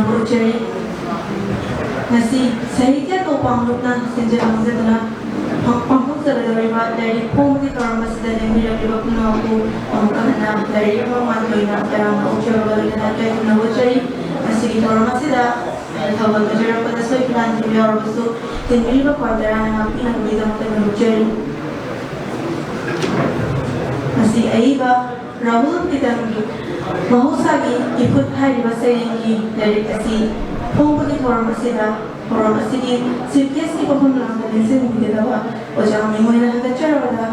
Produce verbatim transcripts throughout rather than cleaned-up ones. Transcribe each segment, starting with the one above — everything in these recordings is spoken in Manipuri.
ꯎꯠꯆꯔꯤ꯫ ꯉꯁꯤ ꯁꯥꯍꯤꯇ꯭ꯌ ꯇꯣꯄꯥꯡ ꯂꯨꯞꯅ ꯁꯤꯟꯖ ꯂꯥꯡꯖꯗꯨꯅ ꯄꯥꯡꯊꯣꯛꯆꯒꯗꯧꯔꯤꯕ ꯂꯥꯏꯔꯤꯛ ꯐꯣꯡꯕꯒꯤ ꯊꯧꯔꯝ ꯑꯁꯤꯗ ꯂꯦꯡꯕꯤꯔꯛꯂꯤꯕ ꯄꯨꯝꯅꯃꯛꯄꯨ ꯑꯃꯨꯛ ꯍꯟꯅ ꯂꯥꯏꯔꯤꯛ ꯐꯣꯡꯕ ꯃꯥꯟꯕ ꯑꯣꯏꯅ ꯇꯔꯥꯝꯅ ꯑꯣꯛꯆꯕꯒ ꯂꯣꯏꯅꯅ ꯏꯀꯥꯏ ꯈꯨꯝꯅꯕ ꯎꯠꯆꯔꯤ꯫ ꯉꯁꯤꯒꯤ ꯊꯧꯔꯝ ꯑꯁꯤꯗ ꯊꯧꯒꯜ ꯐꯖꯔꯛꯄꯗ ꯁꯣꯏ ꯈꯨꯂꯥꯟ ꯊꯤꯕ ꯌꯥꯎꯔꯕꯁꯨ ꯇꯤꯟꯕꯤꯔꯤꯕ ꯈ꯭ꯋꯥꯏ ꯇꯔꯥꯅ ꯉꯥꯛꯄꯤꯅꯕꯒꯤꯗꯃꯛꯇ ꯅꯣꯂꯨꯛꯆꯔꯤ꯫ ꯉꯁꯤ ꯑꯏꯕ ꯔꯥꯍꯨꯜ ꯐꯤꯇꯝꯒꯤ ꯃꯍꯧꯁꯥꯒꯤ ꯏꯐꯨꯠ ꯍꯥꯏꯔꯤꯕ ꯁꯩꯔꯦꯡꯒꯤ ꯂꯥꯏꯔꯤꯛ ꯑꯁꯤ ꯐꯣꯡꯕꯒꯤ ꯊꯧꯔꯝ ꯑꯁꯤꯗ ꯊꯧꯔꯝ ꯑꯁꯤꯒꯤ ꯆꯤꯐ ꯒꯦꯁꯀꯤ ꯄꯣꯠꯐꯝ ꯂꯥꯡꯗ ꯂꯦꯡꯁꯤꯟꯕꯤꯒꯗꯕ ꯑꯣꯖꯥ ꯃꯤꯡ ꯑꯣꯏꯅ ꯍꯟꯒꯠꯆꯔꯕꯗ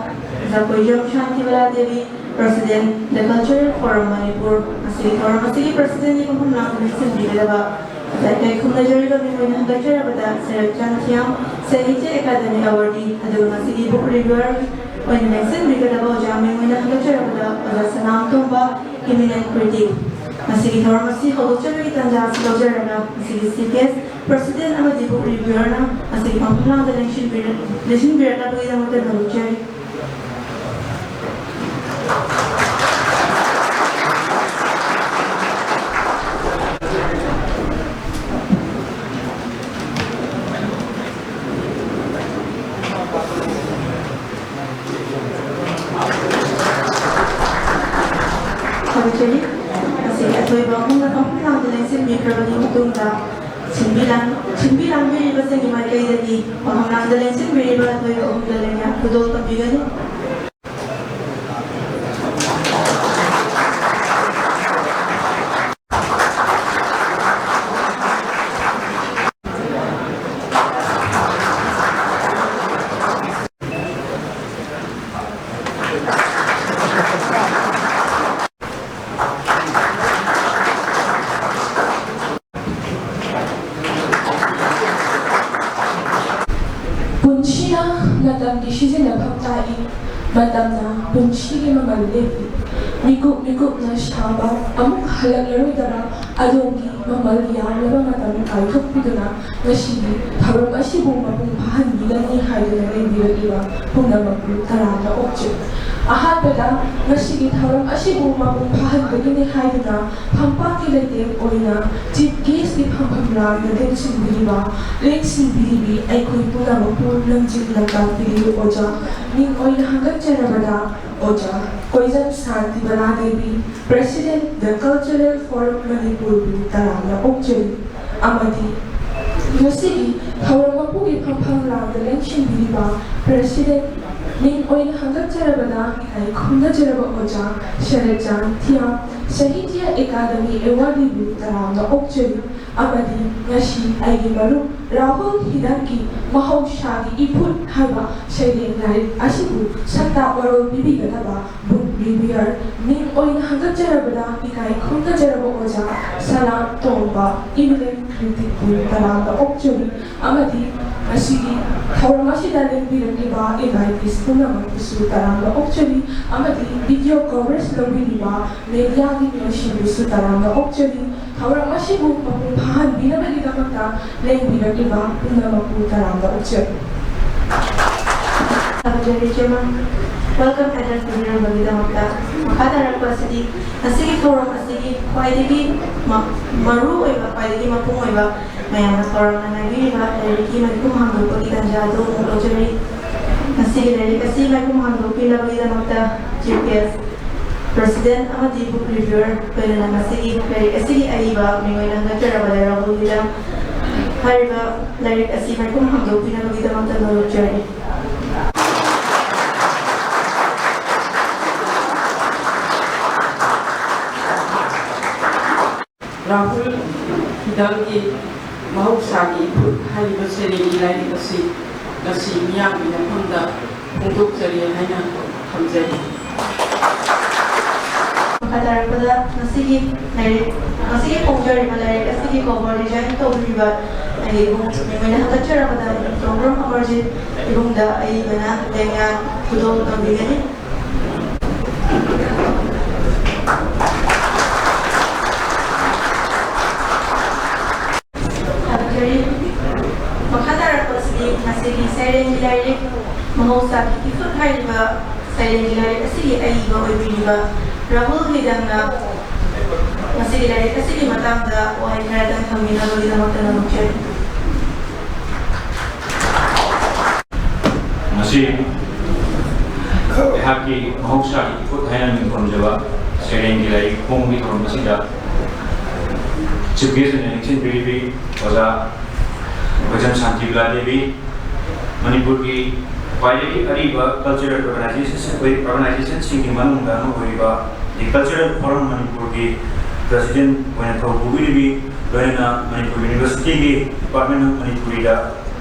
ꯑꯣꯖꯥ ꯀꯣꯏꯖꯝ ꯁꯥꯟꯇꯤꯕꯂꯥ ꯗꯦꯕꯤ, ꯄ꯭ꯔꯁꯤꯗꯦꯟ, ꯗ ꯀꯜꯆꯔꯦꯜ ꯐꯣꯔꯝ ꯃꯅꯤꯄꯨꯔ, ꯉꯁꯤꯒꯤ ꯊꯧꯔꯝ ꯑꯁꯤꯒꯤ ꯄ꯭ꯔꯁꯤꯗꯦꯟꯒꯤ ꯄꯣꯠꯐꯝ ꯂꯥꯡꯗ ꯂꯦꯡꯁꯤꯟꯕꯤꯒꯗꯕ ꯑꯣꯖꯥ ꯏꯀꯥꯏ ꯈꯨꯝꯅꯖꯔꯤꯕ ꯃꯤꯡ ꯑꯣꯏꯅ ꯍꯟꯒꯠꯆꯔꯕꯗ ꯁꯦꯔꯦꯞ ꯆꯥꯟꯊꯤꯌꯥꯝ ꯁꯥꯍꯤꯇ꯭ꯌ ꯑꯦꯀꯥꯗꯃꯤ ꯑꯦꯋꯥꯔꯗꯤ, ꯑꯗꯨꯒ ꯉꯁꯤꯒꯤ ꯕꯨꯛ ꯔꯤꯚꯤꯌꯨꯔ ꯑꯣꯏꯅ ꯂꯦꯡꯁꯤꯟꯕꯤꯒꯗꯕ ꯑꯣꯖꯥ ꯃꯤꯡ ꯑꯣꯏꯅ ꯍꯟꯒꯠꯆꯔꯕꯗ ꯑꯣꯖꯥ ꯁꯅꯥꯝ ꯇꯣꯝꯕ, ꯏꯃꯤꯅꯦꯟ ꯀ꯭ꯔꯤꯇꯤꯛ꯫ ꯉꯁꯤꯒꯤ ꯊꯧꯔꯝ ꯑꯁꯤ ꯍꯧꯗꯣꯛꯆꯕꯒꯤ ꯇꯥꯟꯖꯥ ꯑꯁꯤ ꯂꯧꯖꯔꯒ ꯉꯁꯤꯒꯤ ꯆꯤꯐ ꯒꯦꯁ, ꯄ꯭ꯔꯁꯤꯗꯦꯟ ꯑꯃꯗꯤ ꯕꯨꯛ ꯔꯤꯚꯤꯌꯨꯔꯅ ꯉꯁꯤꯒꯤ ꯄꯥꯡꯊꯣꯛ ꯂꯥꯡꯗ ꯂꯦꯡꯁꯤꯟꯕꯤꯔ-, ꯂꯦꯡꯁꯤꯟꯕꯤꯔꯛꯅꯕꯒꯤꯗꯃꯛꯇ ꯅꯣꯂꯨꯛꯆꯔꯤ꯫ ꯊꯥꯒꯠꯆꯔꯤ꯫ ꯉꯁꯤꯒꯤ ꯑꯊꯣꯏꯕ ꯑꯍꯨꯝꯅ ꯄꯥꯡꯊꯣꯛ ꯂꯥꯡꯗ ꯂꯦꯡꯁꯤꯟꯕꯤꯈ꯭ꯔꯕꯒꯤ ꯃꯇꯨꯡꯗ ꯁꯤꯟꯕꯤ ꯂꯥꯡ-, ꯁꯤꯟꯕꯤ ꯂꯥꯡꯕꯤꯔꯤꯕꯁꯤꯡꯒꯤ ꯃꯥꯏꯀꯩꯗꯒꯤ ꯄꯥꯡꯊꯣꯛ ꯂꯥꯡꯗ ꯂꯦꯡꯁꯤꯟꯕꯤꯔꯤꯕ ꯑꯊꯣꯏꯕ ꯑꯍꯨꯝꯗ ꯂꯦꯡꯌꯥꯟ ꯈꯨꯗꯣꯜ ꯇꯝꯕꯤꯒꯅꯤ꯫ ꯄꯨꯟꯁꯤꯅ ꯃꯇꯝꯒꯤ ꯁꯤꯖꯤꯟꯅꯐꯝ ꯇꯥꯛꯏ, ꯃꯇꯝꯅ ꯄꯨꯟꯁꯤꯒꯤ ꯃꯃꯜ ꯂꯦꯞꯄꯤ꯫ ꯃꯤꯀꯨꯞ ꯃꯤꯀꯨꯞꯅ ꯁꯥꯕ ꯑꯃꯨꯛ ꯍꯜꯂꯛꯂꯔꯣꯏꯗꯕ ꯑꯗꯣꯝꯒꯤ ꯃꯃꯜ ꯌꯥꯝꯂꯕ ꯃꯇꯝ ꯀꯥꯏꯊꯣꯛꯄꯤꯗꯨꯅ ꯉꯁꯤꯒꯤ ꯊꯧꯔꯝ ꯑꯁꯤꯕꯨ ꯃꯄꯨꯡ ꯐꯥꯍꯟꯕꯤꯒꯅꯤ ꯍꯥꯏꯗꯨꯅ ꯂꯦꯡꯕꯤꯔꯛꯂꯤꯕ ꯄꯨꯝꯅꯃꯛꯄꯨ ꯇꯔꯥꯝꯅ ꯑꯣꯛꯆꯔꯤ꯫ ꯑꯍꯥꯟꯕꯗ ꯉꯁꯤꯒꯤ ꯊꯧꯔꯝ ꯑꯁꯤꯕꯨ ꯃꯄꯨꯡ ꯐꯥꯍꯟꯕꯒꯤꯅꯤ ꯍꯥꯏꯗꯨꯅ ꯐꯝꯄꯥꯛꯀꯤ ꯂꯩꯇꯦꯡ ꯑꯣꯏꯅ Chief Guest ꯀꯤ ꯐꯝꯐꯝ ꯂꯥꯡꯗ ꯂꯦꯡꯁꯤꯟꯕꯤꯔꯤꯕ, ꯂꯦꯡꯁꯤꯟꯕꯤꯔꯤꯕꯤ ꯑꯩꯈꯣꯏ ꯄꯨꯝꯅꯃꯛꯄꯨ ꯂꯝꯖꯤꯡ ꯂꯝꯇꯥꯛꯄꯤꯔꯤꯕ ꯑꯣꯖꯥ, ꯃꯤꯡ ꯑꯣꯏꯅ ꯍꯪꯒꯠꯆꯔꯕꯗ ꯑꯣꯖꯥ ꯀꯣꯏꯖꯝ Shantibala Devi, President, The Cultural Forum Manipur ꯕꯨ ꯇꯔꯥꯝꯅ ꯑꯣꯛꯆꯔꯤ꯫ ꯑꯃꯗꯤ ꯉꯁꯤꯒꯤ ꯊꯧꯔꯝ ꯃꯄꯨꯒꯤ ꯐꯝꯐꯝ ꯂꯥꯡꯗ ꯂꯦꯡꯁꯤꯟꯕꯤꯔꯤꯕ President, ꯃꯤꯡ ꯑꯣꯏꯅ ꯍꯪꯒꯠꯆꯔꯕꯗ ꯏꯀꯥꯏ ꯈꯨꯝꯅꯖꯔꯕ ꯑꯣꯖꯥ ꯁꯔꯠꯆꯥꯟ ꯊꯤꯌꯥꯝ, Sahitya Academy Award ꯕꯨ ꯇꯔꯥꯝꯅ ꯑꯣꯛꯆꯔꯤ꯫ ꯑꯃꯗꯤ ꯉꯁꯤ ꯑꯩꯒꯤ ꯃꯔꯨꯞ ꯔꯥꯍꯨꯜ ꯍꯤꯗꯝꯒꯤ ꯃꯍꯧꯁꯥꯒꯤ ꯏꯐꯨꯠ ꯍꯥꯏꯕ ꯁꯩꯔꯦꯡ ꯂꯥꯏꯔꯤꯛ ꯑꯁꯤꯕꯨ ꯁꯛꯇꯥꯛ ꯋꯥꯔꯣꯜ ꯄꯤꯕꯤꯒꯗꯕ book reviewer, ꯃꯤꯡ ꯑꯣꯏꯅ ꯍꯪꯒꯠꯆꯔꯕꯗ ꯏꯀꯥꯏ ꯈꯨꯝꯅꯖꯔꯕ ꯑꯣꯖꯥ ꯁꯂꯥꯝ ꯇꯣꯝꯕ, Evening Critic ꯕꯨ ꯇꯔꯥꯝꯅ ꯑꯣꯛꯆꯔꯤ꯫ ꯑꯃꯗꯤ ꯉꯁꯤꯒꯤ ꯊꯧꯔꯝ ꯑꯁꯤꯗ ꯂꯦꯡꯕꯤꯔꯛꯂꯤꯕ invitees ꯄꯨꯝꯅꯃꯛꯄꯨꯁꯨ ꯇꯔꯥꯝꯅ ꯑꯣꯛꯆꯔꯤ꯫ ꯑꯃꯗꯤ video coverage ꯂꯧꯕꯤꯔꯤꯕ media ꯒꯤ ꯃꯤꯑꯣꯏꯁꯤꯡꯕꯨꯁꯨ ꯇꯔꯥꯝꯅ ꯑꯣꯛꯆꯔꯤ꯫ ꯊꯧꯔꯝ ꯑꯁꯤꯕꯨ ꯃꯄꯨꯡ ꯐꯥꯍꯟꯕꯤꯅꯕꯒꯤꯗꯃꯛꯇ ꯂꯦꯡꯕꯤꯔꯛꯂꯤꯕ ꯄꯨꯝꯅꯃꯛꯄꯨ ꯇꯔꯥꯝꯅ ꯑꯣꯛꯆꯔꯤ꯫ ꯊꯥꯒꯠꯆꯔꯤ, Chairman꯫ Welcome address ꯄꯤꯕꯤꯔꯝꯕꯒꯤꯗꯃꯛꯇ꯫ ꯃꯈꯥ ꯇꯥꯔꯛꯄ ꯑꯁꯤꯗꯤ ꯉꯁꯤꯒꯤ ꯊꯧꯔꯝ ꯑꯁꯤꯒꯤ ꯈ꯭ꯋꯥꯏꯗꯒꯤ ꯃ-, ꯃꯔꯨ ꯑꯣꯏꯕ, ꯈ꯭ꯋꯥꯏꯗꯒꯤ ꯃꯄꯨꯡ ꯑꯣꯏꯕ, ꯃꯌꯥꯝꯅ ꯊꯧꯔꯥꯡꯅ ꯉꯥꯏꯕꯤꯔꯤꯕ ꯂꯥꯏꯔꯤꯛꯀꯤ ꯃꯥꯏꯈꯨꯝ ꯍꯥꯡꯗꯣꯛꯄꯒꯤ ꯇꯥꯟꯖꯥ ꯑꯗꯨ ꯑꯃꯨꯛ ꯂꯧꯖꯔꯤ꯫ ꯉꯁꯤꯒꯤ ꯂꯥꯏꯔꯤꯛ ꯑꯁꯤ ꯃꯥꯏꯈꯨꯝ ꯍꯥꯡꯗꯣꯛꯄꯤꯅꯕꯒꯤꯗꯃꯛꯇ Chief Guest, President ꯑꯃꯗꯤ Book Reviewer, ꯂꯣꯏꯅꯅ ꯉꯁꯤꯒꯤ ꯂꯥꯏꯔꯤꯛ ꯑꯁꯤꯒꯤ ꯑꯏꯕ ꯃꯤꯡ ꯑꯣꯏꯅ ꯍꯪꯒꯠꯆꯔꯕ ꯂꯩꯔꯥꯎꯕ ꯂꯤꯂꯥ ꯍꯥꯏꯔꯤꯕ ꯂꯥꯏꯔꯤꯛ ꯑꯁꯤ ꯃꯥꯏꯈꯨꯝ ꯍꯥꯡꯗꯣꯛꯄꯤꯅꯕꯒꯤꯗꯃꯛꯇ ꯅꯣꯂꯨꯛꯆꯔꯤ꯫ ꯔꯥꯍꯨꯜ ꯍꯤꯗꯝꯒꯤ ꯃꯍꯧꯁꯥꯒꯤ ꯏꯐꯨꯠ ꯍꯥꯏꯔꯤꯕ ꯁꯩꯔꯦꯡꯒꯤ ꯂꯥꯏꯔꯤꯛ ꯑꯁꯤ ꯉꯁꯤ ꯃꯤꯌꯥꯝꯒꯤ ꯃꯐꯝꯗ ꯐꯣꯡꯗꯣꯛꯆꯔꯤ ꯍꯥꯏꯅ ꯊꯝꯖꯔꯤ꯫ ꯃꯈꯥ ꯇꯥꯔꯛꯄꯗ ꯉꯁꯤꯒꯤ ꯂꯥꯏꯔꯤꯛ, ꯉꯁꯤꯒꯤ ꯐꯣꯡꯖꯔꯤꯕ ꯂꯥꯏꯔꯤꯛ ꯑꯁꯤꯒꯤ cover design ꯇꯧꯕꯤꯔꯤꯕ ꯑꯩꯒꯤ ꯏꯕꯨꯡ ꯃꯤꯡ ꯑꯣꯏꯅ ꯍꯪꯒꯠꯆꯔꯕꯗ ꯏꯕꯨꯡ ꯇꯣꯡꯕ꯭ꯔꯝ ꯑꯃꯔꯖꯤꯠ ꯏꯕꯨꯡꯗ ꯑꯏꯕꯅ ꯂꯦꯡꯌꯥꯟ ꯈꯨꯗꯣꯜ ꯇꯝꯕꯤꯒꯅꯤ꯫ ꯁꯩꯔꯦꯡꯒꯤ ꯂꯥꯏꯔꯤꯛ ꯃꯍꯧꯁꯥꯒꯤ ꯏꯐꯨꯠ ꯍꯥꯏꯔꯤꯕ ꯁꯩꯔꯦꯡꯒꯤ ꯂꯥꯏꯔꯤꯛ ꯑꯁꯤꯒꯤ ꯑꯏꯕ ꯑꯣꯏꯕꯤꯔꯤꯕ ꯔꯥꯍꯨꯜ ꯍꯤꯗꯪꯅ ꯉꯁꯤꯒꯤ ꯂꯥꯏꯔꯤꯛ ꯑꯁꯤꯒꯤ ꯃꯇꯥꯡꯗ ꯋꯥꯍꯩ ꯈꯔꯗꯪ ꯊꯝꯕꯤꯅꯕꯒꯤꯗꯃꯛꯇ ꯅꯝꯖꯔꯤ꯫ ꯉꯁꯤ ꯑꯩꯍꯥꯛꯀꯤ ꯃꯍꯧꯁꯥꯒꯤ ꯏꯐꯨꯠ ꯍꯥꯏꯅ ꯃꯤꯡꯊꯣꯟꯖꯕ ꯁꯩꯔꯦꯡꯒꯤ ꯂꯥꯏꯔꯤꯛ ꯐꯣꯡꯕꯒꯤ ꯊꯧꯔꯝ ꯑꯁꯤꯗ chief guest ꯑꯣꯏꯅ ꯅꯤꯡꯁꯤꯡꯕꯤꯔꯤꯕꯤ ꯑꯣꯖꯥ ꯕꯩꯖꯝ ꯁꯥꯟꯇꯤꯕꯂꯥ ꯗꯦꯕꯤ, ꯃꯅꯤꯄꯨꯔꯒꯤ ꯈ꯭ꯋꯥꯏꯗꯒꯤ ꯑꯔꯤꯕ cultural organization, organizationꯁꯤꯡꯒꯤ ꯃꯅꯨꯡꯗ ꯑꯃ ꯑꯣꯏꯔꯤꯕ The Cultural Forum ꯃꯅꯤꯄꯨꯔꯒꯤ president ꯑꯣꯏꯅ ꯊꯧ ꯄꯨꯕꯤꯔꯤꯕꯤ, ꯂꯣꯏꯅꯅ ꯃꯅꯤꯄꯨꯔ universityꯒꯤ Department of Manipuriꯗ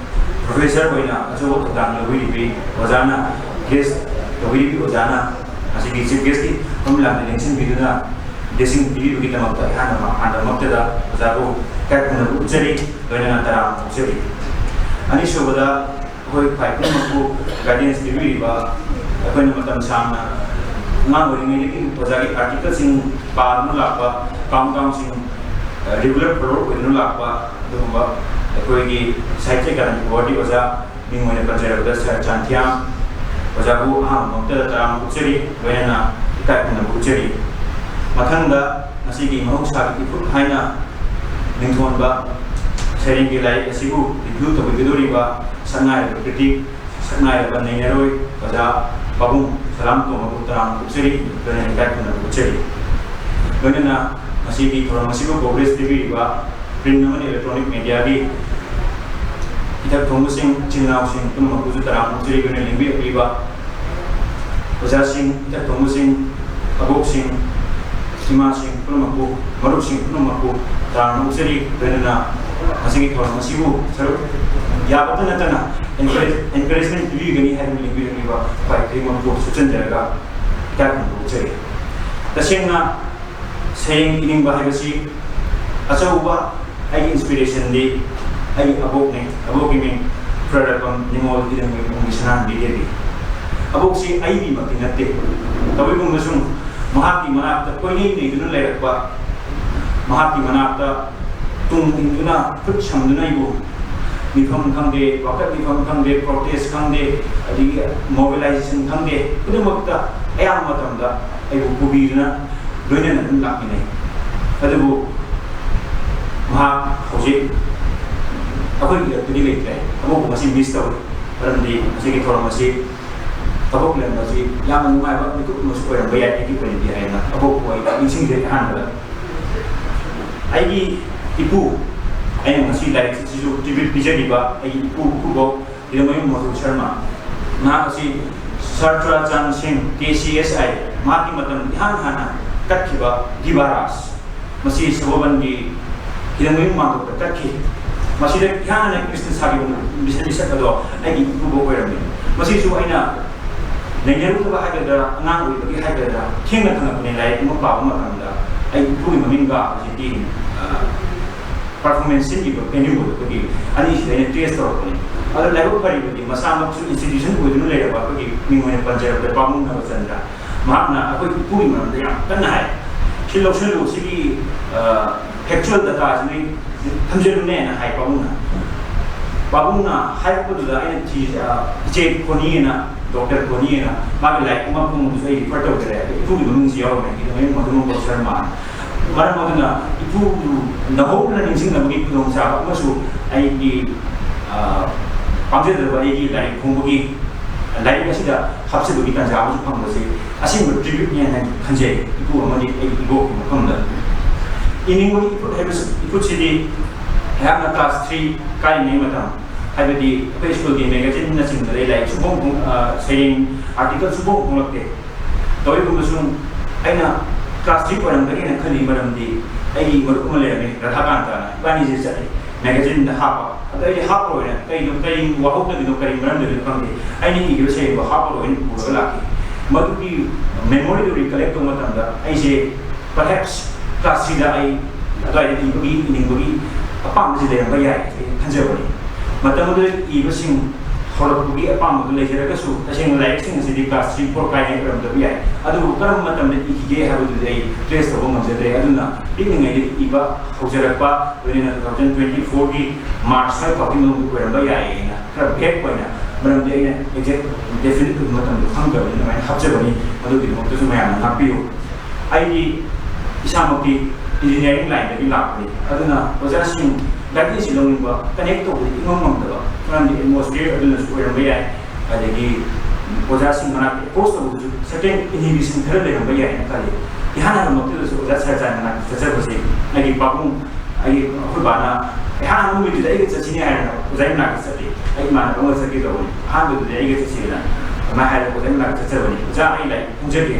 professor ꯑꯣꯏꯅ ꯑꯆꯧꯕ ꯊꯧꯗꯥꯡ ꯂꯧꯕꯤꯔꯤꯕꯤ ꯑꯣꯖꯥꯅ, guest ꯇꯧꯕꯤꯔꯤꯕꯤ ꯑꯣꯖꯥꯅ ꯉꯁꯤꯒꯤ chief guestꯀꯤ ꯐꯝꯂꯥꯡꯗ ꯂꯦꯡꯁꯤꯟꯕꯤꯗꯨꯅ blessing ꯄꯤꯕꯤꯕꯒꯤꯗꯃꯛꯇ ꯑꯩꯍꯥꯛꯅ ꯍꯥꯟꯅꯃꯛꯇꯗ ꯑꯣꯖꯥꯕꯨ ꯏꯀꯥꯏ ꯈꯨꯝꯅꯕ ꯎꯠꯆꯔꯤ, ꯂꯣꯏꯅꯅ ꯇꯔꯥꯝꯅ ꯑꯣꯛꯆꯔꯤ꯫ ꯑꯅꯤꯁꯨꯕꯗ, ꯑꯩꯈꯣꯏ ꯈ꯭ꯋꯥꯏ ꯄꯨꯝꯅꯃꯛꯄꯨ guidance ꯄꯤꯕꯤꯔꯤꯕ, ꯑꯩꯈꯣꯏꯅ ꯃꯇꯝ ꯁꯥꯡꯅ ꯑꯉꯥꯡ ꯑꯣꯏꯔꯤꯉꯩꯗꯒꯤ ꯑꯣꯖꯥꯒꯤ articleꯁꯤꯡ ꯄꯥꯗꯨꯅ ꯂꯥꯛꯄ, countdownꯁꯤꯡ, regular follower ꯑꯣꯏꯗꯨꯅ ꯂꯥꯛꯄ ꯑꯗꯨꯒꯨꯝꯕ ꯑꯩꯈꯣꯏꯒꯤ ꯁꯥꯍꯤꯇ꯭ꯌ ꯑꯀꯥꯗꯃꯤ boardꯀꯤ ꯑꯣꯖꯥ, ꯃꯤꯡ ꯑꯣꯏꯅ ꯄꯟꯖꯔꯕꯗ ꯁꯥꯔ ꯆꯥꯟꯊꯤꯌꯥꯝ ꯑꯣꯖꯥꯕꯨ ꯑꯍꯥꯟꯕ ꯃꯛꯇꯗ ꯇꯔꯥꯝꯅ ꯑꯣꯛꯆꯔꯤ, ꯂꯣꯏꯅꯅ ꯏꯀꯥꯏ ꯈꯨꯝꯅꯕ ꯎꯠꯆꯔꯤ꯫ ꯃꯊꯪꯗ ꯉꯁꯤꯒꯤ ꯃꯍꯧꯁꯥꯒꯤ ꯏꯐꯨꯠ ꯍꯥꯏꯅ ꯃꯤꯡꯊꯣꯟꯕ ꯁꯩꯔꯦꯡꯒꯤ ꯂꯥꯏꯔꯤꯛ ꯑꯁꯤꯕꯨ review ꯇꯧꯕꯤꯒꯗꯧꯔꯤꯕ ꯁꯛꯅꯥꯏꯔꯕ critic, ꯁꯛꯅꯥꯏꯔꯕ ꯅꯩꯅꯔꯣꯏ ꯑꯣꯖꯥ ꯄꯥꯕꯨꯡ ꯁꯂꯥꯝ ꯇꯣꯝꯕꯕꯨ ꯇꯔꯥꯝꯅ ꯑꯣꯛꯆꯔꯤ, ꯂꯣꯏꯅꯅ ꯏꯀꯥꯏ ꯈꯨꯝꯅꯕ ꯎꯠꯆꯔꯤ꯫ ꯂꯣꯏꯅꯅ ꯉꯁꯤꯒꯤ ꯊꯧꯔꯝ ꯑꯁꯤꯕꯨ coverage ꯄꯤꯕꯤꯔꯤꯕ print ꯑꯃꯗꯤ electronic mediaꯒꯤ ꯏꯊꯛ ꯊꯣꯡꯕꯁꯤꯡ, ꯏꯆꯤꯜ ꯏꯅꯥꯎꯁꯤꯡ ꯄꯨꯝꯅꯃꯛꯄꯨꯁꯨ ꯇꯔꯥꯝꯅ ꯑꯣꯛꯆꯔꯤ꯫ ꯂꯣꯏꯅ ꯂꯦꯡꯕꯤꯔꯛꯂꯤꯕ ꯑꯣꯖꯥꯁꯤꯡ, ꯏꯊꯛ ꯊꯣꯡꯕꯁꯤꯡ, ꯑꯕꯣꯛꯁꯤꯡ, ꯏꯃꯥꯁꯤꯡ ꯄꯨꯝꯅꯃꯛꯄꯨ, ꯃꯔꯨꯞꯁꯤꯡ ꯄꯨꯝꯅꯃꯛꯄꯨ ꯇꯔꯥꯝꯅ ꯑꯣꯛꯆꯔꯤ꯫ ꯂꯣꯏꯅꯅ ꯉꯁꯤꯒꯤ ꯊꯧꯔꯝ ꯑꯁꯤꯕꯨ ꯁꯔꯨꯛ ꯌꯥꯕꯇ ꯅꯠꯇꯅ encourage-, encouragement ꯄꯤꯕꯤꯒꯅꯤ ꯍꯥꯏꯗꯨꯅ ꯂꯦꯡꯕꯤꯔꯛꯂꯤꯕ ꯎꯄꯥꯏ ꯈꯨꯗꯤꯡꯃꯛꯄꯨ ꯁꯨꯞꯆꯟꯖꯔꯒ ꯏꯀꯥꯏ ꯈꯨꯝꯅꯕ ꯎꯠꯆꯔꯤ꯫ ꯇꯁꯦꯡꯅ ꯁꯩꯔꯦꯡ ꯏꯅꯤꯡꯕ ꯍꯥꯏꯕꯁꯤ ꯑꯆꯧꯕ ꯑꯩꯒꯤ inspirationꯗꯤ ꯑꯩꯒꯤ ꯑꯕꯣꯛꯅꯤ꯫ ꯑꯕꯣꯛꯀꯤ ꯃꯤꯡ ꯈꯨꯔꯥꯏꯔꯥꯛꯄꯝ ꯅꯤꯉꯣꯜ ꯍꯤꯔꯝꯒꯤ ꯏꯃꯨꯡꯒꯤ ꯁꯅꯥꯍꯟꯕꯤ ꯗꯦꯕꯤ꯫ ꯑꯕꯣꯛꯁꯤ ꯑꯏꯕꯤꯃꯛꯇꯤ ꯅꯠꯇꯦ, ꯇꯧꯏꯒꯨꯝꯕꯁꯨꯡ ꯃꯍꯥꯛꯀꯤ ꯃꯅꯥꯛꯇ ꯀꯣꯏꯅꯩ ꯅꯩꯗꯨꯅ ꯂꯩꯔꯛꯄ, ꯃꯍꯥꯛꯀꯤ ꯃꯅꯥꯛꯇ ꯇꯨꯡ ꯏꯟꯗꯨꯅ ꯈꯨꯠ ꯁꯝꯗꯨꯅ ꯑꯩꯕꯨ ꯃꯤꯐꯝ ꯈꯪꯗꯦ, ꯋꯥꯀꯠ ꯃꯤꯐꯝ ꯈꯪꯗꯦ, ꯄ꯭ꯔꯣꯇꯦꯁ ꯈꯪꯗꯦ, ꯑꯗꯒꯤ ꯃꯣꯕꯤꯂꯥꯏꯖꯦꯁꯟ ꯈꯪꯗꯦ, ꯈꯨꯗꯤꯡꯃꯛꯇ ꯑꯌꯥꯝꯕ ꯃꯇꯝꯗ ꯑꯩꯕꯨ ꯄꯨꯕꯤꯗꯨꯅ ꯂꯣꯏꯅꯅ ꯑꯗꯨꯝ ꯂꯥꯛꯃꯤꯟꯅꯩ꯫ ꯑꯗꯨꯕꯨ ꯃꯍꯥꯛ ꯍꯧꯖꯤꯛ ꯑꯩꯈꯣꯏꯒꯤ ꯏꯔꯛꯇꯗꯤ ꯂꯩꯇ꯭ꯔꯦ꯫ ꯑꯃꯕꯨ ꯉꯁꯤ ꯃꯤꯁ ꯇꯧꯏ, ꯃꯔꯝꯗꯤ ꯉꯁꯤꯒꯤ ꯊꯧꯔꯝ ꯑꯁꯤ ꯊꯕꯛ ꯂꯩꯔꯝꯕꯁꯤ ꯌꯥꯝꯅ ꯅꯨꯡꯉꯥꯏꯕ ꯃꯤꯀꯨꯞ ꯑꯃꯁꯨ ꯑꯣꯏꯔꯝꯕ ꯌꯥꯏ ꯑꯩꯒꯤ ꯑꯣꯏꯅꯗꯤ ꯍꯥꯏꯅ ꯑꯕꯣꯛꯄꯨ ꯑꯩ ꯅꯤꯡꯁꯤꯡꯖꯩ꯫ ꯑꯍꯥꯟꯕꯗ ꯑꯩꯒꯤ ꯏꯄꯨ, ꯑꯩꯅ ꯉꯁꯤ ꯂꯥꯏꯔꯤꯛꯁꯤꯁꯨ ꯇ꯭ꯔꯤꯕ꯭ꯌꯨꯠ ꯄꯤꯖꯔꯤꯕ ꯑꯩꯒꯤ ꯏꯄꯨ ꯏꯀꯨꯕꯣꯛ ꯍꯤꯔꯃꯌꯨꯝ ꯃꯙꯨ ꯁꯔꯃ, ꯃꯍꯥꯛ ꯑꯁꯤ ꯁꯥꯔ ꯆꯨꯔꯥꯆꯥꯟ ꯁꯤꯡ, ꯀꯦ ꯁꯤ ꯑꯦꯁ ꯑꯥꯏ, ꯃꯍꯥꯛꯀꯤ ꯃꯇꯝ ꯏꯍꯥꯟ ꯍꯥꯟꯅ ꯀꯠꯈꯤꯕ ꯗꯤꯕꯥꯔꯥꯖ, ꯃꯁꯤ ꯁꯒꯣꯜꯕꯟꯒꯤ ꯍꯤꯔꯃꯌꯨꯝ ꯃꯥꯡꯒꯣꯜꯗ ꯀꯠꯈꯤ꯫ ꯃꯁꯤꯗ ꯏꯍꯥꯟ ꯍꯥꯟꯅ ꯀ꯭ꯔꯤꯁꯅ ꯁꯥꯈꯤꯕ ꯃꯤꯁꯛ, ꯃꯤꯁꯛ ꯑꯗꯣ ꯑꯩꯒꯤ ꯏꯄꯨꯕꯣꯛ ꯑꯣꯏꯔꯝꯃꯤ꯫ ꯃꯁꯤꯁꯨ ꯑꯩꯅ ꯅꯩꯅꯔꯨꯗꯕ ꯍꯥꯏꯒꯗ꯭ꯔꯥ, ꯑꯉꯥꯡ ꯑꯣꯏꯕꯒꯤ ꯍꯥꯏꯒꯗ꯭ꯔꯥ, ꯊꯦꯡꯅ ꯈꯪꯉꯛꯄꯅꯦ꯫ ꯂꯥꯏꯔꯤꯛ ꯑꯃ ꯄꯥꯕ ꯃꯇꯝꯗ ꯑꯩ ꯏꯄꯨꯒꯤ ꯃꯃꯤꯡꯒ ꯍꯧꯖꯤꯛꯀꯤ, ꯑ, ꯄꯔꯐꯣꯔꯃꯦꯟꯁ ꯁꯤꯟꯈꯤꯕ ꯚꯦꯅ꯭ꯌꯨ ꯑꯩꯈꯣꯏꯒꯤ ꯑꯅꯤꯁꯤꯗ ꯑꯩꯅ ꯇ꯭ꯔꯦꯁ ꯇꯧꯔꯛꯄꯅꯤ꯫ ꯑꯗꯣ ꯂꯥꯏꯕꯛ ꯐꯔꯤꯕꯗꯤ ꯃꯁꯥꯃꯛꯁꯨ ꯏꯟꯁꯇꯤꯇ꯭ꯌꯨꯁꯟ ꯑꯣꯏꯗꯨꯅ ꯂꯩꯔꯕ ꯑꯩꯈꯣꯏꯒꯤ ꯃꯤꯡ ꯑꯣꯏꯅ ꯄꯟꯖꯔꯕꯗ ꯄꯥꯕꯨꯡ ꯅꯕꯆꯟꯗ꯭ꯔ, ꯃꯍꯥꯛꯅ ꯑꯩꯈꯣꯏ ꯏꯄꯨꯒꯤ ꯃꯔꯝꯗ ꯌꯥꯝ ꯀꯟꯅ ꯍꯥꯏ꯫ "ꯁꯤ ꯂꯧꯁꯤꯜꯂꯨ, ꯁꯤꯒꯤ, ꯑ, ꯐꯦꯛꯆꯨꯋꯦꯜ ꯗꯇꯥꯁꯤ ꯅꯣꯏ ꯊꯝꯖꯤꯜꯂꯨꯅꯦꯅ" ꯍꯥꯏ ꯄꯥꯕꯨꯡꯅ꯫ ꯄꯥꯕꯨꯡꯅ ꯍꯥꯏꯔꯛꯄꯗꯨꯗ ꯑꯩꯅ ꯊꯤ-, ꯑ, ꯏꯆꯦ ꯀꯣꯅꯤꯅ, ꯗꯣꯛꯇꯔ ꯀꯣꯅꯤꯅ ꯃꯥꯒꯤ ꯂꯥꯏꯔꯤꯛ ꯑꯃ ꯐꯣꯡꯕꯗꯨꯁꯨ ꯑꯩ ꯔꯤꯐꯔ ꯇꯧꯖꯔꯦ꯫ ꯑꯗꯨ ꯏꯄꯨꯒꯤ ꯃꯃꯤꯡꯁꯨ ꯌꯥꯎꯔꯝꯃꯦ, ꯍꯤꯔꯃꯌꯨꯝ ꯃꯙꯨꯃꯪꯒꯣꯜ ꯁꯔꯃ꯫ ꯃꯔꯝ ꯑꯗꯨꯅ ꯏꯄꯨꯕꯨ ꯅꯧꯍꯧꯅꯅ ꯅꯤꯡꯁꯤꯡꯅꯕꯒꯤ ꯈꯨꯗꯣꯡꯆꯥꯕ ꯑꯃꯁꯨ ꯑꯩꯒꯤ, ꯑ, ꯄꯥꯝꯖꯗ꯭ꯔꯕ ꯑꯩꯒꯤ ꯂꯥꯏꯔꯤꯛ ꯐꯣꯡꯕꯒꯤ, ꯂꯥꯏꯔꯤꯛ ꯑꯁꯤꯗ ꯍꯥꯞꯆꯕꯒꯤ ꯇꯥꯟꯖꯥ ꯑꯃꯁꯨ ꯐꯪꯕꯁꯦ ꯑꯁꯦꯡꯕ ꯇ꯭ꯔꯤꯕ꯭ꯌꯨꯠꯅꯦ ꯍꯥꯏꯅ ꯈꯟꯖꯩ, ꯏꯄꯨ ꯑꯃꯗꯤ ꯑꯩꯒꯤ ꯏꯕꯣꯛꯀꯤ ꯃꯐꯝꯗ꯫ ꯏꯅꯤꯡꯕꯒꯤ ꯏꯐꯨꯠ ꯍꯥꯏꯕꯁꯤ, ꯏꯐꯨꯠꯁꯤꯗꯤ ꯑꯩꯍꯥꯛꯅ ꯀ꯭ꯂꯥꯁ ꯊ꯭ꯔꯤ ꯀꯥꯔꯤꯉꯩ ꯃꯇꯝ, ꯍꯥꯏꯕꯗꯤ ꯑꯩꯈꯣꯏ ꯁ꯭ꯀꯨꯜꯒꯤ ꯃꯦꯒꯥꯖꯤꯟꯅꯆꯤꯡꯕꯗ ꯂꯥꯏꯔꯤꯛ ꯁꯨꯐꯣꯡ ꯐꯣꯡ-, ꯑ, ꯁꯩꯔꯦꯡ ꯑꯥꯔꯇꯤꯀꯜ ꯁꯨꯐꯣꯡ ꯐꯣꯡꯂꯛꯇꯦ꯫ ꯇꯧꯏꯒꯨꯝꯕꯁꯨꯡ ꯑꯩꯅ ꯀ꯭ꯂꯥꯁ ꯊ꯭ꯔꯤ ꯑꯣꯏꯔꯝꯒꯅꯤꯅ ꯈꯜꯂꯤ, ꯃꯔꯝꯗꯤ ꯑꯩꯒꯤ ꯃꯔꯨꯞ ꯑꯃ ꯂꯩꯔꯝꯃꯤ, ꯔꯥꯙꯥꯀꯥꯟꯇꯅ, ꯏꯕꯥꯅꯤꯁꯦ ꯆꯠꯂꯤ ꯃꯦꯒꯥꯖꯤꯟꯗ ꯍꯥꯞꯄ꯫ ꯑꯗꯣ ꯑꯩꯗꯤ ꯍꯥꯞꯄꯔꯣꯏꯅ, ꯀꯩꯅꯣ, ꯀꯔꯤ ꯋꯥꯍꯧꯗꯕꯤꯅꯣ, ꯀꯔꯤ ꯃꯔꯝꯗꯒꯤꯅꯣ ꯈꯪꯗꯦ, ꯑꯩꯅ ꯏꯈꯤꯕ ꯁꯩꯔꯦꯡꯗꯣ ꯍꯥꯞꯄꯔꯣꯏꯅ ꯄꯨꯔꯒ ꯂꯥꯛꯈꯤ꯫ ꯃꯗꯨꯒꯤ ꯃꯦꯃꯣꯔꯤꯗꯨ ꯔꯤꯀꯂꯦꯛ ꯇꯧꯕ ꯃꯇꯝꯗ ꯑꯩꯁꯦ perhaps ꯀ꯭ꯂꯥꯁ ꯊ꯭ꯔꯤꯗ ꯑꯩ ꯑꯗꯨꯋꯥꯏꯗ ꯏꯕꯒꯤ, ꯏꯅꯤꯡꯕꯒꯤ ꯑꯄꯥꯝꯕꯁꯤ ꯂꯩꯔꯝꯕ ꯌꯥꯏ ꯍꯥꯏꯅ ꯈꯟꯖꯕꯅꯤ꯫ ꯃꯇꯝ ꯑꯗꯨꯗ ꯏꯕꯁꯤꯡ ꯍꯧꯔꯛꯄꯒꯤ ꯑꯄꯥꯝꯕꯗꯨ ꯂꯩꯖꯔꯒꯁꯨ, ꯇꯁꯦꯡꯅ ꯂꯥꯏꯔꯤꯛꯁꯤꯡ ꯑꯁꯤꯗꯤ class three, four ꯀꯥꯏꯉꯩ ꯑꯣꯏꯔꯝꯗꯕ ꯌꯥꯏ꯫ ꯑꯗꯨꯕꯨ ꯀꯔꯝꯕ ꯃꯇꯝꯗ ꯏꯈꯤꯒꯦ ꯍꯥꯏꯕꯗꯨꯗꯤ ꯑꯩ trace ꯇꯧꯕ ꯉꯝꯖꯗ꯭ꯔꯦ꯫ ꯑꯗꯨꯅ ꯄꯤꯛꯂꯤꯉꯩꯗꯒꯤ ꯏꯕ ꯍꯧꯖꯔꯛꯄ, ꯂꯣꯏꯅꯅ two thousand twenty fourꯒꯤ March ꯁ꯭ꯋꯥꯏ ꯐꯥꯎꯒꯤ ꯃꯅꯨꯡꯗ ꯑꯣꯏꯔꯝꯕ ꯌꯥꯏꯌꯦꯅ ꯈꯔ vague ꯑꯣꯏꯅ, ꯃꯔꯝꯗꯤ ꯑꯩꯅ exact definite ꯑꯣꯏꯕ ꯃꯇꯝꯗꯣ ꯈꯪꯗꯕꯅꯤꯅ ꯑꯗꯨꯃꯥꯏꯅ ꯍꯥꯞꯆꯕꯅꯤ꯫ ꯃꯗꯨꯒꯤꯗꯃꯛꯇꯁꯨ ꯃꯌꯥꯝꯅ ꯉꯥꯛꯄꯤꯌꯨ꯫ ꯑꯩꯗꯤ ꯏꯁꯥꯃꯛꯇꯤ engineering lineꯗꯒꯤ ꯂꯥꯛꯄꯅꯤ꯫ ꯑꯗꯨꯅ ꯑꯣꯖꯥꯁꯤꯡ guidance ꯂꯧꯅꯤꯡꯕ, connect ꯇꯧꯕꯗꯤ ꯏꯉꯝ ꯉꯝꯗꯕ, ꯃꯔꯝꯗꯤ atmosphere ꯑꯗꯨꯅꯁꯨ ꯑꯣꯏꯔꯝꯕ ꯌꯥꯏ, ꯑꯗꯒꯤ ꯑꯣꯖꯥꯁꯤꯡ ꯃꯅꯥꯛꯇ approach ꯇꯧꯕꯗꯁꯨ certain inhibition ꯈꯔ ꯂꯩꯔꯝꯕ ꯌꯥꯏꯅ ꯈꯜꯂꯤ꯫ ꯏꯍꯥꯟ ꯍꯥꯟꯕꯃꯛꯇꯗꯁꯨ ꯑꯣꯖꯥ ꯁꯔꯖꯥꯟ ꯃꯅꯥꯛꯇ ꯆꯠꯆꯕꯁꯦ ꯑꯩꯒꯤ ꯄꯥꯕꯨꯡ, ꯑꯩꯒꯤ ꯑꯩꯈꯣꯏ ꯕꯥꯅ ꯏꯍꯥꯟ ꯍꯥꯟꯕ ꯅꯨꯃꯤꯠꯇꯨꯗ ꯑꯩꯒ ꯆꯠꯁꯤꯅꯦ ꯍꯥꯏꯔꯒ ꯑꯣꯖꯥꯒꯤ ꯃꯅꯥꯛꯇ ꯆꯠꯂꯤ꯫ ꯑꯩ ꯏꯃꯥꯟꯅꯕ ꯑꯃꯒ ꯆꯠꯀꯦ ꯇꯧꯕꯅꯤ, ꯑꯍꯥꯟꯕꯗꯨꯗꯤ ꯑꯩꯒ ꯆꯠꯁꯦꯅ ꯑꯗꯨꯃꯥꯏꯅ ꯍꯥꯏꯔꯒ ꯑꯣꯖꯥꯒꯤ ꯃꯅꯥꯛꯇ ꯆꯠꯆꯕꯅꯤ꯫ "ꯑꯣꯖꯥ, ꯑꯩ ꯂꯥꯏꯔꯤꯛ ꯈꯪꯖꯗꯦ,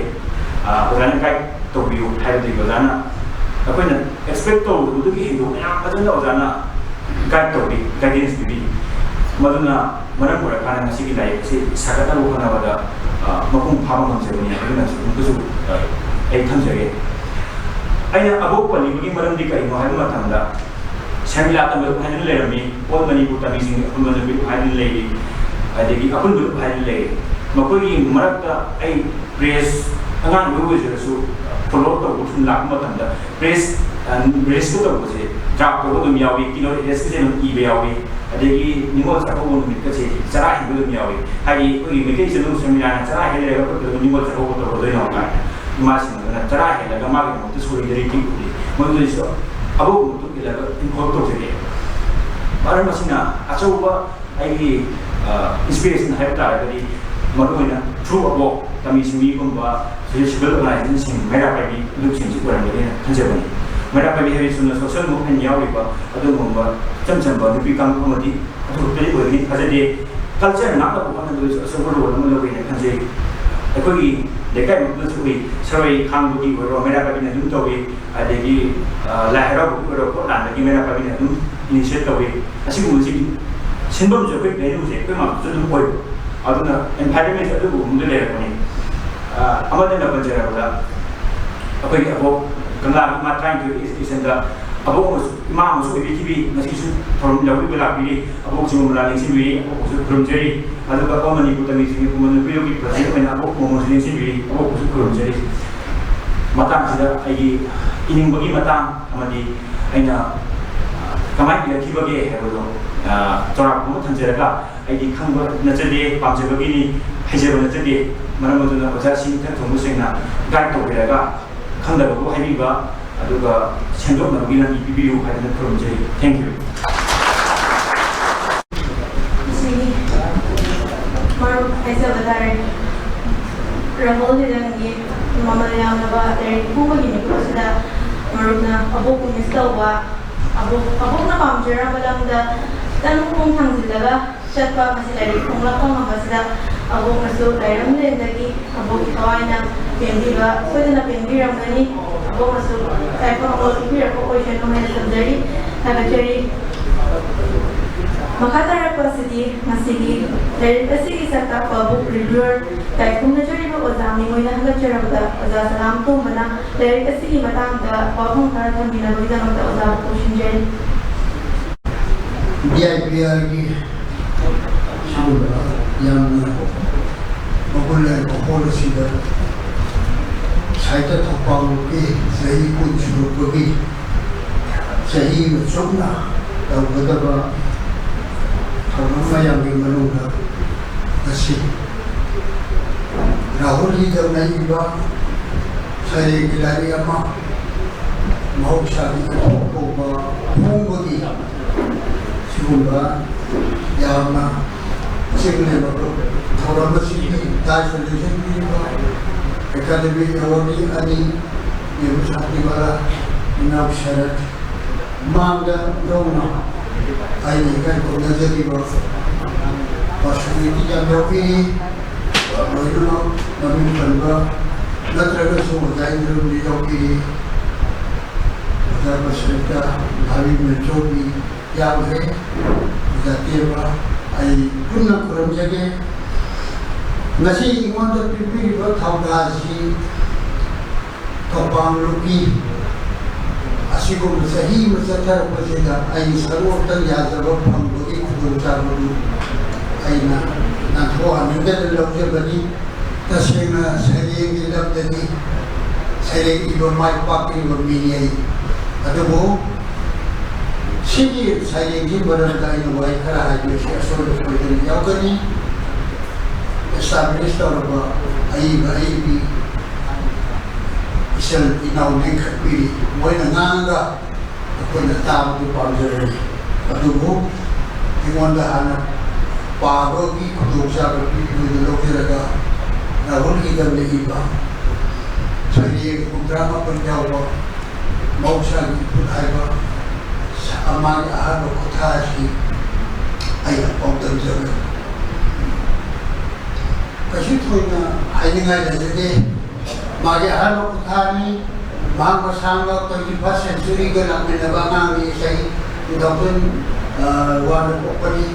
ꯑꯣꯖꯥꯅ guide ꯇꯧꯕꯤꯌꯨ" ꯍꯥꯏꯕꯗꯒꯤ ꯑꯣꯖꯥꯅ ꯑꯩꯈꯣꯏꯅ expect ꯇꯧꯔꯨꯕꯗꯨꯒꯤ ꯍꯦꯟꯗꯣꯛꯅ ꯌꯥꯝ ꯐꯖꯅ ꯑꯣꯖꯥꯅ guide ꯇꯧꯕꯤ, guidance ꯄꯤꯕꯤ꯫ ꯃꯗꯨꯅ ꯃꯔꯝ ꯑꯣꯏꯔꯀꯥꯟꯗ ꯉꯁꯤꯒꯤ ꯂꯥꯏꯔꯤꯛ ꯑꯁꯤ ꯁꯥꯒꯠꯅꯕ ꯍꯣꯠꯅꯕꯗ, ꯑ, ꯃꯄꯨꯡ ꯐꯥꯕ ꯉꯝꯖꯕꯅꯤ꯫ ꯑꯗꯨꯅꯁꯨ ꯑꯃꯨꯛꯀꯁꯨ, ꯑ, ꯑꯩ ꯊꯝꯖꯒꯦ꯫ ꯑꯩꯅ ꯑꯕꯣꯛ ꯄꯜꯂꯤꯕꯒꯤ ꯃꯔꯝꯗꯤ ꯀꯔꯤꯅꯣ ꯍꯥꯏꯕ ꯃꯇꯝꯗ, ꯁꯔꯃꯤꯂꯥ ꯇꯝꯕ ꯍꯥꯏꯗꯨꯅ ꯂꯩꯔꯝꯃꯤ, All Manipur Tamiꯁꯤꯡꯒꯤ ꯑꯄꯨꯟꯕ ꯅꯨꯃꯤꯠ ꯍꯥꯏꯗꯨꯅ ꯂꯩꯔꯤ, ꯑꯗꯒꯤ ꯑꯄꯨꯟꯕ ꯂꯨꯞ ꯍꯥꯏꯗꯨꯅ ꯂꯩꯔꯤ꯫ ꯃꯈꯣꯏꯒꯤ ꯃꯔꯛꯇ ꯑꯩ press, ꯑꯉꯥꯡ ꯑꯣꯏ ꯑꯣꯏꯖꯔꯁꯨ, follow ꯇꯧꯕ ꯁꯨꯝ ꯂꯥꯛꯄ ꯃꯇꯝꯗ, press, ꯑ, pressꯀ ꯇꯧꯕꯁꯦ draft ꯇꯧꯕ ꯑꯗꯨꯝ ꯌꯥꯎꯏ, keynote addressꯀꯁꯦ ꯑꯗꯨꯝ ꯏꯕ ꯌꯥꯎꯏ, ꯑꯗꯒꯤ ꯅꯤꯉꯣꯜ ꯆꯥꯛꯀꯧꯕ ꯅꯨꯃꯤꯠꯀꯁꯦ ꯆꯔꯥ ꯍꯦꯟꯕ ꯑꯗꯨꯝ ꯌꯥꯎꯏ꯫ ꯍꯥꯏꯗꯤ ꯑꯩꯈꯣꯏꯒꯤ ꯃꯩꯇꯩ ꯏꯆꯤꯜ ꯏꯅꯥꯎ ꯁꯔꯃꯤꯂꯥꯅ ꯆꯔꯥ ꯍꯦꯜꯂꯦ ꯍꯥꯏꯔꯒ ꯑꯩꯈꯣꯏ ꯀꯩꯗꯧꯕ ꯅꯤꯉꯣꯜ ꯆꯥꯛꯀꯧꯕ ꯇꯧꯔꯗꯣꯏꯅꯣ ꯀꯥꯏꯅ ꯏꯃꯥꯁꯤꯡ ꯑꯗꯨꯅ ꯆꯔꯥ ꯍꯦꯜꯂꯒ ꯃꯥꯒꯤꯗꯃꯛꯇ solidarity ꯎꯠꯂꯤ꯫ ꯃꯗꯨꯗꯩꯁꯨ ꯑꯕꯣꯛ ꯃꯇꯨꯡ ꯏꯜꯂꯒ involve ꯇꯧꯖꯒꯦ꯫ ꯃꯔꯝ ꯑꯁꯤꯅ ꯑꯆꯧꯕ ꯑꯩꯒꯤ, ꯑ, inspiration ꯍꯥꯏꯕ ꯇꯥꯔꯒꯗꯤ ꯃꯔꯨꯑꯣꯏꯅ through ꯑꯕꯣꯛ ꯇꯃꯤ ꯁꯤꯡꯕꯤꯒꯨꯝꯕ, civil organizationꯁꯤꯡ, ꯃꯩꯔꯥ ꯄꯥꯏꯕꯤ ꯂꯨꯞꯁꯤꯡꯁꯤ ꯑꯣꯏꯔꯝꯒꯅꯤꯅ ꯈꯟꯖꯕꯅꯤ꯫ ꯃꯩꯔꯥ ꯄꯥꯏꯕꯤ ꯍꯥꯏꯕꯁꯤ ꯆꯨꯝꯅ social movement ꯌꯥꯎꯔꯤꯕ ꯑꯗꯨꯒꯨꯝꯕ ꯏꯆꯝ ꯆꯝꯕ ꯅꯨꯄꯤ ꯀꯥꯡꯂꯨꯞ ꯑꯃꯗꯤ ꯑꯗꯨ ꯈꯛꯇꯗꯤ ꯑꯣꯏꯒꯅꯤ ꯊꯥꯖꯗꯦ꯫ Culture ꯉꯥꯛꯅꯕ ꯍꯣꯠꯅꯕꯗꯁꯨ ꯑꯆꯧꯕ role ꯑꯃ ꯂꯧꯋꯦꯅ ꯈꯟꯖꯩ꯫ ꯑꯩꯈꯣꯏꯒꯤ ꯂꯩꯀꯥꯏꯃꯛꯇꯁꯨ ꯎꯏ, ꯁꯔꯣꯏ ꯈꯥꯡꯕꯒꯤ ꯑꯣꯏꯔꯣ ꯃꯩꯔꯥ ꯄꯥꯏꯕꯤꯅ ꯑꯗꯨꯝ ꯇꯧꯏ, ꯑꯗꯒꯤ, ꯑ, ꯂꯥꯏ ꯍꯔꯥꯎꯕꯒꯤ ꯑꯣꯏꯔꯣ ꯄꯣꯠ ꯂꯥꯟꯕꯒꯤ ꯃꯩꯔꯥ ꯄꯥꯏꯕꯤꯅ ꯑꯗꯨꯝ initiate ꯇꯧꯏ꯫ ꯑꯁꯤꯒꯨꯝꯕꯁꯤ ꯁꯤꯟꯐꯝꯁꯨ ꯑꯩꯈꯣꯏ value ꯁꯦ ꯑꯩꯈꯣꯏ ꯃꯥꯝꯇꯣꯞꯇꯁꯨ ꯑꯗꯨꯝ ꯑꯣꯏꯕ꯫ ꯑꯗꯨꯅ environment ꯁꯦ ꯑꯗꯨꯒꯨꯝꯕꯗ ꯂꯩꯔꯛꯄꯅꯤ꯫ ꯑ, ꯑꯃꯗꯪꯒ ꯄꯟꯖꯔꯕꯗ, ꯑꯩꯈꯣꯏꯒꯤ ꯑꯕꯣꯛ ꯀꯪꯂꯥꯒꯤ ꯏꯃꯥ ꯇꯔꯥꯅꯤꯊꯣꯏꯒꯤ ꯏꯁ-, ꯏꯁꯟꯗ ꯑꯕꯣꯛ ꯑꯃꯁꯨ ꯏꯃꯥ ꯑꯃꯁꯨ ꯑꯣꯏꯕꯤꯈꯤꯕꯤ, ꯉꯁꯤꯁꯨ ꯊꯧꯔꯝ ꯌꯥꯎꯕꯤꯕ ꯂꯥꯛꯄꯤꯔꯤ꯫ ꯑꯕꯣꯛ ꯆꯤꯡꯉꯣꯝꯕꯂꯥ ꯂꯦꯡꯁꯤꯟꯕꯤꯔꯤ, ꯑꯕꯣꯛꯄꯨꯁꯨ ꯈꯨꯔꯨꯝꯖꯔꯤ꯫ ꯑꯗꯨꯒ ꯑꯄꯥꯝꯕ ꯃꯅꯤꯄꯨꯔ ꯇꯝꯕꯤ ꯆꯤꯡꯉꯣꯝꯕ ꯅꯨꯄꯤꯔꯣꯝꯒꯤ ꯄ꯭ꯔꯁꯤꯗꯦꯟ ꯑꯣꯏꯅ ꯑꯕꯣꯛ ꯃꯣꯃꯣꯟꯁꯨ ꯂꯦꯡꯁꯤꯟꯕꯤꯔꯤ, ꯑꯕꯣꯛꯄꯨꯁꯨ ꯈꯨꯔꯨꯝꯖꯔꯤ꯫ ꯃꯇꯥꯡꯁꯤꯗ ꯑꯩꯒꯤ ꯏꯅꯤꯡꯕꯒꯤ ꯃꯇꯥꯡ ꯑꯃꯗꯤ ꯑꯩꯅ ꯀꯃꯥꯏꯅ ꯏꯔꯛꯈꯤꯕꯒꯦ ꯍꯥꯏꯕꯗꯣ, ꯑ, ꯆꯥꯎꯔꯥꯛꯄ ꯑꯃ ꯊꯝꯖꯔꯒ, ꯑꯩꯗꯤ ꯈꯪꯕ ꯅꯠꯆꯗꯦ, ꯄꯥꯝꯖꯕꯒꯤꯅꯤ, ꯍꯩꯖꯕ ꯅꯠꯆꯗꯦ꯫ ꯃꯔꯝ ꯑꯗꯨꯅ ꯑꯣꯖꯥꯁꯤꯡ ꯏꯊꯛ ꯊꯣꯡꯕꯁꯤꯡꯅ ꯒꯥꯏꯗ ꯇꯧꯕꯤꯔꯒ ꯈꯪꯗꯕꯕꯨ ꯍꯥꯏꯕꯤꯕ, ꯑꯗꯨꯒ ꯁꯦꯝꯗꯣꯛꯅꯕꯒꯤ ꯂꯝꯕꯤ ꯄꯤꯕꯤꯌꯨ ꯍꯥꯏꯗꯅ ꯈꯨꯔꯨꯝꯖꯔꯤ꯫ Thank you꯫ ꯁꯤꯅꯤ ꯃꯔꯨꯞ ꯍꯥꯏꯖꯕ ꯇꯥꯔꯦ꯫ ꯔꯥꯍꯨꯜ ꯍꯤꯔꯪꯒꯤ ꯃꯃꯜ ꯌꯥꯝꯂꯕ ꯂꯥꯏꯔꯤꯛ ꯐꯣꯡꯕꯒꯤ ꯃꯤꯀꯨꯞ ꯑꯁꯤꯗ ꯃꯔꯨꯞꯅ ꯑꯕꯣꯛꯄꯨ ꯃꯤꯁ ꯇꯧꯕ, ꯑꯕꯣꯛ, ꯑꯕꯣꯛꯅ ꯄꯥꯝꯖꯔꯝꯕ ꯂꯝꯗ ꯈꯤꯇꯪ ꯈꯣꯡ ꯊꯥꯡꯖꯤꯜꯂꯒ ꯆꯠꯄ, ꯃꯁꯤ ꯂꯥꯏꯔꯤꯛ ꯐꯣꯡꯂꯛꯄ ꯉꯝꯕꯁꯤꯗ ꯑꯕꯣꯛꯅꯁꯨ ꯂꯥꯏꯔꯝꯂꯦꯟꯗꯒꯤ ꯑꯕꯣꯛꯀꯤ ꯊꯋꯥꯏꯅ ꯄꯦꯟꯕꯤꯕ ꯁꯣꯏꯗꯅ ꯄꯦꯟꯕꯤꯔꯝꯒꯅꯤ꯫ ꯑꯕꯣꯛꯅꯁꯨ ꯌꯥꯏꯐ ꯄꯥꯎꯖꯦꯜ ꯄꯤꯕꯤꯔꯛꯄ ꯑꯣꯏꯁꯅꯨ ꯍꯥꯏꯅ ꯊꯝꯖꯔꯤ, ꯊꯥꯒꯠꯆꯔꯤ꯫ ꯃꯈꯥ ꯇꯥꯔꯛꯄ ꯑꯁꯤꯗꯤ ꯉꯁꯤꯒꯤ ꯂꯥꯏꯔꯤꯛ ꯑꯁꯤꯒꯤ ꯁꯛ ꯇꯥꯛꯄ book reviewer ꯀꯥꯏꯈꯨꯝꯅꯖꯔꯤꯕ ꯑꯣꯖꯥ ꯃꯤꯡ ꯑꯣꯏꯅ ꯍꯪꯒꯠꯆꯔꯕꯗ ꯑꯣꯖꯥ ꯁꯂꯥꯝ ꯇꯣꯝꯕꯅ ꯂꯥꯏꯔꯤꯛ ꯑꯁꯤꯒꯤ ꯃꯇꯥꯡꯗ ꯋꯥꯐꯝ ꯈꯔ ꯊꯝꯕꯤꯅꯕꯒꯤꯗꯃꯛꯇ ꯑꯣꯖꯥꯕꯨ ꯀꯧꯁꯤꯟꯖꯔꯤ꯫ ꯕꯤ ꯑꯥꯏ ꯄꯤ ꯑꯥꯔꯒꯤ ꯁꯤꯒꯨꯝꯕ ꯌꯥꯝꯅ ꯃꯒꯨꯟ ꯂꯩꯔꯕ ꯍꯣꯜ ꯑꯁꯤꯗ ꯁꯥꯍꯤꯇ꯭ꯌ ꯊꯧꯄꯥꯜꯒꯤ ꯆꯍꯤ ꯀꯨꯟ ꯁꯨꯔꯛꯄꯒꯤ ꯆꯍꯤ ꯑꯃ ꯆꯨꯞꯅ ꯇꯧꯒꯗꯕ ꯊꯧꯔꯝ ꯃꯌꯥꯝꯒꯤ ꯃꯅꯨꯡꯗ ꯉꯁꯤ ꯔꯥꯍꯨꯜꯒꯤꯗ ꯂꯩꯔꯤꯕ ꯁꯩꯔꯦꯡꯒꯤ ꯂꯥꯏꯔꯤꯛ ꯑꯃ ꯃꯍꯧꯁꯥꯒꯤ ꯏꯀꯣꯛ ꯀꯣꯛꯄ ꯐꯣꯡꯕꯒꯤ ꯁꯤꯒꯨꯝꯕ ꯌꯥꯝꯅ ꯆꯤꯡꯅꯕ ꯊꯧꯔꯝ ꯑꯁꯤꯒꯤ ꯗꯥꯏꯁꯇ ꯂꯦꯡꯁꯤꯟꯕꯤꯔꯤꯕ ꯑꯦꯀꯥꯗꯦꯃꯤ ꯑꯦꯋꯥꯔꯗꯤ ꯑꯅꯤ, ꯏꯕꯦꯝ ꯁꯥꯟꯇꯤꯕꯥꯂꯥ, ꯏꯅꯥꯎ ꯁꯔꯠ, ꯃꯥꯡꯗ ꯅꯧꯅ ꯑꯩꯅ ꯏꯀꯥꯏ ꯈꯨꯝꯅꯖꯔꯤꯕ ꯄꯥꯔꯁꯣꯅꯦꯂꯤꯇꯤ ꯌꯥꯝ ꯌꯥꯎꯕꯤꯔꯤ꯫ ꯂꯣꯏꯅꯃꯛ ꯃꯃꯤꯡ ꯄꯟꯕ ꯅꯠꯇ꯭ꯔꯒꯁꯨ ꯑꯣꯖꯥ ꯏꯟꯗ꯭ꯔꯝꯗꯤ ꯌꯥꯎꯕꯤꯔꯤ, ꯑꯣꯖꯥ ꯕꯁꯟꯇ, ꯚꯥꯕꯤ ꯃꯦꯆꯧꯕꯤ ꯌꯥꯎꯈ꯭ꯔꯦ꯫ ꯑꯣꯖꯥ ꯇꯦꯕ, ꯑꯩ ꯄꯨꯟꯅ ꯈꯨꯔꯨꯝꯖꯒꯦ꯫ ꯉꯁꯤ ꯑꯩꯉꯣꯟꯗ ꯄꯤꯕꯤꯔꯤꯕ ꯊꯧꯗꯥꯁꯤ ꯊꯧꯕꯥꯜ ꯂꯨꯞꯀꯤ ꯑꯁꯤꯒꯨꯝꯕ ꯆꯍꯤ ꯑꯃ ꯆꯠꯊꯔꯛꯄꯁꯤꯗ ꯑꯩꯒꯤ ꯁꯔꯨꯛ ꯑꯃꯇꯪ ꯌꯥꯖꯕ ꯐꯪꯕꯒꯤ ꯈꯨꯗꯣꯡꯆꯥꯕꯗꯨ ꯑꯩꯅ ꯅꯥꯟꯊꯣꯛꯍꯟꯅꯤꯡꯗꯅ ꯂꯧꯖꯕꯅꯤ꯫ ꯇꯁꯦꯡꯅ ꯁꯩꯔꯦꯡꯒꯤ ꯂꯝꯗꯗꯤ ꯁꯩꯔꯦꯡ ꯏꯕ ꯃꯥꯏ ꯄꯥꯛꯇ꯭ꯔꯤꯕ ꯃꯤꯅꯤ ꯑꯩ꯫ ꯑꯗꯨꯕꯨ ꯁꯤꯒꯤ ꯁꯩꯔꯦꯡꯒꯤ ꯃꯔꯝꯗ ꯑꯩꯅ ꯋꯥꯍꯩ ꯈꯔ ꯍꯥꯏꯕꯁꯤ ꯑꯁꯣꯏꯕ ꯁꯣꯏꯗꯅ ꯌꯥꯎꯒꯅꯤ꯫ ꯑꯦꯁꯇꯥꯕ꯭ꯂꯤꯁ ꯇꯧꯔꯕ ꯑꯏꯕ ꯑꯏꯕꯤ ꯏꯆꯜ ꯏꯅꯥꯎ ꯂꯤꯡꯈꯠꯄꯤꯔꯤ꯫ ꯃꯣꯏꯅ ꯉꯥꯡꯉꯒ ꯑꯩꯈꯣꯏꯅ ꯇꯥꯕꯗꯨ ꯄꯥꯝꯖꯕꯅꯤ꯫ ꯑꯗꯨꯕꯨ ꯑꯩꯉꯣꯟꯗ ꯍꯥꯟꯅ ꯄꯥꯕꯒꯤ ꯈꯨꯗꯣꯡꯆꯥꯕ ꯄꯤꯕꯤꯕꯗꯨ ꯂꯧꯖꯔꯒ ꯔꯥꯍꯨꯜ ꯏꯗꯝꯅ ꯏꯕ ꯁꯩꯔꯦꯡ ꯍꯨꯝꯗ꯭ꯔꯥ ꯃꯥꯄꯟ ꯌꯥꯎꯕ ꯃꯍꯧꯁꯥꯒꯤ ꯏꯐꯨꯠ ꯍꯥꯏꯕ ꯃꯥꯒꯤ ꯑꯍꯥꯟꯕ ꯈꯨꯠꯊꯥ ꯑꯁꯤ ꯑꯩ ꯄꯥꯎꯗꯝꯖꯕꯅꯤ꯫ ꯀꯩꯁꯨ ꯊꯣꯏꯅ ꯍꯥꯏꯅꯤꯡꯉꯥꯏ ꯂꯩꯖꯗꯦ꯫ ꯃꯥꯒꯤ ꯑꯍꯥꯟꯕ ꯈꯨꯠꯊꯥꯅꯤ꯫ ꯃꯍꯥꯛ ꯃꯁꯥꯃꯛ twenty first century ꯒ ꯂꯥꯛꯃꯤꯟꯅꯕ ꯑꯉꯥꯡꯅꯤ꯫ ꯆꯍꯤ two thousand one ꯗ ꯄꯣꯛꯄꯅꯤ꯫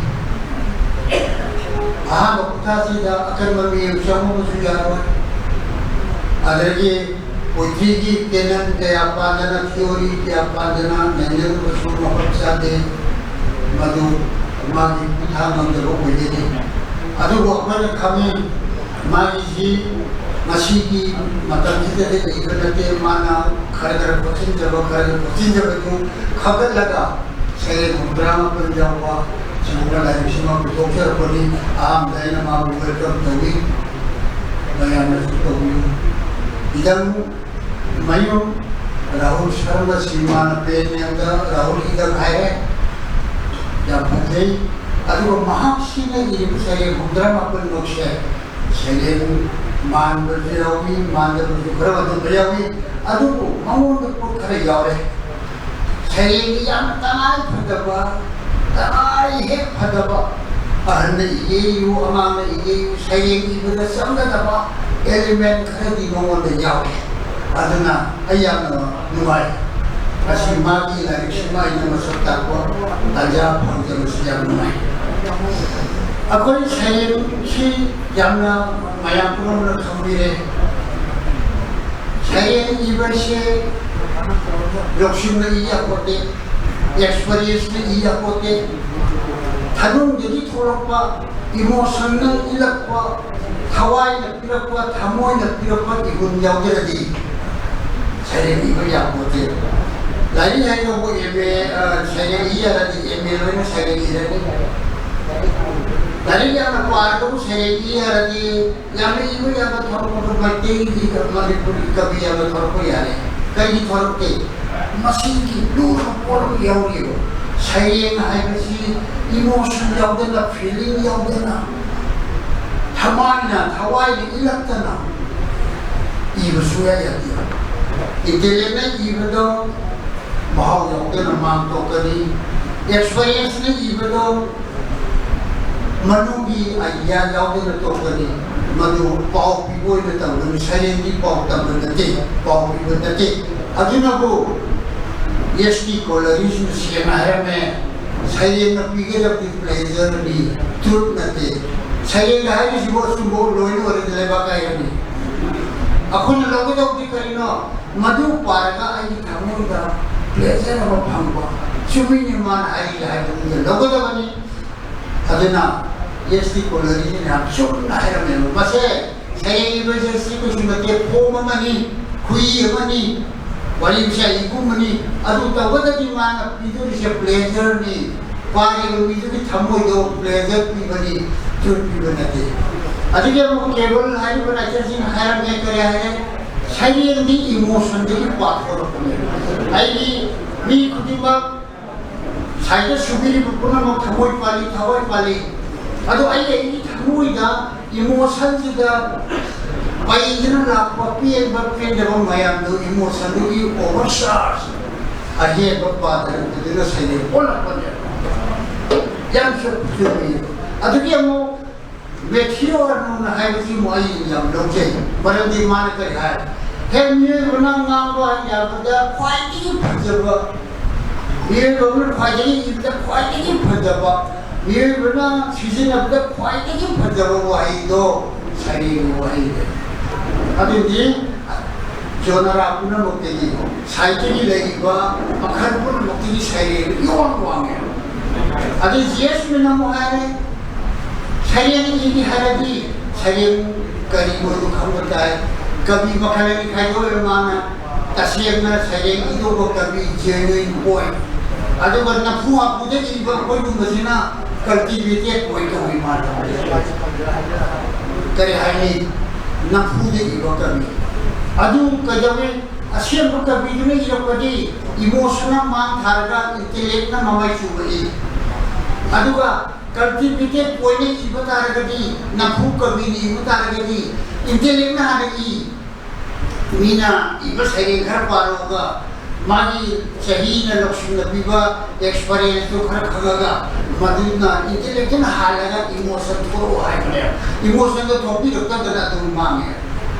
ꯑꯍꯥꯟꯕ ꯈꯨꯠꯊꯥꯁꯤꯗ ꯑꯀꯟꯕ ꯃꯤꯠꯌꯦꯡ ꯆꯪꯕ ꯑꯃꯁꯨ ꯌꯥꯔꯣꯏ꯫ ꯑꯗꯒꯤ poetry ꯒꯤ canon ꯀꯌꯥ ꯄꯥꯟꯗꯅ, theory ꯀꯌꯥ ꯄꯥꯟꯗꯅ ꯅꯩꯅꯔꯨꯕꯁꯨ ꯃꯐꯝ ꯆꯥꯗꯦ꯫ ꯃꯗꯨ ꯃꯥꯒꯤ ꯈꯨꯠꯊꯥꯡ ꯉꯝꯗꯕ ꯑꯣꯏꯒꯅꯤ꯫ ꯑꯗꯨꯕꯨ ꯑꯩꯈꯣꯏꯅ ꯈꯪꯉꯤ, ꯃꯥꯒꯤꯁꯤ ꯉꯁꯤꯒꯤ ꯃꯇꯝꯁꯤꯗꯗꯤ ꯂꯩꯕ ꯅꯠꯇꯦ꯫ ꯃꯥꯅ ꯈꯔ ꯈꯔ ꯈꯣꯠꯆꯤꯟꯖꯕ, ꯈꯔ ꯈꯔ ꯈꯣꯠꯆꯤꯟꯖꯕꯗꯨ ꯈꯟꯒꯠꯂꯒ ꯁꯩꯔꯦꯡ ꯍꯨꯝꯐꯨꯇꯔꯥ ꯃꯥꯄꯟ ꯌꯥꯎꯕ ꯁꯤꯒꯨꯝꯕ ꯂꯥꯏꯔꯤꯛꯁꯤꯃ ꯄꯨꯊꯣꯛꯆꯔꯛꯄꯅꯤ꯫ ꯑꯍꯥꯟꯕꯗ ꯑꯩꯅ ꯃꯥꯕꯨ welcome ꯇꯧꯏ, ꯃꯌꯥꯝꯅꯁꯨ ꯇꯧꯕꯤꯌꯨ꯫ ꯈꯤꯇꯪ ꯃꯌꯨꯝ ꯔꯥꯍꯨꯜ ꯁꯔꯃꯁꯤ ꯃꯥꯅ ꯄꯦꯟ ꯅꯦꯝꯗ ꯔꯥꯍꯨꯜ ꯏꯗꯝ ꯍꯥꯏꯔꯦ꯫ ꯌꯥꯝ ꯐꯖꯩ꯫ ꯑꯗꯨꯒ ꯃꯍꯥꯛꯁꯤꯅ ꯏꯔꯤꯕ ꯁꯩꯔꯦꯡ ꯍꯨꯝꯐꯨꯇꯔꯥ ꯃꯥꯄꯟꯃꯛꯁꯦ ꯁꯩꯔꯦꯡ ꯃꯥꯟꯕꯁꯨ ꯌꯥꯎꯏ, ꯃꯥꯟꯗꯕꯁꯨ ꯈꯔ ꯑꯗꯨꯝꯕ ꯌꯥꯎꯏ꯫ ꯑꯗꯨꯕꯨ ꯃꯉꯣꯟꯗ ꯄꯣꯠ ꯈꯔ ꯌꯥꯎꯔꯦ꯫ ꯁꯩꯔꯦꯡꯒꯤ ꯌꯥꯝꯅ ꯇꯉꯥꯏ ꯐꯗꯕ, ꯇꯉꯥꯏ ꯍꯦꯛ ꯐꯗꯕ, ꯑꯍꯟꯅ ꯏꯒꯦꯌꯨ, ꯑꯉꯥꯡꯅ ꯏꯒꯦꯌꯨ, ꯁꯩꯔꯦꯡ ꯏꯕꯗ ꯆꯪꯒꯗꯕ element ꯈꯔꯗꯤ ꯃꯉꯣꯟꯗ ꯌꯥꯎꯏ꯫ ꯑꯗꯨꯅ ꯑꯩ ꯌꯥꯝꯅ ꯅꯨꯡꯉꯥꯏ꯫ ꯉꯁꯤ ꯃꯥꯒꯤ ꯂꯥꯏꯔꯤꯛꯁꯤꯃ ꯑꯩꯅ ꯃꯁꯛ ꯇꯥꯛꯄ ꯇꯥꯟꯖꯥ ꯐꯪꯖꯕꯁꯤ ꯌꯥꯝ ꯅꯨꯡꯉꯥꯏ꯫ ꯑꯩꯈꯣꯏ ꯁꯩꯔꯦꯡꯁꯤ ꯌꯥꯝꯅ ꯃꯌꯥꯝ ꯄꯨꯝꯅꯃꯛꯅ ꯈꯪꯕꯤꯔꯦ꯫ ꯁꯩꯔꯦꯡ ꯏꯕꯁꯦ ꯂꯧꯁꯤꯡꯅ ꯏ ꯌꯥꯄꯣꯠꯇꯦ, ꯑꯦꯛꯁꯄꯔꯤꯌꯦꯟꯁꯅ ꯏ ꯌꯥꯄꯣꯠꯇꯦ꯫ ꯊꯅꯨꯡꯗꯒꯤ ꯊꯣꯛꯂꯛꯄ, ꯏꯃꯣꯁꯟꯅ ꯏꯜꯂꯛꯄ, ꯊꯋꯥꯏꯅ ꯄꯤꯔꯛꯄ, ꯊꯃꯣꯏꯅ ꯄꯤꯔꯛꯄ ꯏꯍꯨꯟ ꯌꯥꯎꯗ꯭ꯔꯗꯤ ꯁꯩꯔꯦꯡ ꯏꯕ ꯌꯥꯄꯣꯠꯇꯦ꯫ ꯂꯥꯏꯔꯤꯛ ꯍꯩꯔꯕꯨ ꯑꯦꯝ ꯑꯦ, ꯑ, ꯁꯩꯔꯦꯡ ꯏ ꯌꯥꯔꯗꯤ ꯑꯦꯝ ꯑꯦ ꯂꯣꯏꯅ ꯁꯩꯔꯦꯡ ꯏꯔꯅꯤ꯫ ꯂꯥꯏꯔꯤꯛ ꯌꯥꯝꯅ ꯄꯥꯔꯒꯕꯨ ꯁꯩꯔꯦꯡ ꯏ ꯌꯥꯔꯗꯤ ꯌꯥꯝꯅ ꯏꯕ ꯌꯥꯕ ꯊꯣꯔꯛꯄꯗꯣ ꯃꯩꯇꯩꯒꯤ ꯃꯅꯤꯄꯨꯔꯤ ꯀꯕꯤ ꯌꯥꯝꯅ ꯊꯣꯔꯛꯄ ꯌꯥꯔꯦ꯫ ꯀꯔꯤꯒꯤ ꯊꯣꯔꯛꯇꯦ? ꯃꯁꯤꯒꯤ ꯂꯨꯅ ꯄꯣꯠ ꯑꯃ ꯌꯥꯎꯔꯤꯕ ꯁꯩꯔꯦꯡ ꯍꯥꯏꯕꯁꯤ ꯏꯃꯣꯁꯟ ꯌꯥꯎꯗꯅ, ꯐꯤꯂꯤꯡ ꯌꯥꯎꯗꯅ, ꯊꯃꯥꯏꯅ, ꯊꯋꯥꯏꯅ ꯏꯜꯂꯛꯇꯅ ꯏꯕ ꯁꯨꯡꯌꯥ ꯌꯥꯗꯦ꯫ ꯏꯟꯇꯦꯂꯦꯛꯅ ꯏꯕꯗꯣ ꯃꯍꯥꯎ ꯌꯥꯎꯗꯅ ꯃꯥꯡ ꯇꯣꯛꯀꯅꯤ꯫ ꯑꯦꯛꯁꯄꯔꯤꯌꯦꯟꯁꯅ ꯏꯕꯗꯣ ꯃꯅꯨꯡꯒꯤ ꯑꯥꯏꯗꯤꯌꯥ ꯌꯥꯎꯗꯅ ꯇꯣꯛꯀꯅꯤ꯫ ꯃꯗꯨ ꯄꯥꯎ ꯄꯤꯕ ꯑꯣꯏꯅ ꯇꯝꯒꯅꯤ꯫ ꯁꯩꯔꯦꯡꯗꯤ ꯄꯥꯎ ꯇꯝꯕ ꯅꯠꯇꯦ, ꯄꯥꯎ ꯄꯤꯕ ꯅꯠꯇꯦ꯫ ꯑꯗꯨꯅꯕꯨ ꯑꯦꯁ ꯇꯤ ꯀꯣꯂꯔꯤꯁꯤꯅ ꯁꯦꯡꯅ ꯍꯥꯏꯔꯝꯃꯦ, ꯁꯩꯔꯦꯡꯅ ꯄꯤꯒꯗꯕꯗꯤ ꯄ꯭ꯂꯦꯖꯔꯅꯤ, ꯇ꯭ꯔꯨꯠ ꯅꯠꯇꯦ꯫ ꯁꯩꯔꯦꯡ ꯍꯥꯏꯔꯤꯁꯤꯕꯨ ꯑꯆꯨꯝꯕ ꯂꯣꯏꯅ ꯑꯣꯏꯔꯗꯤ ꯂꯩꯕꯥꯛ ꯀꯥꯏꯔꯅꯤ꯫ ꯑꯩꯈꯣꯏꯅ ꯂꯧꯒꯗꯕꯗꯤ ꯀꯔꯤꯅꯣ? ꯃꯗꯨ ꯄꯥꯔꯒ ꯑꯩꯒꯤ ꯊꯃꯣꯏꯗ ꯄ꯭ꯂꯦꯖꯔ ꯑꯃ ꯐꯪꯕ, ꯆꯨꯝꯃꯤꯅꯦ ꯃꯥꯅ ꯍꯥꯏꯔꯤ ꯍꯥꯏꯕꯗꯨꯗ ꯂꯧꯒꯗꯕꯅꯤ꯫ ꯑꯗꯨꯅ ꯑꯦꯁ ꯇꯤ ꯀꯣꯂꯔꯤꯁꯤꯅ ꯌꯥꯝ ꯆꯨꯝꯅ ꯍꯥꯏꯔꯝꯃꯦꯕ꯫ ꯃꯁꯦ ꯁꯩꯔꯦꯡ ꯏꯕꯁꯦ ꯁꯤ ꯀꯩꯁꯨ ꯅꯠꯇꯦ, ꯐꯣꯝ ꯑꯃꯅꯤ, ꯈꯨꯏ ꯑꯃꯅꯤ, ꯋꯥꯔꯤ ꯃꯆꯥ ꯏꯒꯨꯝꯕꯅꯤ꯫ ꯑꯗꯨ ꯇꯧꯕꯗꯗꯤ ꯃꯥꯅ ꯄꯤꯗꯣꯔꯤꯁꯦ ꯄ꯭ꯂꯦꯖꯔꯅꯤ꯫ ꯄꯥꯔꯤꯕ ꯃꯤꯗꯨꯒꯤ ꯊꯃꯣꯏꯗꯣ ꯄ꯭ꯂꯦꯖꯔ ꯄꯤꯕꯅꯤ, ꯇ꯭ꯔꯨꯠ ꯄꯤꯕ ꯅꯠꯇꯦ꯫ ꯑꯗꯨꯒꯤ ꯑꯃꯨꯛ ꯀꯦꯕꯜ ꯍꯥꯏꯔꯤꯕ ꯔꯥꯏꯇꯔꯁꯤꯡꯅ ꯍꯥꯏꯔꯝꯃꯦ, ꯀꯔꯤ ꯍꯥꯏꯔꯦ? ꯁꯩꯔꯦꯡꯗꯤ ꯏꯃꯣꯁꯟꯗꯒꯤ ꯄꯥꯊꯣꯔꯛꯄꯅꯦ꯫ ꯑꯩꯒꯤ ꯃꯤ ꯈꯨꯗꯤꯡꯃꯛ ꯁꯥꯏꯗ ꯁꯨꯕꯤꯔꯤꯕ ꯄꯨꯝꯅꯃꯛ ꯊꯃꯣꯏ ꯄꯥꯜꯂꯤ, ꯊꯋꯥꯏ ꯄꯥꯜꯂꯤ꯫ ꯑꯗꯣ ꯑꯩ ꯑꯩꯒꯤ ꯊꯃꯣꯏꯗ ꯏꯃꯣꯁꯟꯁꯤꯗ ꯄꯩꯗꯨꯅ ꯂꯥꯛꯄ ꯄꯦꯟꯕ ꯄꯦꯟꯗꯕ ꯃꯌꯥꯝꯗꯨ ꯏꯃꯣꯁꯟꯗꯨꯒꯤ ꯑꯣꯚꯔ ꯆꯥꯔꯖ ꯑꯍꯦꯟꯕ ꯄꯥꯗꯅ ꯁꯩꯔꯦꯡ ꯑꯣꯜꯂꯛꯄꯅꯦꯕ꯫ ꯌꯥꯝ ꯆꯨꯝꯃꯤ꯫ ꯑꯗꯨꯒꯤ ꯑꯃꯨꯛ ꯃꯦꯊꯤꯌꯨ ꯑꯥꯔꯅꯣꯟꯅ ꯍꯥꯏꯕꯁꯤ ꯑꯃꯨꯛ ꯑꯩ ꯌꯥꯝ ꯂꯧꯖꯩ꯫ ꯃꯔꯝꯗꯤ ꯃꯥꯅ ꯀꯔꯤ ꯍꯥꯏ? ꯍꯦ, ꯃꯤꯑꯣꯏꯕꯅ ꯉꯥꯡꯕ ꯌꯥꯕꯗ ꯈ꯭ꯋꯥꯏꯗꯒꯤ ꯐꯖꯕ, ꯃꯤꯑꯣꯏꯕ ꯑꯃꯅ ꯈ꯭ꯋꯥꯏꯗꯒꯤ ꯏꯕꯗ ꯈ꯭ꯋꯥꯏꯗꯒꯤ ꯐꯖꯕ, ꯃꯤꯑꯣꯏꯕꯅ ꯁꯤꯖꯤꯟꯅꯕꯗ ꯈ꯭ꯋꯥꯏꯗꯒꯤ ꯐꯖꯕ ꯋꯥꯍꯩꯗꯣ ꯁꯩꯔꯦꯡꯒꯤ ꯋꯥꯍꯩꯅꯤ꯫ ꯑꯗꯨꯗꯤ ꯖꯣꯅꯔꯥ ꯄꯨꯝꯅꯃꯛꯇꯒꯤ, ꯁꯥꯍꯤꯇ꯭ꯌꯒꯤ ꯂꯩꯔꯤꯕ ꯃꯈꯜ ꯄꯨꯝꯅꯃꯛꯇꯒꯤ ꯁꯩꯔꯦꯡ ꯏꯋꯥꯡ ꯋꯥꯡꯉꯦ꯫ ꯑꯗꯩ ꯖꯤ ꯑꯦꯁ ꯃꯦꯅꯟ ꯑꯃꯨꯛ ꯍꯥꯏꯔꯦ, ꯁꯩꯔꯦꯡ ꯏꯒꯦ ꯍꯥꯏꯔꯗꯤ ꯁꯩꯔꯦꯡ ꯀꯔꯤꯅꯣꯗꯨ ꯈꯪꯕ ꯇꯥꯏ꯫ ꯀꯕꯤ ꯃꯈꯜ ꯑꯅꯤ ꯈꯥꯏꯗꯣꯛꯑꯦ ꯃꯥꯅ꯫ ꯇꯁꯦꯡꯅ ꯁꯩꯔꯦꯡ ꯏꯗꯧꯕ ꯀꯕꯤ, genuine poet꯫ ꯑꯗꯨꯒ ꯅꯝꯐꯨ ꯍꯥꯐꯨꯗ ꯏꯕ ꯑꯩꯈꯣꯏꯒꯨꯝꯕꯁꯤꯅ cultivated poet ꯀꯧꯏ ꯃꯥꯅ꯫ ꯀꯔꯤ ꯍꯥꯏꯅꯤ? ꯅꯝꯐꯨꯗ ꯏꯕ ꯀꯕꯤ꯫ ꯑꯗꯨ ꯀꯩꯗꯧꯏ? ꯑꯁꯦꯡꯕ ꯀꯕꯤꯗꯨꯅ ꯏꯔꯛꯄꯗꯤ emotion ꯅ ꯃꯥꯡ ꯊꯥꯔꯒ intellect ꯅ ꯃꯃꯩ ꯆꯨꯝꯃꯛꯏ꯫ ꯑꯗꯨꯒ cultivated poet ꯅ ꯏꯕ ꯇꯥꯔꯒꯗꯤ, ꯅꯝꯐꯨ ꯀꯕꯤꯅ ꯏꯕ ꯇꯥꯔꯒꯗꯤ, intellect ꯅ ꯍꯥꯟꯅ ꯏ꯫ ꯃꯤꯅ ꯏꯕ ꯁꯩꯔꯦꯡ ꯈꯔ ꯄꯥꯔꯛꯑꯒ ꯃꯥꯒꯤ ꯆꯍꯤꯅ ꯂꯧꯁꯤꯡꯅ ꯄꯤꯕ experience ꯇꯨ ꯈꯔ ꯈꯪꯉꯒ ꯃꯗꯨꯅ intellectual ꯍꯥꯜꯂꯒ emotion ꯊꯣꯛꯂꯛꯑꯣ ꯍꯥꯏꯕꯅꯦꯕ꯫ Emotion ꯗꯣ ꯊꯣꯛꯄꯤꯔꯛꯇꯗꯅ ꯑꯗꯨꯝ ꯃꯥꯡꯉꯦ꯫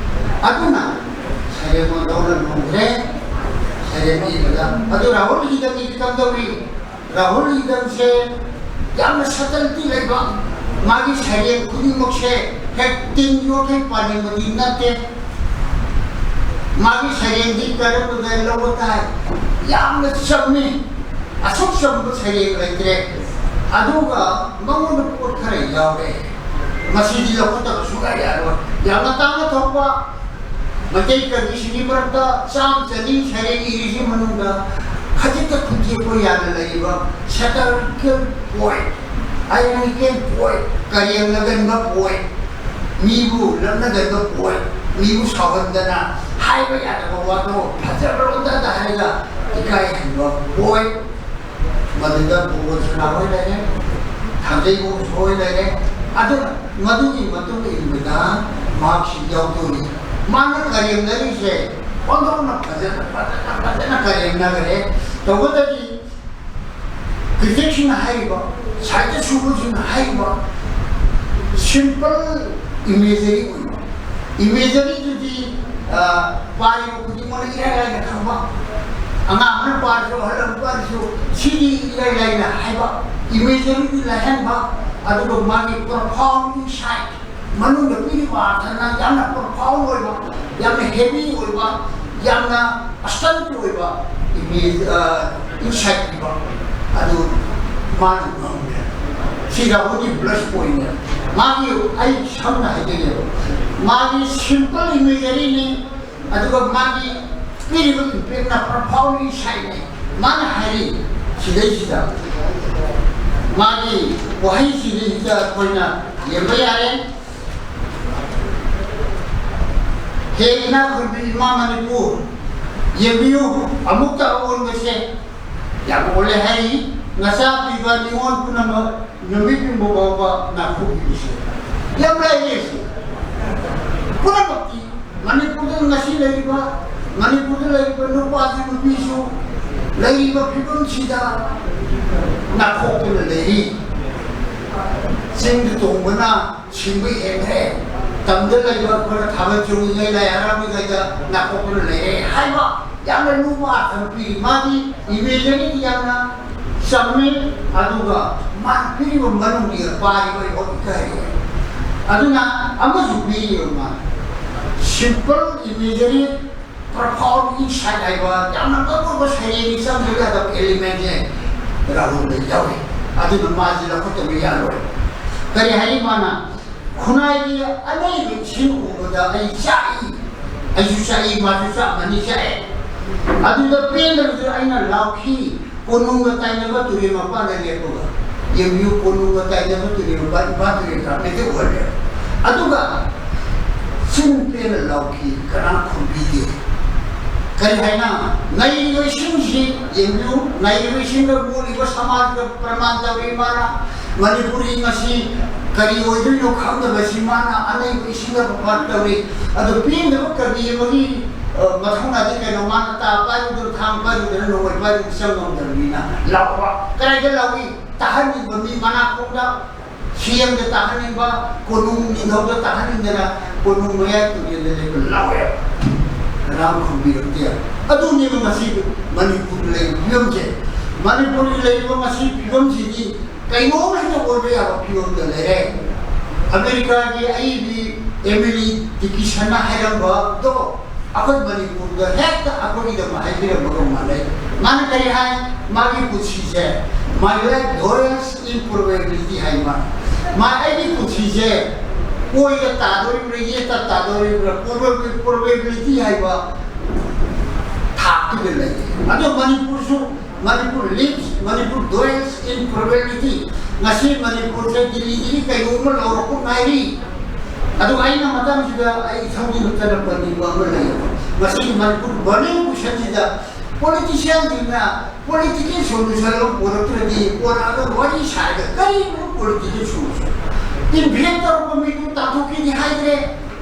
ꯑꯗꯨꯅ ꯁꯩꯔꯦꯡ ꯑꯣꯟꯊꯣꯛꯅ ꯂꯨꯈ꯭ꯔꯦ꯫ ꯁꯩꯔꯦꯡ ꯏꯕꯗ ꯑꯗꯨ ꯔꯥꯍꯨꯜ ꯍꯤꯗꯟꯒꯤꯗꯤ ꯀꯝꯗꯧꯏ? ꯔꯥꯍꯨꯜ ꯍꯤꯗꯟꯁꯦ ꯌꯥꯝꯅ subtlety ꯂꯩꯕ, ꯃꯥꯒꯤ ꯁꯩꯔꯦꯡ ꯈꯨꯗꯤꯡꯃꯛꯁꯦ ꯍꯦꯛ ꯇꯤꯟ ꯌꯣꯠꯈꯩ ꯄꯥꯅꯤꯡꯕꯗꯤ ꯅꯠꯇꯦ꯫ ꯃꯥꯒꯤ ꯁꯩꯔꯦꯡꯗꯤ ꯀꯔꯝꯕꯗ ꯂꯧꯕ ꯇꯥꯏ? ꯌꯥꯝꯅ ꯆꯝꯃꯤ꯫ ꯑꯁꯨꯛ ꯆꯝꯕ ꯁꯩꯔꯦꯡ ꯂꯩꯇ꯭ꯔꯦ꯫ ꯑꯗꯨꯒ ꯃꯉꯣꯟꯗ ꯄꯣꯠ ꯈꯔ ꯌꯥꯎꯔꯦ꯫ ꯃꯁꯤꯗꯤ ꯂꯧꯈꯠꯇꯕ ꯁꯨꯡꯌꯥ ꯌꯥꯔꯣꯏ꯫ ꯌꯥꯝꯅ ꯇꯥꯡꯅ ꯊꯣꯛꯄ ꯃꯩꯇꯩ ꯀꯕꯤꯁꯤꯡꯒꯤ ꯃꯔꯛꯇ ꯆꯥꯝ ꯆꯅꯤ ꯁꯩꯔꯦꯡ ꯏꯔꯤꯁꯤ ꯃꯅꯨꯡꯗ ꯈꯖꯤꯛꯇ ꯈꯨꯠꯊꯦꯛꯄ ꯌꯥꯅ ꯂꯩꯔꯤꯕ satirical poet, ironical poet, ꯀꯔꯦꯝꯅ ꯒꯟꯕ poet, ꯃꯤꯕꯨ ꯂꯛꯅꯒꯟꯕ poet, ꯃꯤꯕꯨ ꯁꯥꯎꯍꯟꯗꯅ ꯍꯥꯏꯕ ꯌꯥꯗꯕ ꯋꯥꯗꯣ ꯐꯖꯕ ꯂꯣꯟꯗꯗ ꯍꯥꯏꯔꯒ ꯏꯀꯥꯏꯍꯟꯕ poet, ꯃꯗꯨꯗ ꯚꯨꯕꯣꯟ ꯁꯅꯥ ꯍꯣꯏ ꯂꯩꯔꯦ, ꯊꯥꯡꯖꯩ ꯕꯣꯁ ꯍꯣꯏ ꯂꯩꯔꯦ꯫ ꯑꯗꯨꯅ ꯃꯗꯨꯒꯤ ꯃꯇꯨꯡ ꯏꯟꯕꯗ ꯃꯍꯥꯛꯁꯤ ꯌꯥꯎꯗꯣꯔꯤ꯫ ꯃꯥꯅ ꯀꯔꯦꯝꯅꯔꯤꯁꯦ ꯑꯣꯟꯊꯣꯛꯅ ꯐꯖꯅ, ꯐꯖꯅ, ꯐꯖꯅ ꯀꯔꯦꯝꯅꯈ꯭ꯔꯦ꯫ ꯇꯧꯕꯇꯗꯤ critics ꯁꯤꯡꯅ ꯍꯥꯏꯔꯤꯕ, ꯁꯥꯍꯤꯇ꯭ꯌ ꯁꯨꯕꯁꯤꯡꯅ ꯍꯥꯏꯔꯤꯕ simple imagery ꯑꯣꯏꯕ, imagery ꯗꯨꯗꯤ, ꯑ, ꯄꯥꯔꯤꯕ ꯈꯨꯗꯤꯡꯃꯛꯅ ꯏꯔꯥꯏ ꯂꯥꯏꯅ ꯈꯪꯕ, ꯑꯉꯥꯡ ꯑꯃꯅ ꯄꯥꯔꯁꯨ, ꯑꯍꯜ ꯑꯃꯅ ꯄꯥꯔꯁꯨ, ꯁꯤꯗꯤ ꯏꯔꯥꯏ ꯂꯥꯏꯅ ꯍꯥꯏꯕ, imagery ꯗꯨ ꯂꯥꯏꯍꯟꯕ, ꯑꯗꯨꯒ ꯃꯥꯒꯤ profound insight, ꯃꯅꯨꯡꯗ ꯄꯤꯔꯤꯕ ꯑꯥꯔꯊꯅ ꯌꯥꯝꯅ profound ꯑꯣꯏꯕ, ꯌꯥꯝꯅ heavy ꯑꯣꯏꯕ, ꯌꯥꯝꯅ ꯑꯁꯇꯟ ꯑꯣꯏꯕ ꯏꯃꯦꯖ, ꯏꯟꯁꯥꯏꯠ ꯄꯤꯕ ꯑꯗꯨ ꯃꯥꯅ ꯉꯝꯃꯦ꯫ ꯁꯤ ꯔꯥꯍꯨꯜꯒꯤ ꯄ꯭ꯂꯁ ꯄꯣꯏꯟꯅꯦ꯫ ꯃꯥꯒꯤ, ꯑꯩ ꯁꯝꯅ ꯍꯥꯏꯖꯒꯦꯕ, ꯃꯥꯒꯤ ꯁꯤꯝꯄꯜ ꯏꯃꯦꯖꯔꯤꯅꯤ, ꯑꯗꯨꯒ ꯃꯥꯒꯤ ꯄꯤꯔꯤꯕ ꯏꯝꯄꯦꯛꯅ profound insightꯅꯤ꯫ ꯃꯥꯅ ꯍꯥꯏꯔꯤ ꯁꯤꯗꯩꯁꯤꯗ, ꯃꯥꯒꯤ ꯋꯥꯍꯩꯁꯤꯗꯩꯁꯤꯗ ꯑꯩꯈꯣꯏꯅ ꯌꯦꯡꯕ ꯌꯥꯔꯦ꯫ ꯍꯦ ꯏꯅꯥꯛ ꯈꯨꯟꯕꯤ ꯏꯃꯥ ꯃꯅꯤꯄꯨꯔ, ꯌꯦꯡꯕꯤꯌꯨ, ꯑꯃꯨꯛꯇ ꯑꯑꯣꯟꯕꯁꯦ ꯌꯥꯝ ꯑꯣꯜꯂꯦ ꯍꯥꯏꯔꯤ꯫ ꯅꯆꯥ ꯄꯤꯕ ꯅꯤꯉꯣꯜ ꯄꯨꯝꯅꯃꯛ ꯅꯨꯃꯤꯠ ꯌꯨꯡꯕ ꯐꯥꯎꯕ ꯅꯥꯈꯣꯛꯄꯤꯕꯁꯦ ꯌꯥꯝ ꯂꯩꯔꯦ꯫ ꯁꯤ ꯄꯨꯝꯅꯃꯛꯇꯤ ꯃꯅꯤꯄꯨꯔꯗ ꯉꯁꯤ ꯂꯩꯔꯤꯕ, ꯃꯅꯤꯄꯨꯔꯗ ꯂꯩꯔꯤꯕ ꯅꯨꯄꯥꯁꯨ ꯅꯨꯄꯤꯁꯨ ꯂꯩꯔꯤꯕ ꯐꯤꯕꯝꯁꯤꯗ ꯅꯥꯈꯣꯛꯇꯨꯅ ꯂꯩꯔꯤ꯫ ꯆꯤꯡꯗ ꯇꯣꯡꯕꯅ ꯁꯤꯡꯕ ꯍꯦꯟꯈ꯭ꯔꯦ꯫ ꯇꯝꯗ ꯂꯩꯕ ꯑꯩꯈꯣꯏꯅ ꯊꯥꯕꯜ ꯆꯣꯡꯉꯤꯉꯩ, ꯂꯥꯏ ꯍꯔꯥꯎꯔꯤꯉꯩꯗ ꯅꯥꯀꯣꯛꯇꯨꯅ ꯂꯩꯔꯦ ꯍꯥꯏꯕ ꯌꯥꯝꯅ ꯂꯨꯕ ꯑꯥꯔꯊ ꯑꯃ ꯄꯤꯔꯤ꯫ ꯃꯥꯒꯤ ꯏꯃꯦꯖꯔꯤꯗꯤ ꯌꯥꯝꯅ ꯆꯝꯃꯤ, ꯑꯗꯨꯒ ꯃꯥꯅ ꯄꯤꯔꯤꯕ ꯃꯅꯨꯡꯒꯤ ꯄꯥꯔꯤꯕ ꯏꯍꯣꯠ ꯏꯀꯥꯏꯔꯤ꯫ ꯑꯗꯨꯅ ꯑꯃꯁꯨ ꯄꯤꯔꯤꯕ ꯃꯥꯅ simple imagery, profound insight ꯍꯥꯏꯕ ꯌꯥꯝꯅ ꯃꯔꯨꯑꯣꯏꯕ ꯁꯩꯔꯦꯡꯒꯤ ꯆꯪꯗꯕ ꯌꯥꯗꯕ elementꯁꯦ ꯔꯥꯍꯨꯜꯗ ꯌꯥꯎꯏ꯫ ꯑꯗꯨꯅ ꯃꯥꯁꯤ ꯂꯧꯈꯠꯇꯕ ꯌꯥꯔꯣꯏ꯫ ꯀꯔꯤ ꯍꯥꯏꯔꯤ ꯃꯥꯅ? "ꯈꯨꯟꯅꯥꯏꯒꯤ ꯑꯅꯩꯕ ꯏꯁꯤꯡ ꯎꯕꯗ ꯑꯩ ꯆꯥꯛꯏ, ꯑꯩꯁꯨ ꯆꯥꯛꯏ, ꯃꯥꯁꯨ ꯆꯞ ꯃꯥꯟꯅꯩ ꯆꯥꯛꯑꯦ꯫ ꯑꯗꯨꯗ ꯄꯦꯟꯗꯕꯗꯨ ꯑꯩꯅ ꯂꯥꯎꯈꯤ, ꯀꯣꯅꯨꯡꯒ ꯇꯥꯏꯅꯕ ꯇꯨꯔꯦꯜ ꯃꯄꯥꯟꯗ ꯂꯦꯞꯄꯒ꯫ ꯌꯦꯡꯕꯤꯌꯨ, ꯀꯣꯅꯨꯡꯒ ꯇꯥꯏꯅꯕ ꯇꯨꯔꯦꯜ ꯃꯄꯥꯟ, ꯏꯝꯐꯥꯜ ꯇꯨꯔꯦꯜ ꯀꯥꯞꯄꯦꯇ ꯑꯣꯜꯂꯦ꯫ ꯑꯗꯨꯒ ꯆꯤꯟ ꯄꯦꯟꯅ ꯂꯥꯎꯈꯤ, ꯀꯅꯥ ꯈꯨꯝꯕꯤꯗꯦ?" ꯀꯔꯤ ꯍꯥꯏꯅ? ꯉꯥꯏꯔꯤꯕ ꯏꯁꯤꯡꯁꯤ ꯌꯦꯡꯕꯤꯌꯨ, ꯉꯥꯏꯔꯤꯕ ꯏꯁꯤꯡꯗ ꯃꯣꯠꯂꯤꯕ ꯁꯃꯥꯖꯗ ꯄ꯭ꯔꯃꯥꯟ ꯇꯧꯔꯤ ꯃꯥꯅ꯫ ꯃꯅꯤꯄꯨꯔꯤ ꯉꯁꯤ ꯀꯔꯤ ꯑꯣꯏꯗꯣꯏꯅꯣ ꯈꯪꯗꯕꯁꯤ ꯃꯥꯅ ꯑꯅꯩꯕ ꯏꯁꯤꯡꯗ ꯄ꯭ꯔꯃꯥꯟ ꯇꯧꯔꯤ꯫ ꯑꯗꯨ ꯄꯦꯟꯗꯕ ꯀꯕꯤ ꯑꯃꯒꯤ, ꯑ, ꯃꯊꯧꯅꯥꯗꯤ ꯀꯩꯅꯣ? ꯃꯥꯅ ꯇꯥ ꯄꯥꯏꯔꯨꯗꯅ, ꯊꯥꯡ ꯄꯥꯏꯔꯨꯗꯅ, ꯅꯣꯡꯃꯩ ꯄꯥꯏꯔꯨꯗꯅ ꯆꯪ ꯉꯝꯗꯕꯅꯤꯅ ꯂꯥꯎꯕ꯫ ꯀꯗꯥꯏꯗ ꯂꯥꯎꯏ? ꯇꯥꯍꯟꯅꯤꯡꯕ ꯃꯤ ꯃꯅꯥꯀꯣꯡꯗ, ꯁꯤ ꯑꯦꯝꯗ ꯇꯥꯍꯟꯅꯤꯡꯕ, ꯀꯣꯅꯨꯡ ꯅꯤꯡꯊꯧꯗ ꯇꯥꯍꯟꯅꯤꯡꯗꯅ ꯀꯣꯅꯨꯡ ꯃꯌꯥꯏ ꯇꯨꯔꯦꯜꯗ ꯂꯦꯞꯄ ꯂꯥꯎꯋꯦꯕ꯫ ꯀꯅꯥꯝ ꯈꯨꯝꯕꯤꯔꯛꯇꯦ꯫ ꯑꯗꯨꯅꯦꯕ ꯉꯁꯤ ꯃꯅꯤꯄꯨꯔꯗ ꯂꯩꯔꯤꯕ ꯐꯤꯕꯝꯁꯦ꯫ ꯃꯅꯤꯄꯨꯔꯒꯤ ꯂꯩꯔꯤꯕ ꯉꯁꯤ ꯐꯤꯕꯝꯁꯤꯗꯤ ꯀꯩꯅꯣꯝ ꯍꯦꯛꯇ ꯑꯣꯏꯕ ꯌꯥꯕ ꯐꯤꯕꯝꯗ ꯂꯩꯔꯦ꯫ ꯑꯃꯦꯔꯤꯀꯥꯒꯤ ꯑꯏꯕꯤ ꯑꯦꯃꯤꯂꯤ ꯗꯤꯀꯤꯁꯟꯅ ꯍꯥꯏꯔꯝꯕꯗꯣ ꯑꯩꯈꯣꯏ ꯃꯅꯤꯄꯨꯔꯗ ꯍꯦꯛꯇ ꯑꯩꯈꯣꯏꯒꯤꯗꯃꯛ ꯍꯥꯏꯕꯤꯔꯝꯕꯒ ꯃꯥꯟꯅꯩ꯫ ꯃꯥꯅ ꯀꯔꯤ ꯍꯥꯏ? ꯃꯥꯒꯤ ꯄꯨꯟꯁꯤꯁꯦ, "My life dwells in probability" ꯍꯥꯏ ꯃꯥ꯫ ꯃꯥ ꯑꯩꯒꯤ ꯄꯨꯟꯁꯤꯁꯦ ꯑꯣꯏꯗ ꯇꯥꯗꯣꯔꯤꯕ꯭ꯔꯥ, ꯌꯦꯠꯇ ꯇꯥꯗꯣꯔꯤꯕ꯭ꯔꯥ, probability ꯍꯥꯏꯕ ꯊꯥꯛꯇꯨꯗ ꯂꯩ꯫ ꯑꯗꯣ ꯃꯅꯤꯄꯨꯔꯁꯨ, "Manipur lives, Manipur dwells in probability"꯫ ꯉꯁꯤ ꯃꯅꯤꯄꯨꯔꯁꯦ ꯗꯤꯜꯂꯤꯗꯒꯤ ꯀꯩꯅꯣꯝꯃ ꯂꯧꯔꯛꯄ ꯉꯥꯏꯔꯤ꯫ ꯑꯗꯨꯒ ꯑꯩꯅ ꯃꯇꯝꯁꯤꯗ ꯑꯩ ꯏꯊꯧꯗꯨꯅ ꯆꯠꯂꯛꯄ ꯅꯤꯡꯕ ꯑꯃ ꯂꯩꯌꯦꯕ꯫ ꯉꯁꯤꯒꯤ ꯃꯅꯤꯄꯨꯔ ꯕꯔꯅꯤꯡ ꯀꯣꯏꯁꯟꯁꯤꯗ ꯄꯣꯂꯤꯇꯤꯁꯤꯌꯥꯟꯁꯤꯡꯅ ꯄꯣꯂꯤꯇꯤꯀꯦꯜ ꯁꯣꯂꯨꯁꯟ ꯑꯃ ꯄꯨꯔꯛꯇ꯭ꯔꯗꯤ ꯀꯣꯟꯅꯒ ꯋꯥꯔꯤ ꯁꯥꯔꯒ ꯀꯔꯤꯅꯣ ꯄꯣꯂꯤꯇꯤꯀꯦꯜ ꯁꯣꯂꯨꯁꯟ? ꯏꯟꯚꯦꯟ ꯇꯧꯔꯛꯄ ꯃꯤꯗꯨ ꯇꯥꯟꯊꯣꯛꯈꯤꯅꯤ ꯍꯥꯏꯗ꯭ꯔꯦ꯫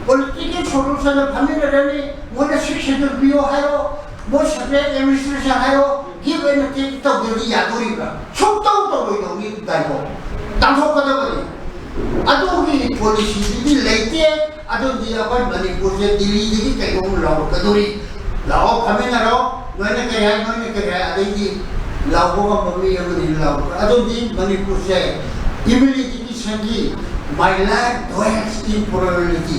ꯄꯣꯂꯤꯇꯤꯀꯦꯜ ꯁꯣꯂꯨꯁꯟꯗ ꯐꯝꯃꯤꯟꯅꯔꯅꯤ, ꯃꯣꯏꯅ ꯁꯤꯛꯁ ꯁꯦꯗꯨꯜ ꯄꯤꯌꯣ ꯍꯥꯏꯔꯣ, ꯃꯣꯏ ꯁꯦꯄꯔꯦꯠ ꯑꯦꯗꯃꯤꯅꯤꯁꯇ꯭ꯔꯦꯁꯟ ꯍꯥꯏꯔꯣ, ꯒꯤꯞ ꯑꯦꯟ ꯇꯦꯛ ꯇꯧꯗ꯭ꯔꯗꯤ ꯌꯥꯗꯣꯔꯤꯕ꯭ꯔꯥ? ꯁꯨꯡꯇꯧ ꯇꯧꯔꯣꯏꯗꯧꯅꯤ ꯗꯥꯏꯀꯣ꯫ ꯇꯥꯟꯊꯣꯛꯀꯗꯕꯅꯤ꯫ ꯑꯗꯨꯒꯤ ꯄꯣꯂꯤꯁꯤꯗꯨꯗꯤ ꯂꯩꯇꯦ꯫ ꯑꯗꯨꯗꯤ ꯑꯩꯈꯣꯏ ꯃꯅꯤꯄꯨꯔꯁꯦ ꯗꯤꯜꯂꯤꯗꯒꯤ ꯀꯩꯅꯣꯝ ꯂꯧꯔꯛꯀꯗꯣꯔꯤ꯫ "ꯂꯥꯛꯑꯣ, ꯐꯝꯃꯤꯟꯅꯔꯣ, ꯅꯣꯏꯅ ꯀꯔꯤ ꯍꯥꯏ, ꯅꯣꯏꯅ ꯀꯔꯤ ꯍꯥꯏ", ꯑꯗꯩꯗꯤ ꯂꯥꯎꯕ ꯉꯝꯕ ꯃꯤ ꯑꯃꯅꯤ ꯂꯥꯎꯕ꯫ ꯑꯗꯨꯗꯤ ꯃꯅꯤꯄꯨꯔꯁꯦ ꯏꯃꯤꯂꯤꯇꯤꯒꯤ ꯁꯟꯒꯤ "My life dwells in probability",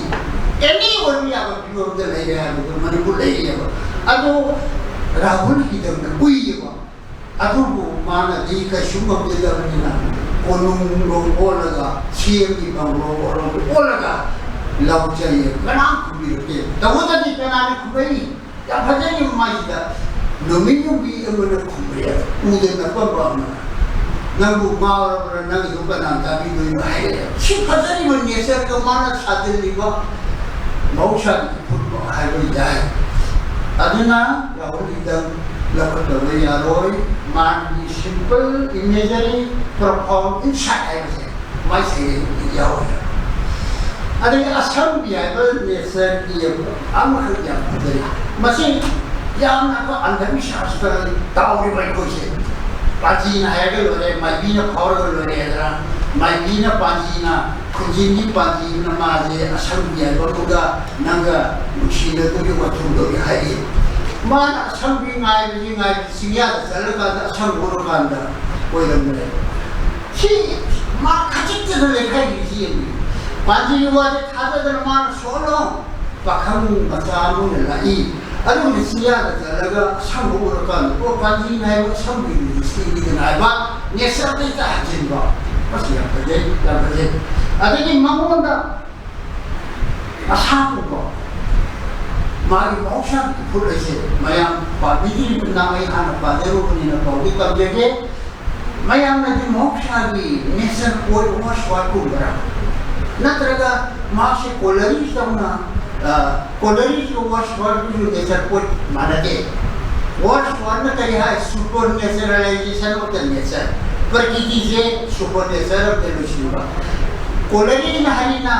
ꯑꯦꯅꯤ ꯑꯣꯏꯕ ꯌꯥꯕ ꯐꯤꯕꯝꯗ ꯂꯩꯔꯦ ꯍꯥꯏꯕꯗꯣ ꯃꯅꯤꯄꯨꯔ ꯂꯩꯔꯤꯑꯕ꯫ ꯑꯗꯣ ꯔꯥꯍꯨꯜ ꯍꯤꯗꯝꯅ ꯎꯏꯌꯦꯕ꯫ ꯑꯗꯨꯕꯨ ꯃꯥꯅꯗꯤ ꯀꯩꯁꯨ ꯉꯝꯖꯗꯕꯅꯤꯅ ꯀꯣꯅꯨꯡꯂꯣꯝ ꯑꯣꯜꯂꯒ, ꯁꯤ ꯑꯦꯝꯒꯤ ꯕꯪꯒ꯭ꯂꯣ ꯑꯣꯜꯂꯒ ꯂꯧꯖꯩꯌꯦ꯫ ꯀꯅꯥꯝ ꯈꯨꯝꯕꯤꯔꯛꯇꯦ꯫ ꯇꯧꯕꯇꯗꯤ ꯀꯅꯥꯅ ꯈꯨꯝꯕꯩ? ꯌꯥꯝ ꯐꯖꯔꯤꯕ ꯃꯥꯏꯁꯤꯗ ꯅꯨꯃꯤꯠ ꯌꯨꯝꯕꯤ ꯑꯃꯅ ꯈꯨꯝꯕ ꯌꯥꯏ, ꯎꯗ ꯅꯛꯄꯝꯕ ꯑꯃꯅ꯫ "ꯅꯪꯕꯨ ꯉꯥꯎꯔꯕ꯭ꯔꯥ? ꯅꯪꯒꯤꯗꯣ ꯀꯅꯥ ꯇꯥꯕꯤꯗꯣꯏꯅꯣ?" ꯍꯥꯏꯔꯛꯑꯦ꯫ ꯁꯤ ꯐꯖꯔꯤꯕ ꯅꯦꯆꯔꯒ ꯃꯥꯅ ꯁꯥꯖꯤꯜꯂꯤꯕ ꯃꯍꯧꯁꯥꯒꯤ ꯏꯐꯨꯠꯄ ꯍꯥꯏꯕ ꯌꯥꯏ꯫ ꯑꯗꯨꯅ ꯔꯥꯍꯨꯜ ꯍꯤꯗꯝ ꯂꯧꯈꯠꯇꯕ ꯌꯥꯔꯣꯏ꯫ ꯃꯥꯒꯤ ꯁꯤꯝꯄꯜ ꯏꯃꯦꯖꯔꯤ, ꯄ꯭ꯔꯣꯐꯥꯎꯟ ꯏꯟꯁꯥꯏꯠ ꯍꯥꯏꯕꯁꯦ ꯃꯥꯏ ꯁꯩꯔꯦꯡꯗꯨꯗ ꯌꯥꯎꯋꯦ꯫ ꯑꯗꯒꯤ ꯑꯁꯝꯕꯤ ꯍꯥꯏꯕ ꯅꯦꯆꯔꯒꯤ ꯑꯃꯈꯛ ꯌꯥꯝ ꯐꯖꯩ꯫ ꯃꯁꯤ ꯌꯥꯝꯅ ꯑꯩꯈꯣꯏ ꯑꯟꯙꯕꯤꯁ꯭ꯋꯥꯁꯇ ꯇꯥꯎꯔꯤꯕ ꯑꯩꯈꯣꯏꯁꯦ꯫ ꯄꯥꯟꯖꯤꯅ ꯍꯥꯏꯔꯒ ꯂꯣꯏꯔꯦ, ꯃꯥꯏꯕꯤꯅ ꯐꯥꯎꯔꯒ ꯂꯣꯏꯔꯦ ꯍꯥꯏꯗꯅ, ꯃꯥꯏꯕꯤꯅ ꯄꯥꯟꯖꯤꯅ, ꯈꯨꯟꯖꯤꯟꯒꯤ ꯄꯥꯟꯖꯤꯅ ꯃꯥꯁꯦ ꯑꯁꯝꯕꯤ ꯍꯥꯏꯕ ꯑꯃꯒ ꯅꯪꯒ ꯅꯨꯡꯁꯤꯅꯗꯣꯔꯤ ꯋꯥꯊꯨꯝꯗꯣꯔꯤ ꯍꯥꯏꯔꯤ꯫ ꯃꯥꯅ ꯑꯁꯝꯕꯤ ꯉꯥꯏꯕꯁꯤ ꯉꯥꯏꯕꯁꯤ ꯆꯤꯡꯌꯥꯗ ꯆꯠꯂꯀꯥꯟꯗ ꯑꯁꯝꯕ ꯎꯔꯀꯥꯟꯗ ꯑꯣꯏꯔꯝꯗ꯭ꯔꯦ꯫ ꯁꯤ ꯃꯥ ꯈꯖꯤꯛꯇꯗ ꯂꯩꯈꯥꯏꯒꯤꯁꯤ ꯌꯦꯡꯕꯤꯌꯨ꯫ ꯄꯥꯟꯖꯤꯒꯤ ꯋꯥꯁꯦ ꯊꯥꯖꯗꯅ ꯃꯥꯅ ꯁꯣꯜꯂꯣ, ꯄꯥꯈꯪ ꯃꯆꯥ ꯑꯃ ꯑꯣꯏꯅ ꯂꯥꯛꯏ꯫ ꯑꯗꯨꯒꯤ ꯆꯤꯌꯥꯗ ꯆꯠꯂꯒ ꯑꯁꯪꯕ ꯎꯔꯀꯥꯟꯗ, "ꯑꯣ, ꯄꯥꯟꯖꯤꯅ ꯍꯥꯏꯕ ꯑꯁꯪꯕꯤꯗꯨꯗꯤ ꯁꯤꯅꯤꯗꯅ" ꯍꯥꯏꯕ, ꯅꯦꯆꯔꯗ ꯍꯦꯛꯇ ꯍꯟꯖꯤꯟꯕ꯫ ꯃꯁꯤ ꯌꯥꯝ ꯐꯖꯩ, ꯌꯥꯝ ꯐꯖꯩ꯫ ꯑꯗꯒꯤ ꯃꯉꯣꯟꯗ ꯑꯁꯥꯒꯨꯝꯕ ꯃꯥꯒꯤ ꯃꯍꯧꯁꯥꯒꯤ ꯏꯐꯨꯔꯨꯞ ꯑꯁꯦ ꯃꯌꯥꯝ ꯄꯥꯕꯤꯗ꯭ꯔꯤꯕꯅ, ꯑꯩ ꯍꯥꯟꯅ ꯄꯥꯖꯔꯨꯕꯅꯤꯅ ꯄꯥꯎꯗꯤ ꯇꯝꯖꯒꯦ꯫ ꯃꯌꯥꯝꯅꯗꯤ ꯃꯍꯧꯁꯥꯒꯤ ꯅꯦꯆꯔ ꯄꯣꯏꯠ ꯋꯥꯁ ꯋꯥꯔꯗꯀꯨꯝꯕꯔꯥ, ꯅꯠꯇ꯭ꯔꯒ ꯃꯥꯁꯦ ꯀꯣꯂꯔꯤꯁꯇꯧꯅ, ꯀꯣꯂꯔꯤꯁꯀ ꯋꯥꯁ ꯋꯥꯔꯗꯀꯁꯨ ꯅꯦꯆꯔ ꯄꯣꯏꯠ ꯃꯥꯟꯅꯗꯦ꯫ ꯋꯥꯁ ꯋꯥꯔꯗꯅ ꯀꯔꯤ ꯍꯥꯏ? Super naturalization of the nature, ꯄ꯭ꯔꯀꯤꯇꯤꯁꯦ ꯁꯨꯄꯔ ꯅꯦꯆꯔ ꯑꯃꯗ ꯂꯣꯏꯁꯤꯟꯕ꯫ ꯀꯣꯂꯔꯤꯁꯅ ꯍꯥꯏꯔꯤꯅ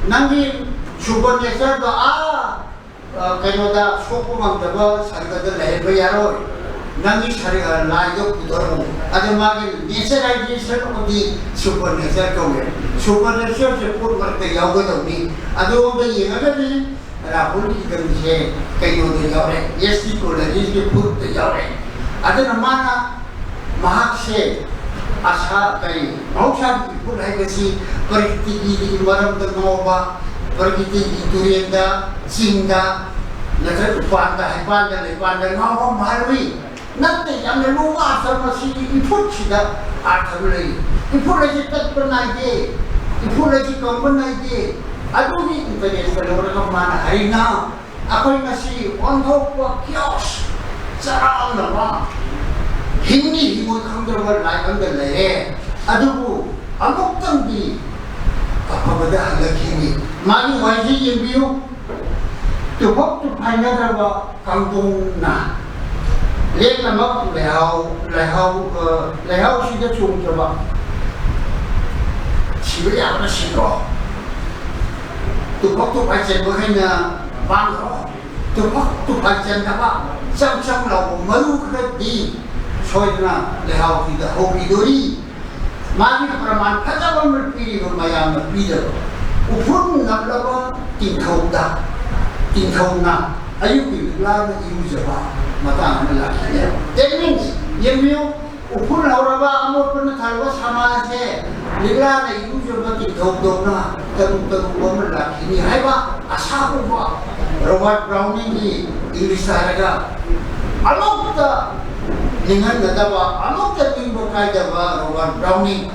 ꯅꯪꯒꯤ ꯁꯨꯄꯔ ꯅꯦꯆꯔꯗꯣ ꯑꯥ ꯑ, ꯀꯩꯅꯣꯗ ꯁꯣꯛꯄ ꯉꯝꯗꯕ ꯁꯔꯒꯗ ꯂꯩꯍꯟꯕ ꯌꯥꯔꯣꯏ꯫ ꯅꯪꯒꯤ ꯁꯔꯒ ꯂꯥꯏꯗꯣ ꯄꯨꯊꯔꯛꯎ꯫ ꯑꯗ ꯃꯥꯒꯤ ꯅꯦꯆꯔꯦꯂꯥꯏꯖꯦꯁꯟ ꯑꯃꯗꯤ ꯁꯨꯄꯔ ꯅꯦꯆꯔ ꯀꯧꯋꯦ꯫ ꯁꯨꯄꯔ ꯅꯦꯆꯔꯁꯦ ꯄꯣꯠ ꯃꯔꯛꯇ ꯌꯥꯎꯒꯗꯧꯅꯤ꯫ ꯑꯗꯣꯝꯗ ꯌꯦꯡꯉꯒꯗꯤ ꯔꯥꯍꯨꯜ ꯏꯗꯟꯁꯦ ꯀꯩꯅꯣꯗ ꯌꯥꯎꯔꯦ, ꯑꯦꯁ ꯇꯤ ꯀꯣꯂꯔꯤꯁꯀꯤ ꯐꯨꯔꯨꯞꯇ ꯌꯥꯎꯔꯦ꯫ ꯑꯗꯨꯅ ꯃꯥꯅ ꯃꯍꯥꯛꯁꯦ ꯑꯁꯥ ꯀꯔꯤ ꯃꯍꯧꯁꯥꯒꯤ ꯏꯐꯨꯔꯨꯞ ꯍꯥꯏꯕꯁꯤ ꯄ꯭ꯔꯀꯤꯇꯤꯒꯤ ꯃꯔꯝꯗ ꯉꯥꯎꯕ, ꯄ꯭ꯔꯀꯤꯇꯤꯒꯤ ꯇꯨꯔꯦꯜꯗ, ꯆꯤꯡꯗ, ꯅꯠꯇ꯭ꯔꯒ ꯎꯄꯥꯟꯗ, ꯍꯩꯄꯥꯟꯗ, ꯂꯩꯄꯥꯟꯗ ꯉꯥꯎꯕ ꯃꯥꯜꯂꯨꯏ꯫ ꯅꯠꯇꯦ, ꯌꯥꯝꯅ ꯂꯨꯕ ꯑꯥꯔꯊ ꯑꯃ ꯁꯤꯒꯤ ꯏꯐꯨꯔꯨꯞꯁꯤꯗ ꯑꯥꯔꯊ ꯑꯃ ꯂꯩ꯫ ꯏꯐꯨꯔꯨꯞ ꯑꯁꯤ ꯇꯠꯄ ꯅꯥꯏꯗꯦ, ꯏꯐꯨꯔꯨꯞ ꯑꯁꯤ ꯀꯪꯕ ꯅꯥꯏꯗꯦ꯫ ꯑꯗꯨꯒꯤ ꯏꯟꯇꯔꯦꯁꯇ ꯂꯧꯔꯒ ꯃꯥꯅ ꯍꯥꯏꯅ ꯑꯩꯈꯣꯏ ꯉꯁꯤ ꯑꯣꯟꯊꯣꯛꯄ ꯀꯤꯌꯣꯁ ꯆꯔꯥꯡꯅꯕ, ꯍꯤꯡꯅꯤ ꯍꯤꯡꯉꯣꯏ ꯈꯪꯗ꯭ꯔꯕ ꯂꯥꯏꯐꯝꯗ ꯂꯩꯔꯦ꯫ ꯑꯗꯨꯕꯨ ꯑꯃꯨꯛꯇꯪꯗꯤ ꯑꯐꯕꯗ ꯍꯜꯂꯛꯈꯤꯅꯤ꯫ ꯃꯥꯒꯤ ꯋꯥꯔꯤꯁꯤ ꯌꯦꯡꯕꯤꯌꯨ꯫ ꯇꯨꯐꯝ ꯇꯨꯐꯥꯏꯅꯗ꯭ꯔꯕ ꯀꯥꯡꯗꯣꯟꯅ ꯂꯦꯛꯅꯃꯛ ꯂꯩꯍꯥꯎ, ꯂꯩꯍꯥꯎ, ꯑ, ꯂꯩꯍꯥꯎꯁꯤꯗ ꯆꯣꯡꯖꯕ ꯁꯤꯕ ꯌꯥꯕꯅ ꯁꯤꯈ꯭ꯔꯣ꯫ ꯇꯨꯐꯝ ꯇꯨꯐꯥꯏ ꯆꯟꯕꯈꯩꯅ ꯃꯥꯡꯈ꯭ꯔꯣ꯫ ꯇꯨꯐꯝ ꯇꯨꯐꯥꯏ ꯆꯟꯗꯕ ꯆꯝ ꯆꯝ ꯂꯥꯎꯕ ꯃꯔꯨ ꯈꯔꯗꯤ ꯁꯣꯏꯗꯅ ꯂꯩꯍꯥꯎꯁꯤꯗ ꯍꯧꯈꯤꯗꯣꯔꯤ꯫ ꯃꯥꯒꯤ ꯄ꯭ꯔꯃꯥꯟ ꯐꯖꯕ ꯑꯃ ꯄꯤꯔꯤꯕ ꯃꯌꯥꯝꯅ ꯄꯤꯗꯕ, ꯎꯐꯨꯟ ꯅꯞꯂꯕ ꯇꯤꯡꯊꯧꯗ, ꯇꯤꯡꯊꯧꯅ ꯑꯌꯨꯛꯀꯤ ꯂꯤꯛꯂꯥꯗ ꯏꯔꯨꯖꯕ ꯃꯇꯥꯡ ꯑꯃ ꯂꯥꯛꯈꯤꯅꯦꯕ꯫ That means, ꯌꯦꯡꯕꯤꯌꯨ, ꯎꯐꯨꯟ ꯍꯧꯔꯕ ꯑꯃꯣꯠꯄꯅ ꯊꯜꯂꯕ ꯁꯃꯥꯖꯁꯦ ꯂꯤꯛꯂꯥꯅ ꯏꯔꯨ ꯃꯇꯤꯛ ꯊꯧꯗꯣꯛꯅ ꯇꯔꯨ ꯇꯔꯨ ꯑꯃ ꯂꯥꯛꯈꯤꯅꯤ ꯍꯥꯏꯕ ꯑꯁꯥꯒꯨꯝꯕ ꯔꯣꯕꯥꯔꯠ ꯕ꯭ꯔꯥꯎꯅꯤꯡꯒꯤ ꯏꯪꯂꯤꯁ ꯍꯥꯏꯔꯒ ꯑꯃꯨꯛꯇ ꯅꯤꯡꯍꯟꯅꯗꯕ, ꯑꯃꯨꯛꯇ ꯅꯤꯡꯕ ꯀꯥꯏꯗꯕ ꯔꯣꯕꯥꯔꯠ ꯕ꯭ꯔꯥꯎꯅꯤꯡ꯫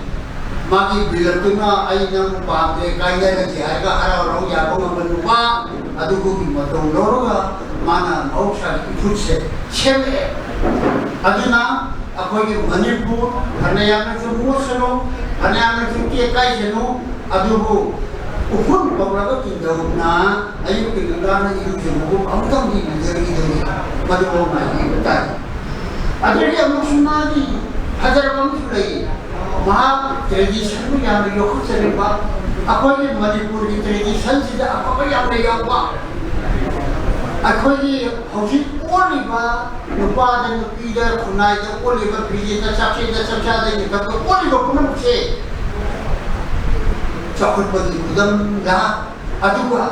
ꯃꯥꯒꯤ ꯕꯤꯂꯞꯇꯨꯅ "ꯑꯩ ꯅꯪꯕꯨ ꯄꯥꯝꯗ꯭ꯔꯦ, ꯀꯥꯏꯅꯔꯁꯤ" ꯍꯥꯏꯔꯒ ꯍꯔꯥꯎ ꯍꯔꯥꯎ ꯌꯥꯕ ꯉꯝꯕ ꯅꯨꯄꯥ ꯑꯗꯨꯒꯨꯝꯕꯒꯤ ꯃꯇꯧ ꯂꯧꯔꯒ ꯃꯥꯅ ꯃꯍꯧꯁꯥꯒꯤ ꯏꯐꯨꯠꯁꯦ ꯁꯦꯝꯃꯛꯑꯦ꯫ ꯑꯗꯨꯅ ꯑꯩꯈꯣꯏꯒꯤ ꯃꯅꯤꯄꯨꯔ ꯐꯅ ꯌꯥꯝꯅꯁꯨ ꯃꯣꯠꯁꯅꯨ, ꯐꯅ ꯌꯥꯝꯅꯁꯨ ꯇꯦꯛ ꯀꯥꯏꯁꯅꯨ, ꯑꯗꯨꯕꯨ ꯎꯐꯨꯟ ꯄꯧꯔꯒ ꯇꯤꯟꯗꯧꯅ ꯑꯌꯨꯛꯀꯤ ꯉꯟꯇꯥꯅ ꯏꯔꯨꯖꯕꯒꯨꯝ ꯑꯃꯨꯛꯇꯪꯗꯤ ꯂꯨꯖꯔꯤꯗꯨꯅꯤ꯫ ꯃꯗꯨꯐꯥꯎ ꯉꯥꯏꯕꯤꯕ ꯇꯥꯏ꯫ ꯑꯗꯨꯗꯒꯤ ꯑꯃꯨꯛꯁꯨ ꯃꯥꯒꯤ ꯐꯖꯔꯕ ꯑꯃꯁꯨ ꯂꯩ꯫ ꯃꯍꯥꯛ ꯇ꯭ꯔꯦꯗꯤꯁꯟꯕꯨ ꯌꯥꯝꯅ ꯌꯣꯛꯈꯠꯆꯔꯤꯕ, ꯑꯩꯈꯣꯏꯒꯤ ꯃꯅꯤꯄꯨꯔꯒꯤ ꯇ꯭ꯔꯦꯗꯤꯁꯟꯁꯤꯗ ꯑꯐꯕ ꯌꯥꯝꯅ ꯌꯥꯎꯕ, ꯑꯩꯈꯣꯏꯒꯤ ꯍꯧꯖꯤꯛ ꯑꯣꯜꯂꯤꯕ ꯅꯨꯄꯥꯗ ꯅꯨꯄꯤꯗ ꯈꯨꯟꯅꯥꯏꯗ ꯑꯣꯜꯂꯤꯕ ꯐꯤꯖꯦꯠꯇ ꯆꯥꯛꯆꯦꯠꯇ ꯆꯥꯛꯆꯥꯗ ꯌꯨꯊꯛꯇ ꯑꯣꯜꯂꯤꯕ ꯄꯨꯝꯅꯃꯛꯁꯦ ꯆꯥꯎꯈꯠꯄꯒꯤ ꯈꯨꯗꯝꯂ, ꯑꯗꯨꯒ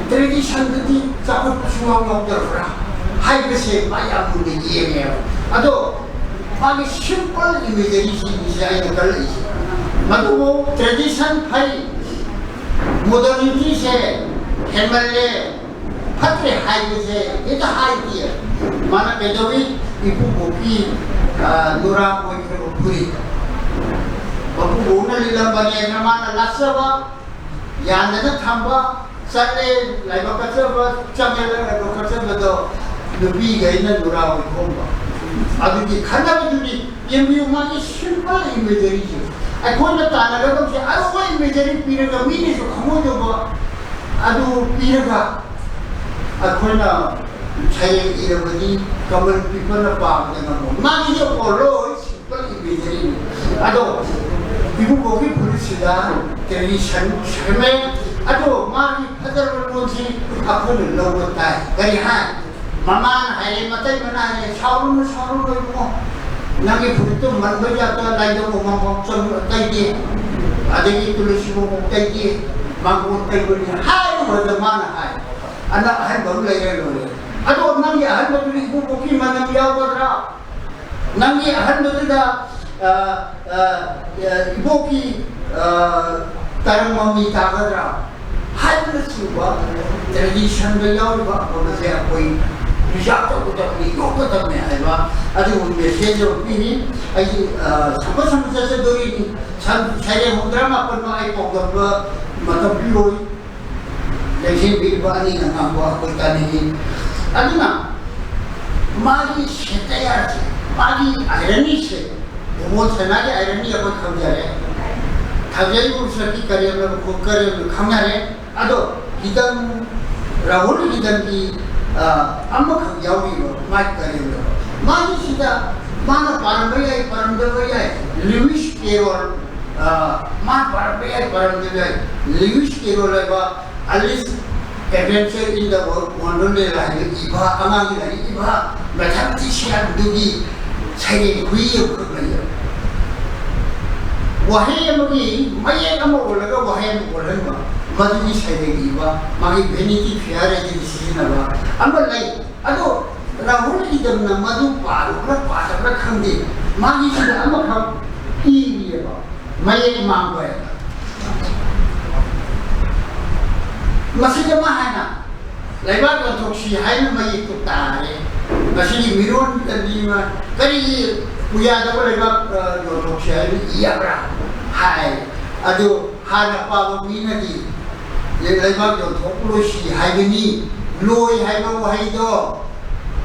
ꯇ꯭ꯔꯦꯗꯤꯁꯟꯗꯗꯤ ꯆꯥꯎꯈꯠꯄ ꯁꯨꯡꯌꯥꯎ ꯌꯥꯎꯗꯕ꯭ꯔꯥ ꯍꯥꯏꯕꯁꯦ ꯃꯥ ꯌꯥꯝ ꯃꯨꯟꯅ ꯌꯦꯡꯉꯦꯕ꯫ ꯑꯗꯣ ꯃꯥꯒꯤ ꯁꯤꯝꯄꯜ ꯏꯃꯦꯖꯔꯤꯁꯤꯡꯁꯦ ꯑꯩꯅ ꯈꯜꯂꯛꯏꯁꯦ꯫ ꯃꯗꯨꯕꯨ ꯇ꯭ꯔꯦꯗꯤꯁꯟ ꯐꯩ, ꯃꯣꯗꯔꯅꯤꯇꯤꯁꯦ ꯍꯦꯟꯃꯜꯂꯦ, ꯐꯠꯇ꯭ꯔꯦ ꯍꯥꯏꯕꯁꯦ ꯍꯦꯛꯇ ꯍꯥꯏꯗꯦ꯫ ꯃꯥꯅ ꯀꯩꯗꯧꯏ? ꯏꯀꯨꯕꯣꯛꯀꯤ, ꯑ, ꯅꯨꯔꯥ ꯑꯣꯏꯈ꯭ꯔꯕ ꯐꯨꯔꯤꯠ ꯃꯀꯨꯕꯣꯛꯅ ꯂꯤꯠꯂꯝꯕꯅꯦꯅ ꯃꯥꯅ ꯂꯥꯠꯆꯕ, ꯌꯥꯟꯗꯅ ꯊꯝꯕ, ꯆꯠꯂꯦ, ꯂꯥꯏꯕꯛ ꯀꯠꯆꯕ, ꯆꯪꯉꯦ, ꯂꯥꯏꯕꯛ ꯀꯠꯆꯕꯗꯣ ꯅꯨꯄꯤꯈꯩꯅ ꯅꯨꯔꯥ ꯑꯣꯏꯊꯣꯛꯑꯝꯕ꯫ ꯑꯗꯨꯒꯤ ꯈꯟꯅꯕꯗꯨꯗꯤ ꯌꯦꯡꯕꯤꯌꯨ, ꯃꯥꯒꯤ ꯁꯤꯝꯄꯜ ꯏꯃꯦꯖꯔꯤꯁꯦ꯫ ꯑꯩꯈꯣꯏꯅ ꯇꯥꯟꯅꯒꯗꯕꯁꯦ ꯑꯔꯨꯕ ꯏꯃꯦꯖꯔꯤ ꯄꯤꯔꯒ ꯃꯤꯅꯁꯨ ꯈꯪꯉꯣꯏꯗꯧꯕ ꯑꯗꯨ ꯄꯤꯔꯒ ꯑꯩꯈꯣꯏꯅ ꯁꯩꯔꯦꯡ ꯏꯔꯕꯗꯤ ꯀꯃꯟ ꯄꯤꯄꯜꯅ ꯄꯥꯕꯗ ꯉꯝꯃꯣꯏ꯫ ꯃꯥꯒꯤꯗꯤ ꯑꯣꯏꯔꯣꯏ꯫ ꯁꯤꯝꯄꯜ ꯏꯃꯦꯖꯔꯤꯅꯤ꯫ ꯑꯗꯣ ꯏꯀꯨꯕꯣꯛꯀꯤ ꯐꯨꯔꯤꯠꯁꯤꯗ ꯇ꯭ꯔꯦꯗꯤꯁꯟ ꯁꯦꯝꯃꯦ꯫ ꯑꯗꯣ ꯃꯥꯒꯤ ꯐꯖꯔꯕ ꯂꯣꯟꯁꯤ ꯑꯩꯈꯣꯏꯅ ꯂꯧꯕ ꯇꯥꯏ꯫ ꯀꯔꯤ ꯍꯥꯏ? ꯃꯃꯥꯅ ꯍꯥꯏꯔꯦ, ꯃꯇꯩꯃꯅ ꯍꯥꯏꯔꯦ, "ꯁꯥꯎꯔꯨꯅꯨ, ꯁꯥꯎꯔꯨꯅꯨ ꯏꯕꯨꯡꯉꯣ꯫ ꯅꯪꯒꯤ ꯐꯨꯔꯤꯠꯇꯣ ꯃꯟꯕ ꯖꯥꯠꯇ ꯂꯥꯏꯗ ꯃꯃꯥꯡꯐꯥꯎ ꯆꯪ ꯇꯩꯗꯦ, ꯑꯗꯒꯤ ꯇꯨꯂꯁꯤ ꯃꯃꯥꯡ ꯇꯩꯗꯦ, ꯃꯥꯡꯒꯣꯟ ꯇꯩꯕꯅꯤ" ꯍꯥꯏꯔꯨꯕꯗ ꯃꯥꯅ ꯍꯥꯏ, "ꯑꯅ ꯑꯍꯟꯕ ꯑꯃ ꯂꯩꯔ ꯂꯣꯏꯔꯦ"꯫ ꯑꯗꯣ ꯅꯪꯒꯤ ꯑꯍꯟꯕꯗꯨꯗꯤ ꯏꯀꯨꯕꯣꯛꯀꯤ ꯃꯅꯝ ꯌꯥꯎꯒꯗ꯭ꯔꯥ? ꯅꯪꯒꯤ ꯑꯍꯟꯕꯗꯨꯗ ꯑ, ꯑ, ꯑ, ꯏꯕꯣꯛꯀꯤ, ꯑ, ꯇꯔꯝ ꯃꯃꯤ ꯇꯥꯒꯗ꯭ꯔꯥ ꯍꯥꯏꯕꯅꯆꯤꯡꯕ traditionꯗ ꯌꯥꯎꯔꯤꯕ ꯑꯐꯕꯁꯦ ꯑꯩꯈꯣꯏ preserve ꯇꯧꯒꯗꯕꯅꯤ, ꯌꯣꯛꯀꯗꯕꯅꯤ ꯍꯥꯏꯕ ꯑꯗꯨꯒꯨꯝꯕ message ꯑꯃ ꯄꯤꯔꯤ꯫ ꯑꯩ, ꯑ, ꯁꯝꯕ ꯁꯝꯕ ꯆꯠꯆꯗꯣꯔꯤꯅꯤ꯫ ꯁꯟ-, ꯁꯩꯔꯦꯡ ꯍꯨꯝꯐꯨꯇꯔꯥ ꯃꯥꯄꯟꯃꯛ ꯑꯩ ꯄꯥꯎꯗꯝꯕ ꯃꯇꯝ ꯄꯤꯔꯣꯏ꯫ ꯂꯦꯡꯁꯤꯟꯕꯤꯔꯤꯕ ꯑꯅꯤꯅ ꯉꯥꯡꯕ ꯑꯩꯈꯣꯏ ꯇꯥꯅꯤꯡꯉꯤ꯫ ꯑꯗꯨꯅ ꯃꯥꯒꯤ satireꯁꯦ, ꯃꯥꯒꯤ ironyꯁꯦ, ꯕꯣꯕꯣꯟ ꯁꯅꯥꯒꯤ irony ꯑꯩꯈꯣꯏ ꯈꯪꯖꯔꯦ꯫ ꯊꯥꯖꯩ ꯎꯔꯁꯛꯀꯤ ꯀꯔꯦꯝꯅꯕ ꯈꯣ-, ꯀꯔꯦꯝꯅ ꯈꯪꯅꯔꯦ꯫ ꯑꯗꯣ ꯍꯤꯗꯝ, ꯔꯥꯍꯨꯜ ꯍꯤꯗꯝꯒꯤ, ꯑ, ꯑꯃꯈꯛ ꯌꯥꯎꯔꯤꯕ ꯃꯥꯒꯤ ꯀꯔꯦꯝꯅꯕ꯫ ꯃꯥꯒꯤꯁꯤꯗ ꯃꯥꯅ ꯄꯥꯔꯝꯕ ꯌꯥꯏ, ꯄꯥꯔꯝꯗꯕ ꯌꯥꯏ꯫ ꯂꯨꯏꯁ ꯀꯦꯔꯣꯜ, ꯑ, ꯃꯥꯅ ꯄꯥꯔꯝꯕ ꯌꯥꯏ, ꯄꯥꯔꯝꯗꯕ ꯌꯥꯏ꯫ ꯂꯨꯏꯁ ꯀꯦꯔꯣꯜ ꯍꯥꯏꯕ Alice Adventure in the Wonderland ꯍꯥꯏꯕ ꯏꯕ, ꯑꯉꯥꯡꯒꯤ ꯂꯥꯏꯔꯤꯛ ꯏꯕ mathematicianꯗꯨꯒꯤ ꯁꯩꯔꯦꯡ ꯈꯨꯏ ꯑꯃꯈꯛ ꯂꯩꯌꯦ꯫ ꯋꯥꯍꯩ ꯑꯃꯒꯤ ꯃꯌꯦꯛ ꯑꯃ ꯑꯣꯜꯂꯒ ꯋꯥꯍꯩ ꯑꯃ ꯑꯣꯜꯍꯟꯕ, ꯃꯗꯨꯒꯤ ꯁꯩꯔꯦꯡ ꯏꯕ, ꯃꯥꯒꯤ Vanity Fair ꯍꯥꯏꯁꯤꯗꯤ ꯁꯤꯖꯤꯟꯅꯕ ꯑꯃ ꯂꯩ꯫ ꯑꯗꯣ ꯔꯥꯍꯨꯜ ꯍꯤꯗꯝꯅ ꯃꯗꯨ ꯄꯥꯔꯨꯕ꯭ꯔꯥ ꯄꯥꯗꯕ꯭ꯔꯥ ꯈꯪꯗꯦ, ꯃꯥꯒꯤꯁꯤꯗ ꯑꯃꯈꯛ ꯏꯔꯤꯑꯕ, ꯃꯌꯦꯛ ꯃꯥꯡꯕ ꯍꯥꯏꯅ꯫ ꯃꯁꯤꯗ ꯃꯥ ꯍꯥꯏꯅ ꯂꯩꯕꯥꯛ ꯌꯣꯟꯊꯣꯛꯁꯤ ꯍꯥꯏꯅ ꯃꯌꯦꯛꯇꯨ ꯇꯥꯔꯦ꯫ ꯃꯁꯤꯒꯤ ꯃꯤꯔꯣꯟꯗꯗꯤ ꯃꯥ ꯀꯔꯤ ꯄꯨꯌꯥꯗꯕ ꯂꯩꯕꯥꯛ, ꯑ, ꯌꯣꯟꯊꯣꯛꯁꯤ ꯍꯥꯏꯅ ꯏꯌꯥꯕ꯭ꯔꯥ ꯍꯥꯏ꯫ ꯑꯗꯨ ꯍꯥꯟꯅ ꯄꯥꯕ ꯃꯤꯅꯗꯤ ꯂꯩꯕꯥꯛ ꯌꯣꯟꯊꯣꯛꯂꯣꯏꯁꯤ ꯍꯥꯏꯕꯅꯤ꯫ ꯂꯣꯏ ꯍꯥꯏꯕ ꯋꯥꯍꯩꯗꯣ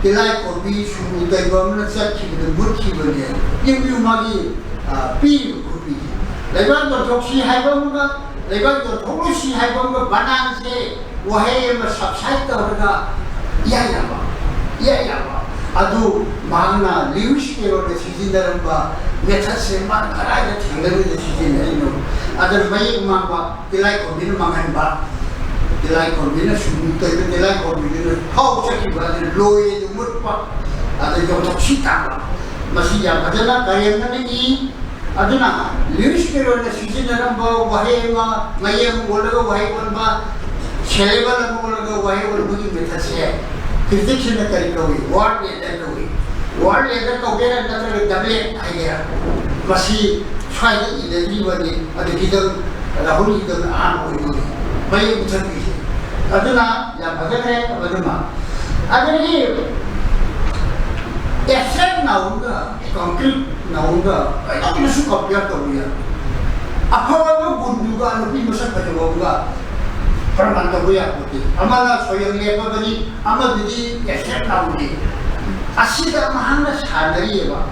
ꯇꯤꯂꯥꯏꯈꯣꯝꯕꯤ ꯁꯨꯔꯨ ꯇꯩꯕ ꯑꯃꯅ ꯆꯠꯈꯤꯕꯗ ꯃꯨꯠꯈꯤꯕꯅꯦ꯫ ꯌꯦꯡꯕꯤꯌꯨ ꯃꯥꯒꯤ, ꯑ, ꯄꯤꯔꯤꯕ ꯈꯨꯕꯤꯁꯦ꯫ ꯂꯩꯕꯥꯛ ꯌꯣꯟꯊꯣꯛꯁꯤ ꯍꯥꯏꯕ ꯑꯃꯒ ꯂꯩꯕꯥꯛ ꯌꯣꯟꯊꯣꯛꯂꯣꯏꯁꯤ ꯍꯥꯏꯕ ꯑꯃꯒ ꯕꯅꯥꯟꯁꯦ ꯋꯥꯍꯩ ꯑꯃ substitute ꯇꯧꯔꯒ ꯏꯌꯥ ꯌꯥꯕ, ꯏꯌꯥ ꯌꯥꯕ꯫ ꯑꯗꯨ ꯃꯍꯥꯛꯅ ꯂꯤꯋꯤꯁ ꯀꯦꯔꯣꯜꯅ ꯁꯤꯖꯤꯟꯅꯔꯝꯕ methodꯁꯦ ꯃꯥ ꯀꯗꯥꯏꯗ ꯊꯦꯡꯅꯔꯨꯗ ꯁꯤꯖꯤꯟꯅꯔꯤꯅꯣ? ꯑꯗꯨꯅ ꯃꯌꯦꯛ ꯃꯥꯡꯕ ꯇꯤꯂꯥꯏꯈꯣꯝꯕꯤꯅ ꯃꯥꯡꯍꯟꯕ, ꯇꯤꯂꯥꯏꯈꯣꯝꯕꯤꯅ ꯁꯨꯝ ꯇꯧꯔꯤꯕ ꯇꯤꯂꯥꯏꯈꯣꯝꯕꯤꯗꯨꯅ ꯐꯥꯎ ꯆꯠꯈꯤꯕ, ꯑꯗꯨ ꯂꯣꯏ ꯑꯗꯨ ꯃꯨꯠꯄ, ꯑꯗ ꯌꯣꯟꯊꯣꯛꯁꯤ ꯇꯥꯕ꯫ ꯃꯁꯤ ꯌꯥꯝ ꯐꯖꯅ ꯀꯔꯦꯝꯅꯅ ꯏ꯫ ꯑꯗꯨꯅ ꯂꯤꯋꯤꯁ ꯀꯦꯔꯣꯜꯅ ꯁꯤꯖꯤꯟꯅꯔꯝꯕ ꯋꯥꯍꯩ ꯑꯃ, ꯃꯌꯦꯛ ꯑꯃ ꯑꯣꯜꯂꯒ ꯋꯥꯍꯩ ꯑꯣꯟꯕ, syllable ꯑꯃ ꯑꯣꯜꯂꯒ ꯋꯥꯍꯩ ꯑꯣꯟꯕꯒꯤ methodꯁꯦ criticsꯅ ꯀꯔꯤ ꯀꯧꯏ? Word ladder ꯀꯧꯏ꯫ Word ladder ꯀꯧꯒꯦꯔꯥ ꯅꯠꯇ꯭ꯔꯒ doublet ꯍꯥꯏꯒꯦꯔꯥ? ꯃꯁꯤ ꯁ꯭ꯋꯥꯏꯗ ꯏꯅꯗ꯭ꯔꯤꯕꯅꯤ, ꯑꯗꯨ ꯈꯤꯇꯪ ꯔꯥꯍꯨꯜ ꯈꯤꯇꯪ ꯑꯍꯥꯟꯕ ꯑꯣꯏꯗꯣꯏꯅꯤ ꯃꯌꯦꯛ ꯃꯨꯊꯠꯄꯤꯁꯦ꯫ ꯑꯗꯨꯅ ꯌꯥꯝ ꯐꯖꯈ꯭ꯔꯦ꯫ ꯑꯗꯨꯃ ꯑꯗꯒꯤ ꯑꯦꯕꯁꯇ꯭ꯔꯦꯛ ꯅꯥꯎꯟꯒ ꯀꯪꯀ꯭ꯔꯤꯠ ꯅꯥꯎꯟꯒ ꯀꯩꯗꯧꯅꯁꯨ ꯀꯝꯄꯤꯌꯔ ꯇꯧꯕ ꯌꯥꯏ꯫ ꯑꯐꯕ ꯒꯨꯟꯗꯨꯒ ꯅꯨꯄꯤ ꯃꯁꯛ ꯐꯖꯕ ꯑꯃꯒ ꯄ꯭ꯔꯃꯥꯟ ꯇꯧꯕ ꯌꯥꯄꯣꯠꯇꯦ꯫ ꯑꯃꯅ ꯁꯣꯌꯝ ꯂꯦꯞꯄꯕꯅꯤ, ꯑꯃꯗꯨꯗꯤ ꯑꯦꯕꯁꯇ꯭ꯔꯦꯛ ꯅꯥꯎꯟꯅꯤ꯫ ꯑꯁꯤꯗ ꯃꯍꯥꯛꯅ ꯁꯥꯟꯅꯔꯤꯑꯕ꯫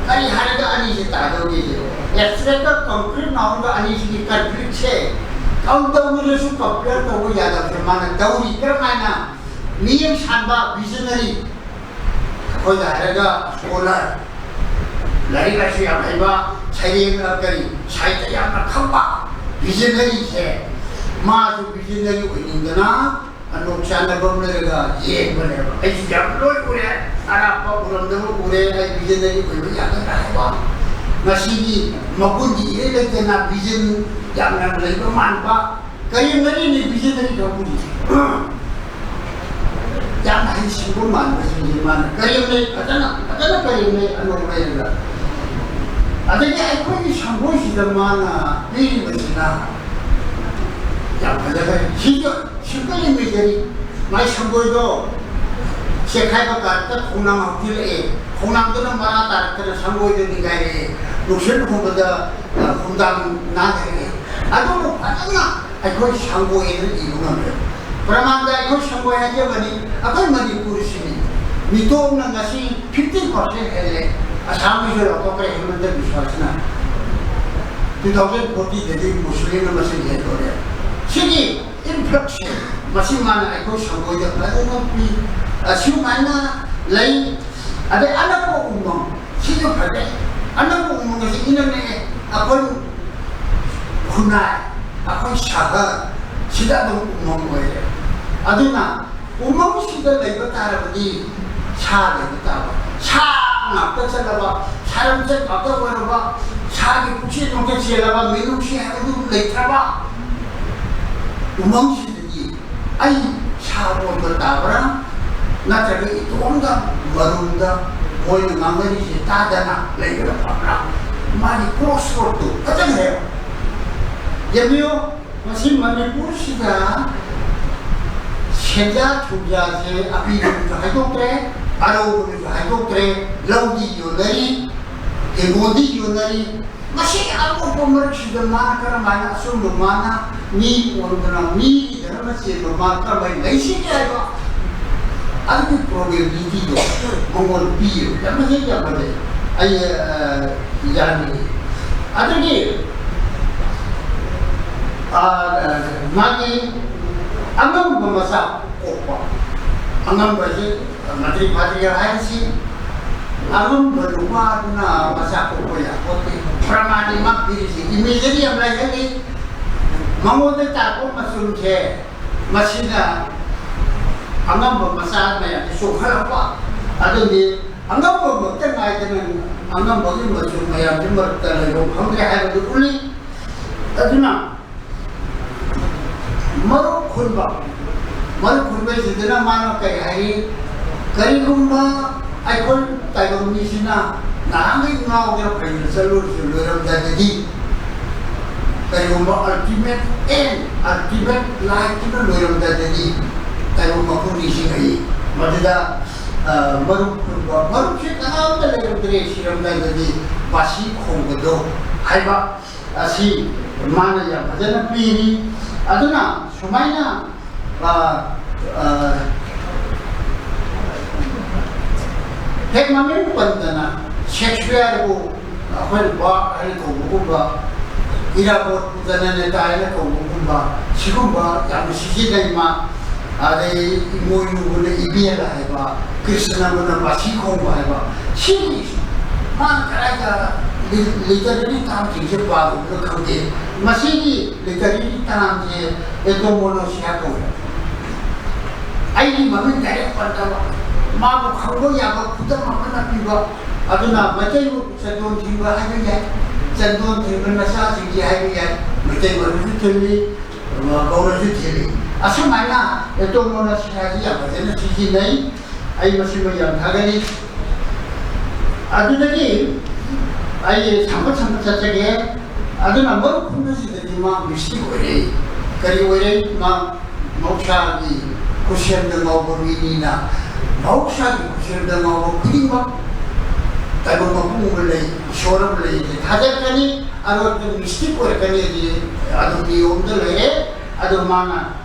ꯀꯔꯤ ꯍꯥꯏꯔꯒ ꯑꯅꯤꯁꯤ ꯇꯥꯗꯧꯔꯤꯁꯦ? ꯑꯦꯕꯁꯇ꯭ꯔꯦꯛꯀ ꯀꯪꯀ꯭ꯔꯤꯠ ꯅꯥꯎꯟꯒ ꯑꯅꯤꯁꯤꯒꯤ ꯀꯟꯐ꯭ꯂꯤꯛꯁꯦ ꯀꯝꯗꯧꯅꯁꯨ ꯀꯝꯄꯤꯌꯔ ꯇꯧꯕ ꯌꯥꯗꯕꯁꯦ ꯃꯥꯅ ꯇꯧꯔꯤ꯫ ꯀꯔꯝꯍꯥꯏꯅ? ꯃꯤꯠꯌꯦꯡ ꯁꯥꯟꯕ, ꯚꯤꯖꯅꯔꯤ, ꯑꯩꯈꯣꯏꯗ ꯍꯥꯏꯔꯒ ꯁ꯭ꯀꯣꯂꯔ, ꯂꯥꯏꯔꯤꯛ ꯂꯥꯏꯁꯨ ꯌꯥꯝ ꯍꯩꯕ, ꯁꯩꯔꯦꯡ, ꯀꯔꯤ, ꯁꯥꯍꯤꯇ꯭ꯌ ꯌꯥꯝꯅ ꯈꯪꯕ ꯚꯤꯖꯅꯔꯤꯁꯦ ꯃꯥꯁꯨ ꯚꯤꯖꯅꯔꯤ ꯑꯣꯏꯅꯤꯡꯗꯅ ꯑꯅꯣꯛ ꯆꯥꯟꯅꯕ ꯑꯃ ꯂꯩꯔꯒ ꯌꯦꯡꯕꯅꯦꯕ꯫ ꯑꯩꯁꯨ ꯌꯥꯝ ꯂꯣꯏ ꯎꯔꯦ, ꯑꯔꯥꯞꯄ ꯎꯔꯝꯗꯕ ꯎꯔꯦ, ꯑꯩ ꯚꯤꯖꯅꯔꯤ ꯑꯣꯏꯕ ꯌꯥꯒꯗ꯭ꯔꯥ ꯍꯥꯏꯕ꯫ ꯉꯁꯤꯒꯤ ꯃꯒꯨꯟꯗꯤ ꯏꯔꯩ ꯂꯩꯇꯅ ꯚꯤꯖꯟ ꯌꯥꯝꯅ ꯂꯩꯕ ꯃꯥꯟꯕ ꯀꯔꯦꯝꯅꯔꯤꯅꯤ ꯚꯤꯖꯅꯔꯤ ꯀꯥꯡꯕꯨꯁꯦ꯫ ꯌꯥꯝ ꯍꯩꯁꯤꯡꯕ ꯃꯥꯟꯕꯁꯤꯡꯁꯦ ꯃꯥꯅ ꯀꯔꯦꯝꯅꯩ, ꯐꯖꯅ ꯐꯖꯅ ꯀꯔꯦꯝꯅꯩ ꯑꯅꯧꯕ ꯂꯩꯔꯒ꯫ ꯑꯗꯒꯤ ꯑꯩꯈꯣꯏꯒꯤ ꯁꯪꯒꯣꯏꯁꯤꯗ ꯃꯥꯅ ꯄꯤꯔꯤꯕꯁꯤꯅ ꯌꯥꯝ ꯐꯖꯈ꯭ꯔꯦ꯫ ꯁꯤꯁꯨ ꯁꯤꯝꯄꯜ ꯏꯃꯦꯖꯔꯤ꯫ ꯃꯥꯏ ꯁꯪꯒꯣꯏꯗꯣ ꯆꯦꯛꯈꯥꯏꯕ ꯀꯥꯔꯛꯇ ꯈꯣꯡꯅꯥꯡ ꯍꯧꯖꯤꯜꯂꯛꯑꯦ꯫ ꯈꯣꯡꯅꯥꯡꯗꯨꯅ ꯃꯔꯥ ꯇꯥꯔꯛꯇꯅ ꯁꯪꯒꯣꯏꯗꯣ ꯅꯤꯡꯒꯥꯏꯔꯛꯑꯦ꯫ ꯅꯨꯡꯁꯤꯠ ꯍꯨꯝꯕꯗ, ꯑ, ꯈꯣꯡꯗꯥꯡ ꯅꯥꯟꯊꯔꯛꯑꯦ꯫ ꯑꯗꯨꯕꯨ ꯐꯖꯅ ꯑꯩꯈꯣꯏ ꯁꯪꯒꯣꯏ ꯍꯥꯏꯅ ꯏꯕ ꯉꯝꯂꯦ꯫ ꯄ꯭ꯔꯃꯥꯟꯗ ꯑꯩꯈꯣꯏ ꯁꯪꯒꯣꯏ ꯍꯥꯏꯖꯕꯅꯤ, ꯑꯩꯈꯣꯏ ꯃꯅꯤꯄꯨꯔꯁꯤꯅꯤ꯫ ꯃꯤꯇꯣꯞꯅ ꯉꯁꯤ fifty percent ꯍꯦꯜꯂꯦ꯫ ꯑꯁꯥꯝꯒꯤꯁꯨ ꯂꯧꯊꯣꯛꯈ꯭ꯔꯦ ꯍꯤꯃꯟꯇ ꯕꯤꯁ꯭ꯋꯥꯁꯅ꯫ Two thousand forty ꯗꯗꯤ ꯃꯨꯁꯂꯤꯝꯅ ꯃꯁꯤꯡ ꯍꯦꯟꯗꯣꯔꯦ꯫ ꯁꯤꯒꯤ ꯏꯟꯐ꯭ꯂꯛꯁꯁꯦ ꯃꯁꯤ ꯃꯥꯅ ꯑꯩꯈꯣꯏ ꯁꯪꯒꯣꯏꯗ ꯐꯖꯅ ꯄꯤ꯫ ꯑꯁꯨꯃꯥꯏꯅ ꯂꯩ꯫ ꯑꯗꯩ ꯑꯅꯛꯄ ꯎꯃꯪ, ꯁꯤꯁꯨ ꯐꯖꯩ꯫ ꯑꯅꯛꯄ ꯎꯃꯪ ꯑꯁꯤ ꯏꯅꯛ ꯅꯛꯑꯦ꯫ ꯑꯩꯈꯣꯏ ꯈꯨꯟꯅꯥꯏ, ꯑꯩꯈꯣꯏ ꯁꯍꯔ ꯁꯤꯗ ꯑꯗꯨꯝ ꯎꯃꯪ ꯑꯣꯏꯔꯦ꯫ ꯑꯗꯨꯅ ꯎꯃꯪꯁꯤꯗ ꯂꯩꯕ ꯇꯥꯔꯕꯗꯤ ꯁꯥ ꯂꯩꯕ ꯇꯥꯕ꯫ ꯁꯥ ꯉꯥꯛꯇ ꯆꯠꯂꯕ, ꯁꯥꯔꯝꯆꯠ ꯉꯥꯛꯇ ꯑꯣꯏꯔꯕ, ꯁꯥꯒꯤ ꯄꯨꯛꯆꯦꯜ ꯉꯥꯛꯇ ꯆꯦꯜꯂꯕ, ꯃꯤꯅꯨꯡꯁꯤ ꯍꯥꯏꯕꯗꯨ ꯂꯩꯇ꯭ꯔꯕ ꯎꯃꯪꯁꯤꯗꯗꯤ ꯑꯩ ꯁꯥ ꯑꯣꯟꯕ ꯇꯥꯕ꯭ꯔꯥ? ꯅꯠꯇ꯭ꯔꯒ ꯏꯇꯣꯝꯗ ꯃꯔꯨꯝꯗ ꯃꯣꯏꯅ ꯉꯥꯡꯅꯔꯤꯁꯦ ꯇꯥꯗꯅ ꯂꯩꯕꯅ ꯐꯕ꯭ꯔꯥ? ꯃꯥꯒꯤ ꯀ꯭ꯔꯣꯁ ꯋꯥꯔꯛꯇꯨ ꯐꯖꯅ ꯍꯥꯏꯌꯣ꯫ ꯌꯦꯡꯕꯤꯌꯨ, ꯉꯁꯤ ꯃꯅꯤꯄꯨꯔꯁꯤꯗ ꯁꯦꯟꯖꯥ ꯊꯨꯝꯖꯥꯁꯦ ꯑꯄꯤꯕꯗꯨꯁꯨ ꯍꯥꯏꯗꯣꯛꯇ꯭ꯔꯦ, ꯑꯔꯧꯕꯗꯨꯁꯨ ꯍꯥꯏꯗꯣꯛꯇ꯭ꯔꯦ, ꯂꯧꯗꯤ ꯌꯣꯟꯅꯔꯤ, ꯍꯤꯡꯒꯣꯜꯗꯤ ꯌꯣꯟꯅꯔꯤ꯫ ꯃꯁꯤ ꯑꯇꯣꯞꯄ ꯃꯔꯛꯁꯤꯗ ꯃꯥꯅ ꯀꯔꯝꯍꯥꯏꯅ ꯑꯆꯨꯝꯕ ꯃꯥꯅ ꯃꯤ ꯑꯣꯟꯗꯅ ꯃꯤꯒꯤ ꯙꯔꯃ ꯆꯦꯟꯕ ꯃꯥ ꯀꯔꯝꯍꯥꯏꯅ ꯂꯩꯁꯤꯒꯦ ꯍꯥꯏꯕ ꯑꯗꯨꯒꯤ ꯄ꯭ꯔꯣꯕꯦꯕꯤꯂꯤꯇꯤꯗꯣ ꯃꯉꯣꯟꯗ ꯄꯤꯌꯦꯕ꯫ ꯌꯥꯝ ꯐꯖꯩ, ꯌꯥꯝ ꯐꯖꯩ꯫ ꯑꯩ, ꯑ, ꯌꯥꯅꯤꯡꯉꯤ꯫ ꯑꯗꯨꯒꯤ, ꯑ, ꯃꯥꯒꯤ ꯑꯉꯝꯕ ꯃꯆꯥ ꯄꯣꯛꯄ, ꯑꯉꯝꯕꯁꯦ ꯃꯇ꯭ꯔꯤ ꯐꯥꯇ꯭ꯔꯤ ꯍꯥꯏꯔꯤꯁꯤ ꯑꯉꯝꯕ ꯅꯨꯄꯥꯗꯨꯅ ꯃꯆꯥ ꯄꯣꯛꯄ ꯌꯥꯄꯣꯠꯇꯦ꯫ ꯄ꯭ꯔꯃꯥꯟꯅꯤ ꯃꯥ ꯄꯤꯔꯤꯁꯤ, ꯏꯃꯦꯖꯔꯤ ꯌꯥꯝ ꯂꯩꯍꯜꯂꯤ꯫ ꯃꯉꯣꯟꯗ ꯇꯥꯛꯄ ꯃꯆꯨꯝꯁꯦ ꯃꯁꯤꯅ ꯑꯉꯝꯕ ꯃꯆꯥ ꯃꯌꯥꯝꯁꯦ ꯆꯣꯡꯈꯠꯂꯛꯄ꯫ ꯑꯗꯨꯗꯤ ꯑꯉꯝꯕꯃꯛꯇ ꯉꯥꯏꯗꯅ ꯑꯉꯝꯕꯒꯤ ꯃꯆꯨꯝ ꯃꯌꯥꯝꯁꯤ ꯃꯔꯛꯇ ꯂꯩꯕ ꯐꯪꯗ꯭ꯔꯦ ꯍꯥꯏꯕꯗꯨ ꯎꯠꯂꯤ꯫ ꯑꯗꯨꯅ ꯃꯔꯨꯞ ꯈꯨꯟꯕ, ꯃꯔꯨꯞ ꯈꯨꯟꯕꯁꯤꯗꯅ ꯃꯥꯅ ꯀꯔꯤ ꯍꯥꯏꯔꯤ? ꯀꯔꯤꯒꯨꯝꯕ ꯑꯩꯈꯣꯏ ꯇꯥꯏꯕꯪ ꯃꯤꯁꯤꯅ ꯅꯍꯥꯟꯈꯩ ꯉꯥꯎꯗꯅ ꯐꯩꯅ ꯆꯠꯂꯨꯔꯁꯨ ꯂꯣꯏꯔꯝꯗꯥꯏꯗꯗꯤ ꯀꯔꯤꯒꯨꯝꯕ ultimate end, ultimate lifeꯇꯨꯅ ꯂꯣꯏꯔꯝꯗꯥꯏꯗꯗꯤ ꯇꯥꯏꯕꯪ ꯃꯄꯨ ꯅꯤꯡꯁꯤꯡꯉꯛꯏ꯫ ꯃꯗꯨꯗ, ꯑ, ꯃꯔꯨꯞ ꯈꯨꯟꯕ, ꯃꯔꯨꯞꯁꯦ ꯀꯅꯥꯝꯇ ꯂꯩꯔꯝꯗ꯭ꯔꯦ ꯁꯤꯔꯝꯗꯥꯏꯗꯗꯤ ꯕꯥꯁꯤ ꯈꯣꯡꯕꯗꯣ ꯍꯥꯏꯕ ꯑꯁꯤ ꯃꯥꯅ ꯌꯥꯝ ꯐꯖꯅ ꯄꯤꯔꯤ꯫ ꯑꯗꯨꯅ ꯁꯨꯃꯥꯏꯅ, ꯑ, ꯑ, ꯍꯦꯛ ꯃꯃꯤꯡ ꯄꯟꯗꯅ ꯁꯦꯛꯁꯄꯤꯌꯔꯕꯨ ꯑꯩꯈꯣꯏꯅ ꯕꯥꯔꯗ ꯍꯥꯏꯅ ꯀꯧꯕꯒꯨꯝꯕ, ꯏꯔꯥꯕꯣꯠꯄꯨ ꯖꯅꯅꯦꯇꯥ ꯍꯥꯏꯅ ꯀꯧꯕꯒꯨꯝꯕ, ꯁꯤꯒꯨꯝꯕ ꯌꯥꯝꯅ ꯁꯤꯖꯤꯟꯅꯩ ꯃꯥ꯫ ꯑꯗꯩ ꯏꯃꯣꯏꯅꯨꯕꯨꯅ ꯏꯕꯦꯜ ꯍꯥꯏꯕ, ꯀ꯭ꯔꯤꯁꯅꯕꯨꯅ ꯕꯥꯁꯤ ꯈꯣꯡꯕ ꯍꯥꯏꯕ, ꯁꯤꯒꯤ ꯃꯥꯅ ꯀꯗꯥꯏꯗ ꯂꯤ-, ꯂꯤꯇꯔꯦꯔꯤ ꯇꯥꯝꯁꯤꯡꯁꯦ ꯄꯥꯜꯂꯨꯕꯅꯣ ꯈꯪꯗꯦ꯫ ꯃꯁꯤꯒꯤ ꯂꯤꯇꯔꯦꯔꯤ ꯇꯥꯝꯁꯦ ꯑꯦꯟꯇꯣꯃꯣꯂꯣꯖꯤꯌꯥ ꯀꯧꯋꯦ꯫ ꯑꯩꯒꯤ ꯃꯃꯤꯡ ꯗꯥꯏꯔꯦꯛ ꯄꯟꯗꯕ, ꯃꯥꯕꯨ ꯈꯪꯕ ꯌꯥꯕ ꯈꯨꯗꯝ ꯑꯃꯅ ꯄꯤꯕ꯫ ꯑꯗꯨꯅ ꯃꯩꯇꯩ ꯆꯟꯗꯣꯟ ꯊꯤꯟꯕ ꯍꯥꯏꯕ ꯌꯥꯏ, ꯆꯟꯗꯣꯟ ꯊꯤꯟꯕ ꯅꯆꯥꯁꯤꯡꯁꯦ ꯍꯥꯏꯕ ꯌꯥꯏ, ꯃꯩꯇꯩ ꯃꯔꯨꯁꯨ ꯊꯤꯜꯂꯤ, ꯒꯧꯔꯁꯨ ꯊꯤꯜꯂꯤ꯫ ꯑꯁꯨꯃꯥꯏꯅ ꯑꯦꯟꯇꯣꯃꯣꯂꯣꯖꯤꯌꯥꯁꯤ ꯌꯥꯝ ꯐꯖꯅ ꯁꯤꯖꯤꯟꯅꯩ꯫ ꯑꯩ ꯃꯁꯤꯃ ꯌꯥꯝ ꯊꯥꯒꯠꯂꯤ꯫ ꯑꯗꯨꯗꯒꯤ ꯑꯩ ꯁꯝꯕ ꯁꯝꯕ ꯆꯠꯆꯒꯦ꯫ ꯑꯗꯨꯅ ꯃꯔꯨꯞ ꯈꯨꯝꯕꯁꯤꯗꯗꯤ ꯃꯥ ꯃꯤꯁꯇꯤꯛ ꯑꯣꯏꯔꯦ꯫ ꯀꯔꯤ ꯑꯣꯏꯔꯦ? ꯃꯥ ꯃꯍꯧꯁꯥꯒꯤ ꯈꯨꯠꯁꯦꯝꯗ ꯉꯥꯎꯕ ꯃꯤꯅꯤꯅ, ꯃꯍꯧꯁꯥꯒꯤ ꯈꯨꯠꯁꯦꯝꯗ ꯉꯥꯎꯕ ꯈꯨꯗꯤꯡꯃꯛ ꯇꯥꯏꯕꯪ ꯃꯄꯨ ꯑꯃ ꯂꯩ, ꯏꯁꯣꯔ ꯑꯃ ꯂꯩ, ꯊꯥꯖꯔꯛꯀꯅꯤ꯫ ꯑꯔꯣꯏꯕꯗ ꯃꯤꯁꯇꯤꯛ ꯑꯣꯏꯔꯛꯀꯅꯤ꯫ ꯑꯗꯨ ꯑꯗꯨꯝ ꯅꯤꯌꯣꯝꯗ ꯂꯩꯔꯦ꯫ ꯑꯗꯣ ꯃꯥꯅ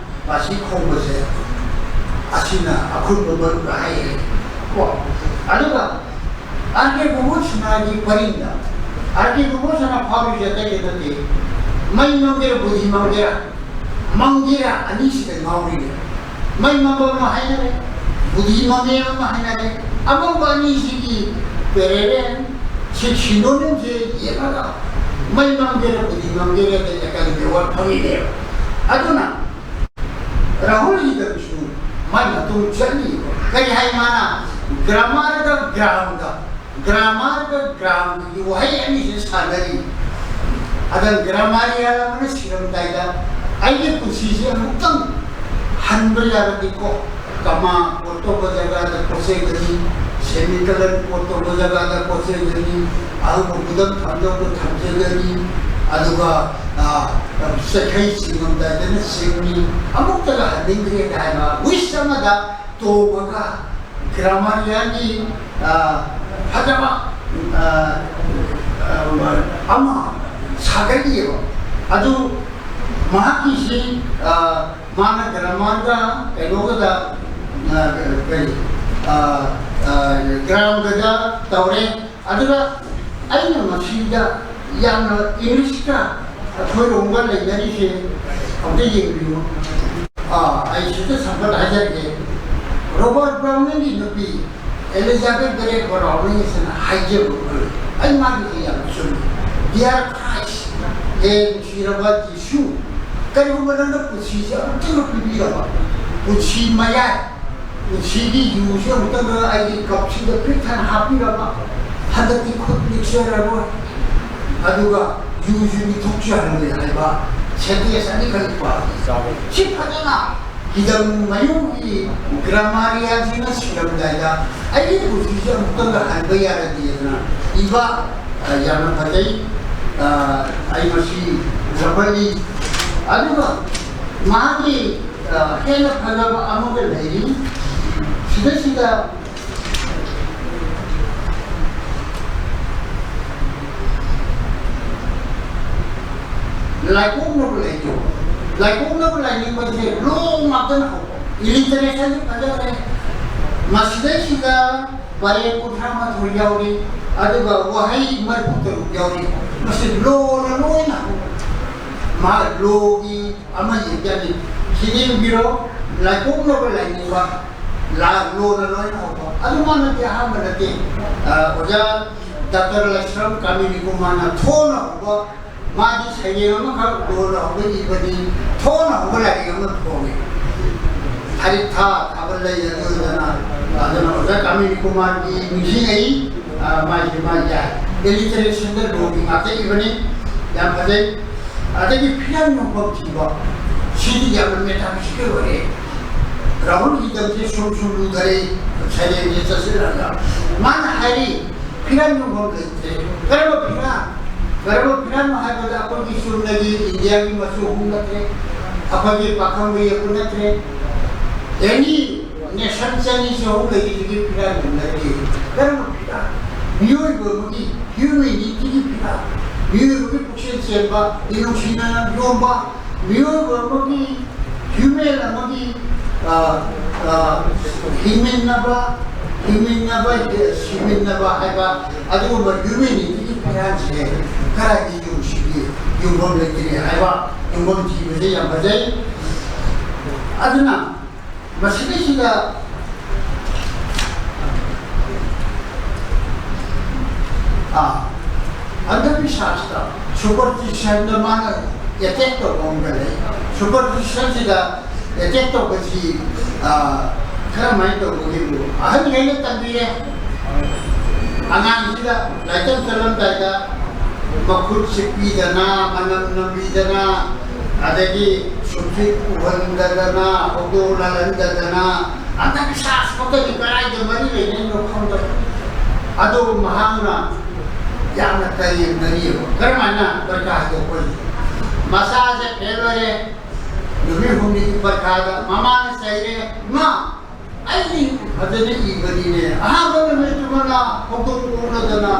ꯃꯁꯤ ꯈꯣꯡꯕꯁꯦ ꯑꯁꯤꯅ ꯑꯈꯨꯟꯕ ꯃꯔꯨꯞ ꯍꯥꯏꯔꯦ ꯀꯣ꯫ ꯑꯗꯨꯒ ꯑꯥꯔ ꯀꯦ ꯒꯣꯕꯣꯜꯁꯅꯥꯒꯤ ꯄꯔꯤꯡꯗ, ꯑꯥꯔ ꯀꯦ ꯒꯣꯕꯣꯜꯁꯅꯥ ꯐꯥꯎꯔꯤꯁꯦ ꯑꯇꯩ ꯅꯠꯇꯦ꯫ ꯃꯩ ꯃꯝꯒꯦꯔꯥ, ꯕꯨꯙꯤ ꯃꯝꯒꯦꯔꯥ, ꯃꯝꯒꯦꯔꯥ ꯑꯅꯤꯁꯤꯗ ꯉꯥꯎꯔꯤꯅꯦ꯫ ꯃꯩ ꯃꯝꯕ ꯑꯃ ꯍꯥꯏꯅꯔꯦ, ꯕꯨꯙꯤ ꯃꯝꯃꯦ ꯑꯃ ꯍꯥꯏꯅꯔꯦ꯫ ꯑꯃꯝꯕ ꯑꯅꯤꯁꯤꯒꯤ ꯄꯦꯔꯦꯂꯦꯜ ꯁꯤ ꯁꯤꯅꯣꯅꯤꯝꯁꯦ ꯌꯦꯡꯉꯒ ꯃꯩ ꯃꯝꯒꯦꯔꯥ, ꯕꯨꯙꯤ ꯃꯝꯒꯦꯔꯥ ꯑꯦꯀꯥꯗꯃꯤ ꯑꯦꯋꯥꯔꯗ ꯐꯪꯉꯤꯅꯦꯕ꯫ ꯑꯗꯨꯅ ꯔꯥꯍꯨꯜ ꯍꯤꯗꯟꯁꯨ ꯃꯥꯏ ꯃꯇꯨꯡ ꯆꯠꯂꯤ꯫ ꯀꯔꯤ ꯍꯥꯏ ꯃꯥꯅ? ꯒ꯭ꯔꯥꯃꯥꯔꯒ ꯒ꯭ꯔꯥꯝꯒ, ꯒ꯭ꯔꯥꯃꯥꯔꯒ ꯒ꯭ꯔꯥꯝꯒꯤ ꯋꯥꯍꯩ ꯑꯅꯤꯁꯦ ꯁꯥꯟꯅꯔꯤ꯫ ꯑꯗ ꯒ꯭ꯔꯥꯃꯥꯔꯤꯌꯥꯟ ꯑꯃꯅ ꯁꯤꯔꯝꯗꯥꯏꯗ ꯑꯩꯒꯤ ꯄꯨꯟꯁꯤꯁꯦ ꯑꯃꯨꯛꯇꯪ ꯍꯟꯕ ꯌꯥꯔꯗꯤꯀꯣ, ꯀꯃꯥ ꯀꯣꯠ ꯇꯧꯕ ꯖꯒꯥꯗ ꯀꯣꯠꯆꯒꯅꯤ, ꯁꯦꯃꯤꯀꯣꯂꯟ ꯀꯣꯠ ꯇꯧꯕ ꯖꯒꯥꯗ ꯀꯣꯠꯆꯒꯅꯤ, ꯑꯍꯧꯕ ꯈꯨꯗꯝ ꯊꯝꯗꯧꯗꯣ ꯊꯝꯖꯒꯅꯤ, ꯑꯗꯨꯒ, ꯑ, ꯆꯩꯈꯩ ꯆꯤꯡꯉꯝꯗꯥꯏꯗꯅ ꯆꯤꯡꯅꯤ, ꯑꯃꯨꯛꯇꯒ ꯍꯟꯅꯤꯡꯗ꯭ꯔꯦꯅ ꯍꯥꯏꯕ ꯋꯤꯁ ꯑꯃꯗ ꯇꯣꯡꯉꯒ ꯒ꯭ꯔꯥꯃꯥꯔꯤꯌꯥꯟꯒꯤ, ꯑ, ꯐꯖꯕ, ꯑ, ꯑ, ꯑꯃ ꯁꯥꯒꯠꯂꯤꯑꯕ꯫ ꯑꯗꯨ ꯃꯍꯥꯛꯀꯤꯁꯤ, ꯑ, ꯃꯥꯅ ꯒ꯭ꯔꯥꯃꯥꯔꯒ ꯀꯩꯅꯣꯒꯗ, ꯑ, ꯀꯔꯤ, ꯑ, ꯑ, ꯒ꯭ꯔꯥꯝꯒꯗ ꯇꯧꯔꯦ꯫ ꯑꯗꯨꯒ ꯑꯩꯅ ꯃꯁꯤꯗ ꯌꯥꯝꯅ ꯏꯪꯂꯤꯁꯀ ꯑꯩꯈꯣꯏꯔꯣꯝꯒ ꯂꯩꯅꯔꯤꯁꯦ ꯑꯝꯇ ꯌꯦꯡꯕꯤꯌꯨ꯫ ꯑꯥ, ꯑꯩ ꯁꯤꯗ ꯁꯝꯂꯞ ꯍꯥꯏꯖꯔꯛꯀꯦ꯫ ꯔꯣꯕꯥꯔꯠ ꯕ꯭ꯔꯥꯎꯅꯤꯡꯒꯤ ꯅꯨꯄꯤ ꯑꯦꯂꯤꯖꯥꯕꯦꯊ ꯕ꯭ꯔꯦꯠ ꯕ꯭ꯔꯥꯎꯅꯤꯡ ꯁꯤꯅ ꯍꯥꯏꯖꯕ ꯑꯃ ꯂꯩ꯫ ꯑꯩ ꯃꯥꯒꯤꯁꯦ ꯌꯥꯝ ꯆꯨꯝꯃꯤ꯫ Dear Christ, ꯍꯦ ꯅꯨꯡꯁꯤꯔꯕ ꯖꯤꯁꯨ, ꯀꯔꯤꯒꯨꯝꯕ ꯅꯪꯅ ꯄꯨꯟꯁꯤꯁꯦ ꯑꯃꯨꯛꯇꯪꯒ ꯄꯤꯕꯤꯔꯕ, ꯄꯨꯟꯁꯤ ꯃꯌꯥꯏ, ꯄꯨꯟꯁꯤꯒꯤ ꯌꯨꯁꯦ ꯑꯃꯨꯛꯇꯪꯒ ꯑꯩꯒꯤ ꯀꯞꯁꯤꯗ ꯄꯤꯛ ꯊꯟꯅ ꯍꯥꯞꯄꯤꯔꯕ, ꯍꯟꯗꯛꯇꯤ ꯈꯨꯠ ꯅꯤꯛꯆꯔꯔꯣꯏ, ꯑꯗꯨꯒ ꯌꯨꯁꯨ ꯅꯤꯛꯊꯣꯛꯆꯔꯔꯣꯏ ꯍꯥꯏꯕ ꯁꯦꯟꯇꯦꯟꯁ ꯑꯅꯤꯈꯛ ꯄꯥꯕ꯫ ꯁꯤ ꯐꯖꯅ ꯍꯤꯗꯝ ꯃꯌꯨꯝꯒꯤ ꯒ꯭ꯔꯥꯃꯥꯔꯤꯌꯥꯟꯁꯤꯅ ꯁꯤꯔꯝꯗꯥꯏꯗ ꯑꯩꯒꯤ ꯄꯨꯟꯁꯤꯁꯦ ꯑꯃꯨꯛꯇꯪꯒ ꯍꯟꯕ ꯌꯥꯔꯗꯤꯅ ꯏꯕ ꯑ, ꯌꯥꯝꯅ ꯐꯖꯩ꯫ ꯑ, ꯑꯩ ꯃꯁꯤ ꯎꯖꯕꯅꯤ꯫ ꯑꯗꯨꯒ ꯃꯍꯥꯛꯀꯤ, ꯑ, ꯍꯦꯟꯅ ꯐꯖꯕ ꯑꯃꯒ ꯂꯩꯔꯤ꯫ ꯁꯤꯗꯩꯁꯤꯗ ꯂꯥꯏꯀꯣꯛꯅꯕ ꯂꯩꯇꯦ꯫ ꯂꯥꯏꯀꯣꯛꯅꯕ ꯂꯥꯏꯅꯤꯡꯕꯁꯦ ꯂꯣ ꯉꯥꯛꯇꯅ ꯍꯧꯕ꯫ Alliteration ꯁꯤ ꯐꯖꯈ꯭ꯔꯦ꯫ ꯃꯁꯤꯗꯩꯁꯤꯗ ꯄꯔꯦꯡ ꯀꯨꯟꯊ꯭ꯔꯥ ꯃꯥꯊꯣꯏ ꯌꯥꯎꯔꯤ, ꯑꯗꯨꯒ ꯋꯥꯍꯩ ꯃꯔꯤꯐꯨ ꯇꯔꯨꯛ ꯌꯥꯎꯔꯤ꯫ ꯃꯁꯤ ꯂꯣꯅ ꯂꯣꯏꯅ ꯍꯧꯕ꯫ ꯃꯥ ꯂꯣꯒꯤ ꯑꯃ ꯌꯦꯡꯖꯅꯤ꯫ ꯁꯤ ꯌꯦꯡꯕꯤꯔꯣ, ꯂꯥꯏꯀꯣꯛꯅꯕ ꯂꯥꯏꯅꯤꯡꯕ, ꯂꯥ-, ꯂꯣꯅ ꯂꯣꯏꯅ ꯍꯧꯕ꯫ ꯑꯗꯨ ꯃꯥꯅꯗꯤ ꯑꯍꯥꯟꯕ ꯅꯠꯇꯦ꯫ ꯑ, ꯑꯣꯖꯥ ꯗꯥꯛꯇꯔ ꯂꯥꯏꯁ꯭ꯔꯝ ꯀꯥꯃꯤꯅꯤ ꯀꯨꯃꯥꯔꯅ ꯊꯣꯅ ꯍꯧꯕ, ꯃꯥꯗꯤ ꯁꯩꯔꯦꯡ ꯑꯃꯈꯛ ꯂꯣꯅ ꯍꯧꯕ ꯏꯕꯅꯤ, ꯊꯣꯅ ꯍꯧꯕ ꯂꯥꯏꯔꯤꯛ ꯑꯃ ꯐꯣꯡꯉꯤ꯫ ꯍꯔꯤꯠ ꯊꯥ ꯊꯥꯕꯜ ꯂꯩ ꯑꯗꯨꯗꯅ, ꯑꯗꯨꯅ ꯑꯣꯖꯥ ꯀꯥꯃꯤꯅꯤ ꯀꯨꯃꯥꯔꯒꯤ ꯅꯤꯡꯁꯤꯡꯉꯛꯏ, ꯑ, ꯃꯥꯏꯁꯦ ꯃꯥꯏ ꯌꯥꯏ꯫ Alliteration ꯗ ꯂꯣꯒꯤ ꯉꯥꯛꯇ ꯏꯕꯅꯤ, ꯌꯥꯝ ꯐꯖꯩ꯫ ꯑꯗꯒꯤ ꯐꯤꯔꯥꯟ ꯌꯣꯟꯐꯝ ꯊꯤꯕ, ꯁꯤꯗꯤ ꯌꯥꯝꯅ metaphysical ꯑꯣꯏꯔꯦ꯫ ꯔꯥꯍꯨꯜ ꯍꯤꯗꯝꯁꯦ ꯁꯨꯝ ꯁꯨꯝ ꯂꯨꯊꯔꯛꯏ, ꯁꯩꯔꯦꯡꯁꯦ ꯆꯠꯁꯤꯜꯂꯒ꯫ ꯃꯥꯅ ꯍꯥꯏꯔꯤ, ꯐꯤꯔꯥꯟ ꯌꯣꯟꯐꯝ ꯂꯩꯇ꯭ꯔꯦ꯫ ꯀꯔꯝꯕ ꯐꯤꯔꯥꯟ? ꯀꯔꯝꯕ ꯐꯤꯔꯥꯟꯅꯣ ꯍꯥꯏꯕꯗ ꯑꯩꯈꯣꯏꯒꯤ ꯆꯨꯝꯅꯒꯤ ꯏꯟꯗꯤꯌꯥꯒꯤ ꯃꯆꯨ ꯑꯍꯨꯝ ꯅꯠꯇ꯭ꯔꯦ, ꯑꯩꯈꯣꯏꯒꯤ ꯄꯥꯈꯪꯕ ꯌꯦꯛꯄ ꯅꯠꯇ꯭ꯔꯦ꯫ Any nation ꯆꯅꯤ ꯆꯍꯨꯝ ꯂꯩꯔꯤꯁꯤꯒꯤ ꯐꯤꯔꯥꯟ ꯌꯣꯟꯅꯗꯦ꯫ ꯀꯔꯝꯕ ꯐꯤꯔꯥꯟ? ꯃꯤꯑꯣꯏꯕ ꯑꯃꯒꯤ humanity ꯒꯤ ꯐꯤꯔꯥꯟ, ꯃꯤꯑꯣꯏꯕꯒꯤ ꯄꯨꯛꯆꯦꯜ ꯆꯦꯟꯕ, ꯃꯤꯅꯨꯡꯁꯤꯅ ꯌꯣꯟꯕ, ꯃꯤꯑꯣꯏꯕ ꯑꯃꯒꯤ human ꯑꯃꯒꯤ, ꯑ, ꯑ, ꯍꯤꯡꯃꯤꯟꯅꯕ, ꯍꯤꯡꯃꯤꯟꯅꯕ, ꯁꯤꯃꯤꯟꯅꯕ ꯍꯥꯏꯕ ꯑꯗꯨꯒꯨꯝꯕ humanity ꯒꯤ ꯐꯤꯔꯥꯟꯁꯦ ꯀꯗꯥꯏꯗ ꯌꯣꯟꯁꯤꯒꯦ? ꯌꯣꯟꯐꯝ ꯂꯩꯇ꯭ꯔꯦ ꯍꯥꯏꯕ, ꯌꯣꯟꯐꯝ ꯊꯤꯕꯁꯦ ꯌꯥꯝ ꯐꯖꯩ꯫ ꯑꯗꯨꯅ ꯃꯁꯤꯗꯩꯁꯤꯗ, ꯑꯥ, ꯑꯟꯙꯕꯤꯁ꯭ꯋꯥꯁꯇ, superstition ꯗ ꯃꯥꯅ attack ꯇꯧꯕ ꯑꯃꯒ ꯂꯩ꯫ Superstition ꯁꯤꯗ attack ꯇꯧꯕꯁꯤ, ꯑꯥ, ꯀꯔꯝꯍꯥꯏꯅ ꯇꯧꯕꯒꯤꯅꯣ? ꯑꯍꯟꯈꯩꯅ ꯇꯝꯕꯤꯔꯦ꯫ ꯑꯉꯥꯡꯁꯤꯗ ꯂꯥꯏꯔꯤꯛ ꯇꯝ ꯆꯠꯂꯝꯗꯥꯏꯗ ꯃꯈꯨꯠ ꯁꯤꯛꯄꯤꯗꯅ, ꯃꯅꯝ ꯅꯝꯕꯤꯗꯅ, ꯑꯗꯒꯤ ꯁꯨꯝꯁꯤꯠ ꯎꯍꯟꯗꯗꯅ, ꯍꯧꯗꯣꯡ ꯂꯥꯜꯍꯟꯗꯗꯅ, ꯑꯟꯙꯕꯤꯁ꯭ꯋꯥꯁ ꯈꯛꯇꯗꯤ ꯀꯗꯥꯏꯗ ꯃꯔꯤ ꯂꯩꯅꯩꯅꯣ ꯈꯪꯗꯕ꯫ ꯑꯗꯨꯕꯨ ꯃꯍꯥꯛꯅ ꯌꯥꯝꯅ ꯀꯔꯦꯝꯅꯔꯤꯑꯕ꯫ ꯀꯔꯝꯍꯥꯏꯅ ꯄꯔꯤꯈꯥ ꯍꯥꯏꯗꯣꯛꯄꯁꯦ? ꯃꯆꯥꯁꯦ ꯐꯦꯜ ꯑꯣꯏꯔꯦ, ꯅꯨꯃꯤꯠ ꯍꯨꯝꯅꯤꯒꯤ ꯄꯔꯤꯈꯥꯗ ꯃꯃꯥꯅ ꯆꯩꯔꯦ, "ꯏꯃꯥ, ꯑꯩꯗꯤ ꯐꯖꯅ ꯏꯕꯅꯤꯅꯦ, ꯑꯍꯥꯟꯕ ꯅꯨꯃꯤꯠꯇꯨꯃꯅ ꯍꯧꯗꯣꯡ ꯀꯣꯛꯅꯗꯅ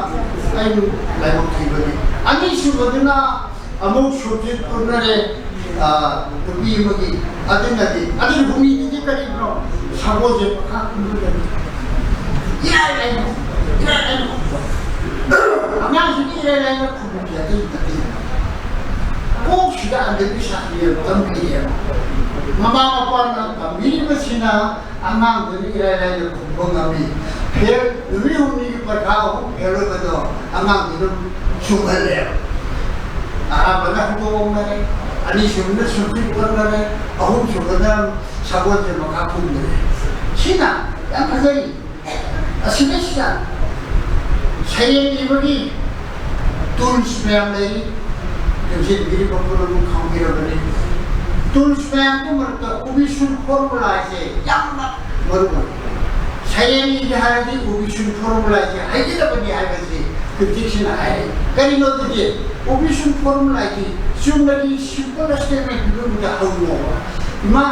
ꯑꯩ ꯂꯥꯏꯕꯛ ꯊꯤꯕꯅꯤ, ꯑꯅꯤꯁꯨꯕꯗꯨꯅ ꯑꯃꯨꯛ ꯁꯨꯝꯆꯤꯠ ꯎꯅꯔꯦ, ꯅꯨꯄꯤ ꯑꯃꯒꯤ, ꯑꯗꯨꯅꯗꯤ, ꯑꯗꯨꯅ ꯍꯨꯝꯅꯤꯗꯨꯗꯤ ꯀꯔꯤꯅꯣ? ꯁꯒꯣꯜꯁꯦ ꯃꯈꯥ ꯀꯨꯝꯗꯒꯅꯤ꯫ ꯏꯔꯥꯏ ꯂꯥꯏꯅ, ꯏꯔꯥꯏ ꯂꯥꯏꯅ ꯈꯨꯝꯕ꯫ ꯑꯉꯥꯡꯁꯤꯗꯤ ꯏꯔꯥꯏ ꯂꯥꯏꯅ ꯈꯨꯝꯕ ꯌꯥꯗꯦ, ꯅꯠꯇꯦ꯫ ꯀꯣꯛꯁꯤꯗ ꯑꯟꯗꯕꯤꯁ꯭ꯋꯥꯁ ꯌꯥꯝ ꯇꯝꯕꯤꯔꯦꯕ꯫ ꯃꯃꯥ ꯃꯄꯥꯅ ꯇꯝꯕꯤꯔꯤꯕꯁꯤꯅ ꯑꯉꯥꯡꯗꯨꯅ ꯏꯔꯥꯏ ꯂꯥꯏꯅ ꯈꯨꯝꯕ ꯉꯝꯃꯤ꯫ ꯐꯦꯜ, ꯅꯨꯃꯤꯠ ꯍꯨꯝꯅꯤꯒꯤ ꯄꯔꯤꯈꯥ ꯑꯍꯨꯝ ꯐꯦꯜ ꯑꯣꯏꯕꯗꯣ ꯑꯉꯥꯡꯗꯨꯅ ꯆꯨꯝꯍꯜꯂꯦꯕ꯫ ꯑꯍꯥꯟꯕꯅ ꯍꯧꯗꯣꯛꯑꯝꯃꯦ, ꯑꯅꯤꯁꯨꯕꯅ ꯁꯨꯝꯆꯤꯠ ꯎꯅꯔꯦ, ꯑꯍꯨꯝꯁꯨꯕꯅ ꯁꯒꯣꯜꯁꯦ ꯃꯈꯥ ꯀꯨꯝꯗꯔꯦ꯫ ꯁꯤꯅ ꯌꯥꯝ ꯐꯖꯩ꯫ ꯑꯁꯤꯗꯩꯁꯤꯗ ꯁꯩꯔꯦꯡ ꯏꯕꯒꯤ ꯇꯨꯜꯁ ꯃꯌꯥꯝ ꯂꯩꯔꯤ꯫ ꯂꯝꯖꯦꯟꯕꯤꯔꯤꯕ ꯄꯨꯝꯅꯃꯛ ꯈꯪꯕꯤꯔꯕꯅꯤ꯫ ꯇꯨꯜꯁ ꯃꯌꯥꯝꯒꯤ ꯃꯔꯛꯇ ꯑꯣꯕꯤꯁꯨꯟ ꯐꯣꯔꯃꯨꯂꯥꯁꯦ ꯌꯥꯝꯅ ꯃꯔꯨ ꯑꯣꯏ꯫ ꯁꯩꯔꯦꯡ ꯏꯒꯦ ꯍꯥꯏꯔꯗꯤ ꯑꯣꯕꯤꯁꯨꯟ ꯐꯣꯔꯃꯨꯂꯥꯁꯦ ꯍꯩꯒꯗꯕꯅꯤ ꯍꯥꯏꯕꯁꯤ ꯀ꯭ꯔꯤꯇꯤꯛꯁꯤꯅ ꯍꯥꯏꯔꯤ꯫ ꯀꯔꯤꯅꯣ ꯑꯗꯨꯗꯤ? ꯑꯣꯕꯤꯁꯨꯟ ꯐꯣꯔꯃꯨꯂꯥꯁꯤ ꯆꯨꯝꯅꯒꯤ ꯁꯤꯝꯄꯜ ꯁ꯭ꯇꯦꯠꯃꯦꯟ ꯄꯤꯕ ꯑꯃꯗ ꯍꯪꯉꯣꯕ꯫ "ꯏꯃꯥ,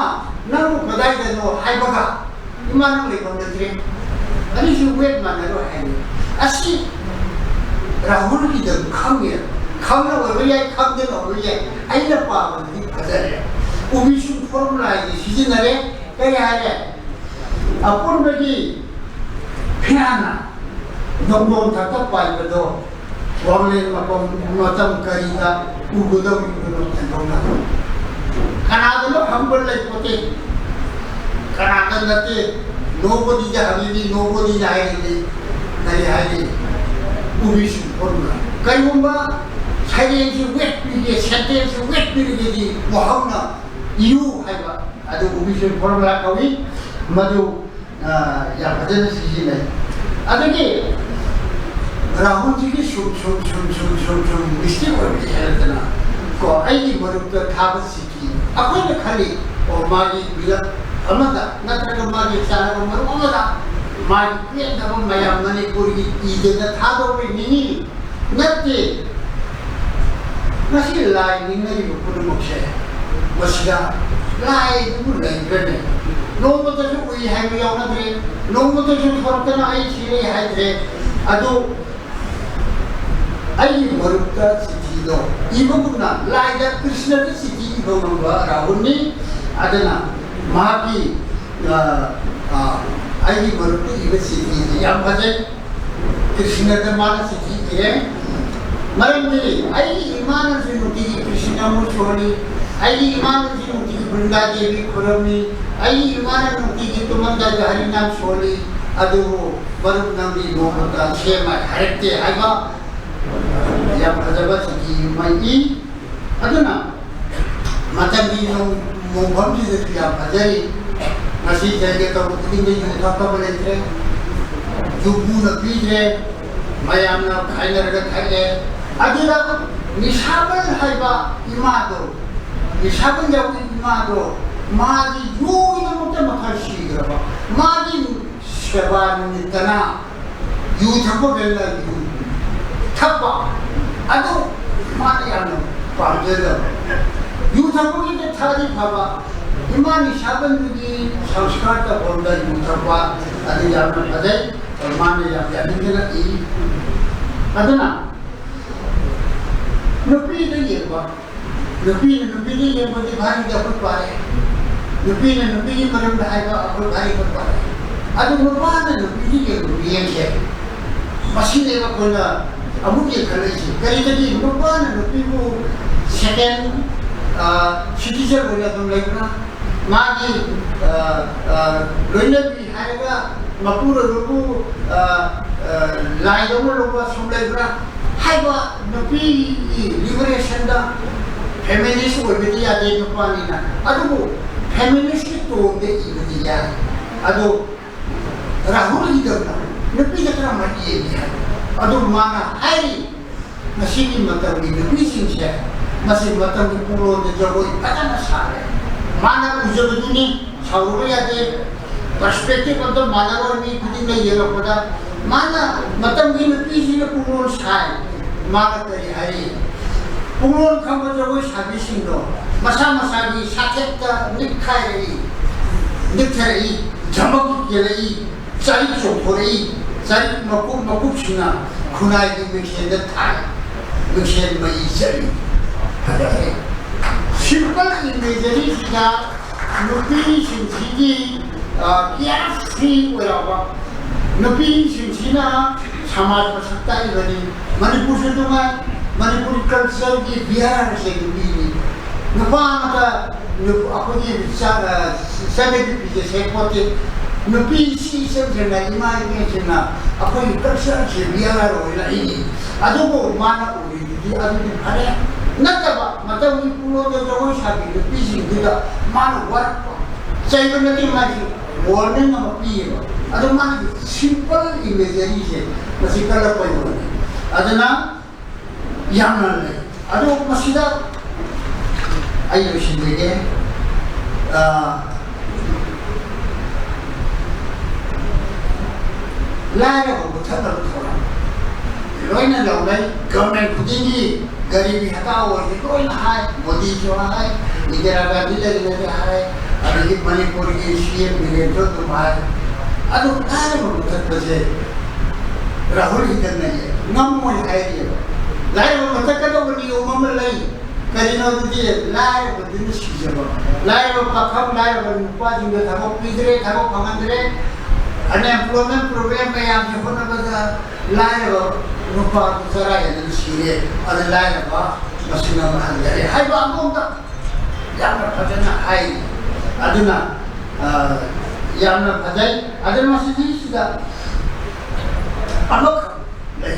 ꯅꯪꯕꯨ ꯀꯗꯥꯏꯗꯅꯣ?" ꯍꯥꯏꯕꯒ "ꯏꯃꯥ, ꯅꯪ ꯂꯩꯐꯝ ꯂꯩꯇ꯭ꯔꯦ꯫ ꯑꯅꯤꯁꯨ ꯋꯦꯠ ꯃꯥꯟꯅꯔꯣꯏ" ꯍꯥꯏꯅꯤ꯫ ꯑꯁꯤ ꯔꯥꯍꯨꯜꯒꯤꯗ ꯈꯪꯉꯦ꯫ ꯈꯪꯅ ꯑꯣꯏꯕ ꯌꯥꯏ, ꯈꯪꯗꯅ ꯑꯣꯏꯕ ꯌꯥꯏ꯫ ꯑꯩꯅ ꯄꯥꯕꯗꯗꯤ ꯐꯖꯔꯦ꯫ ꯑꯣꯕꯤꯁꯨꯟ ꯐꯣꯔꯃꯨꯂꯥ ꯍꯥꯏꯁꯦ ꯁꯤꯖꯤꯟꯅꯔꯦ꯫ ꯀꯔꯤ ꯍꯥꯏꯔꯦ? ꯑꯄꯨꯟꯕꯒꯤ ꯐꯤꯔꯥꯟꯅ ꯅꯣꯡꯗꯣꯟ ꯊꯛꯇ ꯄꯥꯏꯕꯗꯣ ꯋꯥꯡꯂꯦꯟ ꯃꯐꯝ ꯃꯇꯝ ꯀꯔꯤꯗ ꯎꯒꯗꯧꯔꯤꯕꯅꯣ ꯈꯟꯗꯣꯛꯅꯕ꯫ ꯀꯅꯥꯗꯅꯣ ꯍꯪꯕ ꯂꯩꯄꯣꯠꯇꯦ꯫ ꯀꯅꯥꯗ ꯅꯠꯇꯦ, ꯅꯣꯕꯣꯗꯤꯗ ꯍꯪꯉꯤꯅꯤ, ꯅꯣꯕꯣꯗꯤꯗ ꯍꯥꯏꯔꯤꯅꯤ꯫ ꯀꯔꯤ ꯍꯥꯏꯔꯤ? ꯑꯣꯕꯤꯁꯨꯟ ꯐꯣꯔꯃꯨꯂꯥ꯫ ꯀꯔꯤꯒꯨꯝꯕ ꯁꯩꯔꯦꯡꯁꯤ ꯋꯦꯠ ꯄꯤꯒꯦ, ꯁꯦꯟꯇꯦꯟꯁꯁꯤ ꯋꯦꯠ ꯄꯤꯔꯒꯗꯤ ꯋꯥꯍꯪꯅ ꯏꯌꯨ ꯍꯥꯏꯕ ꯑꯗꯨ ꯑꯣꯕꯤꯁꯨꯟ ꯐꯣꯔꯃꯨꯂꯥ ꯀꯧꯏ꯫ ꯃꯗꯨ ꯑ, ꯌꯥꯝ ꯐꯖꯅ ꯁꯤꯖꯤꯟꯅꯩ꯫ ꯑꯗꯒꯤ ꯔꯥꯍꯨꯜꯖꯤꯒꯤ ꯁꯨꯝ, ꯁꯨꯝ, ꯁꯨꯝ, ꯁꯨꯝ, ꯁꯨꯝ, ꯁꯨꯝ ꯃꯤꯁꯇꯦꯛ ꯑꯣꯏꯕꯗꯤ ꯍꯦꯜꯂꯛꯇꯅ ꯀꯣ, ꯑꯩꯒꯤ ꯃꯔꯨꯞꯇ ꯊꯥꯕ ꯆꯤꯊꯤ꯫ ꯑꯩꯈꯣꯏꯅ ꯈꯜꯂꯤ, ꯑꯣ, ꯃꯥꯒꯤ ꯕꯤꯂꯞ ꯑꯃꯗ ꯅꯠꯇ꯭ꯔꯒ ꯃꯥꯒꯤ ꯆꯥꯟꯅꯕ ꯃꯔꯨꯞ ꯑꯃꯗ ꯃꯥꯒꯤ ꯄꯦꯟꯗꯕ ꯃꯌꯥꯝ ꯃꯅꯤꯄꯨꯔꯒꯤ ꯏꯗꯅ ꯊꯥꯗꯧꯔꯤꯕꯅꯤ꯫ ꯅꯠꯇꯦ꯫ ꯉꯁꯤ ꯂꯥꯏ ꯅꯤꯡꯅꯔꯤꯕ ꯄꯨꯝꯅꯃꯛꯁꯦ ꯃꯁꯤꯗ ꯂꯥꯏꯗꯨꯕꯨ ꯂꯩꯕ꯭ꯔꯅꯦ? ꯅꯣꯡꯃꯇꯁꯨ ꯎꯏ ꯍꯥꯏꯕ ꯌꯥꯎꯅꯗ꯭ꯔꯦ, ꯅꯣꯡꯃꯇꯁꯨ ꯊꯣꯔꯛꯇꯅ ꯑꯩ ꯁꯤꯔꯦ ꯍꯥꯏꯗ꯭ꯔꯦ꯫ ꯑꯗꯨ ꯑꯩꯒꯤ ꯃꯔꯨꯞꯇ ꯆꯤꯊꯤꯗꯣ ꯏꯕꯒꯨꯝꯅ ꯂꯥꯏꯗ ꯀ꯭ꯔꯤꯁꯅꯗ ꯆꯤꯊꯤ ꯏꯕ ꯉꯝꯕ ꯔꯥꯍꯨꯜꯅꯤ꯫ ꯑꯗꯨꯅ ꯃꯍꯥꯛꯀꯤ ꯑ, ꯑ, ꯑꯩꯒꯤ ꯃꯔꯨꯞꯇ ꯏꯕ ꯆꯤꯊꯤꯁꯤ ꯌꯥꯝ ꯐꯖꯩ꯫ ꯀ꯭ꯔꯤꯁꯅꯗ ꯃꯥꯅ ꯆꯤꯊꯤ ꯏꯔꯦ꯫ ꯃꯔꯝꯗꯤ ꯑꯩꯒꯤ ꯏꯃꯥꯅꯁꯨ ꯅꯨꯡꯇꯤꯒꯤ ꯀ꯭ꯔꯤꯁꯅ ꯑꯃꯨꯛ ꯁꯣꯜꯂꯤ, ꯑꯩꯒꯤ ꯏꯃꯥꯅꯁꯨ ꯅꯨꯡꯇꯤꯒꯤ ꯕ꯭ꯔꯤꯟꯗꯥ ꯗꯦꯕꯤ ꯈꯨꯔꯝꯃꯤ, ꯑꯩꯒꯤ ꯏꯃꯥꯅ ꯅꯨꯡꯇꯤꯒꯤ ꯇꯨꯝꯃꯝꯗꯥꯏꯗ ꯍꯔꯤꯅꯥꯝ ꯁꯣꯜꯂꯤ꯫ ꯑꯗꯨꯕꯨ ꯃꯔꯨꯞ ꯅꯪꯗꯤ ꯅꯣꯡꯃꯇ ꯁꯦꯝꯃ ꯍꯥꯏꯔꯛꯇꯦ ꯍꯥꯏꯕ ꯌꯥꯝ ꯐꯖꯕ ꯆꯤꯊꯤ ꯑꯃ ꯏ꯫ ꯑꯗꯨꯅ ꯃꯇꯝꯒꯤ ꯅꯣꯡ-, ꯃꯣꯡꯐꯝꯁꯤꯗꯁꯨ ꯌꯥꯝ ꯐꯖꯔꯤ꯫ ꯉꯁꯤ ꯖꯩꯒ ꯇꯧꯕ ꯈꯨꯗꯤꯡꯗ ꯌꯨ ꯊꯛꯇꯕ ꯂꯩꯇ꯭ꯔꯦ, ꯌꯨꯝꯕꯨꯅ ꯄꯤꯗ꯭ꯔꯦ, ꯃꯌꯥꯝꯅ ꯈꯥꯏꯅꯔꯒ ꯊꯛꯑꯦ꯫ ꯑꯗꯨꯗ ꯅꯤꯁꯥꯕꯜ ꯍꯥꯏꯕ ꯏꯃꯥꯗꯣ, ꯅꯤꯁꯥꯕꯜ ꯌꯥꯎꯕ ꯏꯃꯥꯗꯣ, ꯃꯥꯗꯤ ꯌꯨꯒꯤꯗꯃꯛꯇ ꯃꯈꯜ ꯁꯤꯈ꯭ꯔꯕ, ꯃꯥꯒꯤ ꯁꯦꯕꯥ ꯅꯨꯃꯤꯠꯇꯅ ꯌꯨ ꯊꯛꯄ ꯀꯩꯅ ꯌꯨ ꯊꯛꯄ꯫ ꯑꯗꯨ ꯃꯥꯅ ꯌꯥꯝꯅ ꯄꯥꯝꯖꯗꯕ꯫ ꯌꯨ ꯊꯛꯄꯒꯤꯗ ꯊꯛꯑꯗꯤ ꯐꯕ, ꯏꯃꯥ ꯅꯤꯁꯥꯕꯟꯗꯨꯒꯤ ꯁꯪꯁꯀꯥꯔ ꯇꯧꯐꯝꯗ ꯌꯨ ꯊꯛꯄ꯫ ꯑꯗꯨ ꯌꯥꯝꯅ ꯐꯖꯩ꯫ ꯃꯥꯅ ꯌꯥꯝ ꯌꯥꯅꯤꯡꯗꯅ ꯏ꯫ ꯑꯗꯨꯅ ꯅꯨꯄꯤꯗ ꯌꯦꯡꯕ, ꯅꯨꯄꯤꯅ ꯅꯨꯄꯤꯗ ꯌꯦꯡꯕꯗꯤ ꯚꯥꯔꯤꯗ ꯑꯩꯈꯣꯏ ꯄꯥꯔꯦ꯫ ꯅꯨꯄꯤꯅ ꯅꯨꯄꯤꯒꯤ ꯃꯔꯝꯗ ꯍꯥꯏꯕ ꯑꯩꯈꯣꯏ ꯚꯥꯔꯤꯗ ꯄꯥꯔꯦ꯫ ꯑꯗꯨ ꯅꯨꯄꯥꯅ ꯅꯨꯄꯤꯗ ꯌꯦꯡꯕ ꯃꯤꯠꯌꯦꯡꯁꯦ, ꯃꯁꯤꯅꯦꯕ ꯑꯩꯈꯣꯏꯅ ꯑꯃꯨꯛ ꯌꯦꯡꯈꯠꯂꯛꯏꯁꯦ꯫ ꯀꯔꯤꯗꯒꯤ ꯅꯨꯄꯥꯅ ꯅꯨꯄꯤꯕꯨ second, ꯑ, citizen ꯑꯣꯏꯅ ꯑꯗꯨꯝ ꯂꯩꯕ꯭ꯔꯥ? ꯃꯥꯒꯤ, ꯑ, ꯑ, ꯂꯣꯏꯅꯕꯤ ꯍꯥꯏꯔꯒ ꯃꯄꯨꯔꯣꯏꯕꯕꯨ, ꯑ, ꯑ, ꯂꯥꯏꯗꯧꯅ ꯂꯧꯕ ꯁꯨꯝ ꯂꯩꯕ꯭ꯔꯥ? ꯍꯥꯏꯕ ꯅꯨꯄꯤꯒꯤ liberation ꯗ feminist ꯑꯣꯏꯕꯗꯤ ꯌꯥꯗꯦ ꯅꯨꯄꯥꯅꯤꯅ꯫ ꯑꯗꯨꯕꯨ feminist ꯀꯤ tone ꯗ ꯏꯕꯗꯤ ꯌꯥꯏ꯫ ꯑꯗꯣ ꯔꯥꯍꯨꯜꯒꯤꯗꯧꯅ ꯅꯨꯄꯤꯗ ꯀꯔꯝꯍꯥꯏꯅ ꯌꯦꯡꯒꯦ ꯍꯥꯏꯕ ꯑꯗꯨ ꯃꯥꯅ ꯍꯥꯏꯔꯤ꯫ ꯉꯁꯤꯒꯤ ꯃꯇꯝꯒꯤ ꯅꯨꯄꯤꯁꯤꯡꯁꯦ ꯃꯁꯤ ꯃꯇꯝꯒꯤ ꯄꯨꯡꯂꯣꯟꯗ ꯖꯒꯣꯏ ꯐꯖꯅ ꯁꯥꯔꯦ꯫ ꯃꯥꯅ ꯎꯖꯕꯗꯨꯅꯤ, ꯁꯥꯎꯔꯨꯕ ꯌꯥꯗꯦ꯫ Perspective ꯑꯝꯇ ꯃꯥꯟꯅꯔꯣꯏ, ꯃꯤ ꯈꯨꯗꯤꯡꯅ ꯌꯦꯡꯉꯛꯄꯗ꯫ ꯃꯥꯅ ꯃꯇꯝꯒꯤ ꯅꯨꯄꯤꯁꯤꯅ ꯄꯨꯡꯂꯣꯟ ꯁꯥꯏ, ꯃꯥꯅ ꯀꯔꯤ ꯍꯥꯏꯔꯤ? ꯄꯨꯡꯂꯣꯟ ꯈꯪꯕ ꯖꯒꯣꯏ ꯁꯥꯕꯤꯁꯤꯡꯗꯣ ꯃꯁꯥ ꯃꯁꯥꯒꯤ ꯁꯥꯊꯦꯛꯇ ꯅꯤꯛꯈꯥꯏꯔꯛꯏ, ꯅꯤꯛꯊꯔꯛꯏ, ꯙꯃꯛ ꯀꯦꯜꯂꯛꯏ, ꯆꯥꯔꯤꯛ ꯆꯣꯡꯊꯣꯔꯛꯏ, ꯆꯥꯔꯤꯛ ꯃꯀꯨꯞ ꯃꯀꯨꯞꯁꯤꯡꯅ ꯈꯨꯟꯅꯥꯏꯒꯤ ꯃꯤꯡꯁꯦꯟꯗ ꯊꯥꯏ, ꯃꯤꯡꯁꯦꯟ ꯃꯩ ꯆꯠꯂꯤ꯫ ꯐꯖꯔꯦ꯫ Simple imageryꯁꯤꯗ ꯅꯨꯄꯤꯁꯤꯡꯁꯤꯒꯤ, ꯑ, carefree ꯑꯣꯏꯔꯛꯑꯕ, ꯅꯨꯄꯤꯁꯤꯡꯁꯤꯅ ꯁꯃꯥꯖ ꯃꯁꯛ ꯇꯥꯛꯏꯕꯅꯤ꯫ ꯃꯅꯤꯄꯨꯔꯁꯨ ꯑꯗꯨꯉꯥꯏ, ꯃꯅꯤꯄꯨꯔꯤ cultureꯒꯤ bearerꯁꯦ ꯅꯨꯄꯤꯅꯤ꯫ ꯅꯨꯄꯥ ꯑꯃꯗ ꯅꯨ-, ꯑꯩꯈꯣꯏꯒꯤ ꯆ-, ꯑ, ꯆꯠꯅꯕꯤ ꯐꯤꯖꯦꯠ ꯁꯦꯠꯄꯣꯠꯇꯦ꯫ ꯅꯨꯄꯤ ꯏꯆꯦ ꯏꯆꯟꯁꯤꯡꯅ, ꯏꯃꯥ ꯏꯕꯦꯟꯁꯤꯡꯅ ꯑꯩꯈꯣꯏꯒꯤ cultureꯁꯦ bearer ꯑꯣꯏꯅ ꯏꯅꯤ꯫ ꯑꯗꯨꯕꯨ ꯃꯥꯅ ꯎꯔꯤꯗꯨꯗꯤ ꯑꯗꯨꯗꯤ ꯐꯔꯦ꯫ ꯅꯠꯇꯕ ꯃꯇꯝꯒꯤ ꯄꯨꯡꯂꯣꯟꯗ ꯖꯒꯣꯏ ꯁꯥꯕꯤ ꯅꯨꯄꯤꯁꯤꯡꯗꯨꯗ ꯃꯥꯅ ꯋꯥꯔꯛꯄ, ꯆꯩꯕ ꯅꯠꯇꯦ, ꯃꯥꯒꯤ warning ꯑꯃ ꯄꯤꯌꯦꯕ꯫ ꯑꯗꯣ ꯃꯥꯒꯤ simple imageryꯁꯦ ꯃꯁꯤ ꯀꯜꯂꯛꯄꯒꯤ warning꯫ ꯑꯗꯨꯅ ꯌꯥꯝꯅ ꯂꯩ꯫ ꯑꯗꯣ ꯃꯁꯤꯗ ꯑꯩ ꯂꯣꯏꯁꯤꯟꯖꯒꯦ꯫ ꯑ, ꯂꯥꯏꯔꯕ ꯃꯨꯊꯠꯅꯕ ꯊꯧꯔꯥꯡ ꯂꯣꯏꯅ ꯂꯧꯅꯩ꯫ Government ꯈꯨꯗꯤꯡꯒꯤ ꯒꯔꯤꯕꯤ ꯍꯇꯥꯎ ꯑꯣꯏꯔꯗꯤ ꯂꯣꯏꯅ ꯍꯥꯏ, ꯃꯣꯗꯤꯁꯨ ꯍꯥꯏ, ꯏꯟꯗꯤꯔꯥ ꯒꯥꯟꯙꯤ ꯂꯩꯔꯤꯉꯩꯗ ꯍꯥꯏ, ꯑꯗꯒꯤ ꯃꯅꯤꯄꯨꯔꯒꯤ CM ꯕꯤꯔꯦꯟꯁꯨ ꯑꯗꯨꯝ ꯍꯥꯏ꯫ ꯑꯗꯨ ꯂꯥꯏꯔꯕ ꯃꯨꯊꯠꯄꯁꯦ ꯔꯥꯍꯨꯜ ꯍꯤꯗꯟꯅ ꯉꯝꯃꯣꯏ ꯍꯥꯏꯔꯤꯑꯕ꯫ ꯂꯥꯏꯔꯕ ꯃꯨꯊꯠꯀꯗꯧꯕ ꯅꯤꯌꯣꯝ ꯑꯃ ꯂꯩ꯫ ꯀꯔꯤꯅꯣ ꯑꯗꯨꯗꯤ? ꯂꯥꯏꯔꯕꯗꯨꯅ ꯁꯤꯖꯕ, ꯂꯥꯏꯔꯕ ꯄꯥꯈꯪ, ꯂꯥꯏꯔꯕ ꯅꯨꯄꯥꯁꯤꯡꯗ ꯊꯕꯛ ꯄꯤꯗ꯭ꯔꯦ, ꯊꯕꯛ ꯐꯪꯍꯟꯗ꯭ꯔꯦ, unemployment problem ꯃꯌꯥꯝꯁꯦ ꯍꯣꯠꯅꯕꯗ ꯂꯥꯏꯔꯕ ꯅꯨꯄꯥꯗꯨ ꯆꯔꯥ ꯍꯦꯟꯗꯅ ꯁꯤꯔꯦ, ꯑꯗ ꯂꯥꯏꯔꯕ ꯃꯁꯤꯡ ꯑꯃ ꯍꯟꯊꯔꯦ ꯍꯥꯏꯕ ꯑꯗꯣꯝꯗ ꯌꯥꯝꯅ ꯐꯖꯅ ꯍꯥꯏ꯫ ꯑꯗꯨꯅ, ꯑ, ꯌꯥꯝꯅ ꯐꯖꯩ꯫ ꯑꯗꯨꯅ ꯃꯁꯤꯗꯩꯁꯤꯗ ꯑꯃꯈꯛ ꯂꯩ꯫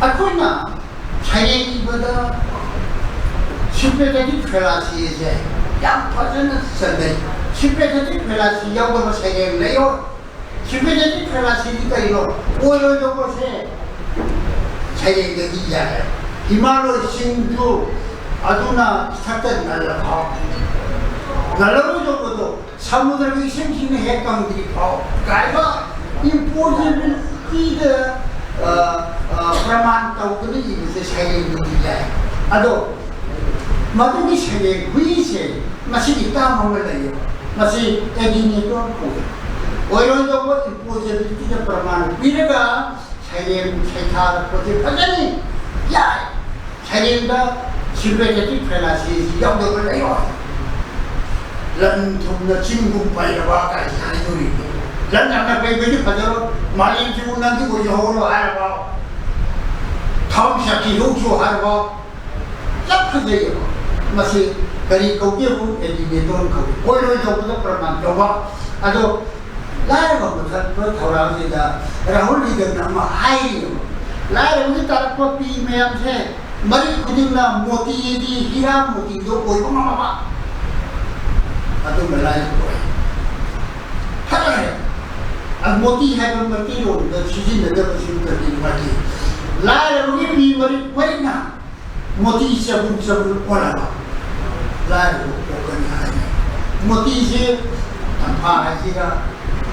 ꯑꯩꯈꯣꯏꯅ ꯁꯩꯔꯦꯡ ꯏꯕꯗ sympathetic fallacyꯁꯦ ꯌꯥꯝ ꯐꯖꯅ ꯆꯟꯅꯩ꯫ Sympathetic fallacy ꯌꯥꯎꯗꯕ ꯁꯩꯔꯦꯡ ꯂꯩꯔꯣꯏ꯫ Sympathetic fallacyꯗꯤ ꯀꯩꯅꯣ? ꯑꯣꯏꯔꯣꯏꯗꯧꯕꯁꯦ ꯁꯩꯔꯦꯡꯗꯒꯤ ꯌꯥꯔꯦ꯫ ꯍꯤꯃꯥꯂꯣꯏ ꯆꯤꯡꯗꯨ ꯑꯗꯨꯅ ꯏꯊꯛꯇ ꯅꯜꯂ ꯐꯥꯎ, ꯅꯜꯂꯔꯣꯏꯗꯧꯕꯗꯣ ꯁꯃꯨꯗ꯭ꯔꯒꯤ ꯏꯁꯤꯡꯁꯤꯅ ꯍꯦꯛ ꯀꯪꯗ꯭ꯔꯤ ꯐꯥꯎ ꯀꯥꯏꯕ impossibilityꯗ ꯄ꯭ꯔꯃꯥꯟ ꯇꯧꯗꯨꯅ ꯏꯕꯁꯦ ꯁꯩꯔꯦꯡꯗꯨꯗꯤ ꯌꯥꯏ꯫ ꯑꯗꯣ ꯃꯗꯨꯒꯤ ꯁꯩꯔꯦꯡ ꯍꯨꯏꯁꯦ ꯃꯁꯤꯒꯤ ꯇꯥꯝ ꯑꯃ ꯂꯩꯌꯦꯕ꯫ ꯃꯁꯤ ꯑꯦꯗꯤꯅꯦꯇꯣꯟ ꯀꯧꯏ꯫ ꯑꯣꯏꯔꯣꯏꯗꯧꯕ ꯏꯝꯄꯣꯁꯤꯕꯤꯂꯤꯇꯤꯗ ꯄ꯭ꯔꯃꯥꯟ ꯄꯤꯔꯒ ꯁꯩꯔꯦꯡ ꯁꯩꯊꯥꯔꯛꯄꯁꯦ ꯐꯖꯅꯤ, ꯌꯥꯏ꯫ ꯁꯩꯔꯦꯡꯗ ꯁꯤꯝꯄꯦꯊꯦꯇꯤꯛ ꯐꯦꯂꯥꯁꯤꯁꯤ ꯌꯥꯎꯗꯕ ꯂꯩꯔꯣꯏ꯫ ꯂꯟ ꯊꯨꯝꯅ ꯆꯤꯡꯒꯨꯝ ꯄꯩꯔꯕ ꯀꯥꯏꯁꯤ ꯍꯥꯏꯗꯣꯔꯤꯕꯅꯤ꯫ ꯂꯟ ꯌꯥꯝꯅ ꯄꯩꯕꯗꯤ ꯐꯖꯔꯣꯏ, ꯃꯥꯂꯦꯝꯁꯤꯕꯨ ꯅꯪꯒꯤ ꯑꯣꯏꯖꯍꯧꯔꯣ ꯍꯥꯏꯔꯕ, ꯊꯋꯥꯟ ꯁꯥꯈꯤ ꯂꯧꯁꯨ ꯍꯥꯏꯔꯕ, ꯌꯥꯝ ꯐꯖꯩꯌꯦꯕ꯫ ꯃꯁꯤ ꯀꯔꯤ ꯀꯧꯒꯦꯕꯨ? ꯑꯦꯗꯤꯅꯦꯇꯣꯟ ꯀꯧꯏ꯫ ꯑꯣꯏꯔꯣꯏꯗꯧꯕꯗ ꯄ꯭ꯔꯃꯥꯟ ꯇꯧꯕ꯫ ꯑꯗꯣ ꯂꯥꯏꯔꯕ ꯃꯨꯊꯠꯄ ꯊꯧꯔꯥꯡꯁꯤꯗ ꯔꯥꯍꯨꯜ ꯍꯤꯗꯟꯅ ꯑꯃ ꯍꯥꯏꯔꯤꯕ, ꯂꯥꯏꯔꯕꯒꯤ ꯇꯥꯔꯛꯄ ꯄꯤ ꯃꯌꯥꯝꯁꯦ, ꯃꯔꯤꯛ ꯈꯨꯗꯤꯡꯅ ꯃꯣꯇꯤꯗꯤ ꯍꯤꯔꯥ ꯃꯣꯇꯤꯗꯣ ꯑꯣꯏꯕ ꯉꯝꯃꯕ ꯑꯗꯨꯝꯕ ꯂꯥꯏꯔꯕ ꯑꯣꯏ꯫ ꯐꯖꯔꯦ꯫ ꯑ, ꯃꯣꯇꯤ ꯍꯥꯏꯕ ꯃꯩꯇꯩꯂꯣꯟꯗ ꯁꯤꯖꯤꯟꯅꯗꯕꯁꯤꯡꯗꯗꯤ ꯃꯥꯒꯤ ꯂꯥꯏꯔꯕꯒꯤ ꯄꯤ ꯃꯔꯤꯛ ꯃꯔꯤꯛꯅ ꯃꯣꯇꯤ ꯆꯕꯨꯟ ꯆꯕꯨꯟ ꯑꯣꯜꯂꯕ ꯂꯥꯏꯔꯕ ꯄꯣꯛꯀꯅꯤ ꯍꯥꯏꯅ꯫ ꯃꯣꯇꯤꯁꯦ ꯇꯝꯐꯥ ꯍꯥꯏꯁꯤꯔꯥ,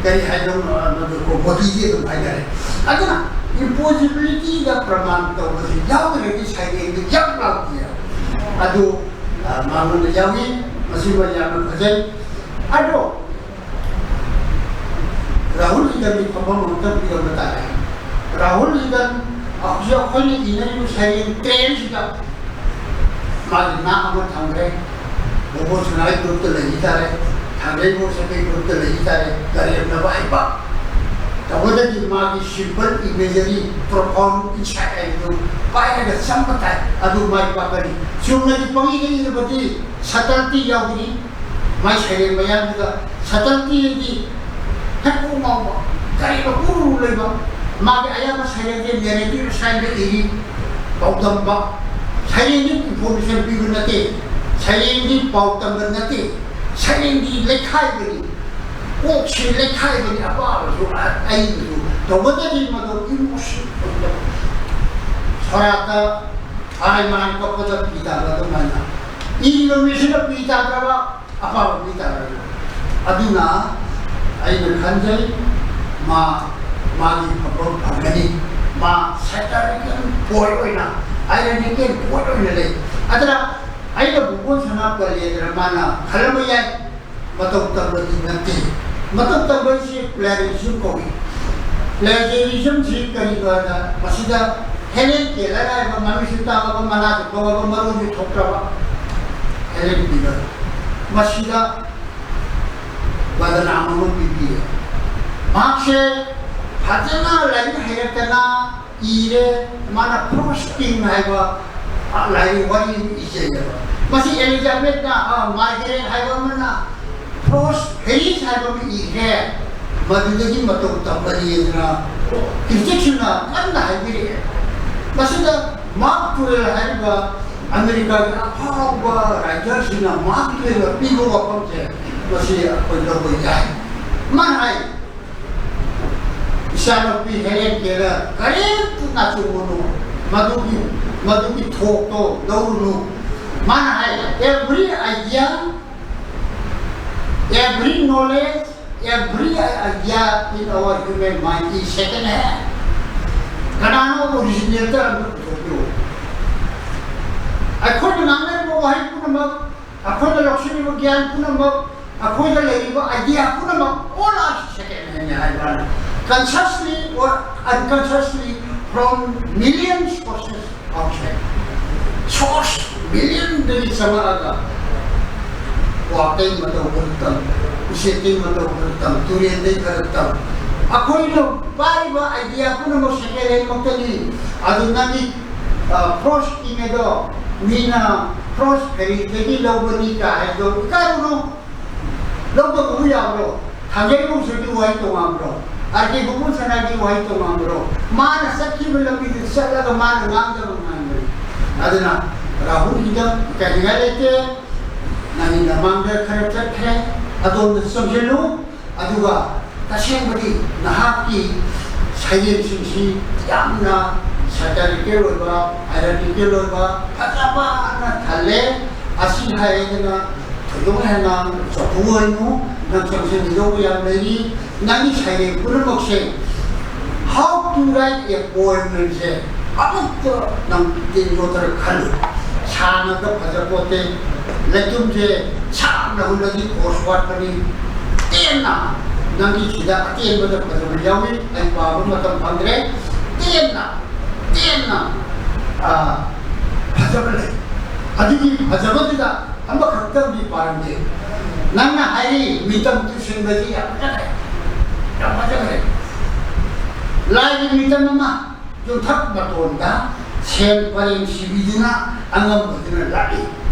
ꯀꯔꯤ ꯍꯥꯏꯗꯧꯅꯣ, ꯃꯗꯨ ꯃꯣꯇꯤꯁꯦ ꯑꯗꯨꯝ ꯍꯥꯏꯅꯔꯦ꯫ ꯑꯗꯨꯅ ꯏꯝꯄꯣꯁꯤꯕꯤꯂꯤꯇꯤꯗ ꯄ꯭ꯔꯃꯥꯟ ꯇꯧꯕꯁꯤ ꯌꯥꯎꯗ꯭ꯔꯒꯗꯤ ꯁꯩꯔꯦꯡꯗꯨ ꯌꯥꯝ ꯂꯥꯎꯗꯦ꯫ ꯑꯗꯨ, ꯑ, ꯃꯉꯣꯟꯗ ꯌꯥꯎꯏ꯫ ꯃꯁꯤꯃ ꯌꯥꯝꯅ ꯐꯖꯩ꯫ ꯑꯗꯣ ꯔꯥꯍꯨꯜ ꯍꯤꯗꯟꯒꯤ ꯐꯝꯐꯝ ꯑꯃꯇ ꯄꯤꯔꯝꯕ ꯇꯥꯔꯦ꯫ ꯔꯥꯍꯨꯜ ꯍꯤꯗꯟ ꯍꯧꯖꯤꯛ ꯑꯩꯈꯣꯏꯅ ꯏꯅꯔꯤꯕ ꯁꯩꯔꯦꯡ ꯇꯔꯦꯠꯁꯤꯗ ꯃꯥꯒꯤ ꯅꯥꯛ ꯑꯃ ꯊꯝꯈ꯭ꯔꯦ꯫ ꯕꯣꯕꯣ ꯁꯅꯥꯒꯤ ꯒ꯭ꯔꯨꯞꯇ ꯂꯩꯈꯤ ꯇꯥꯔꯦ, ꯊꯥꯡꯒꯩ ꯕꯣꯁꯀꯤ ꯒ꯭ꯔꯨꯞꯇ ꯂꯩꯈꯤ ꯇꯥꯔꯦ, ꯂꯥꯏꯔꯦꯝꯅꯕ ꯍꯩꯕ꯫ ꯇꯧꯕꯗꯒꯤ ꯃꯥꯒꯤ ꯁꯤꯝꯄꯜ ꯏꯃꯦꯖꯔꯤ, ꯄ꯭ꯔꯣꯐꯥꯎꯟ ꯏꯟꯁꯥꯏꯠ ꯍꯥꯏꯕꯗꯨ ꯄꯥꯏꯔꯒ ꯆꯪꯕ ꯇꯥꯏ, ꯑꯗꯨ ꯃꯥꯏ ꯄꯥꯛꯀꯅꯤ꯫ ꯆꯨꯝꯅꯒꯤ ꯄꯪꯏꯗ ꯏꯔꯕꯗꯤ ꯁꯇꯜꯇꯤ ꯌꯥꯎꯒꯅꯤ꯫ ꯃꯥꯏ ꯁꯩꯔꯦꯡ ꯃꯌꯥꯝꯗꯨꯗ ꯁꯇꯜꯇꯤꯗꯤ ꯍꯦꯛ ꯀꯣꯛ ꯉꯥꯎꯕ, ꯀꯔꯤꯅꯣ ꯎꯔꯨ ꯂꯩꯕ꯫ ꯃꯥꯒꯤ ꯑꯌꯥꯝꯕ ꯁꯩꯔꯦꯡꯁꯦ ꯅꯦꯔꯦꯇꯤꯚ ꯁ꯭ꯇꯥꯏꯜꯗ ꯏꯔꯤ, ꯄꯥꯎꯗꯝꯕ꯫ ꯁꯩꯔꯦꯡꯗꯤ ꯏꯟꯐꯣꯔꯃꯦꯁꯟ ꯄꯤꯕ ꯅꯠꯇꯦ, ꯁꯩꯔꯦꯡꯗꯤ ꯄꯥꯎ ꯇꯝꯕ ꯅꯠꯇꯦ, ꯁꯩꯔꯦꯡꯗꯤ ꯂꯩꯈꯥꯏꯕꯅꯤ꯫ ꯀꯣꯛꯁꯤ ꯂꯩꯈꯥꯏꯕꯅꯤ, ꯑꯄꯥꯕꯁꯨ ꯑ-, ꯑꯏꯕꯁꯨ꯫ ꯇꯧꯕꯇꯗꯤ ꯃꯗꯨ ꯏꯃꯣꯁꯟ ꯑꯣꯏꯗꯕ꯫ ꯁꯣꯔꯥꯠꯇ ꯑꯍꯜ ꯃꯥꯟ ꯀꯞꯄꯗ ꯄꯤ ꯇꯥꯕ ꯑꯗꯨꯃꯥꯏꯅ ꯏꯔꯤꯕ ꯃꯤꯁꯤꯅ ꯄꯤ ꯇꯥꯗ꯭ꯔꯕ, ꯑꯄꯥꯕ ꯄꯤ ꯇꯥꯗ꯭ꯔꯕ꯫ ꯑꯗꯨꯅ ꯑꯩꯅ ꯈꯟꯖꯩ ꯃꯥ ꯃꯥꯒꯤ ꯐꯝꯐꯝ ꯐꯪꯒꯅꯤ꯫ ꯃꯥ ꯁꯥꯏꯀꯥꯏꯇ꯭ꯔꯤꯀꯦꯜ ꯄꯣꯏꯟꯠ ꯑꯣꯏꯅ, ꯑꯥꯏꯗꯦꯟꯇꯤꯀꯦꯜ ꯄꯣꯏꯟꯠ ꯑꯣꯏꯅ ꯂꯩ꯫ ꯑꯗꯨꯅ ꯑꯩꯅ ꯚꯨꯕꯣꯟ ꯁꯅꯥ ꯄꯜꯂꯦꯗꯅ ꯃꯥꯅ ꯈꯜꯂꯝꯕ ꯌꯥꯏ, ꯃꯇꯧ ꯇꯝꯕꯗꯤ ꯅꯠꯇꯦ꯫ ꯃꯇꯧ ꯇꯝꯕ ꯍꯥꯏꯁꯤ ꯄ꯭ꯂꯦꯖꯔꯤꯖꯝ ꯀꯧꯏ꯫ ꯄ꯭ꯂꯦꯖꯔꯤꯖꯝꯁꯤ ꯀꯔꯤꯅꯣ ꯍꯥꯏꯕꯗ, ꯃꯁꯤꯗ ꯍꯦꯂꯦꯟ ꯀꯦꯂꯔ ꯍꯥꯏꯕ ꯃꯃꯤꯡꯁꯨ ꯇꯥꯕ, ꯃꯅꯥꯁꯨ ꯄꯪꯉꯕ, ꯃꯔꯨꯁꯨ ꯊꯣꯛꯇ꯭ꯔꯕ ꯍꯦꯂꯦꯟ ꯀꯦꯂꯔ, ꯃꯁꯤꯗ ꯕꯗꯅꯥꯝ ꯑꯃ ꯄꯤꯕꯤꯔꯦ꯫ ꯃꯍꯥꯛꯁꯦ ꯐꯖꯅ ꯂꯥꯏꯔꯤꯛ ꯍꯩꯔꯛꯇꯅ ꯏꯔꯦ꯫ ꯃꯥꯅ ꯐ꯭ꯔꯣꯁ ꯀꯤꯡ ꯍꯥꯏꯕ, ꯑ, ꯂꯥꯏꯔꯤꯛ ꯋꯥꯔꯤ ꯑꯃ ꯏꯖꯩꯌꯦꯕ꯫ ꯃꯁꯤ ꯑꯦꯂꯤꯖꯥꯕꯦꯠꯅ, ꯑ, ꯃꯥꯔꯒꯔꯦꯠ ꯍꯥꯏꯕ ꯑꯃꯅ ꯐ꯭ꯔꯣꯁ ꯐꯦꯔꯤꯁ ꯍꯥꯏꯕ ꯑꯃ ꯏꯈ꯭ꯔꯦ꯫ ꯃꯗꯨꯗꯒꯤ ꯃꯇꯧ ꯇꯝꯕꯅꯤꯗꯅ ꯀ꯭ꯔꯤꯇꯤꯛꯁꯤꯡꯅ ꯀꯟꯅ ꯍꯥꯏꯕꯤꯔꯛꯑꯦ꯫ ꯃꯁꯤꯗ ꯃꯥꯔꯛ ꯇ꯭ꯋꯦꯟ ꯍꯥꯏꯔꯤꯕ ꯑꯃꯦꯔꯤꯀꯥꯒꯤ ꯑꯐꯥꯎꯕ ꯔꯥꯏꯇꯔꯁꯤꯡꯅ ꯃꯥꯔꯛ ꯇ꯭ꯋꯦꯟꯗ ꯄꯤꯕ ꯋꯥꯐꯝꯁꯦ, ꯃꯁꯤ ꯑꯩꯈꯣꯏ ꯂꯧꯕ ꯌꯥꯏ꯫ ꯃꯥꯅ ꯍꯥꯏ, "ꯏꯆꯥꯅꯨꯄꯤ ꯍꯦꯂꯦꯟ ꯀꯦꯂꯔ, ꯀꯔꯤꯝꯇ ꯅꯥꯆꯨꯡꯉꯨꯅꯨ, ꯃꯗꯨꯒꯤ, ꯃꯗꯨꯒꯤ ꯊꯣꯛꯇꯣ ꯂꯧꯔꯨꯅꯨ"꯫ ꯃꯥꯅ ꯍꯥꯏ, "Every idea, every knowledge, every idea in our human mind is second hand." ꯀꯅꯥꯅꯣ ꯑꯣꯔꯤꯖꯤꯅꯦꯜꯗ ꯑꯝꯇ ꯄꯨꯊꯣꯛꯄꯤꯌꯨ? ꯑꯩꯈꯣꯏꯅ ꯉꯥꯡꯅꯔꯤꯕ ꯋꯥꯍꯩ ꯄꯨꯝꯅꯃꯛ, ꯑꯩꯈꯣꯏꯅ ꯂꯧꯁꯤꯜꯂꯤꯕ ꯒ꯭ꯌꯥꯟ ꯄꯨꯝꯅꯃꯛ, ꯑꯩꯈꯣꯏꯗ ꯂꯩꯔꯤꯕ idea ꯄꯨꯝꯅꯃꯛ, all are second hand ꯍꯥꯏꯕ꯫ Consciously or unconsciously, from millions sources outside. Source million ꯗꯒꯤ ꯆꯪꯉꯛꯑꯒ, ꯀ꯭ꯋꯥꯛꯇꯩ ꯃꯇꯧ ꯈꯔ ꯇꯝ, ꯎꯆꯦꯛꯇꯩ ꯃꯇꯧ ꯈꯔ ꯇꯝ, ꯇꯨꯔꯦꯟꯗꯩ ꯈꯔ ꯇꯝ꯫ ꯑꯩꯈꯣꯏꯅ ꯄꯥꯏꯔꯤꯕ idea ꯄꯨꯝꯅꯃꯛ second hand ꯃꯛꯇꯅꯤ꯫ ꯑꯗꯨ ꯅꯪꯒꯤ, ꯑ, ꯐ꯭ꯔꯣꯁ ꯀꯤꯡ ꯑꯗꯣ, ꯃꯤꯅ ꯐ꯭ꯔꯣꯁ ꯐꯦꯔꯤꯁꯇꯒꯤ ꯂꯧꯕꯅꯤ ꯀꯥ ꯍꯥꯏꯗꯣ ꯏꯀꯥꯏꯔꯨꯅꯨ꯫ ꯂꯧꯗꯕꯕꯨ ꯌꯥꯕ꯭ꯔꯣ? ꯊꯥꯡꯖꯩꯕꯨꯡꯁꯨꯒꯤ ꯋꯥꯍꯩ ꯇꯣꯉꯥꯟꯕ꯭ꯔꯣ? ꯑꯥꯔ ꯀꯦ ꯚꯨꯕꯟ ꯁꯅꯥꯒꯤ ꯋꯥꯍꯩ ꯇꯣꯉꯥꯟꯕ꯭ꯔꯣ? ꯃꯥꯅ ꯆꯠꯈꯤꯕ ꯂꯝꯕꯤꯗꯨ ꯆꯠꯂꯒ ꯃꯥꯅ ꯉꯥꯡꯗꯕ ꯉꯥꯡꯕꯅꯤ꯫ ꯑꯗꯨꯅ ꯔꯥꯍꯨꯜꯒꯤꯗ ꯏꯀꯥꯏꯅꯤꯡꯉꯥꯏ ꯂꯩꯇꯦ꯫ ꯅꯪꯒꯤ ꯅꯃꯥꯡꯗ ꯈꯔ ꯆꯠꯈ꯭ꯔꯦ, ꯑꯗꯣꯝꯗ ꯆꯪꯁꯤꯜꯂꯨ꯫ ꯑꯗꯨꯒ ꯇꯁꯦꯡꯕꯗꯤ ꯅꯍꯥꯛꯀꯤ ꯁꯩꯔꯦꯡꯁꯤꯡꯁꯤ ꯌꯥꯝꯅ ꯁꯦꯇꯥꯔꯤꯀꯦꯜ ꯑꯣꯏꯕ, ꯑꯥꯏꯔꯣꯅꯤꯀꯦꯜ ꯑꯣꯏꯕ, ꯐꯖꯕꯅ ꯊꯜꯂꯦ꯫ ꯑꯁꯤ ꯍꯥꯏꯗꯅ ꯊꯣꯏꯗꯣꯛ ꯍꯦꯟꯅ ꯆꯥꯎꯊꯣꯛꯑꯣꯏꯅꯨ, ꯅꯪ ꯆꯪꯁꯤꯟꯒꯗꯧꯕ ꯌꯥꯝ ꯂꯩꯔꯤ꯫ ꯅꯪꯒꯤ ꯁꯩꯔꯦꯡ ꯄꯨꯝꯅꯃꯛꯁꯦ how Write a poem ꯁꯦ ꯑꯃꯨꯛꯇ ꯅꯪ ꯇꯦꯟ ꯌꯣꯠꯇꯔ ꯈꯜꯂꯨ꯫ ꯁꯥꯡꯅꯒ ꯐꯖꯄꯣꯠꯇꯦ꯫ ꯂꯩꯇꯨꯝꯁꯦ ꯁꯥꯡꯅ ꯍꯨꯜꯂꯗꯤ ꯈꯣꯁ ꯋꯥꯠꯄꯅꯤ꯫ ꯇꯦꯟꯅ, ꯅꯪꯒꯤ ꯁꯤꯗ ꯑꯇꯦꯟꯕꯗ ꯐꯖꯕ ꯌꯥꯎꯏ, ꯑꯩ ꯄꯥꯕ ꯃꯇꯝ ꯐꯪꯗ꯭ꯔꯦ꯫ ꯇꯦꯟꯅ, ꯇꯦꯟꯅ, ꯑ, ꯐꯖꯕ ꯂꯩ꯫ ꯑꯗꯨꯒꯤ ꯐꯖꯕꯗꯨꯗ ꯑꯃꯈꯛꯇꯪꯗꯤ ꯄꯥꯔꯝꯒꯦ꯫ ꯅꯪꯅ ꯍꯥꯏꯔꯤ ꯃꯤꯇꯝ ꯇꯨꯁꯤꯟꯕꯁꯤ ꯌꯥꯝ ꯐꯖꯈ꯭ꯔꯦ, ꯌꯥꯝ ꯐꯖꯈ꯭ꯔꯦ꯫ ꯂꯥꯏꯒꯤ ꯃꯤꯇꯝ ꯑꯃ ꯌꯨꯝꯊꯛ ꯃꯇꯣꯟꯗ ꯁꯦꯟ ꯄꯔꯦꯡ ꯁꯤꯕꯤꯗꯨꯅ ꯑꯉꯝꯕꯗꯨꯅ ꯂꯥꯛꯏ꯫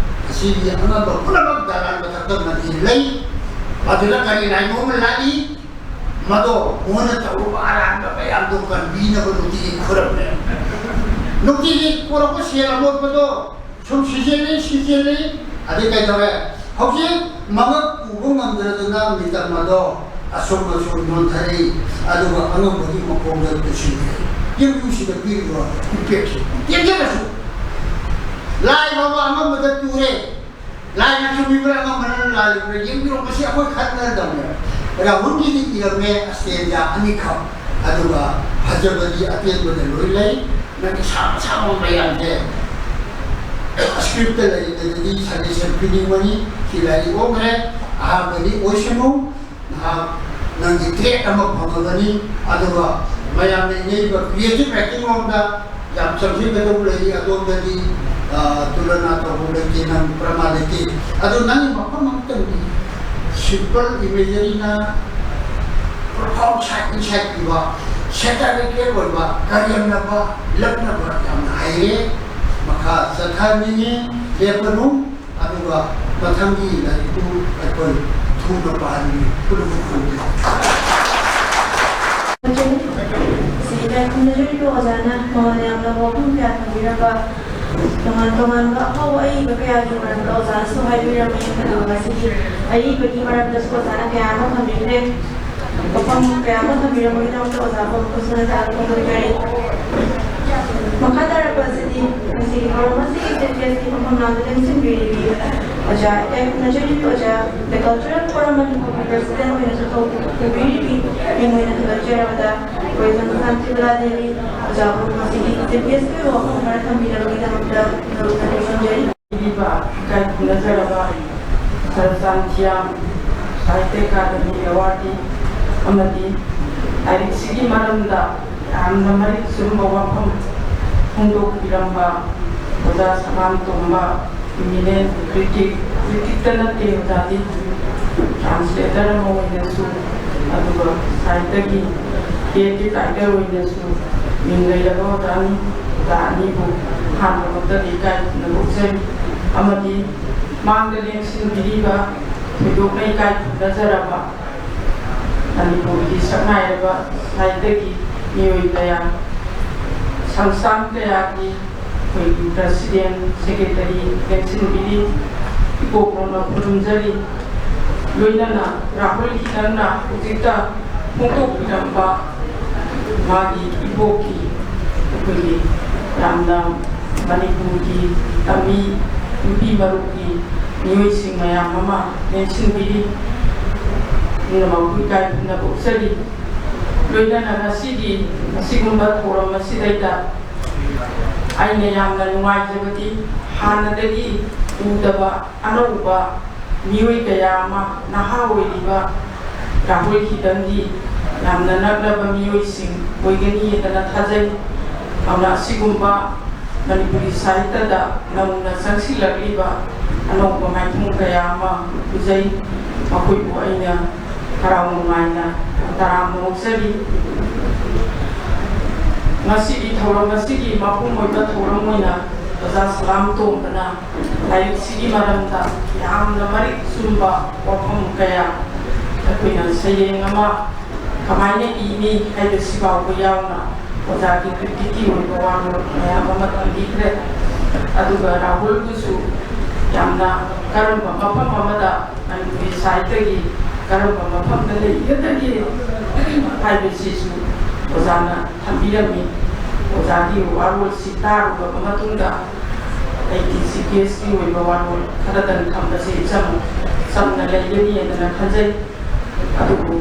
ꯑꯁꯤꯒꯤ ꯑꯉꯝꯕ ꯄꯨꯝꯅꯃꯛ ꯗꯂꯥꯟ ꯃꯊꯛꯇ ꯃꯟꯗꯤꯔ ꯂꯩ꯫ ꯃꯗꯨꯗ ꯀꯔꯤ ꯂꯥꯏꯅꯣ ꯑꯃ ꯂꯥꯛꯏ꯫ ꯃꯗꯣ ꯃꯣꯏꯅ ꯇꯧꯔꯨꯕ ꯑꯔꯥꯟꯕ ꯃꯌꯥꯝꯗꯣ ꯀꯟꯕꯤꯅꯕ ꯅꯨꯡꯇꯤꯒꯤ ꯈꯨꯔꯝꯃꯦ꯫ ꯅꯨꯡꯇꯤꯒꯤ ꯄꯨꯔꯛꯄ ꯁꯦꯜ ꯑꯃꯣꯠꯄꯗꯣ ꯁꯨꯝ ꯁꯤꯖꯤꯜꯂꯤ, ꯁꯤꯖꯤꯜꯂꯤ, ꯑꯗꯩ ꯀꯩꯗꯧꯔꯦ? ꯍꯧꯖꯤꯛ ꯃꯉꯛ ꯄꯨꯕ ꯉꯝꯗ꯭ꯔꯗꯅ ꯃꯤꯇꯝ ꯑꯗꯣ ꯑꯁꯨꯝ ꯑꯁꯨꯝ ꯅꯣꯟꯊꯔꯛꯏ, ꯑꯗꯨꯒ ꯑꯉꯝꯕꯒꯤ ꯃꯈꯣꯡꯗ ꯇꯨꯁꯤꯟꯈ꯭ꯔꯦ꯫ ꯌꯨꯝꯕꯨꯁꯤꯗ ꯄꯤꯔꯤꯕ ꯏꯝꯄꯦꯛꯁꯦ ꯇꯦꯟꯖꯔꯁꯨ ꯂꯥꯏ ꯐꯥꯎꯕ ꯑꯉꯝꯕꯗ ꯇꯨꯔꯦ꯫ ꯂꯥꯏꯅ ꯆꯨꯝꯃꯤꯕ꯭ꯔꯥ, ꯑꯉꯝꯕꯅ ꯂꯥꯜꯂꯤꯕ꯭ꯔꯥ ꯌꯦꯡꯕꯤꯔꯣ꯫ ꯃꯁꯤ ꯑꯩꯈꯣꯏ ꯈꯟꯒꯗꯕꯅꯦꯕ꯫ ꯔꯥꯍꯨꯜꯒꯤꯗꯤ ꯏꯔꯝꯃꯦ ꯁ꯭ꯇꯦꯟꯖꯥ ꯑꯅꯤꯈꯛ, ꯑꯗꯨꯒ ꯐꯖꯕꯗꯤ ꯑꯇꯦꯟꯕꯗ ꯂꯣꯏ ꯂꯩ꯫ ꯅꯪꯒꯤ ꯁꯥꯡ ꯁꯥꯡꯕ ꯃꯌꯥꯝꯁꯦ ꯁ꯭ꯀ꯭ꯔꯤꯞꯇ ꯂꯩꯔꯤꯉꯩꯗꯗꯤ ꯁꯖꯦꯁꯟ ꯄꯤꯅꯤꯡꯕꯅꯤ꯫ ꯁꯤ ꯂꯥꯏꯔꯤꯛ ꯑꯣꯟꯈ꯭ꯔꯦ, ꯑꯍꯥꯟꯕꯗꯤ ꯑꯣꯏꯁꯅꯨ꯫ ꯅꯍꯥꯛ ꯅꯪꯒꯤ ꯇ꯭ꯔꯦꯠ ꯑꯃ ꯐꯪꯉꯒꯅꯤ꯫ ꯑꯗꯨꯒ ꯃꯌꯥꯝꯅ ꯏꯅꯩꯕ ꯀ꯭ꯔꯤꯌꯦꯇꯤꯚ ꯔꯥꯏꯇꯤꯡ ꯂꯣꯝꯗ ꯌꯥꯝ ꯆꯪꯁꯤꯟꯒꯗꯧꯕ ꯂꯩꯔꯤ꯫ ꯑꯗꯣꯝꯗꯗꯤ, ꯑ, ꯇꯨꯂꯅꯥ ꯇꯧꯕ ꯂꯩꯇꯦ, ꯅꯪ ꯄ꯭ꯔꯃꯥ ꯂꯩꯇꯦ꯫ ꯑꯗꯣ ꯅꯪꯒꯤ ꯃꯐꯝ ꯑꯃꯇꯪꯗꯤ ꯁꯤꯝꯄꯜ ꯏꯃꯦꯖꯔꯤꯅ ꯄ꯭ꯔꯣꯐꯥꯎꯟ ꯁꯥꯏꯠ ꯏꯟꯁꯥꯏꯠ ꯄꯤꯕ, ꯁꯦꯇꯥꯔꯤꯀꯦꯜ ꯑꯣꯏꯕ, ꯀꯔꯦꯝꯅꯕ, ꯂꯛꯅꯕ ꯌꯥꯝꯅ ꯍꯩꯔꯦ꯫ ꯃꯈꯥ ꯆꯠꯊꯍꯟꯅꯤꯡꯉꯤ, ꯂꯦꯞꯄꯅꯨ꯫ ꯑꯗꯨꯒ ꯃꯊꯪꯒꯤ ꯂꯥꯏꯔꯤꯛꯇꯨ ꯑꯩꯈꯣꯏ ꯊꯨꯅ ꯄꯥꯍꯟꯕꯤꯌꯨ꯫ ꯄꯨꯝꯅꯃꯛ ꯈꯪꯕꯤꯌꯨ꯫ ꯁꯤ ꯏꯀꯥꯏ ꯈꯨꯝꯅꯖꯔꯤꯕ ꯑꯣꯖꯥꯅ ꯃꯉꯣꯟꯗ ꯌꯥꯝꯅ ꯋꯥꯐꯝ ꯀꯌꯥ ꯊꯝꯕꯤꯔꯝꯕ, ꯇꯣꯉꯥꯟ ꯇꯣꯉꯥꯟꯕ ꯑꯐꯥꯎꯕ ꯑꯏꯕ ꯀꯌꯥꯒꯤ ꯃꯔꯝꯗ ꯑꯣꯖꯥꯅꯁꯨ ꯍꯥꯏꯕꯤꯔꯝꯃꯤ꯫ ꯑꯗꯨꯒ ꯉꯁꯤꯗꯤ ꯑꯏꯕꯒꯤ ꯃꯔꯝꯗꯁꯨ ꯑꯣꯖꯥꯅ ꯀꯌꯥ ꯑꯃ ꯊꯝꯕꯤꯈ꯭ꯔꯦ꯫ ꯋꯥꯐꯝ ꯀꯌꯥ ꯑꯃ ꯊꯝꯕꯤꯔꯝꯕꯒꯤꯗꯃꯛꯇ ꯑꯣꯖꯥꯕꯨ ꯑꯃꯨꯛꯀꯁꯨ ꯍꯟꯅ ꯊꯥꯒꯠꯄ ꯐꯣꯡꯗꯣꯛꯆꯔꯤ꯫ ꯃꯈꯥ ꯇꯥꯔꯛꯄ ꯑꯁꯤꯗꯤ ꯉꯁꯤꯒꯤ ꯊꯧꯔꯝ ꯑꯁꯤꯒꯤ ꯆꯤꯐ ꯒꯦꯁꯀꯤ ꯐꯝꯐꯝ ꯂꯥꯡꯗ ꯂꯦꯡꯁꯤꯟꯕꯤꯔꯤꯕꯤ ꯑꯣꯖꯥ ꯑꯦꯐ ꯅꯖꯔꯤꯕꯤ ꯑꯣꯖꯥ, ꯗ ꯀꯜꯆꯔꯦꯜ ꯐꯣꯔꯝ ꯃꯅꯤꯄꯨꯔꯒꯤ ꯄ꯭ꯔꯁꯤꯗꯦꯟ ꯑꯣꯏꯅꯁꯨ ꯊꯧ ꯄꯨꯕꯤꯔꯤꯕꯤ ꯃꯤꯡ ꯑꯣꯏꯅ ꯊꯥꯒꯠꯆꯔꯕꯗ ꯑꯩꯈꯣꯏ ꯁꯪꯁꯥꯟ ꯊꯤꯕꯂꯥ ꯗꯦꯕꯤ ꯑꯣꯖꯥꯕꯨ ꯉꯁꯤꯒꯤ ꯆꯤꯐ ꯒꯦꯁꯀꯤ ꯑꯣꯏꯕ ꯋꯥꯐꯝ ꯈꯔ ꯊꯝꯕꯤꯅꯕꯒꯤꯗꯃꯛꯇ ꯄꯤꯔꯤꯕ ꯏꯀꯥꯏ ꯈꯨꯝꯅꯖꯔꯕ ꯁꯔꯆꯥꯟꯊꯤꯌꯥꯝ ꯁꯥꯍꯤꯇ꯭ꯌ ꯑꯦꯀꯥꯗꯃꯤ ꯑꯦꯋꯥꯔꯗꯤ ꯑꯃꯗꯤ ꯂꯥꯏꯔꯤꯛꯁꯤꯒꯤ ꯃꯔꯝꯗ ꯌꯥꯝꯅ ꯃꯔꯤꯛ ꯆꯨꯝꯕ ꯋꯥꯐꯝ ꯐꯣꯡꯗꯣꯛꯄꯤꯔꯝꯕ ꯑꯣꯖꯥ ꯁꯂꯥꯝ ꯇꯣꯝꯕ, ꯏꯃꯤꯅꯦꯟ ꯀ꯭ꯔꯤꯇꯤꯛ, ꯀ꯭ꯔꯤꯇꯤꯛꯇ ꯅꯠꯇꯦ ꯑꯣꯖꯥꯗꯤ, ꯇ꯭ꯔꯥꯟꯁꯂꯦꯇꯔ ꯑꯃ ꯑꯣꯏꯅꯁꯨ, ꯑꯗꯨꯒ ꯁꯥꯍꯤꯇ꯭ꯌꯒꯤ ꯀ꯭ꯔꯤꯌꯦꯇꯤꯞ ꯔꯥꯏꯇꯔ ꯑꯣꯏꯅꯁꯨ ꯃꯤꯡ ꯂꯩꯔꯕ ꯑꯣꯖꯥꯅꯤ꯫ ꯑꯣꯖꯥ ꯑꯅꯤꯕꯨ ꯑꯍꯥꯟꯕꯃꯛꯇꯗ ꯏꯀꯥꯏ ꯈꯨꯝꯅꯕ ꯎꯠꯆꯔꯤ ꯑꯃꯗꯤ ꯃꯥꯡꯗ ꯂꯦꯡꯁꯤꯟꯕꯤꯔꯤꯕ ꯊꯣꯏꯗꯣꯛꯅ ꯏꯀꯥꯏ ꯈꯨꯝꯅꯖꯔꯕ ꯃꯅꯤꯄꯨꯔꯒꯤ ꯁꯛꯅꯥꯏꯔꯕ ꯁꯥꯍꯤꯇ꯭ꯌꯒꯤ ꯃꯤꯑꯣꯏ ꯀꯌꯥ, ꯁꯪꯁꯊꯥꯟ ꯀꯌꯥꯒꯤ ꯑꯩꯈꯣꯏꯒꯤ ꯄ꯭ꯔꯁꯤꯗꯦꯟ, ꯁꯦꯀ꯭ꯔꯦꯇꯔꯤ ꯂꯦꯡꯁꯤꯟꯕꯤꯔꯤ, ꯏꯀꯣꯛ ꯅꯧꯅ ꯈꯨꯔꯨꯝꯖꯔꯤ꯫ ꯂꯣꯏꯅꯅ ꯔꯥꯍꯨꯜ ꯈꯤꯇꯪꯅ ꯍꯧꯖꯤꯛꯇ ꯐꯣꯡꯗꯣꯛꯄꯤꯔꯝꯕ ꯃꯥꯒꯤ ꯏꯕꯣꯛꯀꯤ ꯑꯩꯈꯣꯏꯒꯤ ꯌꯥꯝꯅ ꯃꯅꯤꯄꯨꯔꯒꯤ ꯇꯝꯃꯤ ꯅꯨꯄꯤ ꯃꯔꯨꯞꯀꯤ ꯃꯤꯑꯣꯏꯁꯤꯡ ꯃꯌꯥꯝ ꯑꯃ ꯂꯦꯡꯁꯤꯟꯕꯤꯔꯤ꯫ ꯄꯨꯝꯅꯃꯛꯄꯨ ꯏꯀꯥꯏ ꯈꯨꯝꯅꯕ ꯎꯠꯆꯔꯤ꯫ ꯂꯣꯏꯅꯅ ꯉꯁꯤꯒꯤ ꯑꯁꯤꯒꯨꯝꯕ ꯊꯧꯔꯝ ꯑꯁꯤꯗꯩꯗ ꯑꯩꯅ ꯌꯥꯝꯅ ꯅꯨꯡꯉꯥꯏꯖꯕꯗꯤ ꯍꯥꯟꯅꯗꯒꯤ ꯎꯗꯕ ꯑꯅꯧꯕ ꯃꯤꯑꯣꯏ ꯀꯌꯥ ꯑꯃ, ꯅꯍꯥ ꯑꯣꯏꯔꯤꯕ ꯔꯥꯍꯨꯜ ꯈꯤꯇꯪꯒꯤ ꯌꯥꯝꯅ ꯅꯛꯂꯕ ꯃꯤꯑꯣꯏꯁꯤꯡ ꯑꯣꯏꯒꯅꯤ ꯍꯥꯏꯗꯅ ꯊꯥꯖꯩ꯫ ꯑꯗꯨꯅ ꯑꯁꯤꯒꯨꯝꯕ ꯃꯅꯤꯄꯨꯔꯤ ꯁꯥꯍꯤꯇ꯭ꯌꯗ ꯅꯧꯅ ꯆꯪꯁꯤꯜꯂꯛꯂꯤꯕ ꯑꯅꯧꯕ ꯃꯥꯏꯊꯣꯡ ꯀꯌꯥ ꯑꯃ ꯎꯖꯩ꯫ ꯃꯈꯣꯏꯕꯨ ꯑꯩꯅ ꯍꯔꯥꯎ ꯅꯨꯡꯉꯥꯏꯅ ꯇꯔꯥꯝꯅ ꯑꯣꯛꯆꯔꯤ꯫ ꯉꯁꯤꯒꯤ ꯊꯧꯔꯝ ꯑꯁꯤꯒꯤ ꯃꯄꯨꯡ ꯑꯣꯏꯕ ꯊꯧꯔꯝ ꯑꯣꯏꯅ ꯑꯣꯖꯥ ꯁꯂꯥꯝ ꯇꯣꯝꯕꯅ ꯂꯥꯏꯔꯤꯛꯁꯤꯒꯤ ꯃꯔꯝꯗ ꯌꯥꯝꯅ ꯃꯔꯤꯛ ꯆꯨꯝꯕ ꯋꯥꯐꯝ ꯀꯌꯥ, ꯑꯩꯈꯣꯏꯅ ꯁꯩꯔꯦꯡ ꯑꯃ ꯀꯃꯥꯏꯅ ꯏꯅꯤ ꯍꯥꯏꯕꯁꯤ ꯐꯥꯎꯕ ꯌꯥꯎꯅ ꯑꯣꯖꯥꯒꯤ ꯀ꯭ꯔꯤꯇꯤꯛꯀꯤ ꯑꯣꯏꯕ ꯋꯥꯔꯣꯜ ꯃꯌꯥꯝ ꯑꯃ ꯊꯝꯕꯤꯈ꯭ꯔꯦ꯫ ꯑꯗꯨꯒ ꯔꯥꯍꯨꯜꯕꯨꯁꯨ ꯌꯥꯝꯅ ꯀꯔꯝꯕ ꯃꯐꯝ ꯑꯃꯗ ꯃꯅꯤꯄꯨꯔꯤ ꯁꯥꯍꯤꯇ꯭ꯌꯒꯤ ꯀꯔꯝꯕ ꯃꯐꯝꯗ ꯂꯩꯒꯗꯒꯦ ꯍꯥꯏꯕꯁꯤꯁꯨ ꯑꯣꯖꯥꯅ ꯊꯝꯕꯤꯔꯝꯃꯤ꯫ ꯑꯣꯖꯥꯒꯤ ꯋꯥꯔꯣꯜꯁꯤ ꯇꯥꯔꯨꯔꯕ ꯃꯇꯨꯡꯗ ꯑꯩꯒꯤ ꯆꯤꯐ ꯒꯦꯁꯀꯤ ꯑꯣꯏꯕ ꯋꯥꯔꯣꯜ ꯈꯔꯗꯪ ꯊꯝꯕꯁꯤ ꯏꯆꯝ ꯆꯝꯅ ꯂꯩꯒꯅꯤ ꯍꯥꯏꯗꯅ ꯈꯟꯖꯩ꯫ ꯑꯗꯨꯕꯨ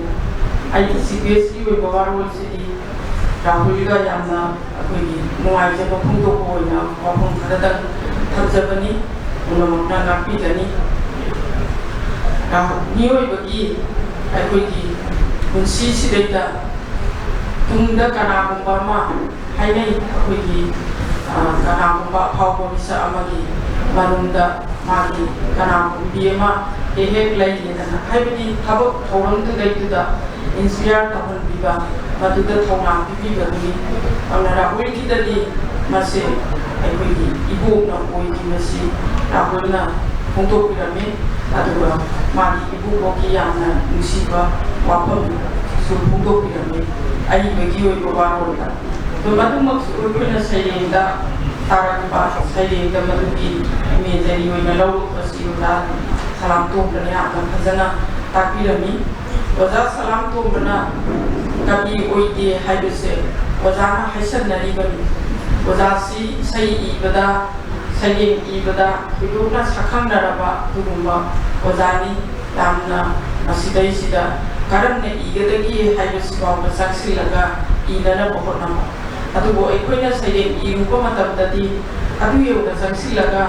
ꯑꯩꯒꯤ ꯁꯤ ꯕꯤ ꯑꯦꯁꯀꯤ ꯑꯣꯏꯕ ꯋꯥꯔꯣꯜꯁꯤꯗꯤ ꯔꯥꯍꯨꯜꯒ ꯌꯥꯝꯅ ꯑꯩꯈꯣꯏꯒꯤ ꯅꯨꯡꯉꯥꯏꯖꯕ ꯐꯣꯡꯗꯣꯛꯄ ꯑꯣꯏꯅ ꯋꯥꯐꯝ ꯈꯔꯗꯪ ꯊꯝꯖꯕꯅꯤ꯫ ꯄꯨꯝꯅꯃꯛꯅ ꯉꯥꯛꯄꯤꯒꯅꯤ꯫ ꯔꯥꯍꯨꯜ, ꯃꯤꯑꯣꯏꯕꯒꯤ ꯑꯩꯈꯣꯏꯒꯤ ꯄꯨꯟꯁꯤꯁꯤꯗꯩꯗ ꯇꯨꯡꯗ ꯀꯅꯥꯒꯨꯝꯕ ꯑꯃ ꯍꯥꯏꯅꯩ, ꯑꯩꯈꯣꯏꯒꯤ, ꯑ, ꯀꯅꯥꯒꯨꯝꯕ ꯑꯐꯥꯎꯕ ꯃꯤꯁꯛ ꯑꯃꯒꯤ ꯃꯔꯨꯝꯗ ꯃꯥꯒꯤ ꯀꯅꯥꯒꯨꯝꯕꯤ ꯑꯃ ꯍꯦꯛ ꯍꯦꯛ ꯂꯩꯌꯦꯗꯅ, ꯍꯥꯏꯕꯗꯤ ꯊꯕꯛ ꯊꯧꯔꯝꯗꯨꯗꯩꯗꯨꯗ inspire ꯇꯧꯍꯟꯕꯤꯕ, ꯃꯗꯨꯗ ꯊꯧꯅꯥ ꯄꯤꯕꯤꯕꯗꯨꯅꯤ꯫ ꯑꯗꯨꯅ ꯔꯥꯍꯨꯜꯒꯤꯗꯗꯤ ꯃꯁꯦ ꯑꯩꯈꯣꯏꯒꯤ ꯏꯕꯣꯛꯅ ꯑꯣꯏꯈꯤꯕꯁꯤ ꯔꯥꯍꯨꯜꯅ ꯐꯣꯡꯗꯣꯛꯄꯤꯔꯝꯃꯤ꯫ ꯑꯗꯨꯒ ꯃꯥꯒꯤ ꯏꯕꯣꯛꯀꯤ ꯌꯥꯝꯅ ꯅꯨꯡꯁꯤꯕ ꯋꯥꯐꯝꯁꯨ ꯐꯣꯡꯗꯣꯛꯄꯤꯔꯝꯃꯤ ꯑꯏꯕꯒꯤ ꯑꯣꯏꯕ ꯋꯥꯔꯣꯜꯗ꯫ ꯑꯗꯨ ꯃꯗꯨꯃꯛꯁꯨ ꯑꯩꯈꯣꯏꯅ ꯁꯩꯔꯦꯡꯗ ꯇꯥꯔꯛꯄ, ꯁꯩꯔꯦꯡꯗ ꯃꯗꯨꯒꯤ ꯏꯃꯦꯖꯔꯤ ꯑꯣꯏꯅ ꯂꯧꯔꯛꯄꯁꯤ ꯑꯣꯖꯥ ꯁꯂꯥꯝꯇꯣꯝꯕꯅ ꯌꯥꯝꯅ ꯐꯖꯅ ꯇꯥꯛꯄꯤꯔꯝꯃꯤ꯫ ꯑꯣꯖꯥ ꯁꯂꯥꯝꯇꯣꯝꯕꯅ ꯀꯕꯤ ꯑꯣꯏꯗꯦ ꯍꯥꯏꯕꯁꯦ ꯑꯣꯖꯥꯅ ꯍꯥꯏꯁꯟꯅꯔꯤꯕꯅꯤ꯫ ꯑꯣꯖꯥꯁꯤ ꯏꯁꯩ ꯏꯕꯗ, ꯁꯩꯔꯦꯡ ꯏꯕꯗ ꯊꯣꯏꯗꯣꯛꯅ ꯁꯛꯈꯪꯅꯔꯕ ꯑꯗꯨꯒꯨꯝꯕ ꯑꯣꯖꯥꯅꯤ꯫ ꯌꯥꯝꯅ ꯃꯁꯤꯗꯩꯁꯤꯗ ꯀꯔꯝꯅ ꯏꯒꯗꯒꯦ ꯍꯥꯏꯕꯁꯤ ꯐꯥꯎꯕ ꯆꯪꯁꯤꯜꯂꯒ ꯏꯅꯅꯕ ꯍꯣꯠꯅꯕ꯫ ꯑꯗꯨꯕꯨ ꯑꯩꯈꯣꯏꯅ ꯁꯩꯔꯦꯡ ꯏꯔꯨꯕ ꯃꯇꯝꯗꯗꯤ ꯑꯗꯨ ꯌꯧꯅ ꯆꯪꯁꯤꯜꯂꯒ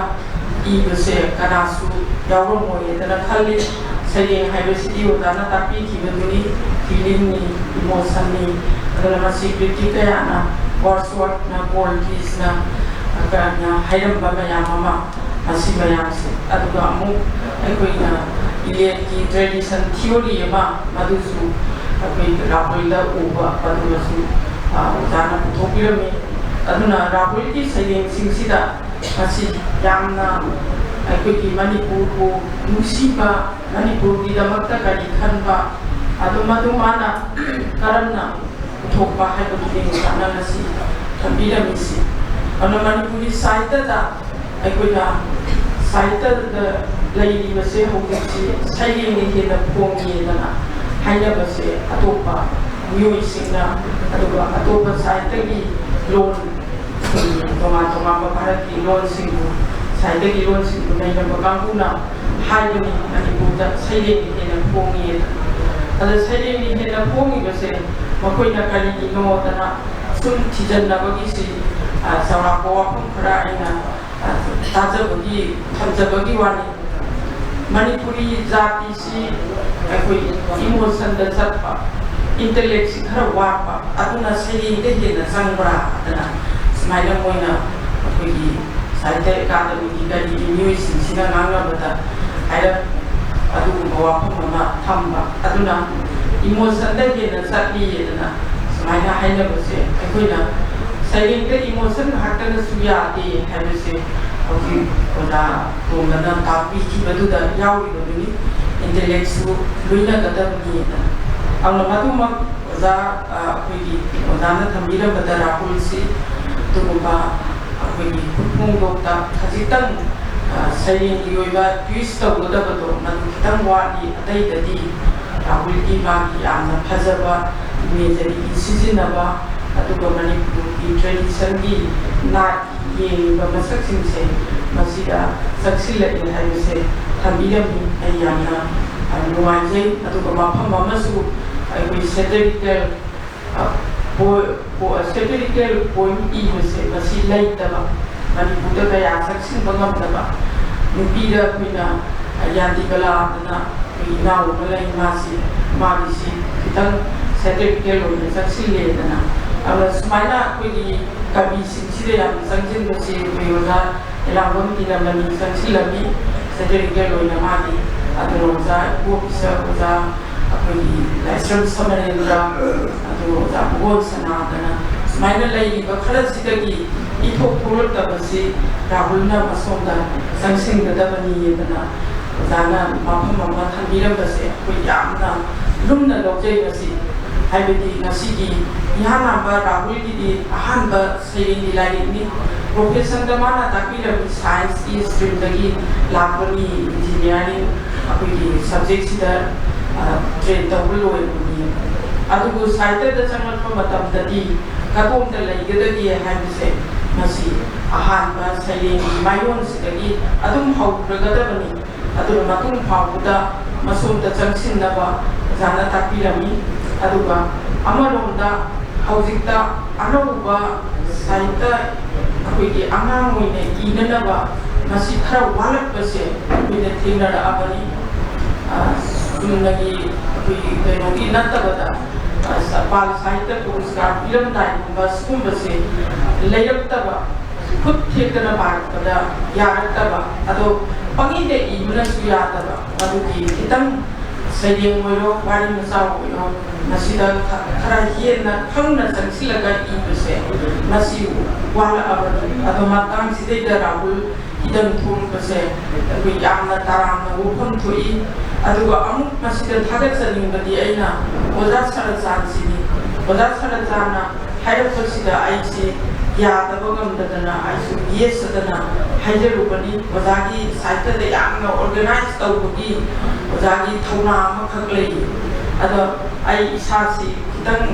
ꯏꯕꯁꯦ ꯀꯅꯥꯁꯨ ꯌꯥꯎꯔꯝꯃꯣꯏꯗꯅ ꯈꯜꯂꯤ꯫ ꯁꯩꯔꯦꯡ ꯍꯥꯏꯕꯁꯤꯗꯤ ꯑꯣꯖꯥꯅ ꯇꯥꯛꯄꯤꯈꯤꯕꯗꯨꯅꯤ, feelingꯅꯤ, emotionꯅꯤ꯫ ꯑꯗꯨꯅ ꯃꯁꯤ critic ꯀꯌꯥꯅ, Wordsworthꯅ, Goldsmithꯅ, ꯀꯌꯥꯅ ꯍꯥꯏꯔꯝꯕ ꯃꯌꯥꯝ ꯑꯃ, ꯃꯁꯤ ꯃꯌꯥꯝꯁꯦ꯫ ꯑꯗꯨꯒ ꯑꯃꯨꯛ ꯑꯩꯈꯣꯏꯅ ꯏꯂꯦꯠꯀꯤ tradition theory ꯑꯃ, ꯃꯗꯨꯁꯨ ꯑꯩꯈꯣꯏ ꯔꯥꯍꯨꯜꯗ ꯎꯕ, ꯃꯗꯨꯃꯁꯨ, ꯑ, ꯑꯣꯖꯥꯅ ꯄꯨꯊꯣꯛꯄꯤꯔꯝꯃꯤ꯫ ꯑꯗꯨꯅ ꯔꯥꯍꯨꯜꯒꯤ ꯁꯩꯔꯦꯡꯁꯤꯡꯁꯤꯗ ꯃꯁꯤ ꯌꯥꯝꯅ ꯑꯩꯈꯣꯏꯒꯤ ꯃꯅꯤꯄꯨꯔꯕꯨ ꯅꯨꯡꯁꯤꯕ, ꯃꯅꯤꯄꯨꯔꯒꯤꯗꯃꯛꯇ ꯀꯔꯤ ꯈꯟꯕ, ꯑꯗꯨ ꯃꯗꯨ ꯃꯥꯅ ꯀꯔꯝꯅ ꯄꯨꯊꯣꯛꯄ ꯍꯥꯏꯕꯗꯨꯅꯤ ꯑꯣꯖꯥꯅ ꯉꯁꯤ ꯊꯝꯕꯤꯔꯝꯃꯤꯁꯤ꯫ ꯑꯗꯨꯅ ꯃꯅꯤꯄꯨꯔꯤ ꯁꯥꯍꯤꯇ꯭ꯌꯗ ꯑꯩꯈꯣꯏꯅ ꯁꯥꯍꯤꯇ꯭ꯌꯗ ꯂꯩꯔꯤꯕꯁꯦ ꯍꯧꯖꯤꯛꯁꯤ ꯁꯩꯔꯦꯡꯅ ꯍꯦꯟꯅ ꯐꯣꯡꯉꯦꯗꯅ ꯍꯥꯏꯅꯕꯁꯦ ꯑꯇꯣꯞꯄ ꯃꯤꯑꯣꯏꯁꯤꯡꯅ, ꯑꯗꯨꯒ ꯑꯇꯣꯞꯄ ꯁꯥꯍꯤꯇ꯭ꯌꯒꯤ ꯂꯣꯟ, ꯇꯣꯉꯥꯟ ꯇꯣꯉꯥꯟꯕ ꯚꯥꯔꯠꯀꯤ ꯂꯣꯟꯁꯤꯡꯕꯨ, ꯁꯥꯍꯤꯇ꯭ꯌꯒꯤ ꯂꯣꯟꯁꯤꯡꯕꯨ ꯅꯩꯅꯕ ꯀꯥꯡꯕꯨꯅ ꯍꯥꯏꯕꯅꯤ ꯃꯅꯤꯄꯨꯔꯗ ꯁꯩꯔꯦꯡꯅ ꯍꯦꯟꯅ ꯐꯣꯡꯉꯦꯅ꯫ ꯑꯗ ꯁꯩꯔꯦꯡꯅꯤ ꯍꯦꯟꯅ ꯐꯣꯡꯉꯤꯕꯁꯦ ꯃꯈꯣꯏꯅ ꯀꯔꯤꯒꯤꯅꯣꯗꯅ ꯁꯨꯝ ꯊꯤꯖꯤꯟꯅꯕꯒꯤꯁꯤ, ꯑ, ꯆꯥꯎꯔꯥꯛꯄ ꯋꯥꯐꯝ ꯈꯔ ꯑꯩꯅ, ꯑ, ꯇꯥꯖꯕꯒꯤ, ꯊꯝꯖꯕꯒꯤ ꯋꯥꯅꯤ꯫ ꯃꯅꯤꯄꯨꯔꯤ ꯖꯥꯇꯤꯁꯤ ꯑꯩꯈꯣꯏ emotionꯗ ꯆꯠꯄ, intellectꯁꯤ ꯈꯔ ꯋꯥꯠꯄ, ꯑꯗꯨꯅ ꯁꯩꯔꯦꯡꯗ ꯍꯦꯟꯅ ꯆꯪꯕ꯭ꯔꯥ ꯑꯗꯨꯅ ꯁꯨꯃꯥꯏꯅ ꯃꯣꯏꯅ ꯑꯩꯈꯣꯏꯒꯤ ꯁꯥꯍꯤꯇ꯭ꯌ ꯑꯦꯀꯥꯗꯃꯤꯒꯤ ꯀꯔꯤꯒꯤ ꯃꯤꯑꯣꯏꯁꯤꯡꯁꯤꯅ ꯉꯥꯡꯅꯕꯗ ꯍꯥꯏꯔꯞ ꯑꯗꯨꯒꯨꯝꯕ ꯋꯥꯐꯝ ꯑꯃ ꯊꯝꯕ꯫ ꯑꯗꯨꯅ emotionꯗ ꯍꯦꯟꯅ ꯆꯠꯂꯤ ꯑꯗꯨꯅ ꯁꯨꯃꯥꯏꯅ ꯍꯥꯏꯅꯕꯁꯦ ꯑꯩꯈꯣꯏꯅ ꯁꯩꯔꯦꯡꯗ emotion ꯉꯥꯛꯇꯅꯁꯨ ꯌꯥꯗꯦ ꯍꯥꯏꯕꯁꯦ ꯍꯧꯖꯤꯛ ꯑꯣꯖꯥ ꯇꯣꯝꯕꯅ ꯇꯥꯛꯄꯤꯈꯤꯕꯗꯨꯗ ꯌꯥꯎꯔꯤꯕꯗꯨꯅꯤ꯫ Intellectꯁꯨ ꯂꯣꯏꯅꯒꯗꯕꯅꯤ꯫ ꯑꯗꯨꯅ ꯃꯗꯨꯃꯛ ꯑꯣꯖꯥ, ꯑ, ꯑꯩꯈꯣꯏꯒꯤ ꯑꯣꯖꯥꯅ ꯊꯝꯕꯤꯔꯝꯕꯗ ꯔꯥꯍꯨꯜꯁꯤ ꯑꯗꯨꯒꯨꯝꯕ ꯑꯩꯈꯣꯏꯒꯤ ꯈꯨꯠ ꯐꯣꯡꯗꯣꯛꯇ ꯈꯖꯤꯛꯇꯪ, ꯑ, ꯁꯩꯔꯦꯡꯒꯤ ꯑꯣꯏꯕ twist ꯇꯧꯒꯗꯕꯗꯣ ꯃꯗꯨ ꯈꯤꯇꯪ ꯋꯥꯠꯂꯤ꯫ ꯑꯇꯩꯗꯗꯤ ꯔꯥꯍꯨꯜꯒꯤ ꯃꯥꯒꯤ ꯌꯥꯝꯅ ꯐꯖꯕ imageryꯒꯤ ꯁꯤꯖꯤꯟꯅꯕ, ꯑꯗꯨꯒ ꯃꯅꯤꯄꯨꯔꯒꯤ traditionꯒꯤ ꯅꯥꯠꯀꯤ ꯌꯦꯡꯉꯤꯕ ꯃꯁꯛꯁꯤꯡꯁꯦ ꯃꯁꯤꯗ ꯆꯪꯁꯤꯜꯂꯛꯑꯦ ꯍꯥꯏꯕꯁꯦ ꯊꯝꯕꯤꯔꯝꯃꯤ꯫ ꯑꯩ ꯌꯥꯝꯅ, ꯑ, ꯅꯨꯡꯉꯥꯏꯖꯩ꯫ ꯑꯗꯨꯒ ꯃꯐꯝ ꯑꯃꯁꯨ ꯑꯩꯈꯣꯏ satirical, ꯑ, ꯄꯣ-, ꯄꯣ-, satirical poem ꯏꯕꯁꯦ ꯃꯁꯤ ꯂꯩꯇꯕ, ꯃꯅꯤꯄꯨꯔꯗ ꯀꯌꯥ ꯆꯪꯁꯤꯟꯕ ꯉꯝꯗꯕ, ꯅꯨꯄꯤꯗ ꯑꯩꯈꯣꯏꯅ, ꯑ, ꯌꯥꯟꯇꯤꯕꯂꯥꯗꯅ ꯑꯩꯈꯣꯏ ꯏꯅꯥꯎ ꯑꯃ ꯂꯩ, ꯃꯥꯁꯤ, ꯃꯥꯒꯤꯁꯤ ꯈꯤꯇꯪ satirical ꯑꯣꯏꯅ ꯆꯪꯁꯤꯜꯂꯦꯗꯅ꯫ ꯑꯗꯨꯅ ꯁꯨꯃꯥꯏꯅ ꯑꯩꯈꯣꯏꯒꯤ ꯀꯕꯤꯁꯤꯡꯁꯤꯗ ꯌꯥꯝꯅ ꯆꯪꯁꯤꯟꯕꯁꯤ ꯑꯩꯈꯣꯏ ꯑꯣꯖꯥ ꯑꯦꯂꯥꯡꯕꯝ ꯏꯅꯃꯅꯤ ꯆꯪꯁꯤꯜꯂꯝꯃꯤ, satirical ꯑꯣꯏꯅ ꯃꯥꯒꯤ꯫ ꯑꯗꯨꯅ ꯑꯣꯖꯥ ꯏꯕꯣꯕꯤꯁ, ꯑꯣꯖꯥ ꯑꯩꯈꯣꯏꯒꯤ ꯂꯥꯏꯁ꯭ꯔꯝ ꯁꯃꯔꯦꯟꯗ꯭ꯔ, ꯑꯗꯨ ꯑꯣꯖꯥ ꯄꯨꯒꯣꯜ ꯁꯅꯥꯗꯅ ꯁꯨꯃꯥꯏꯅ ꯂꯩꯔꯤꯕ ꯈꯔꯁꯤꯗꯒꯤ ꯏꯊꯣꯛ ꯊꯣꯛꯂꯛꯇꯕꯁꯤ ꯔꯥꯍꯨꯜꯅ ꯃꯁꯣꯝꯗ ꯆꯪꯁꯤꯟꯒꯗꯕꯅꯤꯗꯅ ꯑꯣꯖꯥꯅ ꯃꯐꯝ ꯑꯃ ꯊꯝꯕꯤꯔꯝꯕꯁꯦ ꯑꯩꯈꯣꯏ ꯌꯥꯝꯅ ꯂꯨꯝꯅ ꯂꯧꯖꯩ꯫ ꯃꯁꯤ ꯍꯥꯏꯕꯗꯤ ꯉꯁꯤꯒꯤ ꯏꯍꯥꯟ ꯍꯥꯟꯕ ꯔꯥꯍꯨꯜꯒꯤꯗꯤ ꯑꯍꯥꯟꯕ ꯁꯩꯔꯦꯡꯒꯤ ꯂꯥꯏꯔꯤꯛꯅꯤ꯫ Professionꯗ ꯃꯥꯅ ꯇꯥꯛꯄꯤꯔꯝꯃꯤ scienceꯀꯤ streamꯗꯒꯤ ꯂꯥꯛꯄꯅꯤ, engineering ꯑꯩꯈꯣꯏꯒꯤ subjectꯁꯤꯗ, ꯑ, train ꯇꯧꯕ ꯂꯣꯏꯕꯅꯤ꯫ ꯑꯗꯨꯕꯨ ꯁꯥꯍꯤꯇ꯭ꯌꯗ ꯆꯪꯂꯛꯄ ꯃꯇꯝꯗꯗꯤ ꯀꯗꯣꯝꯗ ꯂꯩꯒꯗꯒꯦ ꯍꯥꯏꯕꯁꯦ ꯃꯁꯤ ꯑꯍꯥꯟꯕ ꯁꯩꯔꯦꯡꯒꯤ ꯃꯥꯏꯑꯣꯟꯁꯤꯗꯒꯤ ꯑꯗꯨꯝ ꯍꯧꯈ꯭ꯔꯒꯗꯕꯅꯤ꯫ ꯑꯗꯨꯅ ꯃꯇꯨꯡ ꯐꯥꯎꯕꯗ ꯃꯁꯣꯝꯗ ꯆꯪꯁꯤꯟꯅꯕ ꯑꯣꯖꯥꯅ ꯇꯥꯛꯄꯤꯔꯝꯃꯤ꯫ ꯑꯗꯨꯒ ꯑꯃꯔꯣꯝꯗ ꯍꯧꯖꯤꯛꯇ ꯑꯅꯧꯕ ꯁꯥꯍꯤꯇ꯭ꯌ ꯑꯩꯈꯣꯏꯒꯤ ꯑꯉꯥꯡ ꯑꯣꯏꯅ ꯏꯅꯅꯕ ꯃꯁꯤ ꯈꯔ ꯋꯥꯠꯂꯛꯄꯁꯦ ꯑꯩꯈꯣꯏꯅ ꯊꯦꯡꯅꯔꯛꯑꯕꯅꯤ꯫ ꯑ, ꯆꯨꯝꯅꯒꯤ ꯑꯩꯈꯣꯏꯒꯤ ꯀꯩꯅꯣꯒꯤ ꯅꯠꯇꯕꯗ, ꯑ, ꯕꯥꯜ ꯁꯥꯍꯤꯇ꯭ꯌ ꯄꯨꯔꯁꯀꯥꯔ ꯄꯤꯔꯝꯗꯥꯏꯒꯨꯝꯕ ꯁꯤꯒꯨꯝꯕꯁꯦ ꯂꯩꯔꯛꯇꯕ, ꯈꯨꯠ ꯊꯦꯛꯇꯅ ꯄꯥꯔꯛꯄꯗ ꯌꯥꯔꯛꯇꯕ, ꯑꯗꯣ ꯄꯪꯏꯗ ꯏꯕꯅꯁꯨ ꯌꯥꯗꯕ, ꯑꯗꯨꯒꯤ ꯈꯤꯇꯪ ꯁꯩꯔꯦꯡ ꯑꯣꯏꯔꯣ, ꯋꯥꯔꯤ ꯃꯆꯥ ꯑꯣꯏꯔꯣ, ꯃꯁꯤꯗ ꯈ-, ꯈꯔ ꯍꯦꯟꯅ ꯈꯪꯅ ꯆꯪꯁꯤꯜꯂꯒ ꯏꯕꯁꯦ, ꯃꯁꯤ ꯋꯥꯠꯂꯛꯑꯕꯅꯤ꯫ ꯑꯗꯣ ꯃꯇꯥꯡꯁꯤꯗꯩꯗ ꯔꯥꯍꯨꯜ ꯍꯤꯗꯟ ꯊꯣꯛꯂꯛꯄꯁꯦ ꯑꯩꯈꯣꯏ ꯌꯥꯝꯅ ꯇꯔꯥꯝꯅ ꯋꯥꯐꯝ ꯊꯣꯛꯏ꯫ ꯑꯗꯨꯒ ꯑꯃꯨꯛ ꯃꯁꯤꯗ ꯊꯥꯒꯠꯆꯅꯤꯡꯕꯗꯤ ꯑꯩꯅ ꯑꯣꯖꯥ ꯁꯔꯠꯆꯥꯟꯁꯤꯅꯤ꯫ ꯑꯣꯖꯥ ꯁꯔꯠꯆꯥꯟꯅ ꯍꯥꯏꯔꯛꯄꯁꯤꯗ ꯑꯩꯁꯤ ꯌꯥꯗꯕ ꯉꯝꯗꯗꯅ ꯑꯩꯁꯨ ꯌꯦꯠꯁꯗꯅ ꯍꯥꯏꯖꯔꯨꯕꯅꯤ꯫ ꯑꯣꯖꯥꯒꯤ ꯁꯥꯏꯠꯇꯗ ꯌꯥꯝꯅ ꯑꯣꯔꯒꯅꯥꯏꯖ ꯇꯧꯕꯒꯤ ꯑꯣꯖꯥꯒꯤ ꯊꯧꯅꯥ ꯑꯃꯈꯛ ꯂꯩ꯫ ꯑꯗꯣ ꯑꯩ ꯏꯁꯥꯁꯤ ꯈꯤꯇꯪ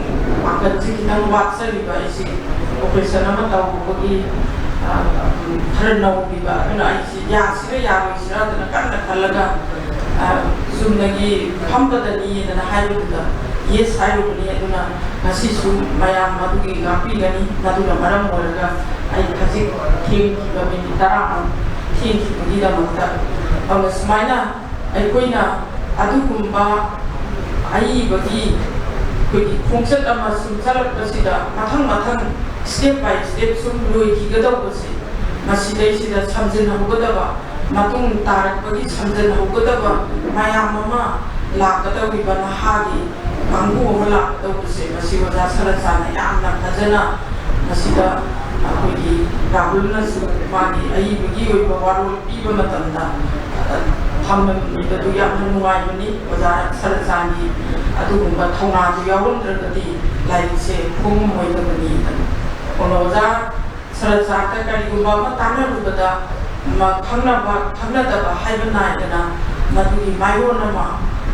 ꯄꯥꯡꯒꯜꯁꯤ ꯈꯤꯇꯪ ꯋꯥꯠꯆꯔꯤꯕ ꯑꯩꯁꯤ ꯑꯣꯄꯔꯦꯁꯟ ꯑꯃ ꯇꯧꯔꯨꯕꯒꯤ, ꯑ, ꯈꯔ ꯅꯧꯔꯤꯕ, ꯑꯗꯨꯅ ꯑꯩꯁꯤ ꯌꯥꯁꯤꯔ ꯌꯥꯔꯣꯏꯁꯤꯔꯥꯗꯅ ꯀꯟꯅ ꯈꯜꯂꯒ, ꯑ, ꯆꯨꯝꯅꯒꯤ ꯐꯝꯕꯗꯅꯤꯗꯅ ꯍꯥꯏꯕꯗꯨꯗ ꯌꯦꯁ ꯍꯥꯏꯔꯨꯕꯅꯤ꯫ ꯑꯗꯨꯅ ꯉꯁꯤꯁꯨ ꯃꯌꯥꯝ ꯃꯗꯨꯒꯤ ꯉꯥꯛꯄꯤꯒꯅꯤ꯫ ꯃꯗꯨꯅ ꯃꯔꯝ ꯑꯣꯏꯔꯒ ꯑꯩ ꯈꯖꯤꯛ ꯊꯦꯡꯈꯤꯕ, ꯃꯤꯅꯤꯠ ꯇꯔꯥꯃꯨꯛ ꯊꯦꯡꯈꯤꯕꯒꯤꯗꯃꯛꯇ꯫ ꯑꯗꯨꯅ ꯁꯨꯃꯥꯏꯅ ꯑꯩꯈꯣꯏꯅ ꯑꯗꯨꯒꯨꯝꯕ ꯑꯏꯕꯒꯤ ꯑꯩꯈꯣꯏꯒꯤ ꯈꯣꯡꯆꯠ ꯑꯃ ꯁꯨꯝ ꯆꯠꯂꯛꯄꯁꯤꯗ ꯃꯊꯪ ꯃꯊꯪ step by step ꯁꯨꯝ ꯂꯣꯏꯈꯤꯒꯗꯧꯕꯁꯦ, ꯃꯁꯤꯗꯩꯁꯤꯗ ꯁꯝꯖꯤꯟꯍꯧꯒꯗꯕ, ꯃꯇꯨꯡ ꯇꯥꯔꯛꯄꯒꯤ ꯁꯝꯖꯤꯟꯍꯧꯒꯗꯕ ꯃꯌꯥꯝ ꯑꯃ ꯂꯥꯛꯀꯗꯧꯔꯤꯕ ꯅꯍꯥꯒꯤ ꯀꯥꯡꯕꯨ ꯑꯃ ꯂꯥꯛꯀꯗꯧꯕꯁꯦ, ꯃꯁꯤ ꯑꯣꯖꯥ ꯁꯔꯠꯆꯥꯟꯅ ꯌꯥꯝꯅ ꯐꯖꯅ ꯃꯁꯤꯗ ꯑꯩꯈꯣꯏꯒꯤ ꯔꯥꯍꯨꯜꯅꯁꯨ ꯃꯥꯒꯤ ꯑꯏꯕꯒꯤ ꯑꯣꯏꯕ ꯋꯥꯔꯣꯜ ꯄꯤꯕ ꯃꯇꯝꯗ, ꯑ, ꯊꯝꯂꯝꯃꯤꯕꯗꯨ ꯌꯥꯝꯅ ꯅꯨꯡꯉꯥꯏꯕꯅꯤ꯫ ꯑꯣꯖꯥ ꯁꯔꯠꯆꯥꯟꯒꯤ ꯑꯗꯨꯒꯨꯝꯕ ꯊꯧꯅꯥꯗꯨ ꯌꯥꯎꯔꯝꯗ꯭ꯔꯒꯗꯤ ꯂꯥꯏꯔꯤꯛꯁꯦ ꯐꯣꯡꯉꯝꯃꯣꯏꯗꯕꯅꯤ꯫ ꯑꯗꯨꯅ ꯑꯣꯖꯥ ꯁꯔꯠꯆꯥꯟꯗ ꯀꯔꯤꯒꯨꯝꯕ ꯑꯃ ꯇꯥꯟꯅꯔꯨꯕꯗ ꯃ-, ꯈꯪꯅꯕ ꯈꯪꯅꯗꯕ ꯍꯥꯏꯕ ꯅꯥꯏꯗꯅ ꯃꯗꯨꯒꯤ ꯃꯥꯏꯑꯣꯟ ꯑꯃ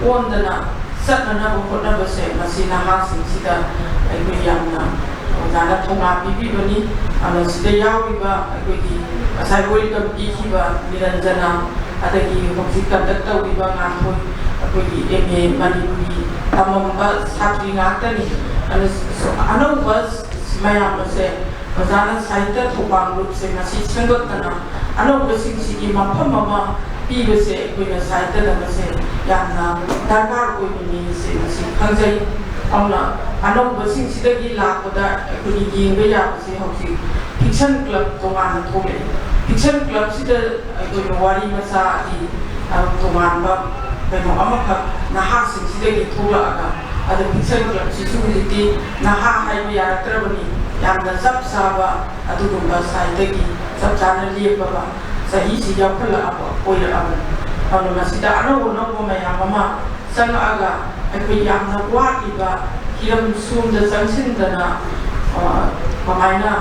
ꯑꯣꯟꯗꯅ ꯆꯠꯅꯅꯕ ꯍꯣꯠꯅꯕꯁꯦ, ꯃꯁꯤ ꯅꯍꯥꯁꯤꯡꯁꯤꯗ ꯑꯩꯈꯣꯏ ꯌꯥꯝꯅ ꯑꯣꯖꯥꯅ ꯊꯧꯅꯥ ꯄꯤꯕꯤꯕꯅꯤ꯫ ꯑꯗꯨꯅ ꯁꯤꯗ ꯌꯥꯎꯔꯤꯕ ꯑꯩꯈꯣꯏꯒꯤ ꯉꯁꯥꯏ welcome ꯄꯤꯈꯤꯕ ꯅꯤꯔꯟꯖꯅꯥ, ꯑꯗꯒꯤ ꯍꯧꯖꯤꯛ ꯀꯟꯗꯛ ꯇꯧꯔꯤꯕ ꯉꯥꯟꯊꯣꯏ, ꯑꯩꯈꯣꯏꯒꯤ ꯑꯦꯝ ꯑꯦ ꯃꯅꯤꯄꯨꯔꯤ ꯇꯝꯃꯝꯕ ꯁꯥꯇ꯭ꯔꯤ ꯉꯥꯛꯇꯅꯤ꯫ ꯑꯗꯨ ꯑꯅꯧꯕ ꯃꯌꯥꯝ ꯑꯁꯦ ꯑꯣꯖꯥꯅ ꯁꯥꯍꯤꯇ꯭ꯌ ꯊꯧꯕꯥꯜ ꯂꯨꯞꯁꯦ ꯃꯁꯤ ꯁꯦꯝꯒꯠꯇꯅ ꯑꯅꯧꯕꯁꯤꯡꯁꯤꯒꯤ ꯃꯐꯝ ꯑꯃ ꯄꯤꯕꯁꯦ ꯑꯩꯈꯣꯏꯅ ꯁꯥꯍꯤꯇ꯭ꯌꯗ ꯃꯁꯦ ꯌꯥꯝꯅ ꯗꯔꯀꯥꯔ ꯑꯣꯏꯕꯅꯤ ꯁꯦ ꯃꯁꯤ ꯈꯪꯖꯩ꯫ ꯑꯗꯨꯅ ꯑꯅꯧꯕꯁꯤꯡꯁꯤꯗꯒꯤ ꯂꯥꯛꯄꯗ ꯑꯩꯈꯣꯏꯒꯤ ꯌꯦꯡꯕ ꯌꯥꯕꯁꯦ ꯍꯧꯖꯤꯛ ꯐꯤꯛꯁꯟ ꯀ꯭ꯂꯕ ꯇꯣꯉꯥꯟꯅ ꯊꯣꯛꯂꯛꯑꯦ꯫ ꯐꯤꯛꯁꯟ ꯀ꯭ꯂꯕꯁꯤꯗ ꯑꯩꯈꯣꯏꯅ ꯋꯥꯔꯤ ꯃꯆꯥꯒꯤ, ꯑ, ꯇꯣꯉꯥꯟꯕ ꯀꯩꯅꯣ ꯑꯃꯈꯛ ꯅꯍꯥꯁꯤꯡꯁꯤꯗꯒꯤ ꯊꯣꯛꯂꯛꯑꯒ, ꯑꯗꯣ ꯐꯤꯛꯁꯟ ꯀ꯭ꯂꯕꯁꯤꯁꯨ ꯍꯧꯖꯤꯛꯇꯤ ꯅꯍꯥ ꯍꯥꯏꯕ ꯌꯥꯔꯛꯇ꯭ꯔꯕꯅꯤ, ꯌꯥꯝꯅ ꯆꯞ ꯆꯥꯕ ꯑꯗꯨꯒꯨꯝꯕ ꯁꯥꯏꯠꯇꯒꯤ ꯆꯞ ꯆꯥꯅ ꯂꯦꯞꯄꯕ ꯆꯍꯤꯁꯤ ꯌꯥꯎꯈꯠꯂꯛꯑꯕ ꯑꯣꯏꯔꯛꯑꯕꯅꯤ꯫ ꯑꯗꯨꯅ ꯃꯁꯤꯗ ꯑꯅꯧ ꯑꯅꯧꯕ ꯃꯌꯥꯝ ꯑꯃ ꯆꯪꯉꯛꯑꯒ ꯑꯩꯈꯣꯏ ꯌꯥꯝꯅ ꯋꯥꯠꯂꯤꯕ ꯍꯤꯔꯝ ꯁꯣꯝꯗ ꯆꯪꯁꯤꯟꯗꯅ, ꯑ, ꯀꯃꯥꯏꯅ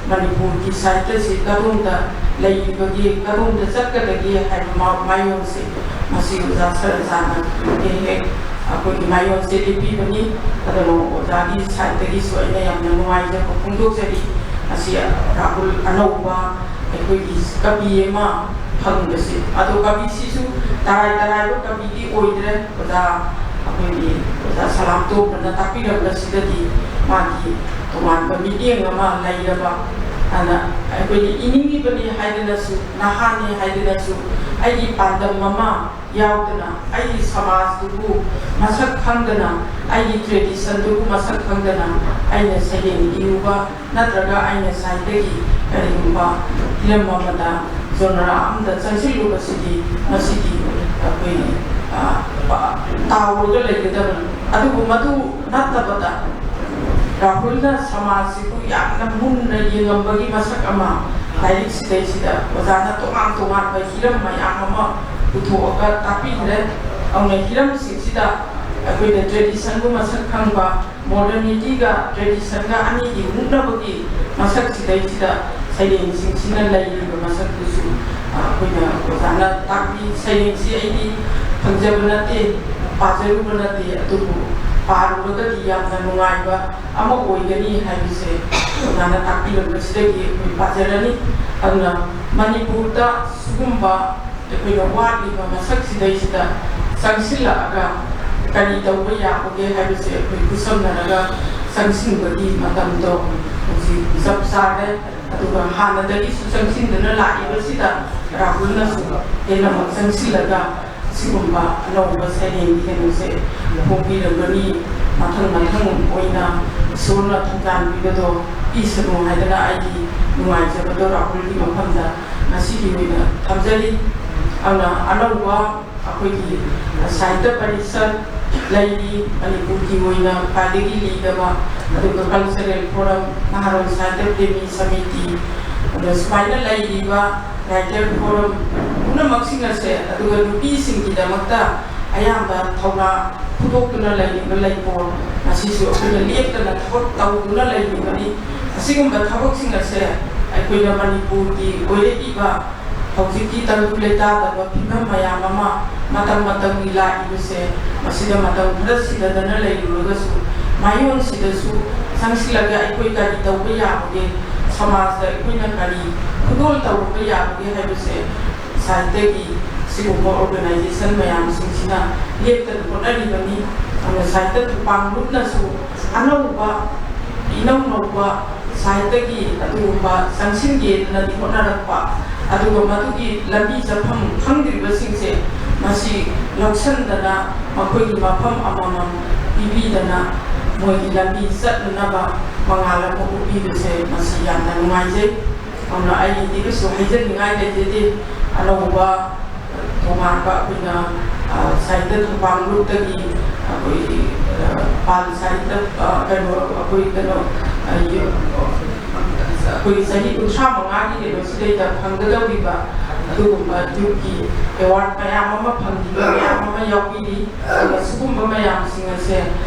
ꯃꯅꯤꯄꯨꯔꯒꯤ ꯁꯥꯍꯤꯇ꯭ꯌꯁꯤ ꯀꯗꯣꯝꯗ ꯂꯩꯔꯤꯕꯒꯦ, ꯀꯗꯣꯝꯗ ꯆꯠꯀꯗꯒꯦ ꯍꯥꯏꯕ ꯃꯥ-, ꯃꯥꯌꯣꯟꯁꯦ ꯃꯁꯤ ꯑꯣꯖꯥ ꯁꯔꯖꯥꯅ ꯍꯦꯛ ꯍꯦꯛ ꯑꯩꯈꯣꯏꯒꯤ ꯃꯥꯌꯣꯟꯁꯦ ꯂꯦꯞꯄꯤꯕꯅꯤ꯫ ꯑꯗꯨꯅ ꯑꯣꯖꯥꯒꯤ ꯁꯥꯏꯠꯇꯒꯤꯁꯨ ꯑꯩꯅ ꯌꯥꯝꯅ ꯅꯨꯡꯉꯥꯏꯖꯕ ꯐꯣꯡꯗꯣꯛꯆꯔꯤ꯫ ꯃꯁꯤ ꯔꯥꯍꯨꯜ ꯑꯅꯧꯕ ꯑꯩꯈꯣꯏꯒꯤ ꯀꯕꯤ ꯑꯃ ꯐꯪꯕꯁꯦ꯫ ꯑꯗꯣ ꯀꯕꯤꯁꯤꯁꯨ ꯇꯔꯥꯏ ꯇꯔꯥꯏꯕ ꯀꯕꯤꯗꯤ ꯑꯣꯏꯗ꯭ꯔꯦ꯫ ꯑꯣꯖꯥ, ꯑꯩꯈꯣꯏꯒꯤ ꯑꯣꯖꯥ ꯁꯂꯥꯝꯇꯣꯝꯕꯅ ꯇꯥꯛꯄꯤꯔꯝꯕꯁꯤꯗꯗꯤ ꯃꯥꯒꯤ ꯇꯣꯉꯥꯟꯕ ꯃꯤꯠꯌꯦꯡ ꯑꯃ ꯂꯩꯔꯕ, ꯑꯗꯨꯅ ꯑꯩꯈꯣꯏꯅ ꯏꯅꯤꯡꯉꯤꯕꯅꯤ ꯍꯥꯏꯗꯅꯁꯨ, ꯅꯍꯥꯅꯤ ꯍꯥꯏꯗꯅꯁꯨ, ꯑꯩꯒꯤ ꯄꯥꯟꯗꯝ ꯑꯃ ꯌꯥꯎꯗꯅ, ꯑꯩꯒꯤ ꯁꯃꯥꯖꯇꯨꯕꯨ ꯃꯁꯛ ꯈꯪꯗꯅ, ꯑꯩꯒꯤ ꯇ꯭ꯔꯦꯗꯤꯁꯟꯗꯨꯕꯨ ꯃꯁꯛ ꯈꯪꯗꯅ ꯑꯩꯅ ꯁꯩꯔꯦꯡ ꯏꯔꯨꯕ ꯅꯠꯇ꯭ꯔꯒ ꯑꯩꯅ ꯁꯥꯏꯠꯇꯒꯤ ꯀꯔꯤꯒꯨꯝꯕ ꯐꯤꯂꯝ ꯑꯃꯗ ꯖꯣꯅꯔꯥ ꯑꯃꯗ ꯆꯪꯁꯤꯜꯂꯨꯕꯁꯤꯗꯤ ꯃꯁꯤꯗꯤ ꯑꯩꯈꯣꯏ, ꯑ, ꯄ-, ꯇꯥꯎꯔꯒ ꯂꯩꯒꯗꯕꯅꯤ꯫ ꯑꯗꯨꯕꯨ ꯃꯗꯨ ꯅꯠꯇꯕꯗ ꯔꯥꯍꯨꯜꯅ ꯁꯃꯥꯖꯁꯤꯕꯨ ꯌꯥꯝꯅ ꯃꯨꯟꯅ ꯌꯦꯡꯉꯝꯕꯒꯤ ꯃꯁꯛ ꯑꯃ ꯂꯥꯏꯔꯤꯛꯁꯤꯗꯩꯁꯤꯗ ꯑꯣꯖꯥꯅ ꯇꯣꯉꯥꯟ ꯇꯣꯉꯥꯟꯕ ꯍꯤꯔꯝ ꯃꯌꯥꯝ ꯑꯃ ꯄꯨꯊꯣꯛꯑꯒ ꯇꯥꯛꯄꯤꯈ꯭ꯔꯦ꯫ ꯑꯗꯨꯅ ꯍꯤꯔꯝꯁꯤꯡꯁꯤꯗ ꯑꯩꯈꯣꯏꯅ ꯇ꯭ꯔꯦꯗꯤꯁꯟꯕꯨ ꯃꯁꯛ ꯈꯪꯕ, ꯃꯣꯗꯔꯅꯤꯇꯤꯒ ꯇ꯭ꯔꯦꯗꯤꯁꯟꯒ ꯑꯅꯤꯒꯤ ꯃꯨꯛꯅꯕꯒꯤ ꯃꯁꯛꯁꯤꯗꯩꯁꯤꯗ ꯁꯩꯔꯦꯡꯁꯤꯡꯁꯤꯅ ꯂꯩꯔꯤꯕ ꯃꯁꯛꯇꯨꯁꯨ, ꯑ, ꯑꯩꯈꯣꯏꯅ ꯑꯣꯖꯥꯅ ꯇꯥꯛꯄꯤ꯫ ꯁꯩꯔꯦꯡꯁꯤ ꯑꯩꯗꯤ ꯐꯪꯖꯕ ꯅꯠꯇꯦ, ꯄꯥꯖꯔꯨꯕ ꯅꯠꯇꯦ, ꯑꯗꯨꯕꯨ ꯄꯥꯔꯨꯔꯒꯗꯤ ꯌꯥꯝꯅ ꯅꯨꯡꯉꯥꯏꯕ ꯑꯃ ꯑꯣꯏꯒꯅꯤ ꯍꯥꯏꯕꯁꯦ ꯑꯣꯖꯥꯅ ꯇꯥꯛꯄꯤꯔꯝꯕꯁꯤꯗꯒꯤ ꯑꯩꯈꯣꯏ ꯄꯥꯖꯔꯅꯤ꯫ ꯑꯗꯨꯅ ꯃꯅꯤꯄꯨꯔꯗ ꯁꯤꯒꯨꯝꯕ ꯑꯩꯈꯣꯏꯅ ꯋꯥꯠꯂꯤꯕ ꯃꯁꯛꯁꯤꯗꯩꯁꯤꯗ ꯆꯪꯁꯤꯜꯂꯛꯑꯒ ꯀꯔꯤ ꯇꯧꯕ ꯌꯥꯕꯒꯦ ꯍꯥꯏꯕꯁꯦ ꯑꯩꯈꯣꯏ ꯈꯨꯠꯁꯝꯅꯔꯒ ꯆꯪꯁꯤꯟꯕꯒꯤ ꯃꯇꯝꯗꯣ ꯍꯧꯖꯤꯛ ꯆꯞ ꯆꯥꯔꯦ꯫ ꯑꯗꯨꯒ ꯍꯥꯟꯅꯗꯒꯤꯁꯨ ꯆꯪꯁꯤꯟꯗꯨꯅ ꯂꯥꯛꯏꯕꯁꯤꯗ ꯔꯥꯍꯨꯜꯅꯁꯨ ꯍꯦꯟꯅꯃꯛ ꯆꯪꯁꯤꯜꯂꯒ ꯁꯤꯒꯨꯝꯕ ꯑꯅꯧꯕ ꯁꯩꯔꯦꯡꯒꯤ ꯀꯩꯅꯣꯁꯦ ꯐꯣꯡꯕꯤꯔꯝꯒꯅꯤ꯫ ꯃꯊꯪ ꯃꯊꯪ ꯑꯣꯏꯅ ꯏꯁꯣꯔꯅ ꯊꯧꯖꯥꯟ ꯄꯤꯕꯗꯣ ꯄꯤꯁꯅꯨ ꯍꯥꯏꯗꯅ ꯑꯩꯒꯤ ꯅꯨꯡꯉꯥꯏꯖꯕꯗꯣ ꯔꯥꯍꯨꯜꯒꯤ ꯃꯐꯝꯗ ꯉꯁꯤꯒꯤ ꯑꯣꯏꯅ ꯊꯝꯖꯔꯤ꯫ ꯑꯗꯨꯅ ꯑꯅꯧꯕ ꯑꯩꯈꯣꯏꯒꯤ ꯁꯥꯍꯤꯇ꯭ꯌ ꯄꯔꯤꯁꯠ ꯂꯩꯔꯤ, ꯃꯅꯤꯄꯨꯔꯒꯤ ꯑꯣꯏꯅ ꯈ꯭ꯋꯥꯏꯗꯒꯤ ꯂꯤꯔꯕ, ꯑꯗꯨꯒ ꯀꯜꯆꯔꯦꯜ ꯐꯣꯔꯝ, ꯅꯍꯥꯔꯣꯜ ꯁꯥꯍꯤꯇ꯭ꯌ ꯄ꯭ꯔꯦꯃꯤ ꯁꯃꯤꯇꯤ, ꯑꯗ ꯁꯨꯃꯥꯏꯅ ꯂꯩꯔꯤꯕ ꯔꯥꯏꯇꯔ ꯐꯣꯔꯝ ꯄꯨꯝꯅꯃꯛꯁꯤꯡ ꯑꯁꯦ, ꯑꯗꯨꯒ ꯅꯨꯄꯤꯁꯤꯡꯒꯤꯗꯃꯛꯇ ꯑꯌꯥꯝꯕ ꯊꯧꯅꯥ ꯐꯨꯗꯣꯛꯇꯨꯅ ꯂꯩꯔꯤꯕ ꯂꯩꯀꯣꯜ, ꯃꯁꯤꯁꯨ ꯑꯩꯈꯣꯏꯅ ꯂꯦꯞꯇꯅ ꯊꯕꯛ ꯇꯧꯗꯨꯅ ꯂꯩꯔꯤꯕꯅꯤ꯫ ꯑꯁꯤꯒꯨꯝꯕ ꯊꯕꯛꯁꯤꯡ ꯑꯁꯦ ꯑꯩꯈꯣꯏꯅ ꯃꯅꯤꯄꯨꯔꯒꯤ ꯑꯣꯏꯔꯛꯏꯕ ꯍꯧꯖꯤꯛꯀꯤ ꯇꯪꯗꯨ ꯂꯩꯇꯥꯗꯕ ꯐꯤꯕꯝ ꯃꯌꯥꯝ ꯑꯃ ꯃꯇꯝ ꯃꯇꯝꯒꯤ ꯂꯥꯛꯏꯕꯁꯦ, ꯃꯁꯤꯗ ꯃꯇꯝ ꯈꯔ ꯁꯤꯗꯗꯅ ꯂꯩꯔꯨꯔꯒꯁꯨ, ꯃꯥꯏꯌꯣꯟꯁꯤꯗꯁꯨ ꯆꯪꯁꯤꯜꯂꯒ ꯑꯩꯈꯣꯏ ꯀꯔꯤ ꯇꯧꯕ ꯌꯥꯕꯒꯦ, ꯁꯃꯥꯖꯇ ꯑꯩꯈꯣꯏꯅ ꯀꯔꯤ ꯈꯨꯗꯣꯜ ꯇꯧꯔꯨꯕ ꯌꯥꯕꯒꯦ ꯍꯥꯏꯕꯁꯦ ꯁꯥꯍꯤꯇ꯭ꯌꯒꯤ ꯁꯤꯒꯨꯝꯕ ꯑꯣꯔꯒꯅꯥꯏꯖꯦꯁꯟ ꯃꯌꯥꯝꯁꯤꯡꯁꯤꯅ ꯂꯦꯞꯇꯅ ꯍꯣꯠꯅꯔꯤꯕꯅꯤ꯫ ꯑꯗꯨꯅ ꯁꯥꯍꯤꯇ꯭ꯌ ꯊꯧꯄꯥꯡ ꯂꯨꯞꯅꯁꯨ ꯑꯅꯧꯕ, ꯏꯅꯧ ꯅꯧꯕ ꯁꯥꯍꯤꯇ꯭ꯌꯒꯤ ꯑꯗꯨꯒꯨꯝꯕ ꯆꯪꯁꯤꯟꯒꯦꯗꯅꯗꯤ ꯍꯣꯠꯅꯔꯛꯄ, ꯑꯗꯨꯒ ꯃꯗꯨꯒꯤ ꯂꯝꯕꯤ ꯆꯠꯐꯝ ꯈꯪꯗ꯭ꯔꯤꯕꯁꯤꯡꯁꯦ ꯃꯁꯤ ꯂꯧꯁꯤꯟꯗꯅ ꯃꯈꯣꯏꯒꯤ ꯃꯐꯝ ꯑꯃꯃꯝ ꯄꯤꯕꯤꯗꯅ ꯃꯣꯏꯒꯤ ꯂꯝꯕꯤ ꯆꯠꯅꯅꯕ ꯃꯉꯥꯜ ꯑꯃ ꯎꯠꯄꯤꯕꯁꯦ ꯃꯁꯤ ꯌꯥꯝꯅ ꯅꯨꯡꯉꯥꯏꯖꯩ꯫ ꯑꯗꯨꯅ ꯑꯩꯒꯤꯗꯤ ꯀꯩꯁꯨ ꯍꯥꯏꯖꯅꯤꯡꯉꯥꯏ ꯂꯩꯖꯗꯦ꯫ ꯑꯅꯧꯕ ꯇꯣꯉꯥꯟꯕ ꯑꯩꯈꯣꯏꯅ, ꯑ, ꯁꯥꯍꯤꯇ꯭ꯌ ꯊꯧꯄꯥꯡ ꯂꯨꯞꯇꯒꯤ ꯑꯩꯈꯣꯏ, ꯑ, ꯕꯥꯜ ꯁꯥꯍꯤꯇ꯭ꯌ, ꯑ, ꯀꯩꯅꯣ, ꯑꯩꯈꯣꯏ ꯀꯩꯅꯣ, ꯑ, ꯌꯨ-, ꯑꯩꯈꯣꯏꯒꯤ ꯆꯍꯤ ꯀꯨꯟꯊ꯭ꯔꯥ ꯃꯉꯥꯒꯤ ꯀꯩꯅꯣꯁꯤꯗꯩꯗ ꯐꯪꯒꯗꯧꯔꯤꯕ ꯑꯗꯨꯒꯨꯝꯕ ꯌꯨꯠꯀꯤ ꯑꯦꯋꯥꯔꯗ ꯃꯌꯥꯝ ꯑꯃ ꯐꯪꯈꯤꯕ ꯃꯌꯥꯝ ꯑꯃ ꯌꯥꯎꯕꯤꯔꯤ꯫ ꯑꯗꯨꯒ ꯁꯤꯒꯨꯝꯕ ꯃꯌꯥꯝꯁꯤꯡ ꯑꯁꯦ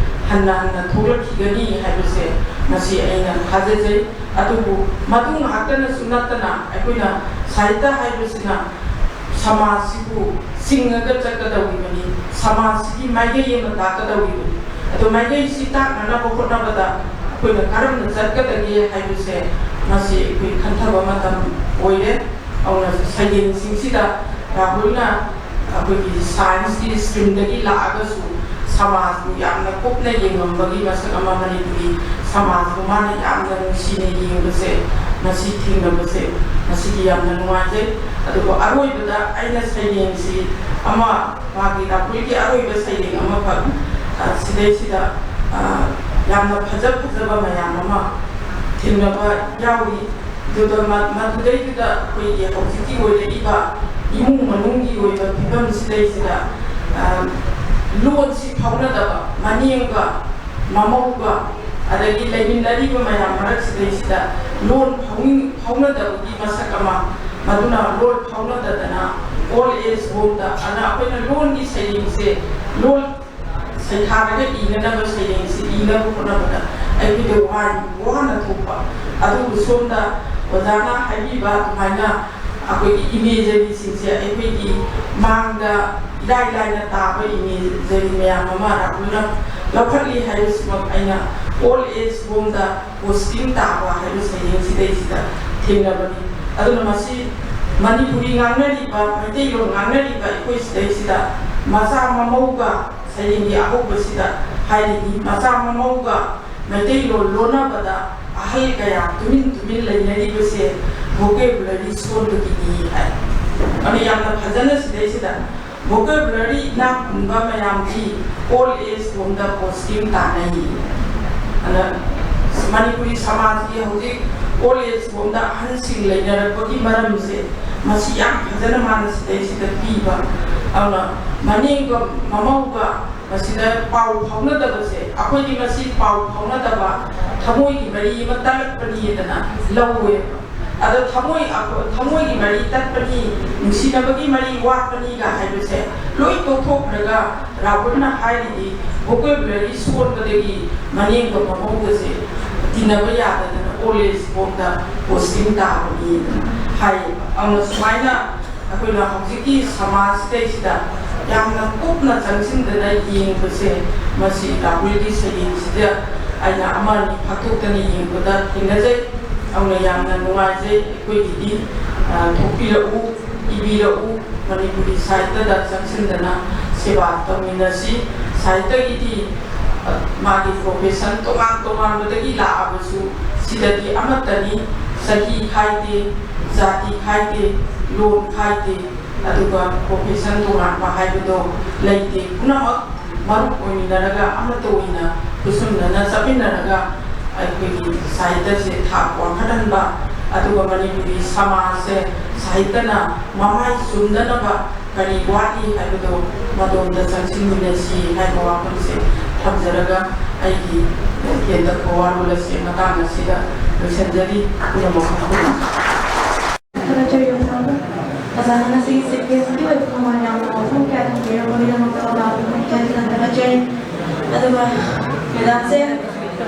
ꯍꯟꯅ ꯍꯟꯅ ꯊꯣꯛꯂꯛꯈꯤꯒꯅꯤ ꯍꯥꯏꯕꯁꯦ ꯃꯁꯤ ꯑꯩꯅ ꯊꯥꯖꯖꯩ꯫ ꯑꯗꯨꯕꯨ ꯃꯗꯨ ꯉꯥꯛꯇꯅꯁꯨ ꯅꯠꯇꯅ ꯑꯩꯈꯣꯏꯅ ꯁꯥꯍꯤꯇ꯭ꯌ ꯍꯥꯏꯕꯁꯤꯅ ꯁꯃꯥꯖꯁꯤꯕꯨ ꯆꯤꯡꯉꯒ ꯆꯠꯀꯗꯧꯔꯤꯕꯅꯤ, ꯁꯃꯥꯖꯁꯤꯒꯤ ꯃꯥꯏꯀꯩ ꯑꯃ ꯇꯥꯛꯀꯗꯧꯔꯤꯕꯅꯤ꯫ ꯑꯗꯣ ꯃꯥꯏꯀꯩꯁꯤ ꯇꯥꯛꯅꯅꯕ ꯍꯣꯠꯅꯕꯗ ꯑꯩꯈꯣꯏꯅ ꯀꯔꯝꯅ ꯆꯠꯀꯗꯒꯦ ꯍꯥꯏꯕꯁꯦ ꯃꯁꯤ ꯑꯩꯈꯣꯏ ꯈꯟꯊꯕ ꯃꯇꯝ ꯑꯣꯏꯔꯦ꯫ ꯑꯗꯨꯅ ꯁꯩꯔꯦꯡꯁꯤꯡꯁꯤꯗ ꯔꯥꯍꯨꯜꯅ ꯑꯩꯈꯣꯏꯒꯤ ꯁꯥꯏꯟꯁꯀꯤ ꯁ꯭ꯇ꯭ꯔꯤꯝꯗꯒꯤ ꯂꯥꯛꯑꯒꯁꯨ ꯁꯃꯥꯖꯕꯨ ꯌꯥꯝꯅ ꯀꯨꯞꯅ ꯌꯦꯡꯉꯝꯕꯒꯤ ꯃꯁꯛ ꯑꯃ, ꯃꯅꯤꯄꯨꯔꯤ ꯁꯃꯥꯖꯕꯨ ꯃꯥꯅ ꯌꯥꯝꯅ ꯅꯨꯡꯁꯤꯅ ꯌꯦꯡꯕꯁꯦ, ꯃꯁꯤ ꯊꯦꯡꯅꯕꯁꯦ ꯉꯁꯤꯗꯤ ꯌꯥꯝꯅ ꯅꯨꯡꯉꯥꯏꯖꯩ꯫ ꯑꯗꯨꯕꯨ ꯑꯔꯣꯏꯕꯗ ꯑꯩꯅ ꯁꯩꯔꯦꯡꯁꯤ ꯑꯃ, ꯃꯥꯒꯤ ꯔꯥꯍꯨꯜꯒꯤ ꯑꯔꯣꯏꯕ ꯁꯩꯔꯦꯡ ꯑꯃꯈꯛ, ꯑ, ꯁꯤꯗꯩꯁꯤꯗ, ꯑ, ꯌꯥꯝꯅ ꯐꯖ ꯐꯖꯕ ꯃꯌꯥꯝ ꯑꯃ ꯊꯦꯡꯅꯕ ꯌꯥꯎꯔꯤ꯫ ꯑꯗꯨꯒ ꯃ-, ꯃꯗꯨꯗꯩꯗꯨꯗ ꯑꯩꯈꯣꯏꯒꯤ ꯍꯧꯖꯤꯛꯀꯤ ꯑꯣꯏꯔꯛꯏꯕ ꯏꯃꯨꯡ ꯃꯅꯨꯡꯒꯤ ꯑꯣꯏꯕ ꯐꯤꯕꯝꯁꯤꯗꯩꯁꯤꯗ, ꯑ, ꯂꯣꯟꯁꯤ ꯐꯥꯎꯅꯗꯕ, ꯃꯅꯦꯝꯒ ꯃꯃꯧꯒ, ꯑꯗꯒꯤ ꯂꯩꯃꯤꯟꯅꯔꯤꯕ ꯃꯌꯥꯝ ꯃꯔꯛꯁꯤꯗꯩꯁꯤꯗ ꯂꯣꯟ ꯐꯥꯎꯅꯤꯡ-, ꯐꯥꯎꯅꯗꯕꯒꯤ ꯃꯁꯛ ꯑꯃ, ꯃꯗꯨꯅ ꯂꯣꯟ ꯐꯥꯎꯅꯗꯗꯅ old age homeꯗ, ꯑꯗꯨꯅ ꯑꯩꯈꯣꯏꯅ ꯂꯣꯟꯒꯤ ꯁꯩꯔꯦꯡꯁꯦ, ꯂꯣꯟ ꯁꯩꯊꯥꯔꯒ ꯏꯅꯅꯕ ꯁꯩꯔꯦꯡꯁꯤ ꯏꯅꯕ ꯍꯣꯠꯅꯕꯗ ꯑꯩꯈꯣꯏꯗ ꯋꯥꯏ-, ꯋꯥꯅ ꯊꯣꯛꯄ꯫ ꯑꯗꯨꯕꯨ ꯁꯣꯝꯗ ꯑꯣꯖꯥꯅ ꯍꯥꯏꯕꯤꯕ ꯑꯗꯨꯃꯥꯏꯅ ꯑꯩꯈꯣꯏꯒꯤ ꯏꯃꯦꯖꯔꯤꯁꯤꯡꯁꯦ ꯑꯩꯈꯣꯏꯒꯤ ꯃꯥꯡꯗ ꯏꯔꯥꯏ ꯂꯥꯏꯅ ꯇꯥꯕ ꯏꯃꯦꯖꯔꯤ ꯃꯌꯥꯝ ꯑꯃ ꯔꯥꯍꯨꯜꯅ ꯂꯧꯈꯠꯂꯤ ꯍꯥꯏꯕꯁꯤꯃꯛ ꯑꯩꯅ old age homeꯗ posting ꯇꯥꯕ ꯍꯥꯏꯕ ꯁꯩꯔꯦꯡꯁꯤꯗꯩꯁꯤꯗ ꯊꯦꯡꯅꯕꯅꯤ꯫ ꯑꯗꯨꯅ ꯃꯁꯤ ꯃꯅꯤꯄꯨꯔꯤ ꯉꯥꯡꯅꯔꯤꯕ, ꯃꯩꯇꯩꯂꯣꯟ ꯉꯥꯡꯅꯔꯤꯕ ꯑꯩꯈꯣꯏ ꯁꯤꯗꯩꯁꯤꯗ ꯃꯆꯥ ꯃꯃꯧꯒ ꯁꯩꯔꯦꯡꯒꯤ ꯑꯍꯧꯕꯁꯤꯗ ꯍꯥꯏꯔꯤꯅꯤ, ꯃꯆꯥ ꯃꯃꯧꯒ ꯃꯩꯇꯩꯂꯣꯟ ꯂꯣꯟꯅꯕꯗ ꯑꯍꯜ ꯀꯌꯥ ꯇꯨꯃꯤꯟ ꯇꯨꯃꯤꯟ ꯂꯩꯅꯔꯤꯕꯁꯦ vocabulary ꯁꯣꯟꯕꯒꯤꯅꯤ ꯍꯥꯏ꯫ ꯑꯗꯨꯅ ꯌꯥꯝꯅ ꯐꯖꯅ ꯁꯤꯗꯩꯁꯤꯗ vocabulary ꯏꯅꯥꯛ ꯈꯨꯟꯕ ꯃꯌꯥꯝꯗꯤ old age homeꯗ posting ꯇꯥꯅꯩ꯫ ꯑꯗ ꯃꯅꯤꯄꯨꯔꯤ ꯁꯃꯥꯖꯀꯤ ꯍꯧꯖꯤꯛ old age homeꯗ ꯑꯍꯟꯁꯤꯡ ꯂꯩꯅꯔꯛꯄꯒꯤ ꯃꯔꯝꯁꯦ ꯃꯁꯤ ꯌꯥꯝ ꯐꯖꯅ ꯃꯥꯅ ꯁꯤꯗꯩꯁꯤꯗ ꯄꯤꯕ꯫ ꯑꯗꯨꯅ ꯃꯅꯦꯝꯒ ꯃꯃꯧꯒ ꯃꯁꯤꯗ ꯄꯥꯎ ꯐꯥꯎꯅꯗꯕꯁꯦ, ꯑꯩꯈꯣꯏꯗꯤ ꯃꯁꯤ ꯄꯥꯎ ꯐꯥꯎꯅꯗꯕ ꯊꯃꯣꯏꯒꯤ ꯃꯔꯤ ꯑꯃ ꯇꯠꯂꯛꯄꯅꯤꯗꯅ ꯂꯧꯋꯦꯕ꯫ ꯑꯗꯣ ꯊꯃꯣꯏ, ꯊꯃꯣꯏꯒꯤ ꯃꯔꯤ ꯇꯠꯄꯅꯤ, ꯅꯨꯡꯁꯤꯅꯕꯒꯤ ꯃꯔꯤ ꯋꯥꯠꯄꯅꯤꯒ ꯍꯥꯏꯕꯁꯦ ꯂꯣꯏ ꯇꯣꯛꯊꯣꯛꯈ꯭ꯔꯒ ꯔꯥꯍꯨꯜꯅ ꯍꯥꯏꯔꯤꯗꯤ vocabulary ꯁꯣꯟꯕꯗꯒꯤ ꯃꯅꯦꯝꯒ ꯃꯃꯧꯒꯁꯦ ꯇꯤꯟꯅꯕ ꯌꯥꯗꯗꯅ old age homeꯗ posting ꯇꯥꯕꯅꯤ ꯍꯥꯏꯌꯦꯕ꯫ ꯑꯗꯨꯅ ꯁꯨꯃꯥꯏꯅ ꯑꯩꯈꯣꯏꯅ ꯍꯧꯖꯤꯛꯀꯤ ꯁꯃꯥꯖꯁꯤꯗꯩꯁꯤꯗ ꯌꯥꯝꯅ ꯀꯨꯞꯅ ꯆꯪꯁꯤꯟꯗꯅ ꯌꯦꯡꯕꯁꯦ, ꯃꯁꯤ ꯔꯥꯍꯨꯜꯒꯤ ꯁꯩꯔꯦꯡꯁꯤꯗ ꯑꯩꯅ ꯑꯃ ꯑꯅꯤ ꯐꯥꯛꯇꯣꯛꯇꯅ ꯌꯦꯡꯕꯗ ꯊꯦꯡꯅꯖꯩ꯫ ꯑꯗꯨꯅ ꯌꯥꯝꯅ ꯅꯨꯡꯉꯥꯏꯖꯩ꯫ ꯑꯩꯈꯣꯏꯒꯤꯗꯤ, ꯑ, ꯊꯣꯛꯄꯤꯔꯛꯎ, ꯏꯕꯤꯔꯛꯎ, ꯃꯅꯤꯄꯨꯔꯤ ꯁꯥꯍꯤꯇ꯭ꯌꯗ ꯆꯪꯁꯤꯟꯗꯅ ꯁꯦꯕꯥ ꯇꯧꯃꯤꯟꯅꯁꯤ꯫ ꯁꯥꯍꯤꯇ꯭ꯌꯒꯤꯗꯤ, ꯑ, ꯃꯥꯒꯤ profession ꯇꯣꯉꯥꯟ ꯇꯣꯉꯥꯟꯕꯗꯒꯤ ꯂꯥꯛꯑꯕꯁꯨ, ꯁꯤꯗꯗꯤ ꯑꯃꯠꯇꯅꯤ꯫ ꯆꯍꯤ ꯈꯥꯏꯗꯦ, ꯖꯥꯇꯤ ꯈꯥꯏꯗꯦ, ꯂꯣꯟ ꯈꯥꯏꯗꯦ, ꯑꯗꯨꯒ profession ꯇꯣꯉꯥꯟꯕ ꯍꯥꯏꯕꯗꯣ ꯂꯩꯇꯦ꯫ ꯄꯨꯝꯅꯃꯛ ꯃꯔꯨꯞ ꯑꯣꯏꯃꯤꯟꯅꯔꯒ, ꯑꯃꯠꯇ ꯑꯣꯏꯅ ꯈꯨꯠꯁꯨꯝꯅꯅ ꯆꯠꯃꯤꯟꯅꯔꯒ ꯑꯩꯈꯣꯏꯒꯤ ꯁꯥꯍꯤꯇ꯭ꯌꯁꯦ ꯊꯥꯛ ꯋꯥꯡꯈꯠꯍꯟꯕ, ꯑꯗꯨꯒ ꯃꯅꯤꯄꯨꯔꯤ ꯁꯃꯥꯖꯁꯦ ꯁꯥꯍꯤꯇ꯭ꯌꯅ ꯃꯃꯥꯏ ꯆꯨꯝꯅꯅꯕ ꯀꯔꯤ ꯋꯥꯠꯂꯤ ꯍꯥꯏꯕꯗꯣ ꯃꯗꯣꯝꯗ ꯆꯪꯁꯤꯟꯃꯤꯟꯅꯁꯤ ꯍꯥꯏꯕ ꯋꯥꯐꯝꯁꯦ ꯊꯝꯖꯔꯒ ꯑꯩꯒꯤ ꯇꯦꯟꯇꯛꯄ ꯋꯥꯔꯣꯜ ꯑꯁꯤ ꯃꯇꯥꯡ ꯑꯁꯤꯗ ꯂꯣꯏꯁꯤꯟꯖꯔꯤ꯫ ꯄꯨꯝꯅꯃꯛꯄꯨ ꯈꯨꯔꯨꯝꯖꯔꯤ꯫ ꯊꯥꯒꯠꯆꯔꯤ ꯑꯣꯖꯥꯕꯨ꯫ ꯑꯣꯖꯥꯅ ꯉꯁꯤꯒꯤ chief guest ꯀꯤ ꯑꯣꯏꯕ ꯃꯃꯜ ꯌꯥꯝꯅ ꯋꯥꯐꯝ ꯀꯌꯥ ꯊꯝꯕꯤꯔꯝꯕꯒꯤꯗꯃꯛꯇ ꯑꯣꯖꯥꯕꯨ ꯊꯥꯒꯠꯆꯔꯤ꯫ ꯑꯗꯨꯒ madam ꯁꯦ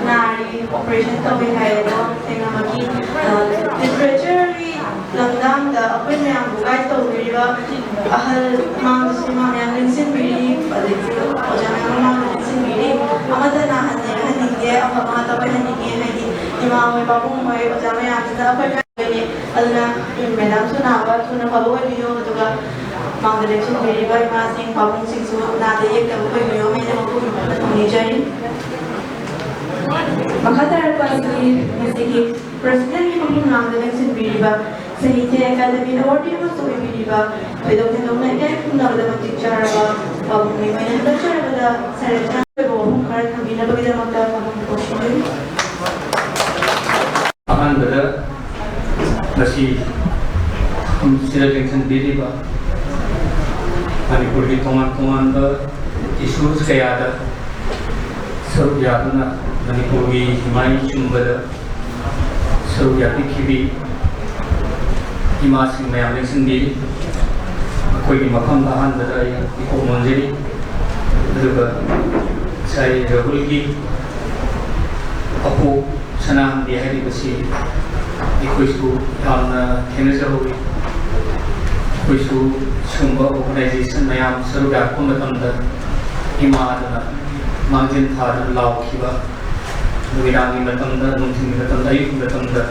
ꯅꯥꯔꯤ, operation ꯇꯧꯏ ꯍꯥꯏ, ꯑꯗꯣ ꯊꯦꯡꯅꯃꯛꯀꯤ, ꯑ, literature ꯒꯤ ꯂꯝꯗꯥꯡꯗ ꯑꯩꯈꯣꯏ ꯃꯌꯥꯝꯕꯨ guide ꯇꯧꯕꯤꯔꯤꯕ ꯑꯍꯜ ꯃꯃꯥꯡꯗꯁꯨ ꯏꯃꯥ ꯃꯌꯥꯝ ꯂꯦꯡꯁꯤꯟꯕꯤꯔꯤ, ꯑꯗꯒꯤ ꯑꯣꯖꯥ ꯃꯌꯥꯝ ꯃꯃꯥꯡꯗ ꯂꯦꯡꯁꯤꯟꯕꯤꯔꯤ꯫ ꯑꯃꯠꯇ ꯅꯥꯍꯟꯅꯤꯡꯍꯟꯅꯤꯡꯗꯦ, ꯑꯐꯕ ꯉꯥꯛꯇ ꯑꯣꯏꯍꯟꯅꯤꯡꯉꯦ ꯍꯥꯏꯗꯤ ꯏꯃꯥ ꯍꯣꯏ, ꯄꯥꯕꯨꯡ ꯍꯣꯏ, ꯑꯣꯖꯥ ꯃꯌꯥꯝꯁꯤꯅ ꯑꯩꯈꯣꯏ ꯃꯌꯥꯝ ꯂꯩꯅꯤ꯫ ꯑꯗꯨꯅ madam ꯁꯨ ꯅꯥꯕ ꯊꯨꯅ ꯐꯕ ꯑꯣꯏꯕꯤꯌꯨ, ꯑꯗꯨꯒ ꯃꯥꯡꯗ ꯂꯦꯡꯁꯤꯟꯕꯤꯔꯤꯕ ꯏꯃꯥꯁꯤꯡ, ꯄꯥꯕꯨꯡꯁꯤꯡꯁꯨ ꯅꯥꯗ ꯌꯦꯛꯇꯕ ꯑꯣꯏꯕꯤꯌꯨ ꯍꯥꯏꯅ ꯃꯈꯣꯏꯒꯤ ꯃꯐꯝꯗ ꯊꯧꯅꯤꯖꯔꯤ꯫ ꯃꯈꯥ ꯇꯥꯔꯛꯄ ꯑꯁꯤ ꯉꯁꯤꯒꯤ president ꯀꯤ ꯃꯐꯝ ꯂꯥꯡꯗ ꯂꯦꯡꯁꯤꯟꯕꯤꯔꯤꯕ ꯁꯥꯍꯤꯇ꯭ꯌ ꯑꯦꯀꯥꯗꯃꯤ awardee ꯑꯃꯁꯨ ꯑꯣꯏꯕꯤꯔꯤꯕ ꯊꯣꯏꯗꯣꯛ ꯍꯦꯟꯗꯣꯛꯅ ꯏꯀꯥꯏ ꯈꯨꯝꯅꯕꯗ ꯃꯇꯤꯛ ꯆꯥꯔꯕ ꯄꯥꯕꯨꯡ ꯃꯤꯑꯣꯏꯅ ꯍꯟꯗꯛꯆꯔꯕꯗ ꯁꯔꯦ ꯆꯥꯅ ꯑꯣꯏꯕ ꯋꯥꯐꯝ ꯈꯔ ꯊꯝꯕꯤꯅꯕꯒꯤꯗꯃꯛꯇ ꯄꯥꯕꯨꯡ ꯀꯧꯁꯤꯟꯖꯔꯤ꯫ ꯑꯍꯥꯟꯕꯗ ꯉꯁꯤ ꯁꯤꯗ ꯂꯦꯡꯁꯤꯟꯕꯤꯔꯤꯕ ꯃꯅꯤꯄꯨꯔꯒꯤ ꯇꯣꯉꯥꯟ ꯇꯣꯉꯥꯟꯕ issues ꯀꯌꯥꯗ ꯁꯔꯨꯛ ꯌꯥꯗꯨꯅ ꯃꯅꯤꯄꯨꯔꯒꯤ ꯏꯃꯥꯏ ꯆꯨꯝꯕꯗ ꯁꯔꯨꯛ ꯌꯥꯕꯤꯈꯤꯕꯤ ꯏꯃꯥꯁꯤꯡ ꯃꯌꯥꯝ ꯂꯦꯡꯁꯤꯟꯕꯤꯔꯤ꯫ ꯃꯈꯣꯏꯒꯤ ꯃꯐꯝꯗ ꯑꯍꯥꯟꯕꯗ ꯑꯩ ꯏꯀꯣꯛ ꯅꯣꯟꯖꯔꯤ꯫ ꯑꯗꯨꯒ ꯉꯁꯥꯏ ꯔꯥꯍꯨꯜꯒꯤ ꯑꯄꯣꯛ ꯁꯅꯥꯍꯟꯕꯤ ꯍꯥꯏꯔꯤꯕꯁꯤ ꯑꯩꯈꯣꯏꯁꯨ ꯌꯥꯝꯅ ꯊꯦꯡꯅꯖꯍꯧꯋꯤ꯫ ꯑꯩꯈꯣꯏꯁꯨ ꯁꯤꯒꯨꯝꯕ organization ꯃꯌꯥꯝ ꯁꯔꯨꯛ ꯌꯥꯔꯛꯄ ꯃꯇꯝꯗ ꯏꯃꯥꯗꯨꯅ ꯃꯥꯡꯖꯤꯟ ꯊꯥꯗꯨꯅ ꯂꯥꯎꯈꯤꯕ, ꯅꯨꯃꯤꯗꯥꯡꯒꯤ ꯃꯇꯝꯗ, ꯅꯨꯡꯊꯤꯜꯒꯤ ꯃꯇꯝꯗ, ꯑꯌꯨꯛꯀꯤ ꯃꯇꯝꯗ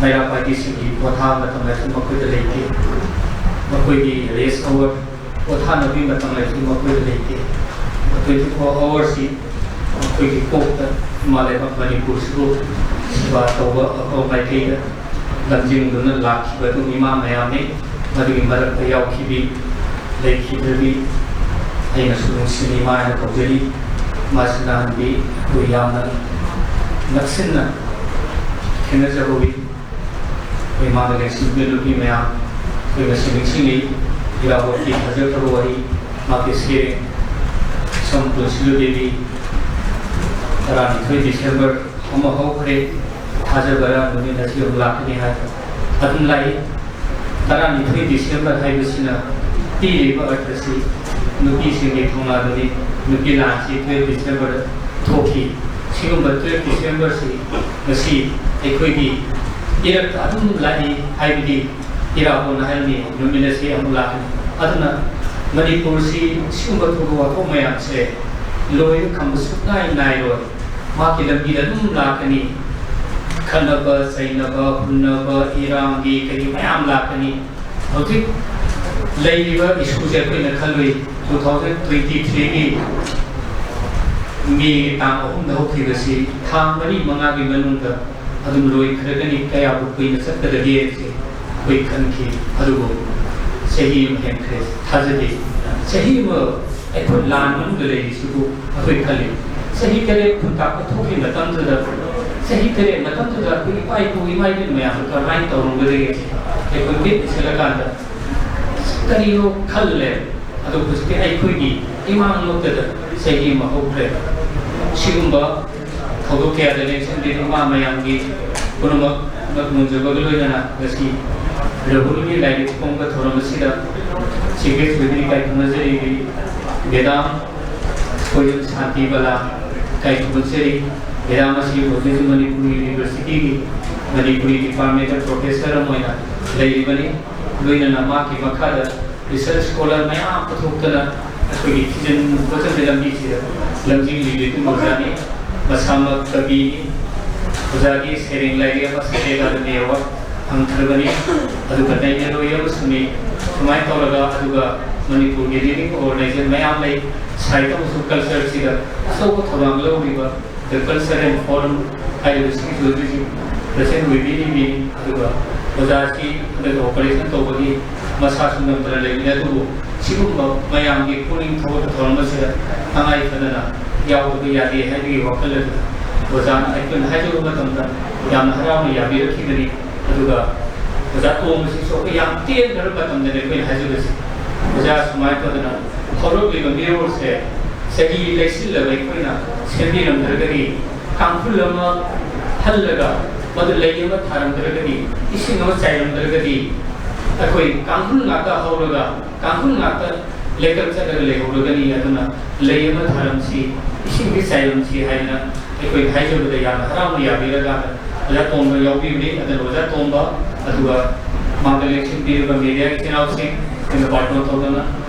ꯃꯩꯔꯥ ꯄꯥꯏꯕꯤꯁꯤꯡꯒꯤ ꯄꯣꯊꯥꯕ ꯃꯇꯝ ꯍꯥꯏꯕꯁꯤ ꯃꯈꯣꯏꯗ ꯂꯩꯇꯦ꯫ ꯃꯈꯣꯏꯒꯤ ꯔꯦꯁ ꯑꯋꯥꯔ, ꯄꯣꯊꯥꯅꯕꯒꯤ ꯃꯇꯝ ꯍꯥꯏꯕꯁꯤ ꯃꯈꯣꯏꯗ ꯂꯩꯇꯦ꯫ ꯇ꯭ꯋꯦꯟꯇꯤ ꯐꯣꯔ ꯑꯋꯥꯔꯁꯤ ꯃꯈꯣꯏꯒꯤ ꯀꯣꯛꯇ ꯏꯃꯥ ꯂꯩꯕꯥꯛ ꯃꯅꯤꯄꯨꯔꯁꯤꯕꯨ ꯁꯦꯕꯥ ꯇꯧꯕ ꯑꯐꯕ ꯃꯥꯏꯀꯩꯗ ꯂꯝꯖꯤꯡꯗꯨꯅ ꯂꯥꯛꯈꯤꯕ ꯑꯗꯨ ꯏꯃꯥ ꯃꯌꯥꯝꯅꯤ꯫ ꯃꯗꯨꯒꯤ ꯃꯔꯛꯇ ꯌꯥꯎꯈꯤꯕꯤ ꯂꯩꯈꯤꯗ꯭ꯔꯕꯤ ꯑꯩꯅꯁꯨ ꯅꯨꯡꯁꯤꯅ ꯏꯃꯥ ꯍꯥꯏꯅ ꯀꯧꯖꯔꯤ꯫ ꯏꯃꯥ ꯁꯅꯥꯍꯟꯕꯤ ꯑꯩꯈꯣꯏ ꯌꯥꯝꯅ ꯅꯛꯁꯤꯟꯅ ꯈꯦꯠꯅꯖꯍꯧꯋꯤ꯫ ꯑꯩꯈꯣꯏ ꯏꯃꯥꯒ ꯂꯦꯡꯁꯤꯟꯕ ꯅꯨꯄꯤ ꯃꯌꯥꯝ ꯑꯩꯈꯣꯏ ꯉꯁꯤ ꯅꯤꯡꯁꯤꯡꯅꯩ꯫ ꯏꯔꯥꯕꯣꯠꯀꯤ ꯐꯖꯈ꯭ꯔꯕ ꯋꯥꯔꯤ, ꯃꯍꯥꯛꯀꯤ ꯁꯩꯔꯦꯡ, ꯁꯝ ꯄꯨꯟꯁꯤꯂꯨ ꯗꯦꯕꯤ, ꯇꯔꯥꯅꯤꯊꯣꯏ ꯗꯤꯁꯦꯝꯕꯔ ꯑꯃ ꯍꯧꯈ꯭ꯔꯦ꯫ ꯊꯥꯖꯕꯔꯥ ꯅꯨꯃꯤꯠ ꯑꯁꯤ ꯑꯃꯨꯛ ꯂꯥꯛꯀꯅꯤ ꯍꯥꯏꯕ꯫ ꯑꯗꯨꯝ ꯂꯥꯛꯏ꯫ ꯇꯔꯥꯅꯤꯊꯣꯏ ꯗꯤꯁꯦꯝꯕꯔ ꯍꯥꯏꯕꯁꯤꯅ ꯄꯤꯔꯤꯕ ꯑꯔꯊꯁꯤ ꯅꯨꯄꯤꯁꯤꯡꯒꯤ ꯊꯧꯅꯥꯗꯨꯅꯤ꯫ ꯅꯨꯄꯤ ꯂꯥꯟꯁꯤ ꯇꯨꯌꯦꯜꯐ ꯗꯤꯁꯦꯝꯕꯔꯗ ꯊꯣꯛꯈꯤ꯫ ꯁꯤꯒꯨꯝꯕ ꯇꯨꯌꯦꯜꯐ ꯗꯤꯁꯦꯝꯕꯔꯁꯤ ꯉꯁꯤ ꯑꯩꯈꯣꯏꯒꯤ ꯏꯔꯛꯇ ꯑꯗꯨꯝ ꯂꯥꯛꯏ ꯍꯥꯏꯕꯗꯤ ꯏꯔꯥꯕꯣꯠꯅ ꯍꯥꯏꯔꯝꯃꯤ, ꯅꯨꯃꯤꯠ ꯑꯁꯤ ꯑꯃꯨꯛ ꯂꯥꯛꯀꯅꯤ꯫ ꯑꯗꯨꯅ ꯃꯅꯤꯄꯨꯔꯁꯤ ꯁꯤꯒꯨꯝꯕ ꯊꯧꯗꯣꯛ ꯋꯥꯊꯣꯛ ꯃꯌꯥꯝꯁꯦ ꯂꯣꯏꯕ ꯈꯝꯕ ꯁꯨꯛꯅꯥꯏ ꯅꯥꯏꯔꯣꯏ꯫ ꯃꯍꯥꯛꯀꯤ ꯂꯝꯕꯤꯗ ꯑꯗꯨꯝ ꯂꯥꯛꯀꯅꯤ꯫ ꯈꯠꯅꯕ ꯆꯩꯅꯕ, ꯍꯨꯟꯅꯕ, ꯏꯔꯥꯡꯒꯤ ꯀꯔꯤ ꯃꯌꯥꯝ ꯂꯥꯛꯀꯅꯤ꯫ ꯍꯧꯖꯤꯛ ꯂꯩꯔꯤꯕ ꯏꯁꯨꯁꯦ ꯑꯩꯈꯣꯏꯅ ꯈꯜꯂꯨꯏ, ꯇꯨ ꯊꯥꯎꯖꯟ ꯇ꯭ꯋꯦꯟꯇꯤ ꯊ꯭ꯔꯤꯒꯤ ꯃꯦꯒꯤ ꯇꯥꯡ ꯑꯍꯨꯝꯗ ꯍꯧꯈꯤꯕꯁꯤ ꯊꯥ ꯃꯔꯤ ꯃꯉꯥꯒꯤ ꯃꯅꯨꯡꯗ ꯑꯗꯨꯝ ꯂꯣꯏꯈ꯭ꯔꯒꯅꯤ, ꯀꯌꯥꯕꯨ ꯀꯨꯏꯅ ꯆꯠꯀꯗꯒꯦ ꯍꯥꯏꯕꯁꯦ ꯑꯩꯈꯣꯏ ꯈꯟꯈꯤ꯫ ꯑꯗꯨꯕꯨ ꯆꯍꯤ ꯑꯃ ꯍꯦꯟꯈ꯭ꯔꯦ, ꯊꯥꯖꯗꯦ꯫ ꯆꯍꯤ ꯑꯃ ꯑꯩꯈꯣꯏ ꯂꯥꯟ ꯃꯅꯨꯡꯗ ꯂꯩꯔꯤꯁꯤꯕꯨ ꯑꯩꯈꯣꯏ ꯈꯜꯂꯤ꯫ ꯆꯍꯤ ꯇꯔꯦꯠ ꯈꯨꯟꯇꯥꯛꯄ ꯊꯣꯛꯈꯤꯕ ꯃꯇꯝꯗꯨꯗ, ꯆꯍꯤ ꯇꯔꯦꯠ ꯃꯇꯝꯗꯨꯗ ꯑꯩꯈꯣꯏ ꯏꯄꯥ ꯏꯄꯨ, ꯏꯃꯥ ꯏꯕꯦꯟ ꯃꯌꯥꯝꯗꯨ ꯀꯔꯝꯍꯥꯏꯅ ꯇꯧꯔꯝꯒꯗꯒꯦ? ꯑꯩꯈꯣꯏ ꯃꯤꯠ ꯎꯏꯁꯤꯜꯂꯀꯥꯟꯗ ꯀꯔꯤꯅꯣ ꯈꯜꯂꯦ꯫ ꯑꯗꯣ ꯍꯧꯖꯤꯛꯇꯤ ꯑꯩꯈꯣꯏꯒꯤ ꯏꯃꯥꯡꯂꯣꯝꯗꯗ ꯆꯍꯤ ꯑꯃ ꯍꯧꯈ꯭ꯔꯦ꯫ ꯁꯤꯒꯨꯝꯕ ꯊꯧꯗꯣꯛ ꯀꯌꯥꯗ ꯂꯦꯡꯁꯤꯟꯕꯤꯔꯤꯕ ꯏꯃꯥ ꯃꯌꯥꯝꯒꯤ ꯄꯨꯝꯅꯃꯛ ꯅꯣꯟꯖꯕꯒ ꯂꯣꯏꯅꯅ ꯉꯁꯤ ꯔꯥꯍꯨꯜꯒꯤ ꯂꯥꯏꯔꯤꯛ ꯐꯣꯡꯕ ꯊꯧꯔꯝ ꯑꯁꯤꯗ ꯆꯤꯐ ꯒꯦꯁ ꯑꯣꯏꯗꯨꯅ ꯏꯀꯥꯏ ꯈꯨꯝꯅꯖꯔꯤꯕꯤ ꯃꯦꯗꯥꯝ ꯈꯣꯏꯖꯝ ꯁꯥꯟꯇꯤ ꯕꯂꯥ ꯏꯀꯥꯏ ꯈꯨꯝꯅꯖꯔꯤ꯫ ꯃꯦꯗꯥꯝ ꯑꯁꯤ ꯍꯧꯖꯤꯛ ꯍꯧꯖꯤꯛ ꯃꯅꯤꯄꯨꯔ ꯌꯨꯅꯤꯚꯔꯁꯤꯇꯤꯒꯤ ꯃꯅꯤꯄꯨꯔꯤ ꯗꯤꯄꯥꯔꯠꯃꯦꯟꯇ ꯄ꯭ꯔꯣꯐꯦꯁꯔ ꯑꯃ ꯑꯣꯏꯅ ꯂꯩꯔꯤꯕꯅꯤ꯫ ꯂꯣꯏꯅꯅ ꯃꯍꯥꯛꯀꯤ ꯃꯈꯥꯗ ꯔꯤꯁꯔꯁ ꯁ꯭ꯀꯣꯂꯔ ꯃꯌꯥꯝ ꯄꯨꯊꯣꯛꯇꯅ ꯑꯩꯈꯣꯏꯒꯤ ꯊꯤꯖꯤꯟ ꯈꯣꯠꯆꯤꯟꯕꯒꯤ ꯂꯝꯕꯤꯁꯤꯗ ꯂꯝꯖꯤꯡꯂꯤꯕꯤ ꯑꯗꯨꯝ ꯑꯣꯖꯥꯅꯤ꯫ ꯃꯁꯥꯃꯛ ꯀꯕꯤꯅꯤ꯫ ꯑꯣꯖꯥꯒꯤ ꯁꯩꯔꯦꯡ ꯂꯥꯏꯔꯤꯛ ꯑꯃ ꯁꯩꯔꯦꯡ ꯑꯗꯨ ꯅꯦꯋꯥꯛ ꯐꯪꯈ꯭ꯔꯕꯅꯤ꯫ ꯑꯗꯨꯒ ꯅꯩꯅꯔꯣꯏ ꯑꯃꯁꯨꯅꯤ꯫ ꯁꯨꯃꯥꯏꯅ ꯇꯧꯔꯒ, ꯑꯗꯨꯒ ꯃꯅꯤꯄꯨꯔꯒꯤ leading organization ꯃꯌꯥꯝ ꯂꯩ, ꯁꯥꯏꯠ ꯑꯃꯁꯨꯡ ꯀꯜꯆꯔꯁꯤꯗ ꯑꯆꯧꯕ ꯊꯧꯗꯥꯡ ꯂꯧꯔꯤꯕ The Culture and Forum ꯍꯥꯏꯔꯤꯕ ꯁꯤꯒꯤꯁꯨ ꯑꯗꯨꯁꯨ ꯄ꯭ꯔꯁꯦꯟ ꯑꯣꯏꯕꯤꯔꯤꯕꯅꯤ꯫ ꯑꯗꯨꯒ ꯑꯣꯖꯥꯁꯤ ꯍꯟꯗꯛ ꯑꯣꯄꯔꯦꯁꯟ ꯇꯧꯕꯒꯤ ꯃꯁꯥꯁꯨ ꯉꯝꯗꯅ ꯂꯩꯕꯅꯤ, ꯑꯗꯨꯕꯨ ꯁꯤꯒꯨꯝꯕ ꯃꯌꯥꯝꯒꯤ ꯄꯨꯛꯅꯤꯡ ꯊꯧꯒꯠꯄ ꯊꯧꯔꯝ ꯑꯁꯤꯗ ꯇꯉꯥꯏ ꯐꯗꯅ ꯌꯥꯎꯗꯕ ꯌꯥꯗꯦ ꯍꯥꯏꯕꯒꯤ ꯋꯥꯈꯜ ꯑꯗꯨꯗ ꯑꯣꯖꯥꯅ ꯑꯩꯈꯣꯏꯅ ꯍꯥꯏꯖꯕ ꯃꯇꯝꯗ ꯌꯥꯝꯅ ꯍꯔꯥꯎꯅ ꯌꯥꯕꯤꯔꯛꯈꯤꯕꯅꯤ꯫ ꯑꯗꯨꯒ ꯑꯣꯖꯥ ꯇꯣꯝꯕꯁꯤꯁꯨ ꯑꯩꯈꯣꯏ ꯌꯥꯝ ꯇꯦꯟꯈ꯭ꯔꯕ ꯃꯇꯝꯗꯅꯤ ꯑꯩꯈꯣꯏꯅ ꯍꯥꯏꯖꯕꯁꯤ꯫ ꯑꯣꯖꯥ ꯁꯨꯃꯥꯏꯅ ꯇꯧꯗꯅ ꯍꯧꯔꯛꯂꯤꯕ ꯃꯤꯔꯣꯜꯁꯦ ꯆꯍꯤ ꯂꯩꯁꯤꯜꯂꯒ ꯑꯩꯈꯣꯏꯅ ꯁꯦꯝꯕꯤꯔꯝꯗ꯭ꯔꯒꯗꯤ, ꯀꯥꯡꯈꯨꯜ ꯑꯃ ꯍꯜꯂꯒ ꯃꯗꯨ ꯂꯩ ꯑꯃ ꯊꯥꯔꯝꯗ꯭ꯔꯒꯗꯤ, ꯏꯁꯤꯡ ꯑꯃ ꯆꯥꯏꯔꯝꯗ꯭ꯔꯒꯗꯤ, ꯑꯩꯈꯣꯏ ꯀꯥꯡꯈꯨꯜ ꯉꯥꯛꯇ ꯍꯧꯔꯒ ꯀꯥꯡꯈꯨꯜ ꯉꯥꯛꯇ ꯂꯩꯀꯪ ꯆꯠꯂꯒ ꯂꯩꯍꯧꯔꯒꯅꯤ꯫ ꯑꯗꯨꯅ ꯂꯩ ꯑꯃ ꯊꯥꯔꯝꯁꯤ, ꯏꯁꯤꯡꯗꯤ ꯆꯥꯏꯔꯝꯁꯤ ꯍꯥꯏꯗꯅ ꯑꯩꯈꯣꯏ ꯍꯥꯏꯖꯕꯗ ꯌꯥꯝꯅ ꯍꯔꯥꯎꯅ ꯌꯥꯕꯤꯔꯒ ꯑꯣꯖꯥ ꯇꯣꯝꯕ ꯌꯥꯎꯕꯤꯕꯅꯤ꯫ ꯑꯗꯨꯅ ꯑꯣꯖꯥ ꯇꯣꯝꯕ, ꯑꯗꯨꯒ ꯃꯥꯡꯗ ꯂꯦꯡꯁꯤꯟꯕꯤꯔꯤꯕ ꯃꯦꯗꯤꯌꯥ ꯏꯆꯤꯟ ꯏꯅꯥꯎꯁꯤꯡ, ꯑꯩꯈꯣꯏꯅ ꯕꯥꯔꯇꯣꯟ ꯇꯧꯗꯅ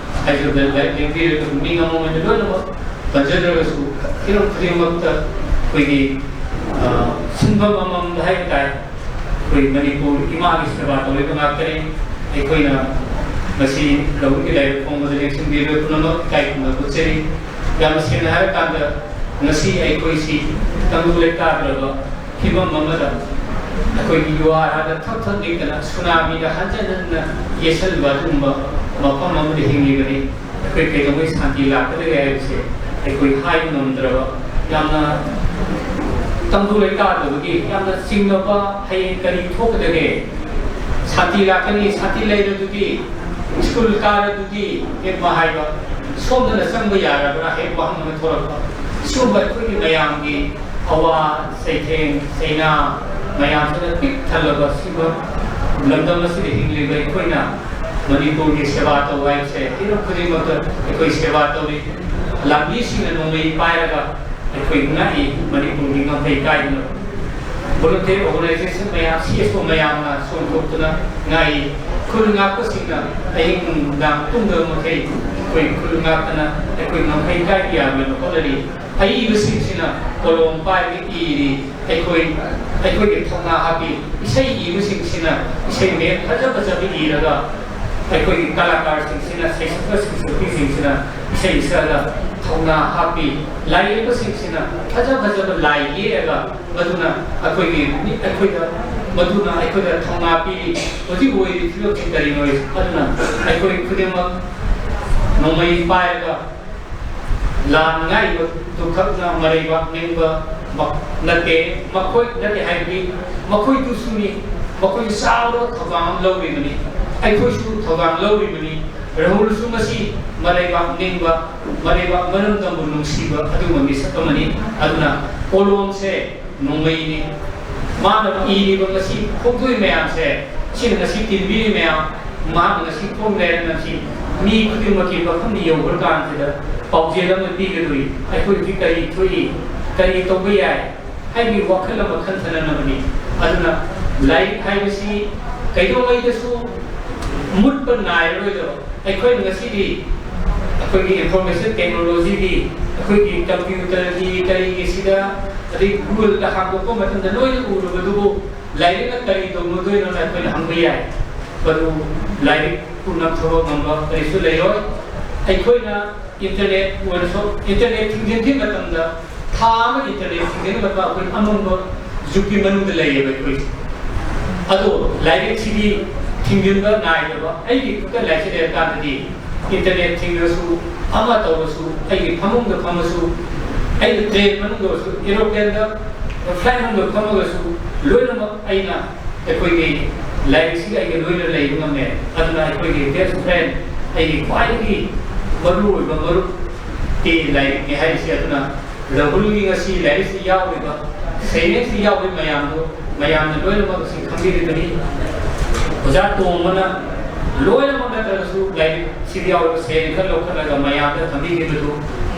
ꯍꯥꯏꯖꯕꯗ ꯂꯥꯏꯔꯤꯛ ꯂꯦꯡꯕꯤꯔꯤꯕ ꯃꯤ ꯑꯃꯃꯝ ꯑꯣꯏꯅ ꯂꯣꯏꯅꯃꯛ ꯄꯟꯖꯗ꯭ꯔꯒꯁꯨ, ꯍꯤꯔꯝ ꯈꯨꯗꯤꯡꯃꯛꯇ ꯑꯩꯈꯣꯏꯒꯤ, ꯑ, ꯁꯤꯟꯐꯝ ꯑꯃꯃꯝꯗ ꯍꯥꯏꯕ ꯇꯥꯏ, ꯑꯩꯈꯣꯏ ꯃꯅꯤꯄꯨꯔ ꯏꯃꯥꯒꯤ ꯁꯦꯕꯥ ꯇꯧꯔꯤꯕ ꯉꯥꯛꯇꯅꯤ꯫ ꯑꯩꯈꯣꯏꯅ ꯉꯁꯤ ꯂꯧꯕꯨꯛꯀꯤ ꯂꯥꯏꯔꯤꯛ ꯐꯣꯡꯕꯗ ꯂꯦꯡꯁꯤꯟꯕꯤꯔꯤꯕ ꯄꯨꯝꯅꯃꯛ ꯏꯀꯥꯏ ꯈꯨꯝꯅꯕ ꯎꯠꯆꯔꯤ꯫ ꯌꯥꯝꯅ ꯁꯦꯡꯅ ꯍꯥꯏꯔꯀꯥꯟꯗ, ꯉꯁꯤ ꯑꯩꯈꯣꯏꯁꯤ ꯇꯪꯗꯨ ꯂꯩꯇꯥꯗ꯭ꯔꯕ ꯐꯤꯕꯝ ꯑꯃꯗ, ꯑꯩꯈꯣꯏꯒꯤ ꯌꯨꯍꯥꯔꯗ ꯊꯛ ꯊꯛ ꯅꯤꯛꯇꯅ ꯁꯨꯅꯥꯃꯤꯗ ꯍꯟꯖꯟ ꯍꯟꯖꯟꯅ ꯌꯦꯠꯁꯜꯂꯤꯕ ꯑꯗꯨꯒꯨꯝꯕ ꯃꯐꯝ ꯑꯃꯗ ꯍꯤꯡꯂꯤꯕꯅꯤ꯫ ꯑꯩꯈꯣꯏ ꯀꯩꯗꯧꯉꯩ ꯁꯥꯟꯇꯤ ꯂꯥꯛꯀꯗꯒꯦ ꯍꯥꯏꯕꯁꯦ ꯑꯩꯈꯣꯏ ꯍꯥꯏꯕ ꯉꯝꯗ꯭ꯔꯕ, ꯌꯥꯝꯅ ꯇꯪꯗꯨ ꯂꯩꯇꯥꯗꯕꯒꯤ ꯌꯥꯝꯅ ꯆꯤꯡꯅꯕ, ꯍꯌꯦꯡ ꯀꯔꯤ ꯊꯣꯛꯀꯗꯒꯦ? ꯁꯥꯟꯇꯤ ꯂꯥꯛꯀꯅꯤ, ꯁꯥꯟꯇꯤ ꯂꯩꯔꯗꯨꯗꯤ, ꯁ꯭ꯀꯨꯜ ꯀꯥꯔꯗꯨꯗꯤ ꯍꯦꯛ ꯃꯍꯥꯏꯕ, ꯁꯣꯝꯗꯅ ꯆꯪꯕ ꯌꯥꯔꯕ꯭ꯔꯥ ꯍꯦꯛ ꯋꯥꯍꯪ ꯑꯃ ꯊꯣꯛꯂꯛꯄ꯫ ꯁꯤꯒꯨꯝꯕ ꯑꯩꯈꯣꯏꯒꯤ ꯃꯌꯥꯝꯒꯤ ꯑꯋꯥ ꯆꯩꯊꯦꯡ ꯆꯩꯅꯥ ꯃꯌꯥꯝꯁꯤꯅ ꯄꯤꯛ ꯊꯜꯂꯕ ꯁꯤꯒꯨꯝꯕ ꯂꯝꯗꯝ ꯑꯁꯤꯗ ꯍꯤꯡꯂꯤꯕ ꯑꯩꯈꯣꯏꯅ, ꯃꯅꯤꯄꯨꯔꯒꯤ ꯁꯦꯕꯥ ꯇꯧꯕ ꯍꯥꯏꯕꯁꯦ ꯍꯤꯔꯝ ꯈꯨꯗꯤꯡꯃꯛꯇ ꯑꯩꯈꯣꯏ ꯁꯦꯕꯥ ꯇꯧꯔꯤ꯫ ꯂꯥꯟꯃꯤꯁꯤꯡꯅ ꯅꯣꯡꯃꯩ ꯄꯥꯏꯔꯒ ꯑꯩꯈꯣꯏ ꯉꯥꯛꯏ, ꯃꯅꯤꯄꯨꯔꯒꯤ ꯉꯝꯈꯩ ꯀꯥꯏꯗꯅ꯫ ꯚꯣꯂꯨꯟꯇꯤꯌꯔ ꯑꯣꯔꯒꯅꯥꯏꯖꯦꯁꯟ ꯃꯌꯥꯝ, ꯁꯤ ꯑꯦꯁ ꯑꯣ ꯃꯌꯥꯝꯅ ꯆꯣꯡꯊꯣꯛꯇꯨꯅ ꯉꯥꯛꯏ꯫ ꯈꯨꯜ ꯉꯥꯛꯄꯁꯤꯡꯅ ꯑꯍꯤꯡ ꯅꯨꯡꯗꯥꯡ ꯇꯨꯝꯗꯕ ꯃꯈꯩ ꯑꯩꯈꯣꯏ ꯈꯨꯜ ꯉꯥꯛꯇꯅ ꯑꯩꯈꯣꯏ ꯉꯝꯈꯩ ꯀꯥꯏꯕ ꯌꯥꯔꯣꯏꯅ ꯍꯣꯠꯅꯔꯤ꯫ ꯑꯏꯕꯁꯤꯡꯁꯤꯅ ꯀꯣꯂꯣꯝ ꯄꯥꯏꯔꯒ ꯏꯔꯤ꯫ ꯑꯩꯈꯣꯏ, ꯑꯩꯈꯣꯏꯒꯤ ꯊꯧꯅꯥ ꯍꯥꯞꯄꯤ꯫ ꯏꯁꯩ ꯏꯕꯁꯤꯡꯁꯤꯅ ꯏꯁꯩ ꯃꯌꯦꯛ ꯐꯖ ꯐꯖꯕ ꯏꯔꯒ ꯑꯩꯈꯣꯏꯒꯤ ꯀꯂꯥꯀꯥꯔꯁꯤꯡꯁꯤꯅ, ꯁꯩꯁꯛꯄ ꯁꯩꯁꯛꯄꯤꯁꯤꯡꯁꯤꯅ ꯏꯁꯩ ꯁꯛꯑꯒ ꯊꯧꯅꯥ ꯍꯥꯞꯄꯤ꯫ ꯂꯥꯏ ꯌꯦꯛꯄꯁꯤꯡꯁꯤꯅ ꯐꯖ ꯐꯖꯕ ꯂꯥꯏ ꯌꯦꯛꯑꯒ ꯃꯗꯨꯅ ꯑꯩꯈꯣꯏꯒꯤ, ꯑꯩꯈꯣꯏꯗ, ꯃꯗꯨꯅ ꯑꯩꯈꯣꯏꯗ ꯊꯧꯅꯥ ꯄꯤꯔꯤ꯫ ꯍꯧꯖꯤꯛ ꯑꯣꯏꯔꯤꯕ ꯐꯤꯕꯝꯁꯤ ꯀꯔꯤꯅꯣ? ꯑꯗꯨꯅ ꯑꯩꯈꯣꯏ ꯈꯨꯗꯤꯡꯃꯛ ꯅꯣꯡꯃꯩ ꯄꯥꯏꯔꯒ ꯂꯥꯟ ꯉꯥꯏꯕꯗꯨ ꯈꯛꯅ ꯃꯔꯩꯕꯥꯛ ꯅꯤꯡꯕ ꯃꯛ-, ꯅꯠꯇꯦ꯫ ꯃꯈꯣꯏ ꯅꯠꯇꯦ ꯍꯥꯏꯕꯗꯤ ꯃꯈꯣꯏꯗꯨꯁꯨꯅꯤ꯫ ꯃꯈꯣꯏ ꯆꯥꯎꯔꯕ ꯊꯧꯗꯥꯡ ꯑꯃ ꯂꯧꯔꯤꯕꯅꯤ꯫ ꯑꯩꯈꯣꯏꯁꯨ ꯊꯧꯗꯥꯡ ꯂꯧꯔꯤꯕꯅꯤ꯫ ꯔꯥꯍꯨꯜꯁꯨ ꯉꯁꯤ ꯃꯔꯩꯕꯥꯛ ꯅꯤꯡꯕ, ꯃꯔꯩꯕꯥꯛ ꯃꯔꯝꯗꯝꯕꯨ ꯅꯨꯡꯁꯤꯕ ꯑꯗꯨꯒꯨꯝꯕ ꯃꯤꯁꯛ ꯑꯃꯅꯤ꯫ ꯑꯗꯨꯅ ꯀꯣꯂꯣꯝꯁꯦ ꯅꯣꯡꯃꯩꯅꯤ꯫ ꯃꯥꯅ ꯏꯔꯤꯕ ꯉꯁꯤ ꯐꯣꯡꯗꯣꯛꯏ ꯃꯌꯥꯝꯁꯦ, ꯁꯤꯅ ꯉꯁꯤ ꯇꯤꯟꯕꯤꯔꯤ ꯃꯌꯥꯝ, ꯃꯍꯥꯛꯅ ꯉꯁꯤ ꯐꯣꯡ ꯂꯩꯔꯝꯃꯤꯕꯁꯤ ꯃꯤ ꯈꯨꯗꯤꯡꯃꯛꯀꯤ ꯃꯐꯝꯗ ꯌꯧꯈ꯭ꯔꯀꯥꯟꯁꯤꯗ ꯄꯥꯎꯖꯦꯜ ꯑꯃ ꯄꯤꯒꯗꯣꯔꯤ꯫ ꯑꯩꯈꯣꯏ ꯍꯧꯖꯤꯛ ꯀꯔꯤ ꯊꯣꯛꯏ, ꯀꯔꯤ ꯇꯧꯕ ꯌꯥꯏ ꯍꯥꯏꯕꯒꯤ ꯋꯥꯈꯜ ꯑꯃ ꯈꯟꯊꯅꯅꯕꯅꯤ꯫ ꯑꯗꯨꯅ ꯂꯥꯏꯔꯤꯛ ꯍꯥꯏꯕꯁꯤ ꯀꯩꯗꯧꯉꯩꯗꯁꯨ ꯃꯨꯠꯄ ꯅꯥꯏꯔꯔꯣꯏꯗꯕ꯫ ꯑꯩꯈꯣꯏꯅ ꯉꯁꯤꯗꯤ ꯑꯩꯈꯣꯏꯒꯤ information technology ꯒꯤ, ꯑꯩꯈꯣꯏꯒꯤ computer ꯒꯤ ꯀꯔꯤꯒꯤꯁꯤꯗ, ꯑꯗꯩ Google ꯗ ꯍꯥꯡꯗꯣꯛꯄ ꯃꯇꯝꯗ ꯂꯣꯏꯅ ꯎꯔꯕꯗꯨꯕꯨ ꯂꯥꯏꯔꯤꯛꯅ ꯀꯔꯤ ꯇꯧꯅꯗꯣꯏꯅꯣꯅ ꯑꯩꯈꯣꯏꯅ ꯍꯪꯕ ꯌꯥꯏ꯫ ꯃꯗꯨ ꯂꯥꯏꯔꯤꯛꯄꯨ ꯅꯝꯊꯕ ꯉꯝꯕ ꯀꯔꯤꯁꯨ ꯂꯩꯔꯣꯏ꯫ ꯑꯩꯈꯣꯏꯅ internet ꯑꯣꯏꯔꯁꯨ, internet ꯊꯤꯡꯖꯤꯟꯈꯤꯕ ꯃꯇꯝꯗ, ꯊꯥ ꯑꯃ internet ꯊꯤꯡꯖꯤꯟꯕ ꯃꯇꯝꯗ ꯑꯩꯈꯣꯏ ꯑꯃꯝꯕ ꯖꯨꯛꯀꯤ ꯃꯅꯨꯡꯗ ꯂꯩꯌꯦꯕ ꯑꯩꯈꯣꯏꯁꯦ꯫ ꯑꯗꯣ ꯂꯥꯏꯔꯤꯛꯁꯤꯗꯤ ꯊꯤꯡꯖꯤꯟꯕ ꯅꯥꯏꯗꯕ꯫ ꯑꯩꯒꯤ ꯈꯨꯠꯇ ꯂꯥꯏꯔꯤꯛꯁꯦ ꯂꯩꯔꯀꯥꯟꯗꯗꯤ internet ꯊꯤꯡꯉꯁꯨ, ꯑꯃ ꯇꯧꯔꯁꯨ, ꯑꯩꯒꯤ ꯐꯃꯨꯡꯗ ꯐꯝꯃꯁꯨ, ꯑꯩꯅ train ꯃꯅꯨꯡꯗ ꯑꯣꯏꯔꯁꯨ, aeroplane ꯗ, flight ꯃꯅꯨꯡꯗ ꯐꯝꯃꯒꯁꯨ, ꯂꯣꯏꯅꯃꯛ ꯑꯩꯅ ꯑꯩꯈꯣꯏꯒꯤ ꯂꯥꯏꯔꯤꯛꯁꯤꯒ ꯑꯩꯒ ꯂꯣꯏꯅ ꯂꯩꯕ ꯉꯝꯃꯦ꯫ ꯑꯗꯨꯅ ꯑꯩꯈꯣꯏꯒꯤ best friend, ꯑꯩꯒꯤ ꯈ꯭ꯋꯥꯏꯗꯒꯤ ꯃꯔꯨꯑꯣꯏꯕ ꯃꯔꯨꯞꯇꯤ ꯂꯥꯏꯔꯤꯛꯅꯤ ꯍꯥꯏꯔꯤꯁꯦ꯫ ꯑꯗꯨꯅ ꯔꯥꯍꯨꯜꯒꯤ ꯉꯁꯤ ꯂꯥꯏꯔꯤꯛꯁꯤ ꯌꯥꯎꯔꯤꯕ, ꯁꯩꯔꯦꯡꯁꯤ ꯌꯥꯎꯔꯤꯕ ꯃꯌꯥꯝꯗꯣ, ꯃꯌꯥꯝꯅ ꯂꯣꯏꯅꯃꯛ ꯑꯁꯤ ꯈꯪꯕꯤꯔꯤꯕꯅꯤ꯫ ꯑꯣꯖꯥ ꯇꯣꯝꯕꯅ ꯂꯣꯏꯅꯃꯛ ꯅꯠꯇ꯭ꯔꯒꯁꯨ ꯂꯥꯏꯔꯤꯛꯁꯤꯗ ꯌꯥꯎꯔꯤꯕ ꯁꯩꯔꯦꯡ ꯈꯔ ꯂꯧꯈꯠꯂꯒ ꯃꯌꯥꯝꯗ ꯊꯝꯕꯤꯈꯤꯕꯗꯨ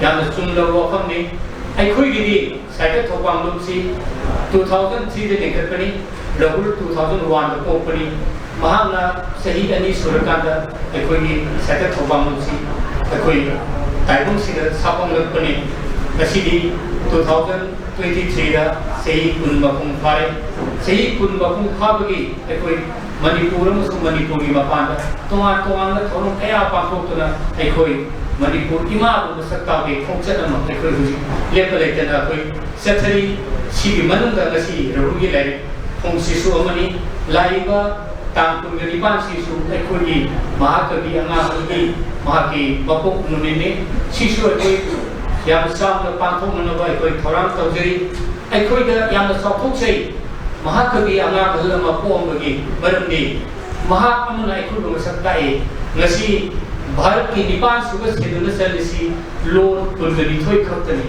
ꯌꯥꯝꯅ ꯆꯨꯝꯂꯕ ꯋꯥꯐꯝꯅꯤ꯫ ꯑꯩꯈꯣꯏꯒꯤꯗꯤ ꯁꯥꯍꯤꯇ꯭ꯌ ꯊꯧꯕꯥꯡꯂꯣꯝꯁꯤ two thousand three ꯗ ꯂꯤꯡꯈꯠꯄꯅꯤ꯫ ꯔꯥꯍꯨꯜ two thousand one ꯗ ꯄꯣꯛꯄꯅꯤ꯫ ꯃꯍꯥꯛꯅ ꯆꯍꯤ ꯑꯅꯤ ꯁꯨꯔꯀꯥꯟꯗ ꯑꯩꯈꯣꯏꯒꯤ ꯁꯥꯍꯤꯇ꯭ꯌ ꯊꯧꯕꯥꯡꯂꯣꯝꯁꯤ ꯑꯩꯈꯣꯏ ꯇꯥꯏꯕꯪꯁꯤꯗ ꯁꯥꯐꯣꯡꯂꯛꯄꯅꯤ꯫ ꯉꯁꯤꯗꯤ two thousand twenty three ꯗ ꯆꯍꯤ ꯀꯨꯟ ꯃꯄꯨꯡ ꯐꯥꯔꯦ꯫ ꯆꯍꯤ ꯀꯨꯟ ꯃꯄꯨꯡ ꯐꯥꯕꯒꯤ ꯑꯩꯈꯣꯏ ꯃꯅꯤꯄꯨꯔ ꯑꯃꯁꯨꯡ ꯃꯅꯤꯄꯨꯔꯒꯤ ꯃꯄꯥꯟꯗ ꯇꯣꯉꯥꯟ ꯇꯣꯉꯥꯟꯕ ꯊꯧꯔꯝ ꯀꯌꯥ ꯄꯥꯡꯊꯣꯛꯇꯨꯅ ꯑꯩꯈꯣꯏ ꯃꯅꯤꯄꯨꯔ ꯏꯃꯥꯕꯨ ꯃꯁꯛ ꯇꯥꯛꯄꯒꯤ ꯈꯣꯡꯆꯠ ꯑꯃ ꯑꯩꯈꯣꯏ ꯍꯧꯖꯤꯛ ꯂꯦꯞꯄ ꯂꯩꯇꯅ ꯑꯩꯈꯣꯏ ꯆꯠꯊꯔꯤ꯫ ꯁꯤꯒꯤ ꯃꯅꯨꯡꯗ ꯉꯁꯤ ꯔꯥꯍꯨꯜꯒꯤ ꯂꯥꯏꯔꯤꯛ ꯐꯣꯡꯁꯤꯁꯨ ꯑꯃꯅꯤ꯫ ꯂꯥꯛꯂꯤꯕ ꯇꯥꯡ ꯀꯨꯟꯒ ꯅꯤꯄꯥꯟꯁꯤꯁꯨ ꯑꯩꯈꯣꯏꯒꯤ ꯃꯍꯥꯀꯕꯤ ꯑꯉꯥꯡ ꯑꯃꯒꯤ ꯃꯍꯥꯛꯀꯤ ꯃꯄꯣꯛ ꯅꯨꯃꯤꯠꯅꯤ꯫ ꯁꯤꯁꯨ ꯑꯩꯈꯣꯏ ꯌꯥꯝꯅ ꯆꯥꯎꯅ ꯄꯥꯡꯊꯣꯛꯅꯅꯕ ꯑꯩꯈꯣꯏ ꯊꯧꯔꯥꯡ ꯇꯧꯖꯔꯤ꯫ ꯑꯩꯈꯣꯏꯗ ꯌꯥꯝꯅ ꯆꯥꯎꯊꯣꯛꯆꯩ꯫ ꯃꯍꯥꯀꯕꯤ ꯑꯉꯥꯡ ꯑꯍꯜ ꯑꯃ ꯄꯣꯛꯑꯝꯕꯒꯤ ꯃꯔꯝꯗꯤ ꯃꯍꯥꯛ ꯑꯃꯅ ꯑꯩꯈꯣꯏꯕꯨ ꯃꯁꯛ ꯇꯥꯛꯏ꯫ ꯉꯁꯤ ꯚꯥꯔꯠꯀꯤ ꯅꯤꯄꯥꯟ ꯁꯨꯕ ꯁꯦꯗꯨꯜꯗ ꯆꯜꯂꯤꯁꯤ ꯂꯣꯟ ꯀꯨꯟꯒ ꯅꯤꯊꯣꯏ ꯈꯛꯇꯅꯤ꯫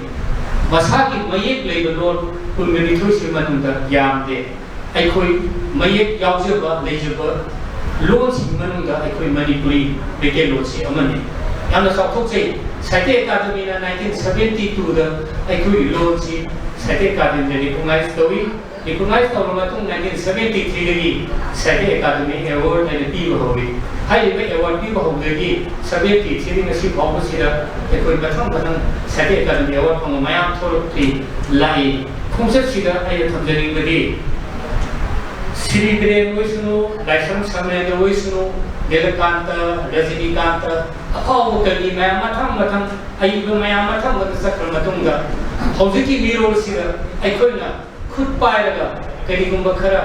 ꯃꯁꯥꯒꯤ ꯃꯌꯦꯛ ꯂꯩꯕ ꯂꯣꯟ ꯀꯨꯟꯒ ꯅꯤꯊꯣꯏꯁꯤ ꯃꯅꯨꯡꯗ ꯌꯥꯝꯗꯦ꯫ ꯑꯩꯈꯣꯏ ꯃꯌꯦꯛ ꯌꯥꯎꯖꯕ ꯂꯩꯖꯕ ꯂꯣꯟꯁꯤꯡ ꯃꯅꯨꯡꯗ ꯑꯩꯈꯣꯏ ꯃꯅꯤꯄꯨꯔꯤ ꯃꯩꯇꯩꯂꯣꯟꯁꯤ ꯑꯃꯅꯤ꯫ ꯌꯥꯝꯅ ꯆꯥꯎꯊꯣꯛꯆꯩ꯫ ꯁꯥꯍꯤꯇ꯭ꯌ ꯑꯦꯀꯥꯗꯃꯤꯅ ꯅꯥꯏꯟꯇꯤꯟ ꯁꯚꯦꯟꯇꯤ ꯇꯨꯗ ꯑꯩꯈꯣꯏꯒꯤ ꯂꯣꯟꯁꯤ ꯁꯥꯍꯤꯇ꯭ꯌ ꯑꯦꯀꯥꯗꯃꯤꯗ ꯔꯤꯀꯣꯛꯅꯥꯏꯖ ꯇꯧꯏ꯫ ꯔꯤꯀꯣꯛꯅꯥꯏꯖ ꯇꯧꯔꯕ ꯃꯇꯨꯡ ꯅꯥꯏꯟꯇꯤꯟ ꯁꯚꯦꯟꯇꯤ ꯊ꯭ꯔꯤꯗꯒꯤ ꯁꯥꯍꯤꯇ꯭ꯌ ꯑꯦꯀꯥꯗꯃꯤ ꯑꯦꯋꯥꯔꯗ ꯍꯥꯏꯅ ꯄꯤꯕ ꯍꯧꯏ꯫ ꯍꯥꯏꯔꯤꯕ ꯑꯦꯋꯥꯔꯗ ꯄꯤꯕ ꯍꯧꯕꯗꯒꯤ ꯁꯚꯦꯟꯇꯤ ꯊ꯭ꯔꯤꯗꯒꯤ ꯉꯁꯤ ꯐꯥꯎꯕꯁꯤꯗ ꯑꯩꯈꯣꯏ ꯃꯊꯪ ꯃꯊꯪ ꯁꯥꯍꯤꯇ꯭ꯌ ꯑꯦꯀꯥꯗꯃꯤ ꯑꯦꯋꯥꯔꯗ ꯐꯪꯕ ꯃꯌꯥꯝ ꯊꯣꯛꯂꯛꯇ꯭ꯔꯤ ꯂꯥꯛꯏ꯫ ꯈꯣꯡꯆꯠꯁꯤꯗ ꯑꯩꯅ ꯊꯝꯖꯅꯤꯡꯕꯗꯤ ꯁ꯭ꯔꯤ ꯕꯤꯔꯦꯟ ꯑꯣꯏꯁꯅꯨ, ꯂꯥꯏꯁ꯭ꯔꯝ ꯁꯃ꯭ꯔꯦꯟꯗ꯭ꯔ ꯑꯣꯏꯁꯅꯨ, ꯅꯤꯂꯀꯥꯟꯇ, ꯔꯖꯅꯤꯀꯥꯟꯇ, ꯑꯐꯥꯎꯕ ꯀꯔꯤ ꯃꯌꯥꯝ ꯃꯊꯪ ꯃꯊꯪ ꯑꯏꯕ ꯃꯌꯥꯝ ꯃꯊꯪ ꯃꯊꯪ ꯆꯠꯈ꯭ꯔ ꯃꯇꯨꯡꯗ ꯍꯧꯖꯤꯛꯀꯤ ꯃꯤꯔꯣꯜꯁꯤꯗ ꯑꯩꯈꯣꯏꯅ ꯈꯨꯠ ꯄꯥꯏꯔꯒ ꯀꯔꯤꯒꯨꯝꯕ ꯈꯔ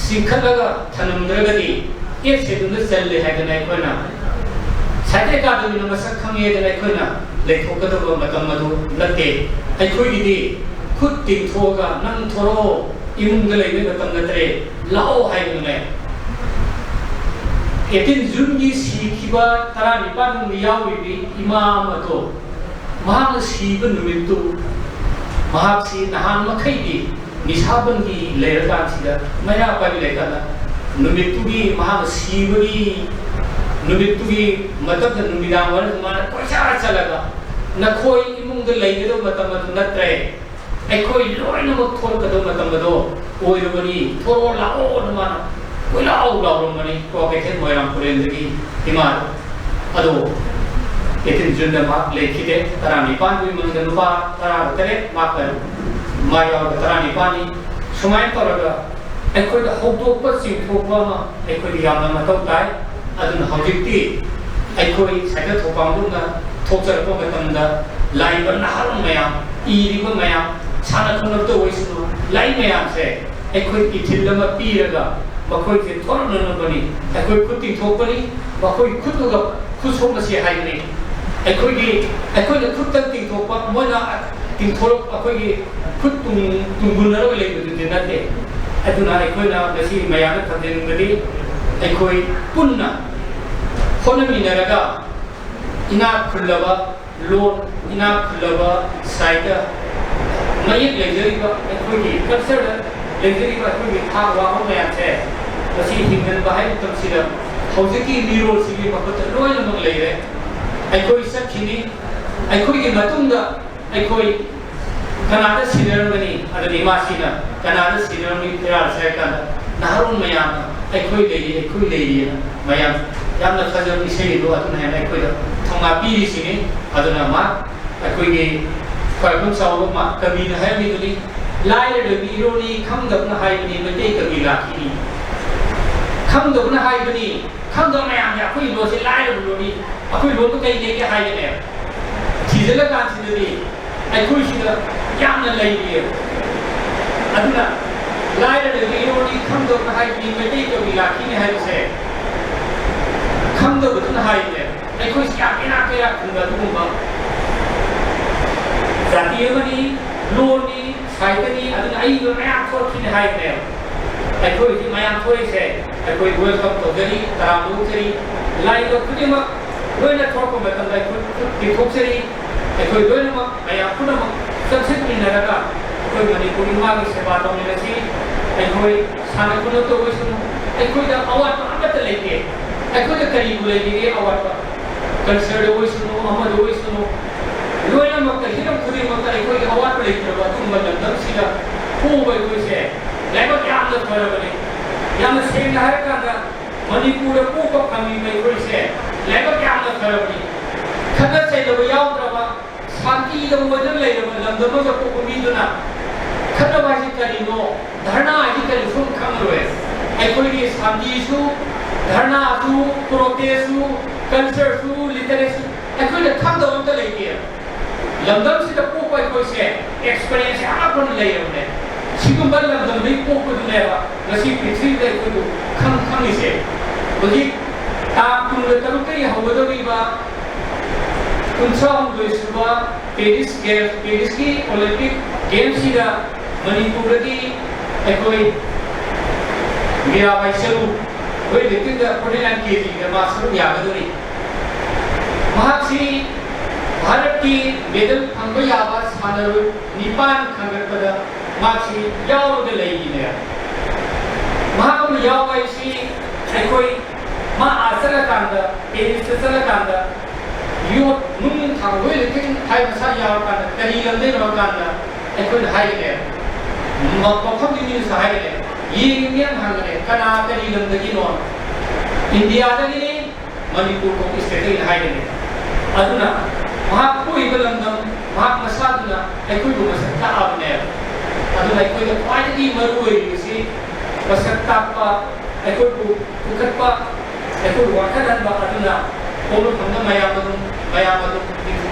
ꯆꯤꯡꯈꯠꯂꯒ ꯊꯝꯂꯝꯗ꯭ꯔꯒꯗꯤ ꯑꯦꯠ ꯁꯦꯗꯨꯜꯗ ꯆꯜꯂꯦ ꯍꯥꯏꯗꯅ ꯑꯩꯈꯣꯏꯅ ꯁꯥꯍꯤꯇ꯭ꯌ ꯑꯦꯀꯥꯗꯃꯤꯅ ꯃꯁꯛ ꯈꯪꯉꯦꯗꯅ ꯑꯩꯈꯣꯏꯅ ꯂꯩꯊꯣꯛꯀꯗꯕ ꯃꯇꯝ ꯑꯗꯨ ꯅꯠꯇꯦ꯫ ꯑꯩꯈꯣꯏꯒꯤꯗꯤ ꯈꯨꯠ ꯇꯤꯡꯊꯣꯛꯑꯒ ꯅꯪ ꯊꯣꯔꯛꯑꯣ, ꯏꯃꯨꯡꯗ ꯂꯩꯕ ꯃꯇꯝ ꯅꯠꯇ꯭ꯔꯦ, ꯂꯥꯛꯑꯣ ꯍꯥꯏꯕꯅꯦ꯫ ꯑꯩꯠꯇꯤꯟ ꯖꯨꯟꯒꯤ ꯁꯤꯈꯤꯕ ꯇꯔꯥꯅꯤꯄꯥꯟ ꯃꯅꯨꯡꯗ ꯌꯥꯎꯔꯤꯕꯤ ꯏꯃꯥ ꯑꯃꯗꯣ ꯃꯍꯥꯛꯅ ꯁꯤꯕ ꯅꯨꯃꯤꯠꯇꯨ ꯃꯍꯥꯛꯁꯤ ꯅꯍꯥꯟ ꯃꯈꯩꯗꯤ ꯅꯤꯁꯥꯕꯟꯒꯤ ꯂꯩꯔꯀꯥꯟꯁꯤꯗ ꯃꯩꯔꯥ ꯄꯥꯏꯕꯤ ꯂꯩꯔꯀꯥꯟꯗ ꯅꯨꯃꯤꯠꯇꯨꯒꯤ ꯃꯍꯥꯛꯅ ꯁꯤꯕꯒꯤ ꯅꯨꯃꯤꯠꯇꯨꯒꯤ ꯃꯇꯝꯗ ꯅꯨꯃꯤꯗꯥꯡ ꯋꯥꯏꯔꯝ ꯃꯥꯅ ꯀꯣꯏꯆꯠ ꯆꯠꯂꯒ ꯅꯈꯣꯏ ꯏꯃꯨꯡꯗ ꯂꯩꯒꯗꯕ ꯃꯇꯝ ꯑꯗꯨ ꯅꯠꯇ꯭ꯔꯦ, ꯑꯩꯈꯣꯏ ꯂꯣꯏꯅꯃꯛ ꯊꯣꯛꯂꯛꯀꯗꯕ ꯃꯇꯝ ꯑꯗꯣ ꯑꯣꯏꯔꯕꯅꯤ, ꯊꯣꯛꯂꯛꯑꯣ ꯂꯥꯛꯑꯣꯅ ꯃꯥꯅ ꯀꯣꯏꯂꯥꯎ ꯂꯥꯎꯔꯝꯕꯅꯤ ꯀ꯭ꯋꯥꯀꯩꯊꯦꯜ ꯃꯣꯏꯔꯥꯡ ꯄꯨꯔꯦꯟꯗꯒꯤ ꯏꯃꯥ ꯑꯗꯣ ꯑꯩꯠꯇꯤꯟ ꯖꯨꯟꯗ ꯃꯍꯥꯛ ꯂꯩꯈꯤꯗꯦ꯫ ꯇꯔꯥꯅꯤꯄꯥꯟꯗꯨꯒꯤ ꯃꯅꯨꯡꯗ ꯅꯨꯄꯥ ꯇꯔꯥꯒ ꯇꯔꯦꯠ ꯃꯍꯥꯛꯀ ꯃꯥ ꯌꯥꯎꯔꯒ ꯇꯔꯥꯅꯤꯄꯥꯟꯅꯤ꯫ ꯁꯨꯃꯥꯏꯅ ꯇꯧꯔꯒ ꯑꯩꯈꯣꯏꯗ ꯍꯧꯗꯣꯛꯄ ꯆꯤꯡꯊꯣꯛꯄ ꯑꯃ ꯑꯩꯈꯣꯏꯗ ꯌꯥꯝꯅ ꯃꯊꯧ ꯇꯥꯏ꯫ ꯑꯗꯨꯅ ꯍꯧꯖꯤꯛꯇꯤ ꯑꯩꯈꯣꯏ ꯁꯥꯏꯀꯜ ꯊꯧꯕꯥꯜꯗꯧꯅ ꯊꯣꯛꯆꯔꯛꯄ ꯃꯇꯝꯗ ꯂꯥꯛꯏꯕ ꯅꯍꯥꯔꯣꯜ ꯃꯌꯥꯝ, ꯏꯔꯤꯕ ꯃꯌꯥꯝ, ꯁꯥꯟꯅ ꯈꯣꯠꯅꯕꯗ ꯑꯣꯏꯁꯅꯨ, ꯂꯥꯏꯔꯤꯛ ꯃꯌꯥꯝꯁꯦ ꯑꯩꯈꯣꯏ ꯏꯊꯤꯜ ꯑꯃ ꯄꯤꯔꯒ ꯃꯈꯣꯏꯁꯦ ꯊꯣꯔꯛꯅꯅꯕꯅꯤ꯫ ꯑꯩꯈꯣꯏ ꯈꯨꯠ ꯇꯤꯡꯊꯣꯛꯄꯅꯤ, ꯃꯈꯣꯏ ꯈꯨꯠꯇꯨꯒ ꯈꯨꯠꯁꯣꯛꯅꯁꯤ ꯍꯥꯏꯕꯅꯤ꯫ ꯑꯩꯈꯣꯏꯒꯤ, ꯑꯩꯈꯣꯏꯅ ꯈꯨꯠꯇ ꯇꯤꯡꯊꯣꯛꯄ, ꯃꯣꯏꯅ ꯇꯤꯡꯊꯣꯔꯛ ꯑꯩꯈꯣꯏꯒꯤ ꯈꯨꯠ ꯇꯨꯡ-, ꯇꯨꯡꯒꯨꯟꯅꯔꯒ ꯂꯩꯕꯗꯨꯗꯤ ꯅꯠꯇꯦ꯫ ꯑꯗꯨꯅ ꯑꯩꯈꯣꯏꯅ ꯉꯁꯤ ꯃꯌꯥꯝꯗ ꯊꯝꯖꯅꯤꯡꯕꯗꯤ, ꯑꯩꯈꯣꯏ ꯄꯨꯟꯅ ꯍꯣꯠꯅꯃꯤꯟꯅꯔꯒ ꯏꯅꯥꯛ ꯈꯨꯜꯂꯕ ꯂꯣꯟ, ꯏꯅꯥꯛ ꯈꯨꯜꯂꯕ ꯁꯥꯍꯤꯇ꯭ꯌ, ꯃꯌꯦꯛ ꯂꯩꯖꯔꯤꯕ ꯑꯩꯈꯣꯏꯒꯤ culture ꯗ ꯂꯩꯖꯔꯤꯕ ꯑꯩꯈꯣꯏꯒꯤ ꯊꯥꯛ ꯋꯥꯡꯕ ꯃꯌꯥꯝꯁꯦ ꯃꯁꯤ ꯍꯤꯡꯍꯟꯕ ꯍꯥꯏꯕ ꯃꯇꯝꯁꯤꯗ ꯍꯧꯖꯤꯛꯀꯤ ꯃꯤꯔꯣꯜꯁꯤꯒꯤ ꯃꯈꯨꯠꯇ ꯂꯣꯏꯅꯃꯛ ꯂꯩꯔꯦ꯫ ꯑꯩꯈꯣꯏ ꯆꯠꯈꯤꯅꯤ, ꯑꯩꯈꯣꯏꯒꯤ ꯃꯇꯨꯡꯗ ꯑꯩꯈꯣꯏ ꯀꯅꯥꯗ ꯁꯤꯟꯅꯔꯝꯒꯅꯤ? ꯑꯗꯨꯗꯤ ꯏꯃꯥꯁꯤꯅ ꯀꯅꯥꯗ ꯁꯤꯟꯅꯔꯝꯒꯅꯤ? ꯐꯤꯔꯥꯜꯁꯦ ꯍꯥꯏꯔ ꯀꯥꯟꯗ ꯅꯍꯥꯔꯣꯜ ꯃꯌꯥꯝꯅ "ꯑꯩꯈꯣꯏ ꯂꯩꯔꯤ, ꯑꯩꯈꯣꯏ ꯂꯩꯔꯤꯅ" ꯃꯌꯥꯝ ꯌꯥꯝꯅ ꯐꯖꯕ ꯏꯁꯩ ꯑꯗꯣ ꯑꯗꯨꯅ ꯍꯦꯟꯅ ꯑꯩꯈꯣꯏꯗ ꯊꯧꯅꯥ ꯄꯤꯔꯤꯁꯤꯅꯤ꯫ ꯑꯗꯨꯅ ꯃꯥ ꯑꯩꯈꯣꯏꯒꯤ ꯈ꯭ꯋꯥꯏꯔꯥꯛꯄꯝ ꯆꯥꯎꯕ ꯃꯥ ꯀꯕꯤꯅ ꯍꯥꯏꯔꯝꯃꯤꯗꯨꯅꯤ, "ꯂꯥꯏꯔꯔꯕꯤ ꯏꯔꯣꯜꯅꯤ, ꯈꯪꯗꯕꯅ ꯍꯥꯏꯕꯅꯤ, ꯃꯩꯇꯩ ꯀꯕꯤ ꯂꯥꯛꯈꯤꯅꯤ"꯫ ꯈꯪꯗꯕꯅ ꯍꯥꯏꯕꯅꯤ, ꯈꯪꯗꯕ ꯃꯌꯥꯝꯁꯦ ꯑꯩꯈꯣꯏꯒꯤ ꯂꯣꯟꯁꯦ ꯂꯥꯏꯔꯕ ꯂꯣꯟꯅꯤ, ꯑꯩꯈꯣꯏ ꯂꯣꯟꯗ ꯀꯩ ꯂꯩꯒꯦ ꯍꯥꯏꯒꯅꯦꯕ꯫ ꯊꯤꯖꯤꯜꯂꯀꯥꯟꯁꯤꯗꯗꯤ ꯑꯩꯈꯣꯏꯁꯤꯗ ꯌꯥꯝꯅ ꯂꯩꯔꯤꯑꯕ꯫ ꯑꯗꯨꯅ ꯂꯥꯏꯔꯔꯕꯤ ꯏꯔꯣꯜꯅꯤ, ꯈꯪꯗꯕꯅ ꯍꯥꯏꯕꯅꯤ, ꯃꯩꯇꯩ ꯀꯕꯤ ꯂꯥꯛꯈꯤꯅꯤ ꯍꯥꯏꯕꯁꯦ ꯈꯪꯗꯕꯗꯨꯅ ꯍꯥꯏꯕꯅꯦꯕ꯫ ꯑꯩꯈꯣꯏꯁꯤ ꯌꯥꯝ ꯏꯅꯥꯛ ꯀꯩꯔꯥꯛ ꯈꯨꯟꯕ ꯑꯗꯨꯒꯨꯝꯕ ꯖꯥꯇꯤ ꯑꯃꯅꯤ, ꯂꯣꯟꯅꯤ, ꯁꯥꯍꯤꯇ꯭ꯌꯅꯤ, ꯑꯗꯨꯅ ꯑꯏꯕ ꯃꯌꯥꯝ ꯊꯣꯛꯈꯤꯅꯤ ꯍꯥꯏꯕꯅꯦꯕ꯫ ꯑꯩꯈꯣꯏ ꯍꯧꯖꯤꯛ ꯃꯌꯥꯝ ꯊꯣꯛꯏꯁꯦ ꯑꯩꯈꯣꯏ welcome ꯇꯧꯖꯔꯤ, ꯇꯔꯥꯝꯅ ꯑꯣꯛꯆꯔꯤ꯫ ꯂꯥꯛꯏꯕ ꯈꯨꯗꯤꯡꯃꯛ ꯂꯣꯏꯅ ꯊꯣꯛꯄ ꯃꯇꯝꯗ ꯑꯩꯈꯣꯏ ꯈꯨꯠ ꯇꯤꯡꯊꯣꯛꯆꯔꯤ꯫ ꯑꯩꯈꯣꯏ ꯂꯣꯏꯅꯃꯛ ꯃꯌꯥꯝ ꯄꯨꯝꯅꯃꯛ ꯆꯪꯁꯤꯟꯃꯤꯟꯅꯔꯒ ꯑꯩꯈꯣꯏ ꯃꯅꯤꯄꯨꯔ ꯏꯃꯥꯒꯤ ꯁꯦꯕꯥ ꯇꯧꯃꯤꯟꯅꯁꯤ꯫ ꯑꯩꯈꯣꯏ ꯁꯥꯟꯅ ꯈꯣꯠꯅꯕꯗ ꯑꯣꯏꯁꯅꯨ, ꯑꯩꯈꯣꯏꯗ ꯑꯋꯥꯠꯄ ꯑꯃꯠꯇ ꯂꯩꯇꯦ꯫ ꯑꯩꯈꯣꯏꯗ ꯀꯔꯤꯕꯨ ꯂꯩꯔꯤꯒꯦ ꯑꯋꯥꯠꯄ? Culture ꯗ ꯑꯣꯏꯁꯅꯨ, ꯑꯃꯗ ꯑꯣꯏꯁꯅꯨ, ꯂꯣꯏꯅꯃꯛꯇ, ꯍꯤꯔꯝ ꯈꯨꯗꯤꯡꯃꯛꯇ ꯑꯩꯈꯣꯏꯒꯤ ꯑꯋꯥꯠꯄ ꯂꯩꯇ꯭ꯔꯕ ꯑꯗꯨꯒꯨꯝꯕ ꯂꯝꯗꯝꯁꯤꯗ ꯄꯣꯛꯎꯕ ꯑꯩꯈꯣꯏꯁꯦ ꯂꯥꯏꯕꯛ ꯌꯥꯝꯅ ꯐꯔꯕꯅꯤ꯫ ꯌꯥꯝꯅ ꯁꯦꯡꯅ ꯍꯥꯏꯔꯀꯥꯟꯗ, ꯃꯅꯤꯄꯨꯔꯗ ꯄꯣꯛꯄ ꯐꯪꯉꯤꯕ ꯑꯩꯈꯣꯏꯁꯦ ꯂꯥꯏꯕꯛ ꯌꯥꯝꯅ ꯐꯔꯕꯅꯤ꯫ ꯈꯠꯅ ꯆꯩꯅꯕ ꯌꯥꯎꯗ꯭ꯔꯕ, ꯁꯥꯟꯇꯤꯗ ꯑꯣꯏꯗꯨꯅ ꯂꯩꯔꯕ ꯂꯝꯗꯝ ꯑꯃꯗ ꯄꯣꯛꯄ ꯃꯤꯗꯨꯅ ꯈꯠꯅꯕ ꯍꯥꯏꯁꯤ ꯀꯔꯤꯅꯣ, ꯙꯔꯅꯥ ꯍꯥꯏꯁꯤ ꯀꯔꯤꯅꯣ ꯁꯨꯝ ꯈꯪꯉꯔꯣꯏ꯫ ꯑꯩꯈꯣꯏꯒꯤ ꯁꯥꯟꯇꯤꯁꯨ, ꯙꯔꯅꯥꯁꯨ, ꯄ꯭ꯔꯣꯇꯦꯁꯁꯨ, ꯀꯜꯆꯔꯁꯨ, ꯂꯤꯇꯔꯦꯁꯨ ꯑꯩꯈꯣꯏꯅ ꯈꯪꯗꯕ ꯑꯝꯇ ꯂꯩꯇꯦ꯫ ꯂꯝꯗꯝꯁꯤꯗ ꯄꯣꯛꯄ ꯑꯩꯈꯣꯏꯁꯦ ꯑꯦꯛꯁꯄꯤꯔꯤꯌꯦꯟꯁ ꯌꯥꯝ ꯐꯅ ꯂꯩꯔꯕꯅꯦ꯫ ꯁꯤꯒꯨꯝꯕ ꯂꯝꯗꯝꯗꯒꯤ ꯄꯣꯛꯄꯗꯨꯅꯦꯕ ꯉꯁꯤ ꯄ꯭ꯔꯤꯊꯤꯕꯤꯗ ꯑꯩꯈꯣꯏꯕꯨ ꯈꯪ ꯈꯪꯉꯤꯁꯦ꯫ ꯍꯧꯖꯤꯛ ꯇꯥꯡ ꯀꯨꯟꯒ ꯇꯔꯨꯛꯇꯒꯤ ꯍꯧꯒꯗꯧꯔꯤꯕ ꯀꯨꯟꯊ꯭ꯔꯥ ꯍꯨꯝꯗꯣꯏ ꯁꯨꯕ ꯄꯦꯔꯤꯁ ꯒꯦꯝ, ꯄꯦꯔꯤꯁꯀꯤ ꯑꯣꯂꯤꯝꯄꯤꯛ ꯒꯦꯝꯁꯤꯗ ꯃꯅꯤꯄꯨꯔꯗꯒꯤ ꯑꯩꯈꯣꯏ ꯃꯤꯔꯥꯕꯥꯏ ꯆꯅꯨ, weight lifting ꯗ forty nine K G ꯗ ꯃꯥ ꯁꯔꯨꯛ ꯌꯥꯒꯗꯧꯔꯤ꯫ ꯃꯍꯥꯛꯁꯤ ꯚꯥꯔꯠꯀꯤ ꯃꯦꯗꯜ ꯐꯪꯕ ꯌꯥꯕ ꯁꯥꯟꯅꯔꯣꯏ ꯅꯤꯄꯥꯟ ꯈꯟꯒꯠꯄꯗ ꯃꯍꯥꯛꯁꯤ ꯌꯥꯎꯔꯒ ꯂꯩꯔꯤꯅꯦ꯫ ꯃꯍꯥꯛ ꯑꯃ ꯌꯥꯎꯕ ꯍꯥꯏꯁꯤ ꯑꯩꯈꯣꯏ ꯃꯥ ꯑꯥ ꯆꯠꯂꯀꯥꯟꯗ, ꯄꯦꯔꯤꯁꯇ ꯆꯠꯂꯀꯥꯟꯗ ꯌꯣꯠ ꯅꯨꯡ ꯊꯥꯡ weight lifting ꯍꯥꯏ ꯃꯁꯥ ꯌꯥꯎꯔꯀꯥꯟꯗ ꯀꯔꯤ ꯂꯝꯗꯩꯅꯣ ꯍꯥꯏꯀꯥꯟꯗ ꯑꯩꯈꯣꯏꯅ ꯍꯥꯏꯒꯅꯦ꯫ ꯃ-, ꯃꯐꯝꯗꯨꯒꯤ ꯃꯤꯅꯁꯨ ꯍꯥꯏꯒꯅꯦ꯫ ꯌꯦꯡꯉꯤꯅꯦꯅ ꯍꯪꯒꯅꯦ, "ꯀꯅꯥ ꯀꯔꯤ ꯂꯝꯗꯒꯤꯅꯣ?" "ꯏꯟꯗꯤꯌꯥꯗꯒꯤꯅꯤ, ꯃꯅꯤꯄꯨꯔ ꯀꯧꯕ state ꯇꯒꯤꯅꯤ" ꯍꯥꯏꯒꯅꯦ꯫ ꯑꯗꯨꯅ ꯃꯍꯥꯛ ꯄꯣꯛꯏꯕ ꯂꯝꯗꯝ, ꯃꯍꯥꯛ ꯃꯁꯥꯗꯨꯅ ꯑꯩꯈꯣꯏꯕꯨ ꯃꯁꯛ ꯇꯥꯛꯑꯕꯅꯦꯕ꯫ ꯑꯗꯨꯅ ꯑꯩꯈꯣꯏꯗ ꯈ꯭ꯋꯥꯏꯗꯒꯤ ꯃꯔꯨ ꯑꯣꯏꯔꯤꯕꯁꯤ ꯃꯁꯛ ꯇꯥꯛꯄ, ꯑꯩꯈꯣꯏꯕꯨ ꯄꯨꯈꯠꯄ, ꯑꯩꯈꯣꯏꯕꯨ ꯋꯥꯈꯜꯍꯟꯕ ꯑꯗꯨꯅ ꯄꯣꯛꯅꯐꯝꯗ ꯃꯌꯥꯝ ꯑꯗꯨꯝ, ꯃꯌꯥꯝ ꯑꯗꯨꯝ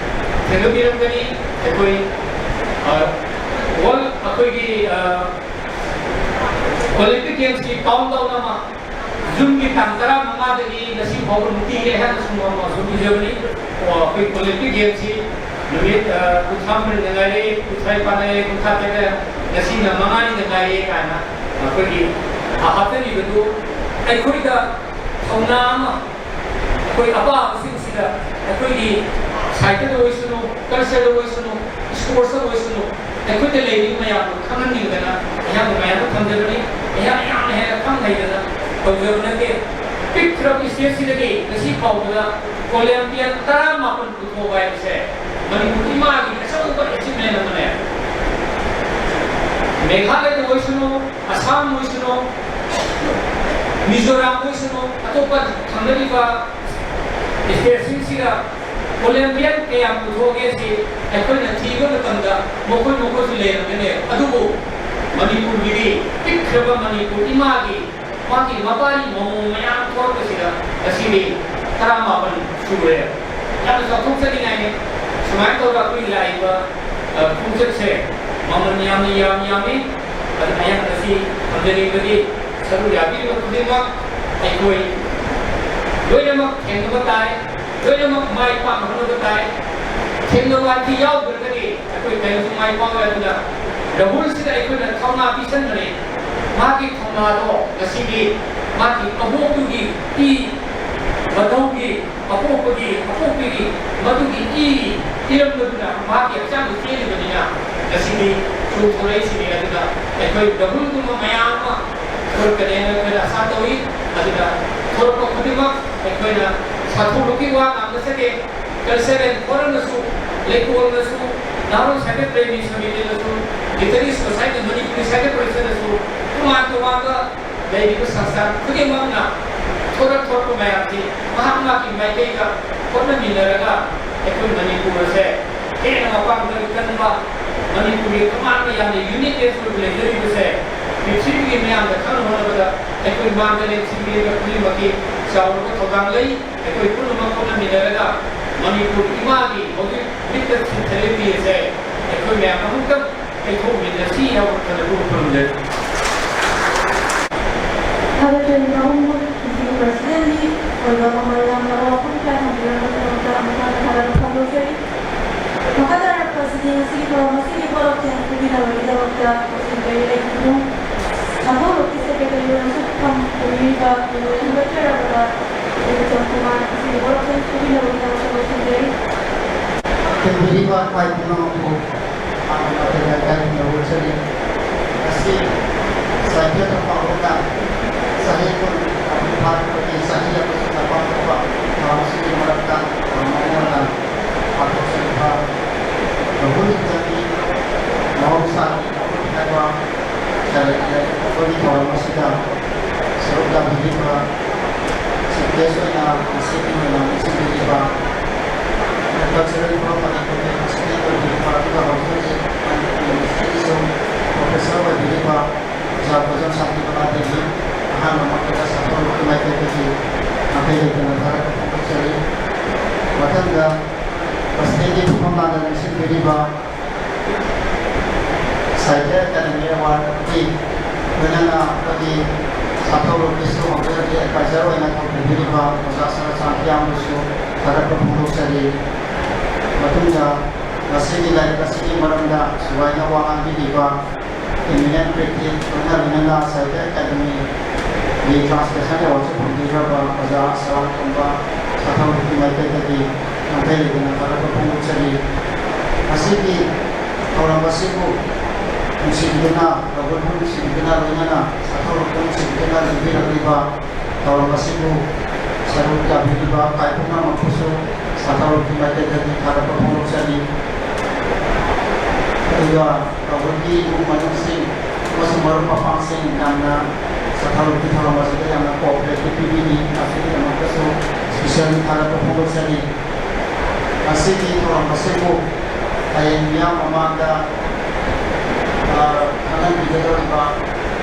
ꯊꯦꯡꯅꯕꯤꯔꯝꯒꯅꯤ꯫ ꯑꯩꯈꯣꯏ, ꯑ, world, ꯑꯩꯈꯣꯏꯒꯤ, ꯑ, Olympic Games ꯀꯤ countdown ꯑꯃ June ꯒꯤ ꯇꯥꯡ ꯇꯔꯥꯃꯉꯥꯗꯒꯤ ꯉꯁꯤ ꯐꯥꯎꯕ ꯅꯨꯡꯇꯤꯒꯤ ꯑꯩꯍꯥꯛꯅ ꯁꯨꯝ ꯁꯨꯝ ꯏꯖꯕꯅꯤ꯫ ꯑꯣ, ꯑꯩꯈꯣꯏ Olympic Games ꯁꯤ ꯅꯨꯃꯤꯠ, ꯑ, ꯀꯨꯟꯊ꯭ꯔꯥ ꯃꯔꯤꯗ ꯉꯥꯏꯔꯦ, ꯀꯨꯟꯊ꯭ꯔꯥ ꯅꯤꯄꯥꯟꯗ ꯉꯥꯏꯔꯦ, ꯀꯨꯟꯊ꯭ꯔꯥ ꯇꯔꯦꯠ, ꯉꯁꯤꯅ ꯃꯉꯥꯅꯤꯗ ꯉꯥꯏꯔꯦ ꯀꯥꯏꯅ ꯑꯩꯈꯣꯏꯒꯤ ꯍꯥꯞꯆꯔꯤꯕꯗꯨ ꯑꯩꯈꯣꯏꯗ ꯊꯧꯅꯥ ꯑꯃ, ꯑꯩꯈꯣꯏ ꯑꯄꯥꯕꯁꯤꯡꯁꯤꯗ ꯑꯩꯈꯣꯏꯒꯤ ꯁꯥꯍꯤꯇ꯭ꯌꯗ ꯑꯣꯏꯁꯅꯨ, culture ꯗ ꯑꯣꯏꯁꯅꯨ, sports ꯇ ꯑꯣꯏꯁꯅꯨ, ꯑꯩꯈꯣꯏꯗ ꯂꯩꯔꯤꯕ ꯃꯌꯥꯝꯗꯨ ꯈꯪꯍꯟꯅꯤꯡꯗꯅ ꯑꯩꯍꯥꯛꯅ ꯃꯌꯥꯝꯗ ꯊꯝꯖꯕꯅꯤ꯫ ꯑꯩꯍꯥꯛ ꯌꯥꯝꯅ ꯍꯦꯟꯅ ꯈꯪ ꯍꯩꯗꯅ ꯇꯧꯖꯕ ꯅꯠꯇꯦ꯫ ꯄꯤꯛꯈ꯭ꯔꯕ state ꯁꯤꯗꯒꯤ ꯉꯁꯤ ꯐꯥꯎꯕꯗ Olympian ꯇꯔꯥꯃꯥꯄꯟ ꯄꯨꯊꯣꯛꯄ ꯍꯥꯏꯕꯁꯦ ꯃꯅꯤꯄꯨꯔ ꯏꯃꯥꯒꯤ ꯑꯆꯧꯕ achievement ꯑꯃꯅꯦ꯫ ꯃꯦꯘꯥꯂꯌꯗ ꯑꯣꯏꯁꯅꯨ, ꯑꯁꯥꯝ ꯑꯣꯏꯁꯅꯨ, ꯃꯤꯖꯣꯔꯥꯝ ꯑꯣꯏꯁꯅꯨ, ꯑꯇꯣꯞꯄ ꯊꯪꯅꯔꯤꯕ state ꯁꯤꯡꯁꯤꯗ ꯑꯣꯂꯦꯝꯄꯤꯌꯟ ꯀꯌꯥꯝ ꯄꯨꯊꯣꯛꯑꯒꯦ ꯁꯤ ꯑꯩꯈꯣꯏꯅ ꯊꯤꯕ ꯃꯇꯝꯗ ꯃꯈꯣꯏ ꯃꯈꯣꯏꯁꯨ ꯂꯩꯔꯝꯒꯅꯤ꯫ ꯑꯗꯨꯕꯨ ꯃꯅꯤꯄꯨꯔꯒꯤꯗꯤ ꯄꯤꯛꯈ꯭ꯔꯕ ꯃꯅꯤꯄꯨꯔ ꯏꯃꯥꯒꯤ ꯃꯥꯒꯤ ꯃꯄꯥꯒꯤ ꯃꯑꯣꯡ ꯃꯌꯥꯝ ꯊꯣꯛꯂꯛꯄꯁꯤꯗ ꯉꯁꯤꯗꯤ ꯇꯔꯥꯃꯥꯄꯟ ꯁꯨꯔꯦ꯫ ꯌꯥꯝꯅ ꯆꯥꯎꯊꯣꯛꯆꯅꯤꯡꯉꯥꯏꯅꯤ꯫ ꯁꯨꯃꯥꯏꯅ ꯇꯧꯔꯒ ꯑꯩꯈꯣꯏ ꯂꯥꯛꯏꯕ, ꯑ, ꯈꯣꯡꯆꯠꯁꯦ ꯃꯃꯜ ꯌꯥꯝꯅ ꯌꯥꯝ ꯌꯥꯝꯃꯤ꯫ ꯑꯗꯨꯅ ꯑꯩꯍꯥꯛ ꯉꯁꯤ ꯊꯝꯖꯅꯤꯡꯕꯗꯤ ꯁꯔꯨꯛ ꯌꯥꯕꯤꯔꯤꯕ ꯈꯨꯗꯤꯡꯃꯛ ꯑꯩꯈꯣꯏ ꯂꯣꯏꯅꯃꯛ ꯊꯦꯡꯅꯕ ꯇꯥꯏ꯫ ꯂꯣꯏꯅꯃꯛ ꯃꯥꯏ ꯄꯥꯛꯅ ꯍꯣꯠꯅꯕ ꯇꯥꯏ꯫ ꯊꯦꯡꯅꯕ ꯑꯁꯤ ꯌꯥꯎꯗ꯭ꯔꯒꯗꯤ ꯑꯩꯈꯣꯏ ꯀꯔꯤꯁꯨ ꯃꯥꯏ ꯄꯥꯛꯑꯣꯏ꯫ ꯑꯗꯨꯅ ꯔꯥꯍꯨꯜꯁꯤꯗ ꯑꯩꯈꯣꯏꯅ ꯊꯧꯅꯥ ꯄꯤꯁꯟꯕꯅꯤ꯫ ꯃꯍꯥꯛꯀꯤ ꯊꯧꯅꯥꯗꯣ ꯉꯁꯤꯗꯤ ꯃꯥꯒꯤ ꯑꯕꯣꯛꯇꯨꯒꯤ ꯏ, ꯃꯙꯧꯒꯤ ꯑꯄꯣꯛꯄꯒꯤ ꯑꯄꯣꯛꯄꯤꯒꯤ ꯃꯗꯨꯒꯤ ꯏ ꯏꯔꯝꯕꯗꯨꯅ ꯃꯍꯥꯛꯀꯤ ꯍꯛꯆꯥꯡꯗ ꯆꯦꯜꯂꯤꯕꯅꯤꯅ ꯉꯁꯤꯗꯤ ꯆꯣꯡꯊꯣꯔꯛꯏꯁꯤꯅꯤ꯫ ꯑꯗꯨꯅ ꯑꯩꯈꯣꯏ ꯔꯥꯍꯨꯜꯒꯨꯝꯕ ꯃꯌꯥꯝ ꯑꯃ ꯊꯣꯔꯛꯀꯅꯦꯅ ꯑꯩꯈꯣꯏꯅ ꯑꯁꯥ ꯇꯧꯏ꯫ ꯑꯗꯨꯅ ꯊꯣꯔꯛꯄ ꯈꯨꯗꯤꯡꯃꯛ ꯑꯩꯈꯣꯏꯅ ꯁꯥꯊꯧꯕꯒꯤ ꯋꯥ ꯉꯥꯡꯅꯖꯒꯦ꯫ ꯀꯜꯆꯔꯦꯜ ꯐꯣꯔꯝꯅꯁꯨ, ꯂꯩꯀꯣꯜꯅꯁꯨ, ꯅꯍꯥꯔꯣꯜ ꯁꯥꯏꯀꯜ ꯄ꯭ꯔꯦꯃꯤ ꯁꯃꯤꯇꯤꯅꯁꯨ, ꯂꯤꯇꯔꯦꯔꯤ ꯁꯣꯁꯥꯏꯇꯤ, ꯃꯅꯤꯄꯨꯔꯤ ꯁꯥꯏꯀꯜ ꯄ꯭ꯔꯦꯁꯅꯁꯨ, ꯇꯣꯉꯥꯟ ꯇꯣꯉꯥꯟꯕ ꯂꯩꯔꯤꯕ ꯁꯪꯁꯊꯥꯟ ꯈꯨꯗꯤꯡꯃꯛꯅ ꯊꯣꯔꯛ ꯊꯣꯔꯛꯄ ꯃꯌꯥꯝꯁꯤ ꯃꯍꯥꯛ ꯃꯍꯥꯛꯀꯤ ꯃꯥꯏꯀꯩꯗ ꯍꯣꯠꯅꯃꯤꯟꯅꯔꯒ ꯑꯩꯈꯣꯏ ꯃꯅꯤꯄꯨꯔ ꯑꯁꯦ ꯍꯦꯟꯅ ꯃꯄꯥꯡꯒꯜ ꯀꯟꯕ, ꯃꯅꯤꯄꯨꯔꯒꯤ ꯇꯣꯉꯥꯟꯕ ꯌꯥꯝꯅ ꯌꯨꯅꯤꯛꯅꯦꯁ ꯑꯣꯏꯕ ꯂꯩꯖꯔꯤꯕꯁꯦ ꯄ꯭ꯔꯤꯊꯤꯕꯤꯒꯤ ꯃꯤꯌꯥꯝꯗ ꯈꯪꯅꯅꯕꯗ ꯑꯩꯈꯣꯏ ꯃꯥꯡꯗ ꯂꯦꯞꯁꯤꯟꯕꯤꯔꯤꯕ ꯈꯨꯗꯤꯡꯃꯛꯀꯤ ꯆꯥꯎꯔꯕ ꯊꯧꯗꯥꯡ ꯂꯩ꯫ ꯑꯩꯈꯣꯏ ꯄꯨꯝꯅꯃꯛ ꯍꯣꯠꯅꯃꯤꯟꯅꯔꯒ ꯃꯅꯤꯄꯨꯔ ꯏꯃꯥꯒꯤ ꯍꯧꯖꯤꯛ ꯃꯤꯠꯇ ꯁꯤꯟꯊꯔꯤꯕꯤ ꯑꯁꯦ ꯑꯩꯈꯣꯏ ꯃꯌꯥꯝ ꯑꯃꯨꯛꯇꯪ ꯀꯩꯊꯣꯛꯃꯤꯟꯅꯁꯤ ꯍꯥꯏꯕ ꯋꯥꯈꯜ ꯑꯗꯨ ꯈꯨꯔꯨꯝꯖꯔꯤ꯫ ꯊꯥꯒꯠꯆꯔꯤ ꯅꯍꯨꯝꯃꯛ ꯄ꯭ꯔꯁꯤꯗꯦꯟꯒꯤ ꯑꯣꯏꯕ ꯃꯃꯜ ꯌꯥꯝꯂꯕ ꯋꯥꯐꯝ ꯀꯌꯥ ꯊꯝꯕꯤꯔꯝꯕꯒꯤꯗꯃꯛꯇ ꯑꯃꯨꯛ ꯍꯟꯅ ꯊꯥꯒꯠꯄ ꯐꯣꯡꯗꯣꯛꯆꯔꯤ꯫ ꯃꯈꯥ ꯇꯥꯔꯛꯄ ꯑꯁꯤꯗꯤ ꯉꯁꯤꯒꯤ ꯊꯧꯔꯝ ꯑꯁꯤꯒꯤ ꯄꯣꯠꯂꯧ ꯊꯦꯡ ꯄꯤꯕꯤꯅꯕꯒꯤꯗꯃꯛꯇ ꯂꯣꯏꯁꯤꯟꯖꯔꯤ꯫ ꯑꯩꯒꯤ ꯏꯕꯨꯡ ꯁꯥꯟꯇꯧꯔꯛꯀꯤ ꯁꯦꯀ꯭ꯔꯦꯇꯔꯤ ꯑꯣꯏꯅꯁꯨ ꯐꯝ ꯄꯨꯕꯤꯔꯤꯕ ꯎꯆꯝ ꯀꯨꯃꯥꯔ ꯑꯁꯤꯒꯤ ꯄꯣꯠꯂꯧ ꯊꯦꯡ ꯄꯤꯕꯤꯅꯕꯒꯤꯗꯃꯛꯇ ꯂꯣꯏꯁꯤꯟꯖꯔꯤ꯫ ꯊꯦꯡꯕꯤꯔꯤꯕ ꯈ꯭ꯋꯥꯏ ꯄꯨꯝꯅꯃꯛꯄꯨ ꯍꯥꯟꯅ ꯃꯇꯝ ꯀꯥꯏꯅ ꯎꯠꯆꯔꯤ꯫ ꯉꯁꯤ ꯁꯥꯍꯤꯇ꯭ꯌ ꯊꯧꯔꯝ ꯑꯃꯅ ꯆꯍꯤ ꯀꯨꯟ ꯐꯥꯔꯛꯄꯒꯤ ꯆꯍꯤ ꯑꯃꯁꯨꯡ ꯃꯄꯥꯡ ꯊꯣꯛꯄ ꯊꯧꯔꯝ ꯑꯁꯤꯒꯤ ꯃꯔꯛꯇ ꯊꯧꯔꯝ ꯑꯃ ꯑꯣꯏꯅ ꯄꯥꯡꯊꯣꯛꯆꯔꯤꯕ ꯇꯧꯕꯨꯜ ꯏꯟꯇꯔꯒꯤ ꯃꯍꯧꯁꯥꯒꯤ ꯍꯥꯏꯕ ꯑꯩꯈꯣꯏꯒꯤ ꯊꯧꯔꯝ ꯑꯁꯤꯗ ꯁꯔꯨꯛ ꯌꯥꯕꯤꯔꯤꯕ ꯆꯤꯐ ꯒꯦꯁ ꯑꯣꯏꯅ ꯉꯁꯤꯒꯤ ꯑꯣꯏꯅ ꯅꯤꯡꯁꯤꯡꯕꯤꯔꯤꯕ ꯃꯊꯪꯗ ꯄ꯭ꯔꯁꯤꯗꯦꯟꯒꯤ ꯐꯝꯐꯝ ꯂꯥꯡꯗ ꯂꯦꯡꯁꯤꯟꯕꯤꯔꯤꯕ ꯁꯥꯍꯤꯇ꯭ꯌ ꯑꯦꯀꯥꯗꯦꯃꯤ ꯑꯦꯋꯥꯔꯗꯀꯤ ꯂꯣꯏꯅꯅ ꯑꯩꯈꯣꯏꯒꯤ ꯁꯥꯊꯧꯔꯣꯝꯒꯤꯁꯨ ꯍꯧꯖꯤꯛ ꯍꯧꯖꯤꯛ ꯑꯦꯗꯚꯥꯏꯖꯔ ꯑꯣꯏꯅ ꯊꯝꯕꯤꯔꯤꯕ ꯑꯣꯖꯥ ꯁꯔ ꯁꯥꯟꯇꯤꯌꯥꯝꯕꯨꯁꯨ ꯊꯥꯒꯠꯄ ꯐꯣꯡꯗꯣꯛꯆꯔꯤ꯫ ꯃꯇꯨꯡꯗ ꯉꯁꯤꯒꯤ ꯂꯥꯏꯔꯤꯛ ꯑꯁꯤꯒꯤ ꯃꯔꯝꯗ ꯁꯨꯒꯥꯏꯅ ꯋꯥ ꯉꯥꯡꯕꯤꯈꯤꯕ ꯏꯃꯤꯅꯦꯟ ꯀ꯭ꯔꯤꯇꯤꯛ ꯂꯣꯏꯅ ꯂꯣꯏꯅꯅ ꯁꯥꯍꯤꯇ꯭ꯌ ꯑꯦꯀꯥꯗꯦꯃꯤꯒꯤ ꯇ꯭ꯔꯥꯟꯁꯂꯦꯁꯟ ꯑꯦꯋꯥꯔꯗꯁꯨ ꯐꯪꯕꯤꯈ꯭ꯔꯕ ꯑꯣꯖꯥ ꯁꯔ ꯇꯣꯝꯕ ꯁꯥꯊꯧꯔꯣꯝꯒꯤ ꯃꯥꯏꯀꯩꯗꯒꯤ ꯉꯝꯈꯩ ꯂꯩꯇꯅ ꯊꯥꯒꯠꯄ ꯐꯣꯡꯗꯣꯛꯆꯔꯤ꯫ ꯉꯁꯤꯒꯤ ꯊꯧꯔꯝ ꯑꯁꯤꯕꯨ ꯅꯨꯡꯁꯤꯕꯤꯗꯨꯅ, ꯇꯧꯕꯕꯨ ꯅꯨꯡꯁꯤꯕꯤꯗꯨꯅ, ꯂꯣꯏꯅꯅ ꯁꯥꯊꯧꯔꯣꯝꯕꯨ ꯅꯨꯡꯁꯤꯕꯤꯗꯨꯅ ꯂꯦꯡꯕꯤꯔꯛꯂꯤꯕ ꯊꯧꯔꯝ ꯑꯁꯤꯕꯨ ꯁꯔꯨꯛ ꯌꯥꯕꯤꯔꯤꯕ ꯀꯥꯏ ꯄꯨꯝꯅꯃꯛꯄꯨꯁꯨ ꯁꯥꯊꯧꯔꯣꯝꯒꯤ ꯃꯥꯏꯀꯩꯗꯒꯤ ꯊꯥꯒꯠꯄ ꯐꯣꯡꯗꯣꯛꯆꯔꯤ꯫ ꯑꯗꯨꯒ ꯇꯧꯕꯒꯤ ꯏꯃꯨꯡ ꯃꯅꯨꯡꯁꯤꯡ ꯑꯃꯁꯨꯡ ꯃꯔꯨꯞ ꯃꯄꯥꯡꯁꯤꯡ ꯌꯥꯝꯅ ꯁꯥꯊꯧꯔꯣꯝꯒꯤ ꯊꯧꯔꯝ ꯑꯁꯤꯗ ꯌꯥꯝꯅ ꯀꯣꯑꯣꯄꯔꯦꯠ ꯄꯤꯕꯤꯔꯤ꯫ ꯑꯁꯤꯒꯤꯗꯃꯛꯇꯁꯨ ꯏꯁꯄꯤꯁꯤꯌꯦꯜꯂꯤ ꯊꯥꯒꯠꯄ ꯐꯣꯡꯗꯣꯛꯆꯔꯤ꯫ ꯃꯁꯤꯒꯤ ꯊꯧꯔꯝ ꯑꯁꯤꯕꯨ ꯍꯌꯦꯡ ꯃꯤꯌꯥꯝ ꯃꯃꯥꯡꯗ, ꯑ, ꯈꯪꯍꯟꯕꯤꯒꯗꯧꯔꯤꯕ,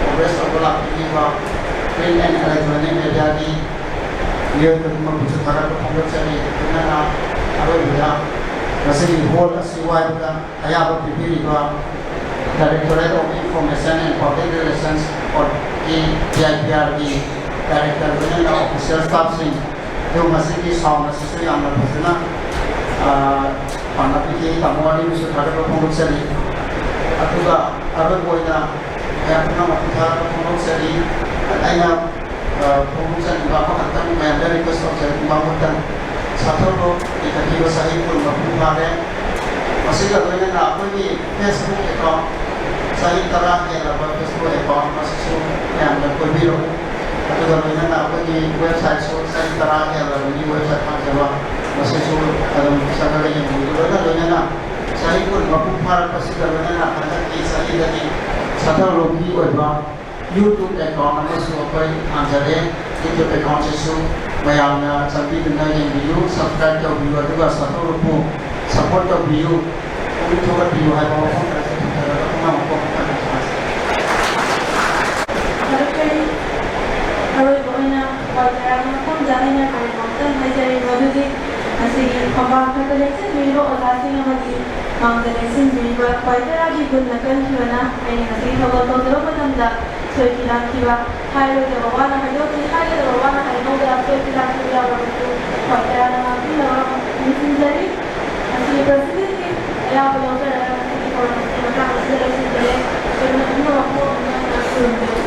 ꯀꯣꯚꯔꯦꯖ ꯇꯧꯕ ꯂꯥꯛꯄꯤꯔꯤꯕ print and electronic mediaꯒꯤ ꯃꯤꯑꯣꯏ ꯈꯨꯗꯤꯡꯃꯛꯄꯨꯁꯨ ꯊꯥꯒꯠꯄ ꯐꯣꯡꯗꯣꯛꯆꯔꯤ꯫ ꯂꯣꯏꯅꯅ ꯑꯔꯣꯏꯕꯗ ꯉꯁꯤꯒꯤ ꯍꯣꯜ ꯑꯁꯤ ꯋꯥꯏꯕꯗ ꯑꯌꯥꯕ ꯄꯤꯕꯤꯔꯤꯕ Directorate of Information and Public Relations, or ꯀꯤ, ꯗꯤ ꯑꯥꯏ ꯄꯤ ꯑꯥꯔꯒꯤ ꯗꯥꯏꯔꯦꯛꯇꯔ, ꯂꯣꯏꯅꯅ ꯑꯣꯐꯤꯁꯤꯌꯦꯜ ꯁ꯭ꯇꯥꯐꯁꯤꯡ, ꯑꯗꯨꯒ ꯃꯁꯤꯒꯤ ꯁꯥꯎꯟ ꯑꯁꯤꯁꯨ ꯌꯥꯝꯅ ꯐꯖꯅ, ꯑ, ꯄꯥꯡꯂꯛꯄꯤꯈꯤ꯫ ꯇꯥꯃꯣ ꯑꯅꯤꯕꯨꯁꯨ ꯊꯥꯒꯠꯄ ꯐꯣꯡꯗꯣꯛꯆꯔꯤ꯫ ꯑꯗꯨꯒ ꯑꯔꯣꯏꯕ ꯑꯣꯏꯅ ꯃꯌꯥꯝ ꯄꯨꯝꯅꯃꯛꯄꯨ ꯊꯥꯒꯠꯄ ꯐꯣꯡꯗꯣꯛꯆꯔꯤ꯫ ꯑꯩꯅ, ꯑ, ꯐꯣꯡꯗꯣꯛꯆꯅꯤꯡꯕ ꯑꯃꯈꯛꯇꯪ, ꯃꯌꯥꯝꯗ ꯔꯤꯀ꯭ꯋꯦꯁ ꯇꯧꯖꯅꯤꯡꯕ ꯑꯃꯈꯛꯇꯪ, ꯁꯥꯊꯧꯔꯣꯝ ꯂꯤꯡꯈꯠꯈꯤꯕ ꯆꯍꯤ ꯀꯨꯟ ꯃꯄꯨꯡ ꯐꯥꯔꯦ꯫ ꯃꯁꯤꯒ ꯂꯣꯏꯅꯅ ꯑꯩꯈꯣꯏꯒꯤ Facebook account, ꯆꯍꯤ ꯇꯔꯥ ꯍꯦꯜꯂꯕ Facebook account ꯑꯁꯤꯁꯨ ꯃꯌꯥꯝꯅ ꯀꯣꯏꯕꯤꯔꯛꯎ꯫ ꯑꯗꯨꯒ ꯂꯣꯏꯅꯅ ꯑꯩꯈꯣꯏꯒꯤ websiteꯁꯨ ꯆꯍꯤ ꯇꯔꯥ ꯍꯦꯜꯂꯕꯒꯤ website ꯍꯥꯡꯖꯕ, ꯃꯁꯤꯁꯨ ꯑꯗꯨꯝ ꯆꯪꯉꯒ ꯌꯦꯡꯕꯤꯌꯨ꯫ ꯂꯣꯏꯅ ꯂꯣꯏꯅꯅ ꯆꯍꯤ ꯀꯨꯟ ꯃꯄꯨꯡ ꯐꯥꯔꯛꯄꯁꯤꯒ ꯂꯣꯏꯅꯅ ꯍꯟꯗꯛꯀꯤ ꯆꯍꯤꯗꯒꯤ ꯁꯥꯊꯧꯔꯣꯝꯒꯤ ꯑꯣꯏꯕ YouTube account ꯑꯃꯁꯨ ꯑꯩꯈꯣꯏ ꯍꯥꯡꯖꯔꯦ꯫ YouTube accountꯁꯤꯁꯨ ꯃꯌꯥꯝꯅ ꯆꯪꯕꯤꯗꯨꯅ ꯌꯦꯡꯕꯤꯌꯨ, subscribe ꯇꯧꯕꯤꯌꯨ, ꯑꯗꯨꯒ ꯁꯥꯊꯧꯔꯣꯝꯕꯨ support ꯇꯧꯕꯤꯌꯨ, ꯄꯨꯛꯅꯤꯡ ꯊꯧꯒꯠꯄꯤꯌꯨ ꯍꯥꯏꯕ ꯋꯥꯐꯝ ꯈꯔꯁꯨ ꯊꯝꯖꯔꯒ ꯄꯨꯝꯅꯃꯛꯄꯨ ꯑꯃꯨꯛ ꯍꯟꯅ ꯁꯥꯁꯤ꯫ ꯐꯔꯦ, ꯑꯔꯣꯏꯕ ꯑꯣꯏꯅ ꯋꯥꯏ ꯇꯔꯥꯒꯤ ꯃꯐꯝꯗ ꯑꯩꯅ ꯀꯔꯤꯒꯨꯝꯕ ꯑꯃꯇꯪ ꯍꯥꯏꯖꯔꯤ, ꯃꯗꯨꯗꯤ ꯉꯁꯤꯒꯤ ꯐꯝꯕꯥꯛ ꯈꯛꯇ ꯂꯦꯡꯁꯤꯟꯕꯤꯔꯤꯕ ꯑꯣꯖꯥꯁꯤꯡ ꯑꯃꯗꯤ ꯃꯥꯡꯗ ꯂꯦꯡꯁꯤꯟꯕꯤꯔꯤꯕ ꯈ꯭ꯋꯥꯏ ꯇꯔꯥꯒꯤ ꯒꯨꯟ ꯅꯀꯟꯈꯤꯕꯅ ꯑꯩꯅ ꯉꯁꯤꯒꯤ ꯊꯧꯒꯜ ꯇꯧꯖꯕ ꯃꯇꯝꯗ ꯁꯣꯏꯈꯤ ꯂꯥꯟꯈꯤꯕ ꯍꯥꯏꯔꯣꯏꯗꯕ ꯋꯥꯅ ꯍꯥꯏꯗꯣꯛꯈꯤ, ꯍꯥꯏꯒꯗꯕ ꯋꯥꯅ ꯍꯥꯏꯍꯧꯗ ꯁꯣꯏꯈꯤ ꯂꯥꯟꯈꯤꯕ ꯌꯥꯎꯔꯕꯁꯨ ꯈ꯭ꯋꯥꯏ ꯇꯔꯥꯅ ꯉꯥꯛꯄꯤꯅꯕ ꯅꯤꯡꯁꯤꯡꯖꯔꯤ꯫ ꯉꯁꯤꯒꯤ ꯄ꯭ꯔꯁꯤꯗꯦꯟꯒꯤ ꯑꯌꯥꯕ ꯂꯧꯖꯔꯒ ꯉꯁꯤꯒꯤ ꯊꯧꯔꯝ ꯑꯁꯤꯒꯤ ꯃꯇꯥꯡ ꯑꯁꯤꯗ ꯂꯣꯏꯁꯤꯟꯖꯔꯦ꯫ ꯑꯩꯈꯣꯏꯅ ꯄꯨꯝꯅꯃꯛꯄꯨ ꯑꯃꯨꯛ ꯍꯟꯅ ꯈꯨꯔꯨꯝꯖꯔꯤ꯫